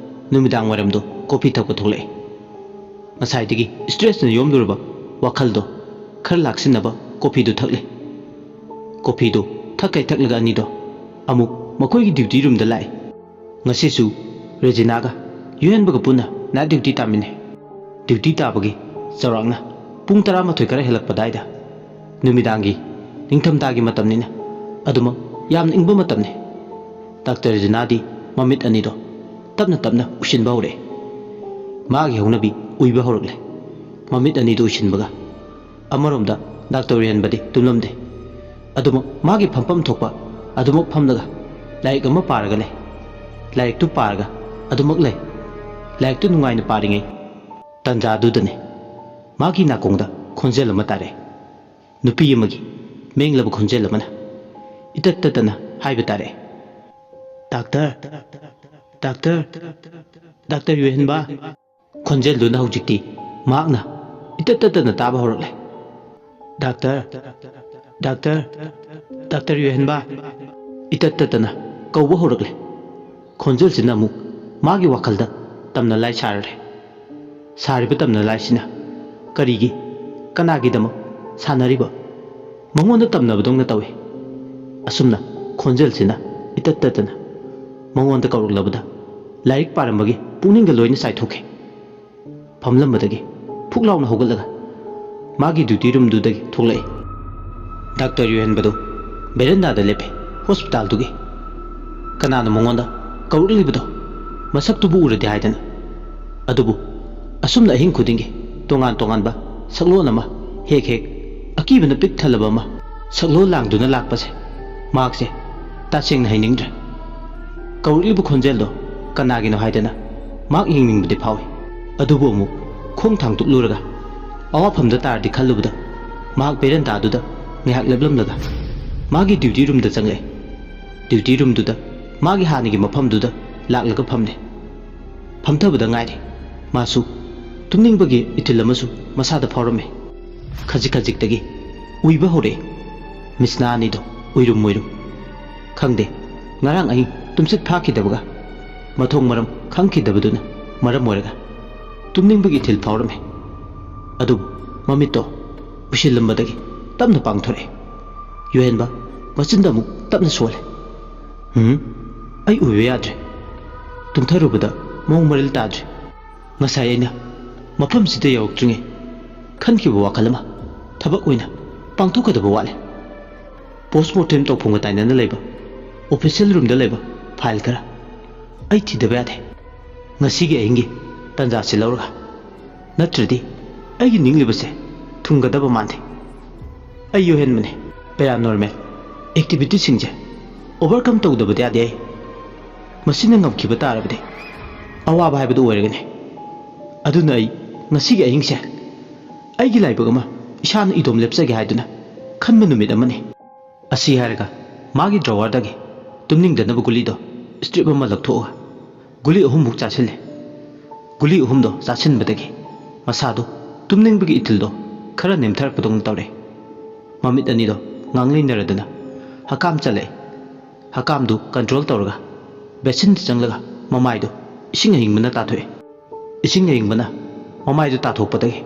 ꯅꯨꯃꯤꯗꯥꯡ ꯋꯥꯏꯔꯝꯗꯣ ꯀꯣꯐꯤ ꯊꯛꯄ ꯊꯣꯛꯂꯛꯑꯦ꯫ ꯉꯁꯥꯏꯗꯒꯤ ꯁ꯭ꯇ꯭ꯔꯦꯁꯅ ꯌꯣꯝꯂꯨꯔꯕ ꯋꯥꯈꯜꯗꯣ ꯈꯔ ꯂꯥꯛꯁꯤꯟꯅꯕ ꯀꯣꯐꯤꯗꯨ ꯊꯛꯂꯦ꯫ ꯀꯣꯐꯤꯗꯨ ꯊꯛꯀꯩ ꯊꯛꯂꯒ ꯑꯅꯤꯗꯣ ꯑꯃꯨꯛ ꯃꯈꯣꯏꯒꯤ ꯗ꯭ꯌꯨꯇꯤ ꯔꯨꯝꯗ ꯂꯥꯛꯑꯦ꯫ ꯉꯁꯤꯁꯨ ꯔꯦꯖꯤꯅꯥꯒ ꯌꯨꯍꯦꯟꯕꯒ ꯄꯨꯟꯅ ꯅꯥꯏꯠ ꯗ꯭ꯌꯨꯇꯤ ꯇꯥꯃꯤꯟꯅꯩ꯫ ꯗ꯭ꯌꯨꯇꯤ ꯇꯥꯕꯒꯤ ꯆꯥꯎꯔꯥꯛꯅ ꯄꯨꯡ ꯇꯔꯥꯃꯥꯊꯣꯏ ꯈꯔ ꯍꯦꯜꯂꯛꯄ ꯑꯗꯥꯏꯗ, ꯅꯨꯃꯤꯗꯥꯡꯒꯤ ꯅꯤꯡꯊꯝꯊꯥꯒꯤ ꯃꯇꯝꯅꯤꯅ ꯑꯗꯨꯃꯛ ꯌꯥꯝꯅ ꯏꯪꯕ ꯃꯇꯝꯅꯤ꯫ ꯗꯥꯛꯇꯔ ꯔꯦꯖꯤꯅꯥꯗꯤ ꯃꯃꯤꯠ ꯑꯅꯤꯗꯣ ꯇꯞꯅ ꯇꯞꯅ ꯎꯏꯁꯤꯟꯕ ꯍꯧꯔꯛꯑꯦ꯫ ꯃꯥꯒꯤ ꯍꯧꯅꯕꯤ ꯎꯏꯕ ꯍꯧꯔꯛꯂꯦ꯫ ꯃꯃꯤꯠ ꯑꯅꯤꯗꯨ ꯎꯏꯁꯤꯟꯕꯒ ꯑꯃꯔꯣꯝꯗ ꯗꯥꯛꯇꯔ ꯌꯨꯍꯦꯟꯕꯗꯤ ꯇꯨꯝꯂꯝꯗꯦ꯫ ꯑꯗꯨꯃꯛ ꯃꯥꯒꯤ ꯐꯝꯐꯝ ꯊꯣꯛꯄ ꯑꯗꯨꯃꯛ ꯐꯝꯂꯒ ꯂꯥꯏꯔꯤꯛ ꯑꯃ ꯄꯥꯔꯒ ꯂꯩ꯫ ꯂꯥꯏꯔꯤꯛꯇꯨ ꯄꯥꯔꯒ ꯑꯗꯨꯃꯛ ꯂꯩ꯫ ꯂꯥꯏꯔꯤꯛꯇꯨ ꯅꯨꯡꯉꯥꯏꯅ ꯄꯥꯔꯤꯉꯩ ꯇꯟꯖꯥꯗꯨꯗꯅꯤ ꯃꯥꯒꯤ ꯅꯥꯀꯣꯡꯗ ꯈꯣꯟꯖꯦꯜ ꯑꯃ ꯇꯥꯔꯛꯑꯦ꯫ ꯅꯨꯄꯤ ꯑꯃꯒꯤ ꯃꯦꯡꯂꯕ ꯈꯣꯟꯖꯦꯜ ꯑꯃꯅ ꯏꯇꯠ ꯇꯠꯇꯅ ꯍꯥꯏꯕ ꯇꯥꯔꯛꯑꯦ, "ꯗꯥꯛꯇꯔ, ꯗꯥꯛꯇꯔ, ꯗꯥꯛꯇꯔ ꯌꯨꯍꯦꯟꯕ!" ꯈꯣꯟꯖꯦꯜꯗꯨꯅ ꯍꯧꯖꯤꯛꯇꯤ ꯃꯍꯥꯛꯅ ꯏꯇꯠ ꯇꯠꯇꯅ ꯇꯥꯕ ꯍꯧꯔꯛꯂꯦ꯫ "ꯗꯥꯛꯇꯔ, ꯗꯥꯛꯇꯔ, ꯗꯥꯛꯇꯔ ꯌꯨꯍꯦꯟꯕ!" ꯏꯇꯠ ꯇꯠꯇꯅ ꯀꯧꯕ ꯍꯧꯔꯛꯂꯦ꯫ ꯈꯣꯟꯖꯦꯜꯁꯤꯅ ꯑꯃꯨꯛ ꯃꯥꯒꯤ ꯋꯥꯈꯜꯗ ꯇꯝꯅ ꯂꯥꯏ ꯁꯥꯔꯔꯦ꯫ ꯁꯥꯔꯤꯕ ꯇꯝꯅ ꯂꯥꯏꯁꯤꯅ ꯀꯔꯤꯒꯤ, ꯀꯅꯥꯒꯤꯗꯃꯛ ꯁꯥꯟꯅꯔꯤꯕ? ꯃꯉꯣꯟꯗ ꯇꯝꯅꯕꯗꯧꯅ ꯇꯧꯏ꯫ ꯑꯁꯨꯝꯅ ꯈꯣꯟꯖꯦꯜꯁꯤꯅ ꯏꯇꯠ ꯇꯠꯇꯅ ꯃꯉꯣꯟꯗ ꯀꯧꯔꯛꯂꯕꯗ ꯂꯥꯏꯔꯤꯛ ꯄꯥꯔꯝꯕꯒꯤ ꯄꯨꯛꯅꯤꯡꯒ ꯂꯣꯏꯅ ꯆꯥꯏꯊꯣꯛꯈꯤ꯫ ꯐꯝꯂꯝꯕꯗꯒꯤ ꯐꯨꯛ ꯂꯥꯎꯅ ꯍꯧꯒꯠꯂꯒ ꯃꯥꯒꯤ ꯗ꯭ꯌꯨꯇꯤ ꯔꯨꯝꯗꯨꯗꯒꯤ ꯊꯣꯛꯂꯛꯏ꯫ ꯗꯥꯛꯇꯔ ꯌꯨꯍꯦꯟꯕꯗꯨ ꯕꯦꯔꯦꯟꯗꯥꯗ ꯂꯦꯞꯄꯤ꯫ ꯍꯣꯁꯄꯤꯇꯥꯜꯗꯨꯒꯤ ꯀꯅꯥꯅꯣ ꯃꯉꯣꯟꯗ ꯀꯧꯔꯛꯂꯤꯕꯗꯣ? ꯃꯁꯛꯇꯨꯕꯨ ꯎꯔꯗꯤ ꯍꯥꯏꯗꯅ꯫ ꯑꯗꯨꯕꯨ ꯑꯁꯨꯝꯅ ꯑꯍꯤꯡ ꯈꯨꯗꯤꯡꯒꯤ ꯇꯣꯉꯥꯟ ꯇꯣꯉꯥꯟꯕ ꯁꯛꯂꯣꯟ ꯑꯃ, ꯍꯦꯛ ꯍꯦꯛ ꯑꯀꯤꯕꯅ ꯄꯤꯛ ꯊꯜꯂꯕ ꯑꯃ ꯁꯛꯂꯣꯟ ꯂꯥꯡꯗꯨꯅ ꯂꯥꯛꯄꯁꯦ ꯃꯍꯥꯛꯁꯦ ꯇꯁꯦꯡꯅ ꯍꯩꯅꯤꯡꯗ꯭ꯔꯦ꯫ ꯀꯧꯔꯛꯂꯤꯕ ꯈꯣꯟꯖꯦꯜꯗꯣ ꯀꯅꯥꯒꯤꯅꯣ ꯍꯥꯏꯗꯅ ꯃꯍꯥꯛ ꯌꯦꯡꯅꯤꯡꯕꯗꯤ ꯐꯥꯎꯏ꯫ ꯑꯗꯨꯕꯨ ꯑꯃꯨꯛ ꯈꯣꯡ ꯊꯥꯡꯗꯣꯛꯂꯨꯔꯒ ꯑꯋꯥꯐꯝꯗ ꯇꯥꯔꯗꯤ ꯈꯜꯂꯨꯕꯗ ꯃꯍꯥꯛ ꯕꯦꯔꯦꯟꯗꯥꯗꯨꯗ ꯉꯥꯏꯍꯥꯛ ꯂꯦꯞꯂꯝꯂꯒ ꯃꯥꯒꯤ ꯗ꯭ꯌꯨꯇꯤ ꯔꯨꯝꯗ ꯆꯪꯂꯛꯑꯦ꯫ ꯗ꯭ꯌꯨꯇꯤ ꯔꯨꯝꯗꯨꯗ ꯃꯥꯒꯤ ꯍꯥꯟꯅꯒꯤ ꯃꯐꯝꯗꯨꯗ ꯂꯥꯛꯂꯒ ꯐꯝꯂꯦ꯫ ꯐꯝꯊꯕꯗ ꯉꯥꯏꯔꯤ꯫ ꯃꯥꯁꯨ ꯇꯨꯝꯅꯤꯡꯕꯒꯤ ꯏꯊꯤꯜ ꯑꯃꯁꯨ ꯃꯁꯥꯗ ꯐꯥꯎꯔꯝꯃꯦ꯫ ꯈꯖꯤꯛ ꯈꯖꯤꯛꯇꯒꯤ ꯎꯏꯕ ꯍꯧꯔꯛꯑꯦ꯫ ꯃꯤꯁꯅꯥ ꯑꯅꯤꯗꯣ ꯎꯏꯔꯨꯝ ꯎꯏꯔꯨꯝ꯫ ꯈꯪꯗꯦ, ꯉꯔꯥꯡ ꯑꯍꯤꯡ ꯇꯨꯝꯁꯤꯠ ꯐꯥꯈꯤꯗꯕꯒ ꯃꯊꯣꯡ ꯃꯔꯝ ꯈꯪꯈꯤꯗꯕꯗꯨꯅ ꯃꯔꯝ ꯑꯣꯏꯔꯒ ꯇꯨꯝꯅꯤꯡꯕꯒꯤ ꯏꯊꯤꯜ ꯐꯥꯎꯔꯝꯃꯦ꯫ ꯑꯗꯨꯕꯨ ꯃꯃꯤꯠꯇꯣ ꯎꯏꯁꯤꯜꯂꯝꯕꯗꯒꯤ ꯇꯞꯅ ꯄꯥꯡꯊꯣꯔꯛꯑꯦ꯫ ꯌꯨꯍꯦꯟꯕ ꯃꯆꯤꯟꯗ ꯑꯃꯨꯛ ꯇꯞꯅ ꯁꯣꯜꯂꯦ꯫ "ꯍꯨꯝ, ꯑꯩ ꯎꯏꯕ ꯌꯥꯗ꯭ꯔꯦ꯫ ꯇꯨꯝꯊꯔꯨꯕꯗ ꯃꯑꯣꯡ ꯃꯔꯤꯜ ꯇꯥꯗ꯭ꯔꯦ꯫ ꯉꯁꯥꯏ ꯑꯩꯅ ꯃꯐꯝꯁꯤꯗ ꯌꯧꯔꯛꯇ꯭ꯔꯤꯉꯩ ꯈꯟꯈꯤꯕ ꯋꯥꯈꯜ ꯑꯃ ꯊꯕꯛ ꯑꯣꯏꯅ ꯄꯥꯡꯊꯣꯛꯀꯗꯕ ꯋꯥꯠꯂꯦ꯫ ꯄꯣꯁꯃꯣꯔꯇꯦꯝ ꯇꯧꯐꯝꯒ ꯇꯥꯏꯅꯅ ꯂꯩꯕ ꯑꯣꯐꯤꯁꯤꯌꯦꯜ ꯔꯨꯝꯗ ꯂꯩꯕ ꯐꯥꯏꯜ ꯈꯔ ꯑꯩ ꯊꯤꯗꯕ ꯌꯥꯗꯦ꯫ ꯉꯁꯤꯒꯤ ꯑꯍꯤꯡꯒꯤ ꯇꯥꯟꯖꯥꯁꯤ ꯂꯧꯔꯒ, ꯅꯠꯇ꯭ꯔꯗꯤ ꯑꯩꯒꯤ ꯅꯤꯡꯂꯤꯕꯁꯦ ꯊꯨꯡꯒꯗꯕ ꯃꯥꯟꯗꯦ꯫ ꯑꯩ ꯌꯨꯍꯦꯟꯕꯅꯦ꯫ ꯄꯦꯔꯥꯅꯣꯔꯃꯦꯜ ꯑꯦꯛꯇꯤꯚꯤꯇꯤꯁꯤꯡꯁꯦ ꯑꯣꯚꯔꯀꯝ ꯇꯧꯗꯕꯗꯤ ꯌꯥꯗꯦ ꯑꯩ꯫ ꯃꯁꯤꯅ ꯉꯝꯈꯤꯕ ꯇꯥꯔꯕꯗꯤ ꯑꯋꯥꯕ ꯍꯥꯏꯕꯗꯨ ꯑꯣꯏꯔꯒꯅꯤ꯫ ꯑꯗꯨꯅ ꯑꯩ ꯉꯁꯤꯒꯤ ꯑꯍꯤꯡꯁꯦ ꯑꯩꯒꯤ ꯂꯥꯏꯕꯛ ꯑꯃ ꯏꯁꯥꯅ ꯏꯇꯣꯝ ꯂꯦꯞꯆꯒꯦ ꯍꯥꯏꯗꯨꯅ ꯈꯟꯕ ꯅꯨꯃꯤꯠ ꯑꯃꯅꯤ"꯫ ꯑꯁꯤ ꯍꯥꯏꯔꯒ ꯃꯥꯒꯤ ꯗ꯭ꯔꯣꯋꯔꯗꯒꯤ ꯇꯨꯝꯅꯤꯡꯗꯅꯕ ꯒꯨꯂꯤꯗꯣ ꯁ꯭ꯇ꯭ꯔꯤꯞ ꯑꯃ ꯂꯧꯊꯣꯛꯑꯒ ꯒꯨꯂꯤ ꯑꯍꯨꯝꯃꯨꯛ ꯆꯥꯁꯤꯜꯂꯦ꯫ ꯒꯨꯂꯤ ꯑꯍꯨꯝꯗꯣ ꯆꯥꯁꯤꯟꯕꯗꯒꯤ ꯃꯁꯥꯗꯣ ꯇꯨꯝꯅꯤꯡꯕꯒꯤ ꯏꯊꯤꯜꯗꯣ ꯈꯔ ꯅꯦꯝꯊꯔꯛꯄꯗꯧꯅ ꯇꯧꯔꯦ꯫ ꯃꯃꯤꯠ ꯑꯅꯤꯗꯣ ꯉꯥꯡꯂꯩꯅꯔꯗꯅ ꯍꯀꯥꯝ ꯆꯜꯂꯛꯑꯦ꯫ ꯍꯀꯥꯝꯗꯨ ꯀꯟꯇ꯭ꯔꯣꯜ ꯇꯧꯔꯒ ꯕꯦꯁꯤꯟꯗ ꯆꯪꯂꯒ ꯃꯃꯥꯏꯗꯨ ꯏꯁꯤꯡ ꯑꯏꯪꯕꯅ ꯇꯥꯊꯣꯛꯑꯦ꯫ ꯏꯁꯤꯡ ꯑꯏꯪꯕꯅ ꯃꯃꯥꯏꯗꯨ ꯇꯥꯊꯣꯛꯄꯗꯒꯤ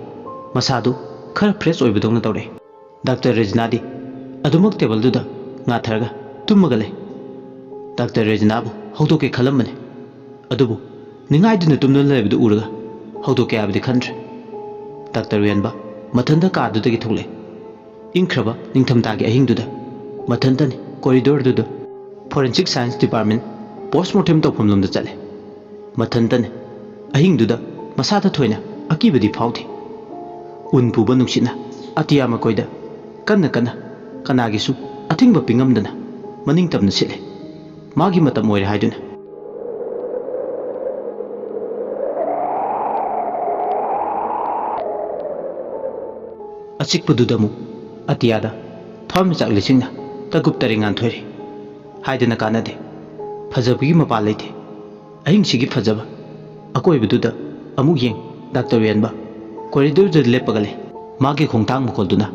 ꯃꯁꯥꯗꯨ ꯈꯔ ꯐ꯭ꯔꯦꯁ ꯑꯣꯏꯕꯗꯧꯅ ꯇꯧꯔꯛꯑꯦ꯫ ꯗꯥꯛꯇꯔ ꯔꯦꯖꯤꯅꯥꯗꯤ ꯑꯗꯨꯃꯛ ꯇꯦꯕꯜꯗꯨꯗ ꯉꯥꯊꯔꯒ ꯇꯨꯝꯃꯒ ꯂꯩ꯫ ꯗꯥꯛꯇꯔ ꯔꯦꯖꯤꯅꯥꯕꯨ ꯍꯧꯗꯣꯛꯀꯦ ꯈꯜꯂꯝꯕꯅꯤ꯫ ꯑꯗꯨꯕꯨ ꯅꯤꯡꯉꯥꯏꯗꯨꯅ ꯇꯨꯝꯗꯨꯅ ꯂꯩꯕꯗꯨ ꯎꯔꯒ ꯍꯧꯗꯣꯛꯀꯦ ꯍꯥꯏꯕꯗꯤ ꯈꯟꯗ꯭ꯔꯦ꯫ ꯗꯥꯛꯇꯔ ꯎꯌꯦꯟꯕ ꯃꯊꯟꯇ ꯀꯥꯗꯨꯗꯒꯤ ꯊꯣꯛꯂꯛꯑꯦ꯫ ꯏꯪꯈ꯭ꯔꯕ ꯅꯤꯡꯊꯝꯊꯥꯒꯤ ꯑꯍꯤꯡꯗꯨꯗ ꯃꯊꯟꯇꯅꯤ ꯀꯣꯔꯤꯗꯣꯔꯗꯨꯗ ꯐꯣꯔꯦꯟꯁꯤꯛ ꯁꯥꯏꯟꯁ ꯗꯤꯄꯥꯔꯠꯃꯦꯟ ꯄꯣꯁꯃꯣꯔꯇꯦꯝ ꯇꯧꯐꯝꯂꯣꯝꯗ ꯆꯠꯂꯦ꯫ ꯃꯊꯟꯇꯅꯤ꯫ ꯑꯍꯤꯡꯗꯨꯗ ꯃꯁꯥꯗ ꯊꯣꯏꯅ ꯑꯀꯤꯕꯗꯤ ꯐꯥꯎꯗꯦ꯫ ꯎꯟ ꯄꯨꯕ ꯅꯨꯡꯁꯤꯠꯅ ꯑꯇꯤꯌꯥ ꯃꯀꯣꯏꯗ ꯀꯟꯅ ꯀꯟꯅ ꯀꯅꯥꯒꯤꯁꯨ ꯑꯊꯤꯡꯕ ꯄꯤꯉꯝꯗꯅ ꯃꯅꯤꯡ ꯇꯝꯅ ꯁꯤꯠꯂꯦ꯫ ꯃꯥꯒꯤ ꯃꯇꯝ ꯑꯣꯏꯔꯦ ꯍꯥꯏꯗꯨꯅ꯫ ꯑꯆꯤꯛꯄꯗꯨꯗ ꯑꯃꯨꯛ ꯑꯇꯤꯌꯥꯗ ꯊꯋꯥꯟꯃꯤꯆꯥꯛ ꯂꯤꯁꯤꯡꯅ ꯇꯒꯨꯞ ꯇꯔꯤ ꯉꯥꯟꯊꯣꯏꯔꯤ ꯍꯥꯏꯗꯅ ꯀꯥꯟꯅꯗꯦ꯫ ꯐꯖꯕꯒꯤ ꯃꯄꯥ ꯂꯩꯇꯦ꯫ ꯑꯍꯤꯡꯁꯤꯒꯤ ꯐꯖꯕ꯫ ꯑꯀꯣꯏꯕꯗꯨꯗ ꯑꯃꯨꯛ ꯌꯦꯡ꯫ ꯗꯥꯛꯇꯔ ꯎꯌꯦꯟꯕ ꯀꯣꯔꯤꯗꯣꯔꯗ ꯂꯦꯞꯄꯒ ꯂꯩ꯫ ꯃꯥꯒꯤ ꯈꯣꯡꯊꯥꯡ ꯃꯈꯣꯜꯗꯨꯅ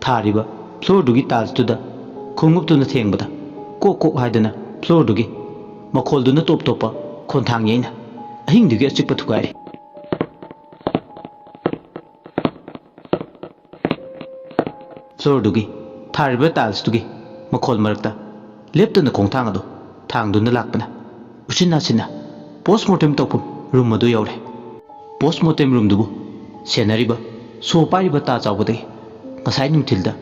ꯊꯥꯔꯤꯕ ꯐ꯭ꯂꯣꯔꯗꯨꯒꯤ ꯇꯥꯏꯜꯁꯇꯨꯗ ꯈꯣꯡꯎꯞꯇꯨꯅ ꯊꯦꯡꯕꯗ ꯀꯣꯛ ꯀꯣꯛ ꯍꯥꯏꯗꯅ ꯐ꯭ꯂꯣꯔꯗꯨꯒꯤ ꯃꯈꯣꯜꯗꯨꯅ ꯇꯣꯞ ꯇꯣꯞꯄ ꯈꯣꯟꯊꯥꯡ ꯌꯩꯅ ꯑꯍꯤꯡꯗꯨꯒꯤ ꯑꯆꯤꯛꯄ ꯊꯨꯒꯥꯏꯔꯤ꯫ ꯐ꯭ꯂꯣꯔꯗꯨꯒꯤ ꯊꯥꯔꯤꯕ ꯇꯥꯏꯜꯁꯇꯨꯒꯤ ꯃꯈꯣꯜ ꯃꯔꯛꯇ ꯂꯦꯞꯇꯅ ꯈꯣꯡꯊꯥꯡ ꯑꯗꯨ ꯊꯥꯡꯗꯨꯅ ꯂꯥꯛꯄꯅ ꯎꯆꯤꯟ ꯅꯥꯆꯤꯟꯅ ꯄꯣꯁꯃꯣꯔꯇꯦꯝ ꯇꯧꯐꯝ ꯔꯨꯝ ꯑꯗꯨ ꯌꯧꯔꯦ꯫ ꯄꯣꯁꯃꯣꯔꯇꯦꯝ ꯔꯨꯝꯗꯨꯕꯨ ꯁꯦꯟꯅꯔꯤꯕ ꯁꯣ ꯄꯥꯏꯔꯤꯕ ꯇꯥ ꯆꯥꯎꯕꯗꯒꯤ ꯉꯁꯥꯏ ꯅꯨꯡꯊꯤꯜꯗ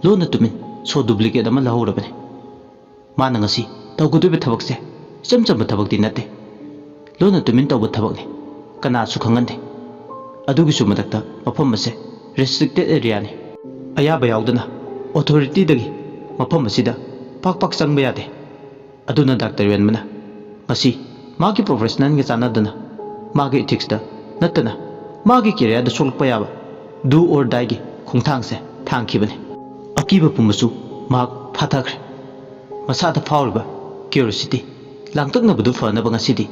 ꯂꯣꯟꯅ ꯇꯨꯃꯤꯟ ꯁꯣ ꯗꯨꯄ꯭ꯂꯤꯀꯦꯠ ꯑꯃ ꯂꯧꯍꯧꯔꯕꯅꯤ꯫ ꯃꯥꯅ ꯉꯁꯤ ꯇꯧꯒꯗꯧꯔꯤꯕ ꯊꯕꯛꯁꯦ ꯏꯆꯝ ꯆꯝꯕ ꯊꯕꯛꯇꯤ ꯅꯠꯇꯦ꯫ ꯂꯣꯟꯅ ꯇꯨꯃꯤꯟ ꯇꯧꯕ ꯊꯕꯛꯅꯤ꯫ ꯀꯅꯥꯁꯨ ꯈꯪꯍꯟꯗꯦ꯫ ꯑꯗꯨꯒꯤꯁꯨ ꯃꯊꯛꯇ ꯃꯐꯝ ꯑꯁꯦ ꯔꯦꯁꯇ꯭ꯔꯤꯛꯇꯦꯠ ꯑꯦꯔꯤꯌꯥꯅꯤ꯫ ꯑꯌꯥꯕ ꯌꯥꯎꯗꯅ ꯑꯣꯊꯣꯔꯤꯇꯤꯗꯒꯤ ꯃꯐꯝ ꯑꯁꯤꯗ ꯄꯥꯛ ꯄꯥꯛ ꯆꯪꯕ ꯌꯥꯗꯦ꯫ ꯑꯗꯨꯅ ꯗꯥꯛꯇꯔ ꯌꯣꯟꯕꯅ ꯉꯁꯤ ꯃꯥꯒꯤ ꯄ꯭ꯔꯣꯐꯦꯁꯅꯦꯜꯒ ꯆꯥꯟꯅꯗꯅ ꯃꯥꯒꯤ ꯏꯊꯤꯛꯁꯇ ꯅꯠꯇꯅ ꯃꯥꯒꯤ ꯀꯦꯔꯤꯌꯔꯗ ꯁꯣꯛꯂꯛꯄ ꯌꯥꯕ ꯗꯨ ꯑꯣꯔ ꯗꯥꯏꯒꯤ ꯈꯣꯡꯊꯥꯡꯁꯦ ꯊꯥꯡꯈꯤꯕꯅꯤ꯫ ꯑꯀꯤꯕ ꯄꯨꯝꯕꯁꯨ ꯃꯍꯥꯛ ꯐꯥꯊꯈ꯭ꯔꯦ꯫ ꯃꯁꯥꯗ ꯐꯥꯎꯔꯤꯕ ꯀ꯭ꯌꯨꯔꯤꯑꯣꯁꯤꯇꯤ ꯂꯥꯡꯇꯛꯅꯕꯗꯨ ꯐꯅꯕ ꯉꯁꯤꯗꯤ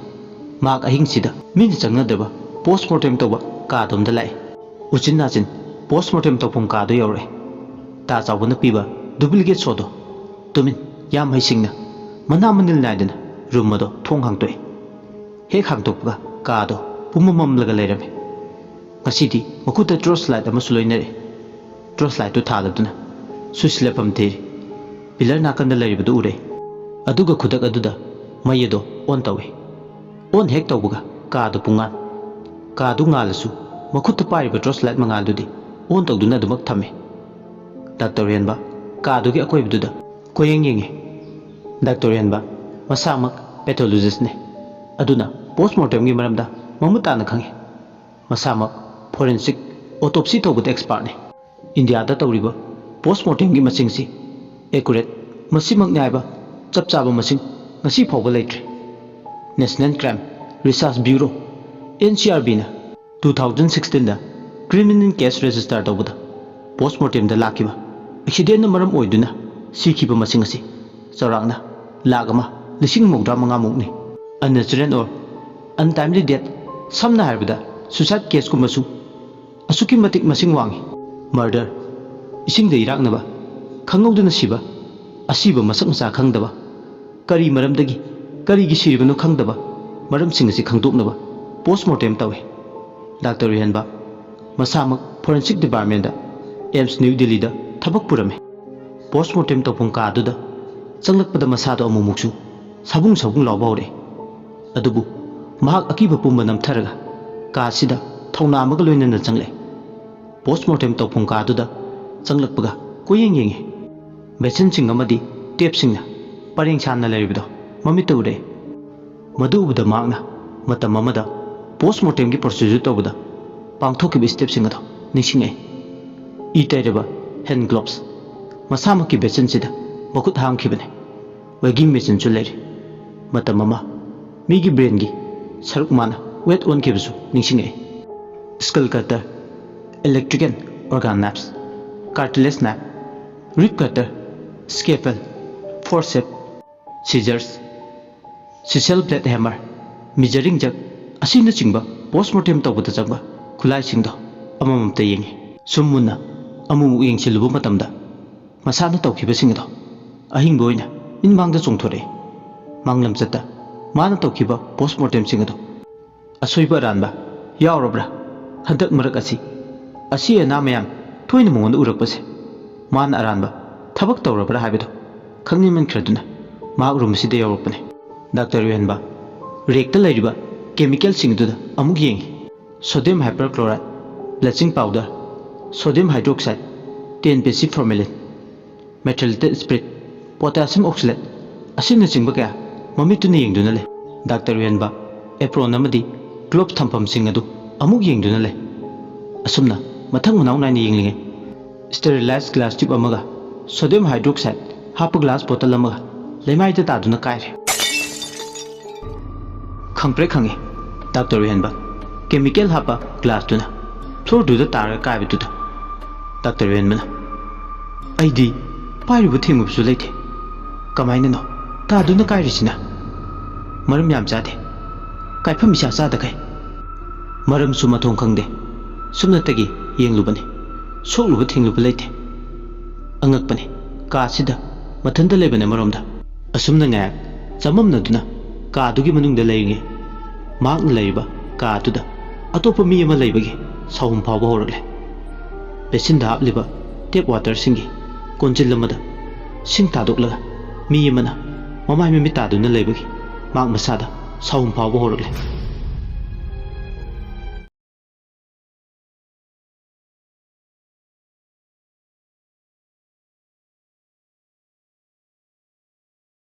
ꯃꯍꯥꯛ ꯑꯍꯤꯡꯁꯤꯗ ꯃꯤꯅ ꯆꯪꯅꯗꯕ ꯄꯣꯁꯃꯣꯔꯇꯦꯝ ꯇꯧꯕ ꯀꯥꯗꯣꯝꯗ ꯂꯥꯛꯏ꯫ ꯎꯆꯤꯟ ꯅꯥꯆꯤꯟ ꯄꯣꯁꯃꯣꯔꯇꯦꯝ ꯇꯧꯐꯝ ꯀꯥꯗꯣ ꯌꯧꯔꯛꯑꯦ꯫ ꯇꯥ ꯆꯥꯎꯕꯅ ꯄꯤꯕ ꯗꯨꯄ꯭ꯂꯤꯀꯦꯠ ꯁꯣꯗꯣ ꯇꯨꯃꯤꯟ ꯌꯥꯝ ꯍꯩꯁꯤꯡꯅ ꯃꯅꯥ ꯃꯅꯤꯜ ꯅꯥꯏꯗꯅ ꯔꯨꯝ ꯑꯗꯣ ꯊꯣꯡ ꯍꯥꯡꯗꯣꯛꯏ꯫ ꯍꯦꯛ ꯍꯥꯡꯗꯣꯛꯄꯒ ꯀꯥꯗꯣ ꯄꯨꯝꯃꯝ ꯃꯝꯂꯒ ꯂꯩꯔꯝꯃꯤ꯫ ꯉꯁꯤꯗꯤ ꯃꯈꯨꯠꯇ ꯇꯣꯔꯆ ꯂꯥꯏꯠ ꯑꯃꯁꯨ ꯂꯣꯏꯅꯔꯛꯏ꯫ ꯇꯣꯔꯆ ꯂꯥꯏꯠꯇꯨ ꯊꯥꯜꯂꯗꯨꯅ ꯁ꯭ꯋꯤꯆ ꯂꯦꯞꯐꯝ ꯊꯤꯔꯤ꯫ ꯄꯤꯂꯔ ꯅꯥꯀꯟꯗ ꯂꯩꯔꯤꯕꯗꯨ ꯎꯔꯦ꯫ ꯑꯗꯨꯒ ꯈꯨꯗꯛ ꯑꯗꯨꯗ ꯃꯩ ꯑꯗꯣ ꯑꯣꯟ ꯇꯧꯏ꯫ ꯑꯣꯟ ꯍꯦꯛ ꯇꯧꯕꯒ ꯀꯥꯗꯨ ꯄꯨꯡꯉꯥꯟ꯫ ꯀꯥꯗꯨ ꯉꯥꯜꯂꯁꯨ ꯃꯈꯨꯠꯇ ꯄꯥꯏꯔꯤꯕ ꯇꯣꯔꯆ ꯂꯥꯏꯠ ꯃꯉꯥꯜꯗꯨꯗꯤ ꯑꯣꯟ ꯇꯧꯗꯨꯅ ꯑꯗꯨꯃꯛ ꯊꯝꯃꯤ꯫ ꯗꯥꯛꯇꯔ ꯎꯌꯦꯟꯕ ꯀꯥꯗꯨꯒꯤ ꯑꯀꯣꯏꯕꯗꯨꯗ ꯀꯣꯏꯌꯦꯡ ꯌꯦꯡꯉꯤ꯫ ꯗꯥꯛꯇꯔ ꯎꯌꯦꯟꯕ ꯃꯁꯥꯃꯛ ꯄꯦꯊꯣꯂꯣꯖꯤꯁꯅꯤ꯫ ꯑꯗꯨꯅ ꯄꯣꯁꯃꯣꯔꯇꯦꯝꯒꯤ ꯃꯔꯝꯗ ꯃꯃꯨꯠ ꯇꯥꯅ ꯈꯪꯏ꯫ ꯃꯁꯥꯃꯛ ꯐꯣꯔꯦꯟꯁꯤꯛ ꯑꯣꯇꯣꯞꯁꯤ ꯇꯧꯕꯗ ꯑꯦꯛꯁꯄꯥꯔꯠꯅꯤ꯫ ꯏꯟꯗꯤꯌꯥꯗ ꯇꯧꯔꯤꯕ ꯄꯣꯁꯃꯣꯔꯇꯦꯝꯒꯤ ꯃꯁꯤꯡꯁꯤ ꯑꯦꯀꯨꯔꯦꯠ ꯃꯁꯤꯃꯛꯅꯤ ꯍꯥꯏꯕ ꯆꯞ ꯆꯥꯕ ꯃꯁꯤꯡ ꯉꯁꯤ ꯐꯥꯎꯕ ꯂꯩꯇ꯭ꯔꯤ꯫ National crime research bureau, N C R ꯕꯤꯅ ꯇꯨ ꯊꯥꯎꯖꯟ ꯁꯤꯛꯁꯇꯤꯟꯗ ꯀ꯭ꯔꯤꯃꯤꯅꯦꯜ ꯀꯦꯁ ꯔꯦꯖꯤꯁꯇꯔ ꯇꯧꯕꯗ ꯄꯣꯁꯃꯣꯔꯇꯦꯝꯗ ꯂꯥꯛꯈꯤꯕ ꯑꯦꯛꯁꯤꯗꯦꯟꯅ ꯃꯔꯝ ꯑꯣꯏꯗꯨꯅ ꯁꯤꯈꯤꯕ ꯃꯁꯤꯡ ꯑꯁꯤ ꯆꯥꯎꯔꯥꯛꯅ ꯂꯥꯈ ꯑꯃ ꯂꯤꯁꯤꯡ ꯃꯧꯗ꯭ꯔꯥ ꯃꯉꯥꯃꯨꯛꯅꯤ꯫ Unnatural or untimely death, ꯁꯝꯅ ꯍꯥꯏꯔꯕꯗ suicide caseꯀꯨꯝꯕꯁꯨ ꯑꯁꯨꯛꯀꯤ ꯃꯇꯤꯛ ꯃꯁꯤꯡ ꯋꯥꯡꯏ꯫ Murder, ꯏꯁꯤꯡꯗ ꯏꯔꯥꯛꯅꯕ, ꯈꯪꯍꯧꯗꯅ ꯁꯤꯕ, ꯑꯁꯤꯕ ꯃꯁꯛ ꯃꯁꯥ ꯈꯪꯗꯕ, ꯀꯔꯤ ꯃꯔꯝꯗꯒꯤ, ꯀꯔꯤꯒꯤ ꯁꯤꯔꯤꯕꯅꯣ ꯈꯪꯗꯕ ꯃꯔꯝꯁꯤꯡ ꯑꯁꯤ ꯈꯪꯗꯣꯛꯅꯕ post mortem ꯇꯧꯏ꯫ ꯗꯥꯛꯇꯔ ꯑꯣꯏꯍꯟꯕ ꯃꯁꯥꯃꯛ forensic departmentꯇ, AIIMS New Delhiꯗ ꯊꯕꯛ ꯄꯨꯔꯝꯃꯤ꯫ Post mortem ꯇꯧꯐꯝ ꯀꯥꯗꯨꯗ ꯆꯪꯂꯛꯄꯗ ꯃꯁꯥꯗꯣ ꯑꯃꯨꯛꯃꯨꯛꯁꯨ ꯁꯥꯕꯨꯡ ꯁꯥꯕꯨꯡ ꯂꯥꯎꯕ ꯍꯧꯔꯛꯏ꯫ ꯑꯗꯨꯕꯨ ꯃꯍꯥꯛ ꯑꯀꯤꯕ ꯄꯨꯝꯕ ꯅꯝꯊꯔꯒ ꯀꯥꯁꯤꯗ ꯊꯧꯅꯥ ꯑꯃꯒ ꯂꯣꯏꯅꯅ ꯆꯪꯂꯛꯏ꯫ Post mortem ꯇꯧꯐꯝ ꯀꯥꯗꯨꯗ ꯆꯪꯂꯛꯄꯒ ꯀꯣꯏꯌꯦꯡ ꯌꯦꯡꯉꯤ꯫ Basinꯁꯤꯡ ꯑꯃꯗꯤ tapeꯁꯤꯡꯅ ꯄꯔꯦꯡ ꯁꯥꯟꯅ ꯂꯩꯔꯤꯕꯗꯣ ꯃꯃꯤꯠꯇ ꯎꯔꯛꯏ꯫ ꯃꯗꯨ ꯎꯕꯗ ꯃꯍꯥꯛꯅ ꯃꯇꯝ ꯑꯃꯗ post mortemꯒꯤ procedure ꯇꯧꯕꯗ ꯄꯥꯡꯊꯣꯛꯈꯤꯕ stepꯁꯤꯡ ꯑꯗꯣ ꯅꯤꯡꯁꯤꯡꯂꯛꯏ꯫ ꯏ ꯇꯩꯔꯕ hand gloves, ꯃꯁꯥꯃꯛꯀꯤ basinꯁꯤꯗ ꯃꯈꯨꯠ ꯍꯥꯝꯈꯤꯕꯅꯤ꯫ Weighing machineꯁꯨ ꯂꯩꯔꯤ꯫ ꯃꯇꯝ ꯑꯃ ꯃꯤꯒꯤ brainꯒꯤ ꯁꯔꯨꯛ ꯃꯥꯅ weight ꯑꯣꯟꯈꯤꯕꯁꯨ ꯅꯤꯡꯁꯤꯡꯂꯛꯏ꯫ Skull cutter, electric and organ knives, cartilage knife, rib cutter, scalpel, forceps, scissors, chisel, blade, hammer, measuring jug ꯑꯁꯤꯅꯆꯤꯡꯕ post mortem ꯇꯧꯕꯗ ꯆꯪꯕ ꯈꯨꯠꯂꯥꯏꯁꯤꯡꯗꯣ ꯑꯃꯃꯝꯇ ꯌꯦꯡꯉꯤ꯫ ꯁꯨꯝ ꯃꯨꯟꯅ ꯑꯃꯨꯛꯃꯨꯛ ꯌꯦꯡꯁꯤꯜꯂꯨꯕ ꯃꯇꯝꯗ ꯃꯁꯥꯅ ꯇꯧꯈꯤꯕꯁꯤꯡ ꯑꯗꯣ ꯑꯍꯤꯡꯕ ꯑꯣꯏꯅ ꯃꯤꯠꯃꯥꯡꯗ ꯆꯣꯡꯊꯣꯔꯛꯏ꯫ ꯃꯥꯡꯂꯝꯆꯠꯇ ꯃꯥꯅ ꯇꯧꯈꯤꯕ post mortemꯁꯤꯡ ꯑꯗꯣ ꯑꯁꯣꯏꯕ ꯑꯔꯥꯟꯕ ꯌꯥꯎꯔꯕ꯭ꯔꯥ? ꯍꯟꯗꯛ ꯃꯔꯛ ꯑꯁꯤ ꯑꯁꯤ ꯑꯅꯥ ꯃꯌꯥꯝ ꯊꯣꯏꯅ ꯃꯉꯣꯟꯗ ꯎꯔꯛꯄꯁꯦ ꯃꯥꯅ ꯑꯔꯥꯟꯕ ꯊꯕꯛ ꯇꯧꯔꯕ꯭ꯔꯥ ꯍꯥꯏꯕꯗꯨ ꯈꯪꯅꯤꯡꯃꯟꯈ꯭ꯔꯗꯨꯅ ꯃꯍꯥꯛ room ꯑꯁꯤꯗ ꯌꯧꯔꯛꯄꯅꯤ꯫ ꯗꯥꯛꯇꯔ ꯌꯨꯍꯦꯟꯕ rackꯇ ꯂꯩꯔꯤꯕ chemicalꯁꯤꯡ ꯑꯗꯨꯗ ꯑꯃꯨꯛ ꯌꯦꯡꯉꯤ꯫ Sodium hypochlorite, bleaching powder, sodium hydroxide, ten P C formalin, methylated spirit, potassium oxalate ꯑꯁꯤꯅꯆꯤꯡꯕ ꯀꯌꯥ ꯃꯃꯤꯠꯇꯨꯅ ꯌꯦꯡꯗꯨꯅ ꯂꯩ꯫ ꯗꯥꯛꯇꯔ ꯌꯨꯍꯦꯟꯕ apron ꯑꯃꯗꯤ glove ꯊꯝꯐꯝꯁꯤꯡ ꯑꯗꯨ ꯑꯃꯨꯛ ꯌꯦꯡꯗꯨꯅ ꯂꯩ꯫ ꯑꯁꯨꯝꯅ ꯃꯊꯪ ꯃꯅꯥꯎ ꯅꯥꯏꯅ ꯌꯦꯡꯂꯤꯉꯩ sterilized glass tube ꯑꯃꯒ sodium hydroxide ꯍꯥꯞꯄ glass bottle ꯑꯃꯒ ꯂꯩꯃꯥꯏꯗ ꯇꯥꯗꯨꯅ ꯀꯥꯏꯔꯦ꯫ ꯈꯪꯄ꯭ꯔꯦꯛ ꯈꯪꯉꯤ ꯗꯥꯛꯇꯔ ꯌꯨꯍꯦꯟꯕ chemical ꯍꯥꯞꯄ glassꯇꯨꯅ floorꯗꯨꯗ ꯇꯥꯔꯒ ꯀꯥꯏꯕꯗꯨꯗ꯫ ꯗꯥꯛꯇꯔ ꯌꯨꯍꯦꯟꯕꯅ, "ꯑꯩꯗꯤ ꯄꯥꯏꯔꯨꯕ ꯊꯦꯡꯉꯨꯕꯁꯨ ꯂꯩꯇꯦ꯫ ꯀꯃꯥꯏꯅꯅꯣ ꯇꯥꯗꯨꯅ ꯀꯥꯏꯔꯤꯁꯤꯅ? ꯃꯔꯝ ꯌꯥꯝ ꯆꯥꯗꯦ꯫ ꯀꯥꯏꯐꯝ ꯏꯆꯥ ꯆꯥꯗꯈꯩ꯫ ꯃꯔꯝꯁꯨ ꯃꯊꯣꯡ ꯈꯪꯗꯦ꯫ ꯁꯨꯞꯅꯇꯒꯤ ꯌꯦꯡꯂꯨꯕꯅꯤ꯫ ꯁꯣꯛꯂꯨꯕ ꯊꯦꯡꯂꯨꯕ ꯂꯩꯇꯦ꯫ ꯑꯉꯛꯄꯅꯤ꯫ ꯀꯥꯁꯤꯗ ꯃꯊꯟꯇ ꯂꯩꯕꯅ ꯃꯔꯣꯝꯗ꯫ ꯑꯁꯨꯝꯅ ꯉꯥꯏꯍꯥꯛ ꯆꯃꯝꯅꯗꯨꯅ ꯀꯥꯗꯨꯒꯤ ꯃꯅꯨꯡꯗ ꯂꯩꯔꯤꯉꯩ, ꯃꯍꯥꯛꯅ ꯂꯩꯔꯤꯕ ꯀꯥꯗꯨꯗ ꯑꯇꯣꯞꯄ ꯃꯤ ꯑꯃ ꯂꯩꯕꯒꯤ ꯁꯥꯎꯍꯨꯝ ꯐꯥꯎꯕ ꯍꯧꯔꯛꯂꯦ꯫ ꯕꯦꯁꯤꯟꯗ ꯍꯥꯞꯂꯤꯕ ꯇꯦꯞ ꯋꯥꯇꯔꯁꯤꯡꯒꯤ ꯀꯣꯟꯖꯤꯜ ꯑꯃꯗ ꯁꯤꯡ ꯊꯥꯗꯣꯛꯂꯒ ꯃꯤ ꯑꯃꯅ ꯃꯃꯥꯏ ꯃꯃꯤꯠ ꯇꯥꯗꯨꯅ ꯂꯩꯕꯒꯤ ꯃꯍꯥꯛ ꯃꯁꯥꯗ ꯁꯥꯎꯍꯨꯝ ꯐꯥꯎꯕ ꯍꯧꯔꯛꯂꯦ꯫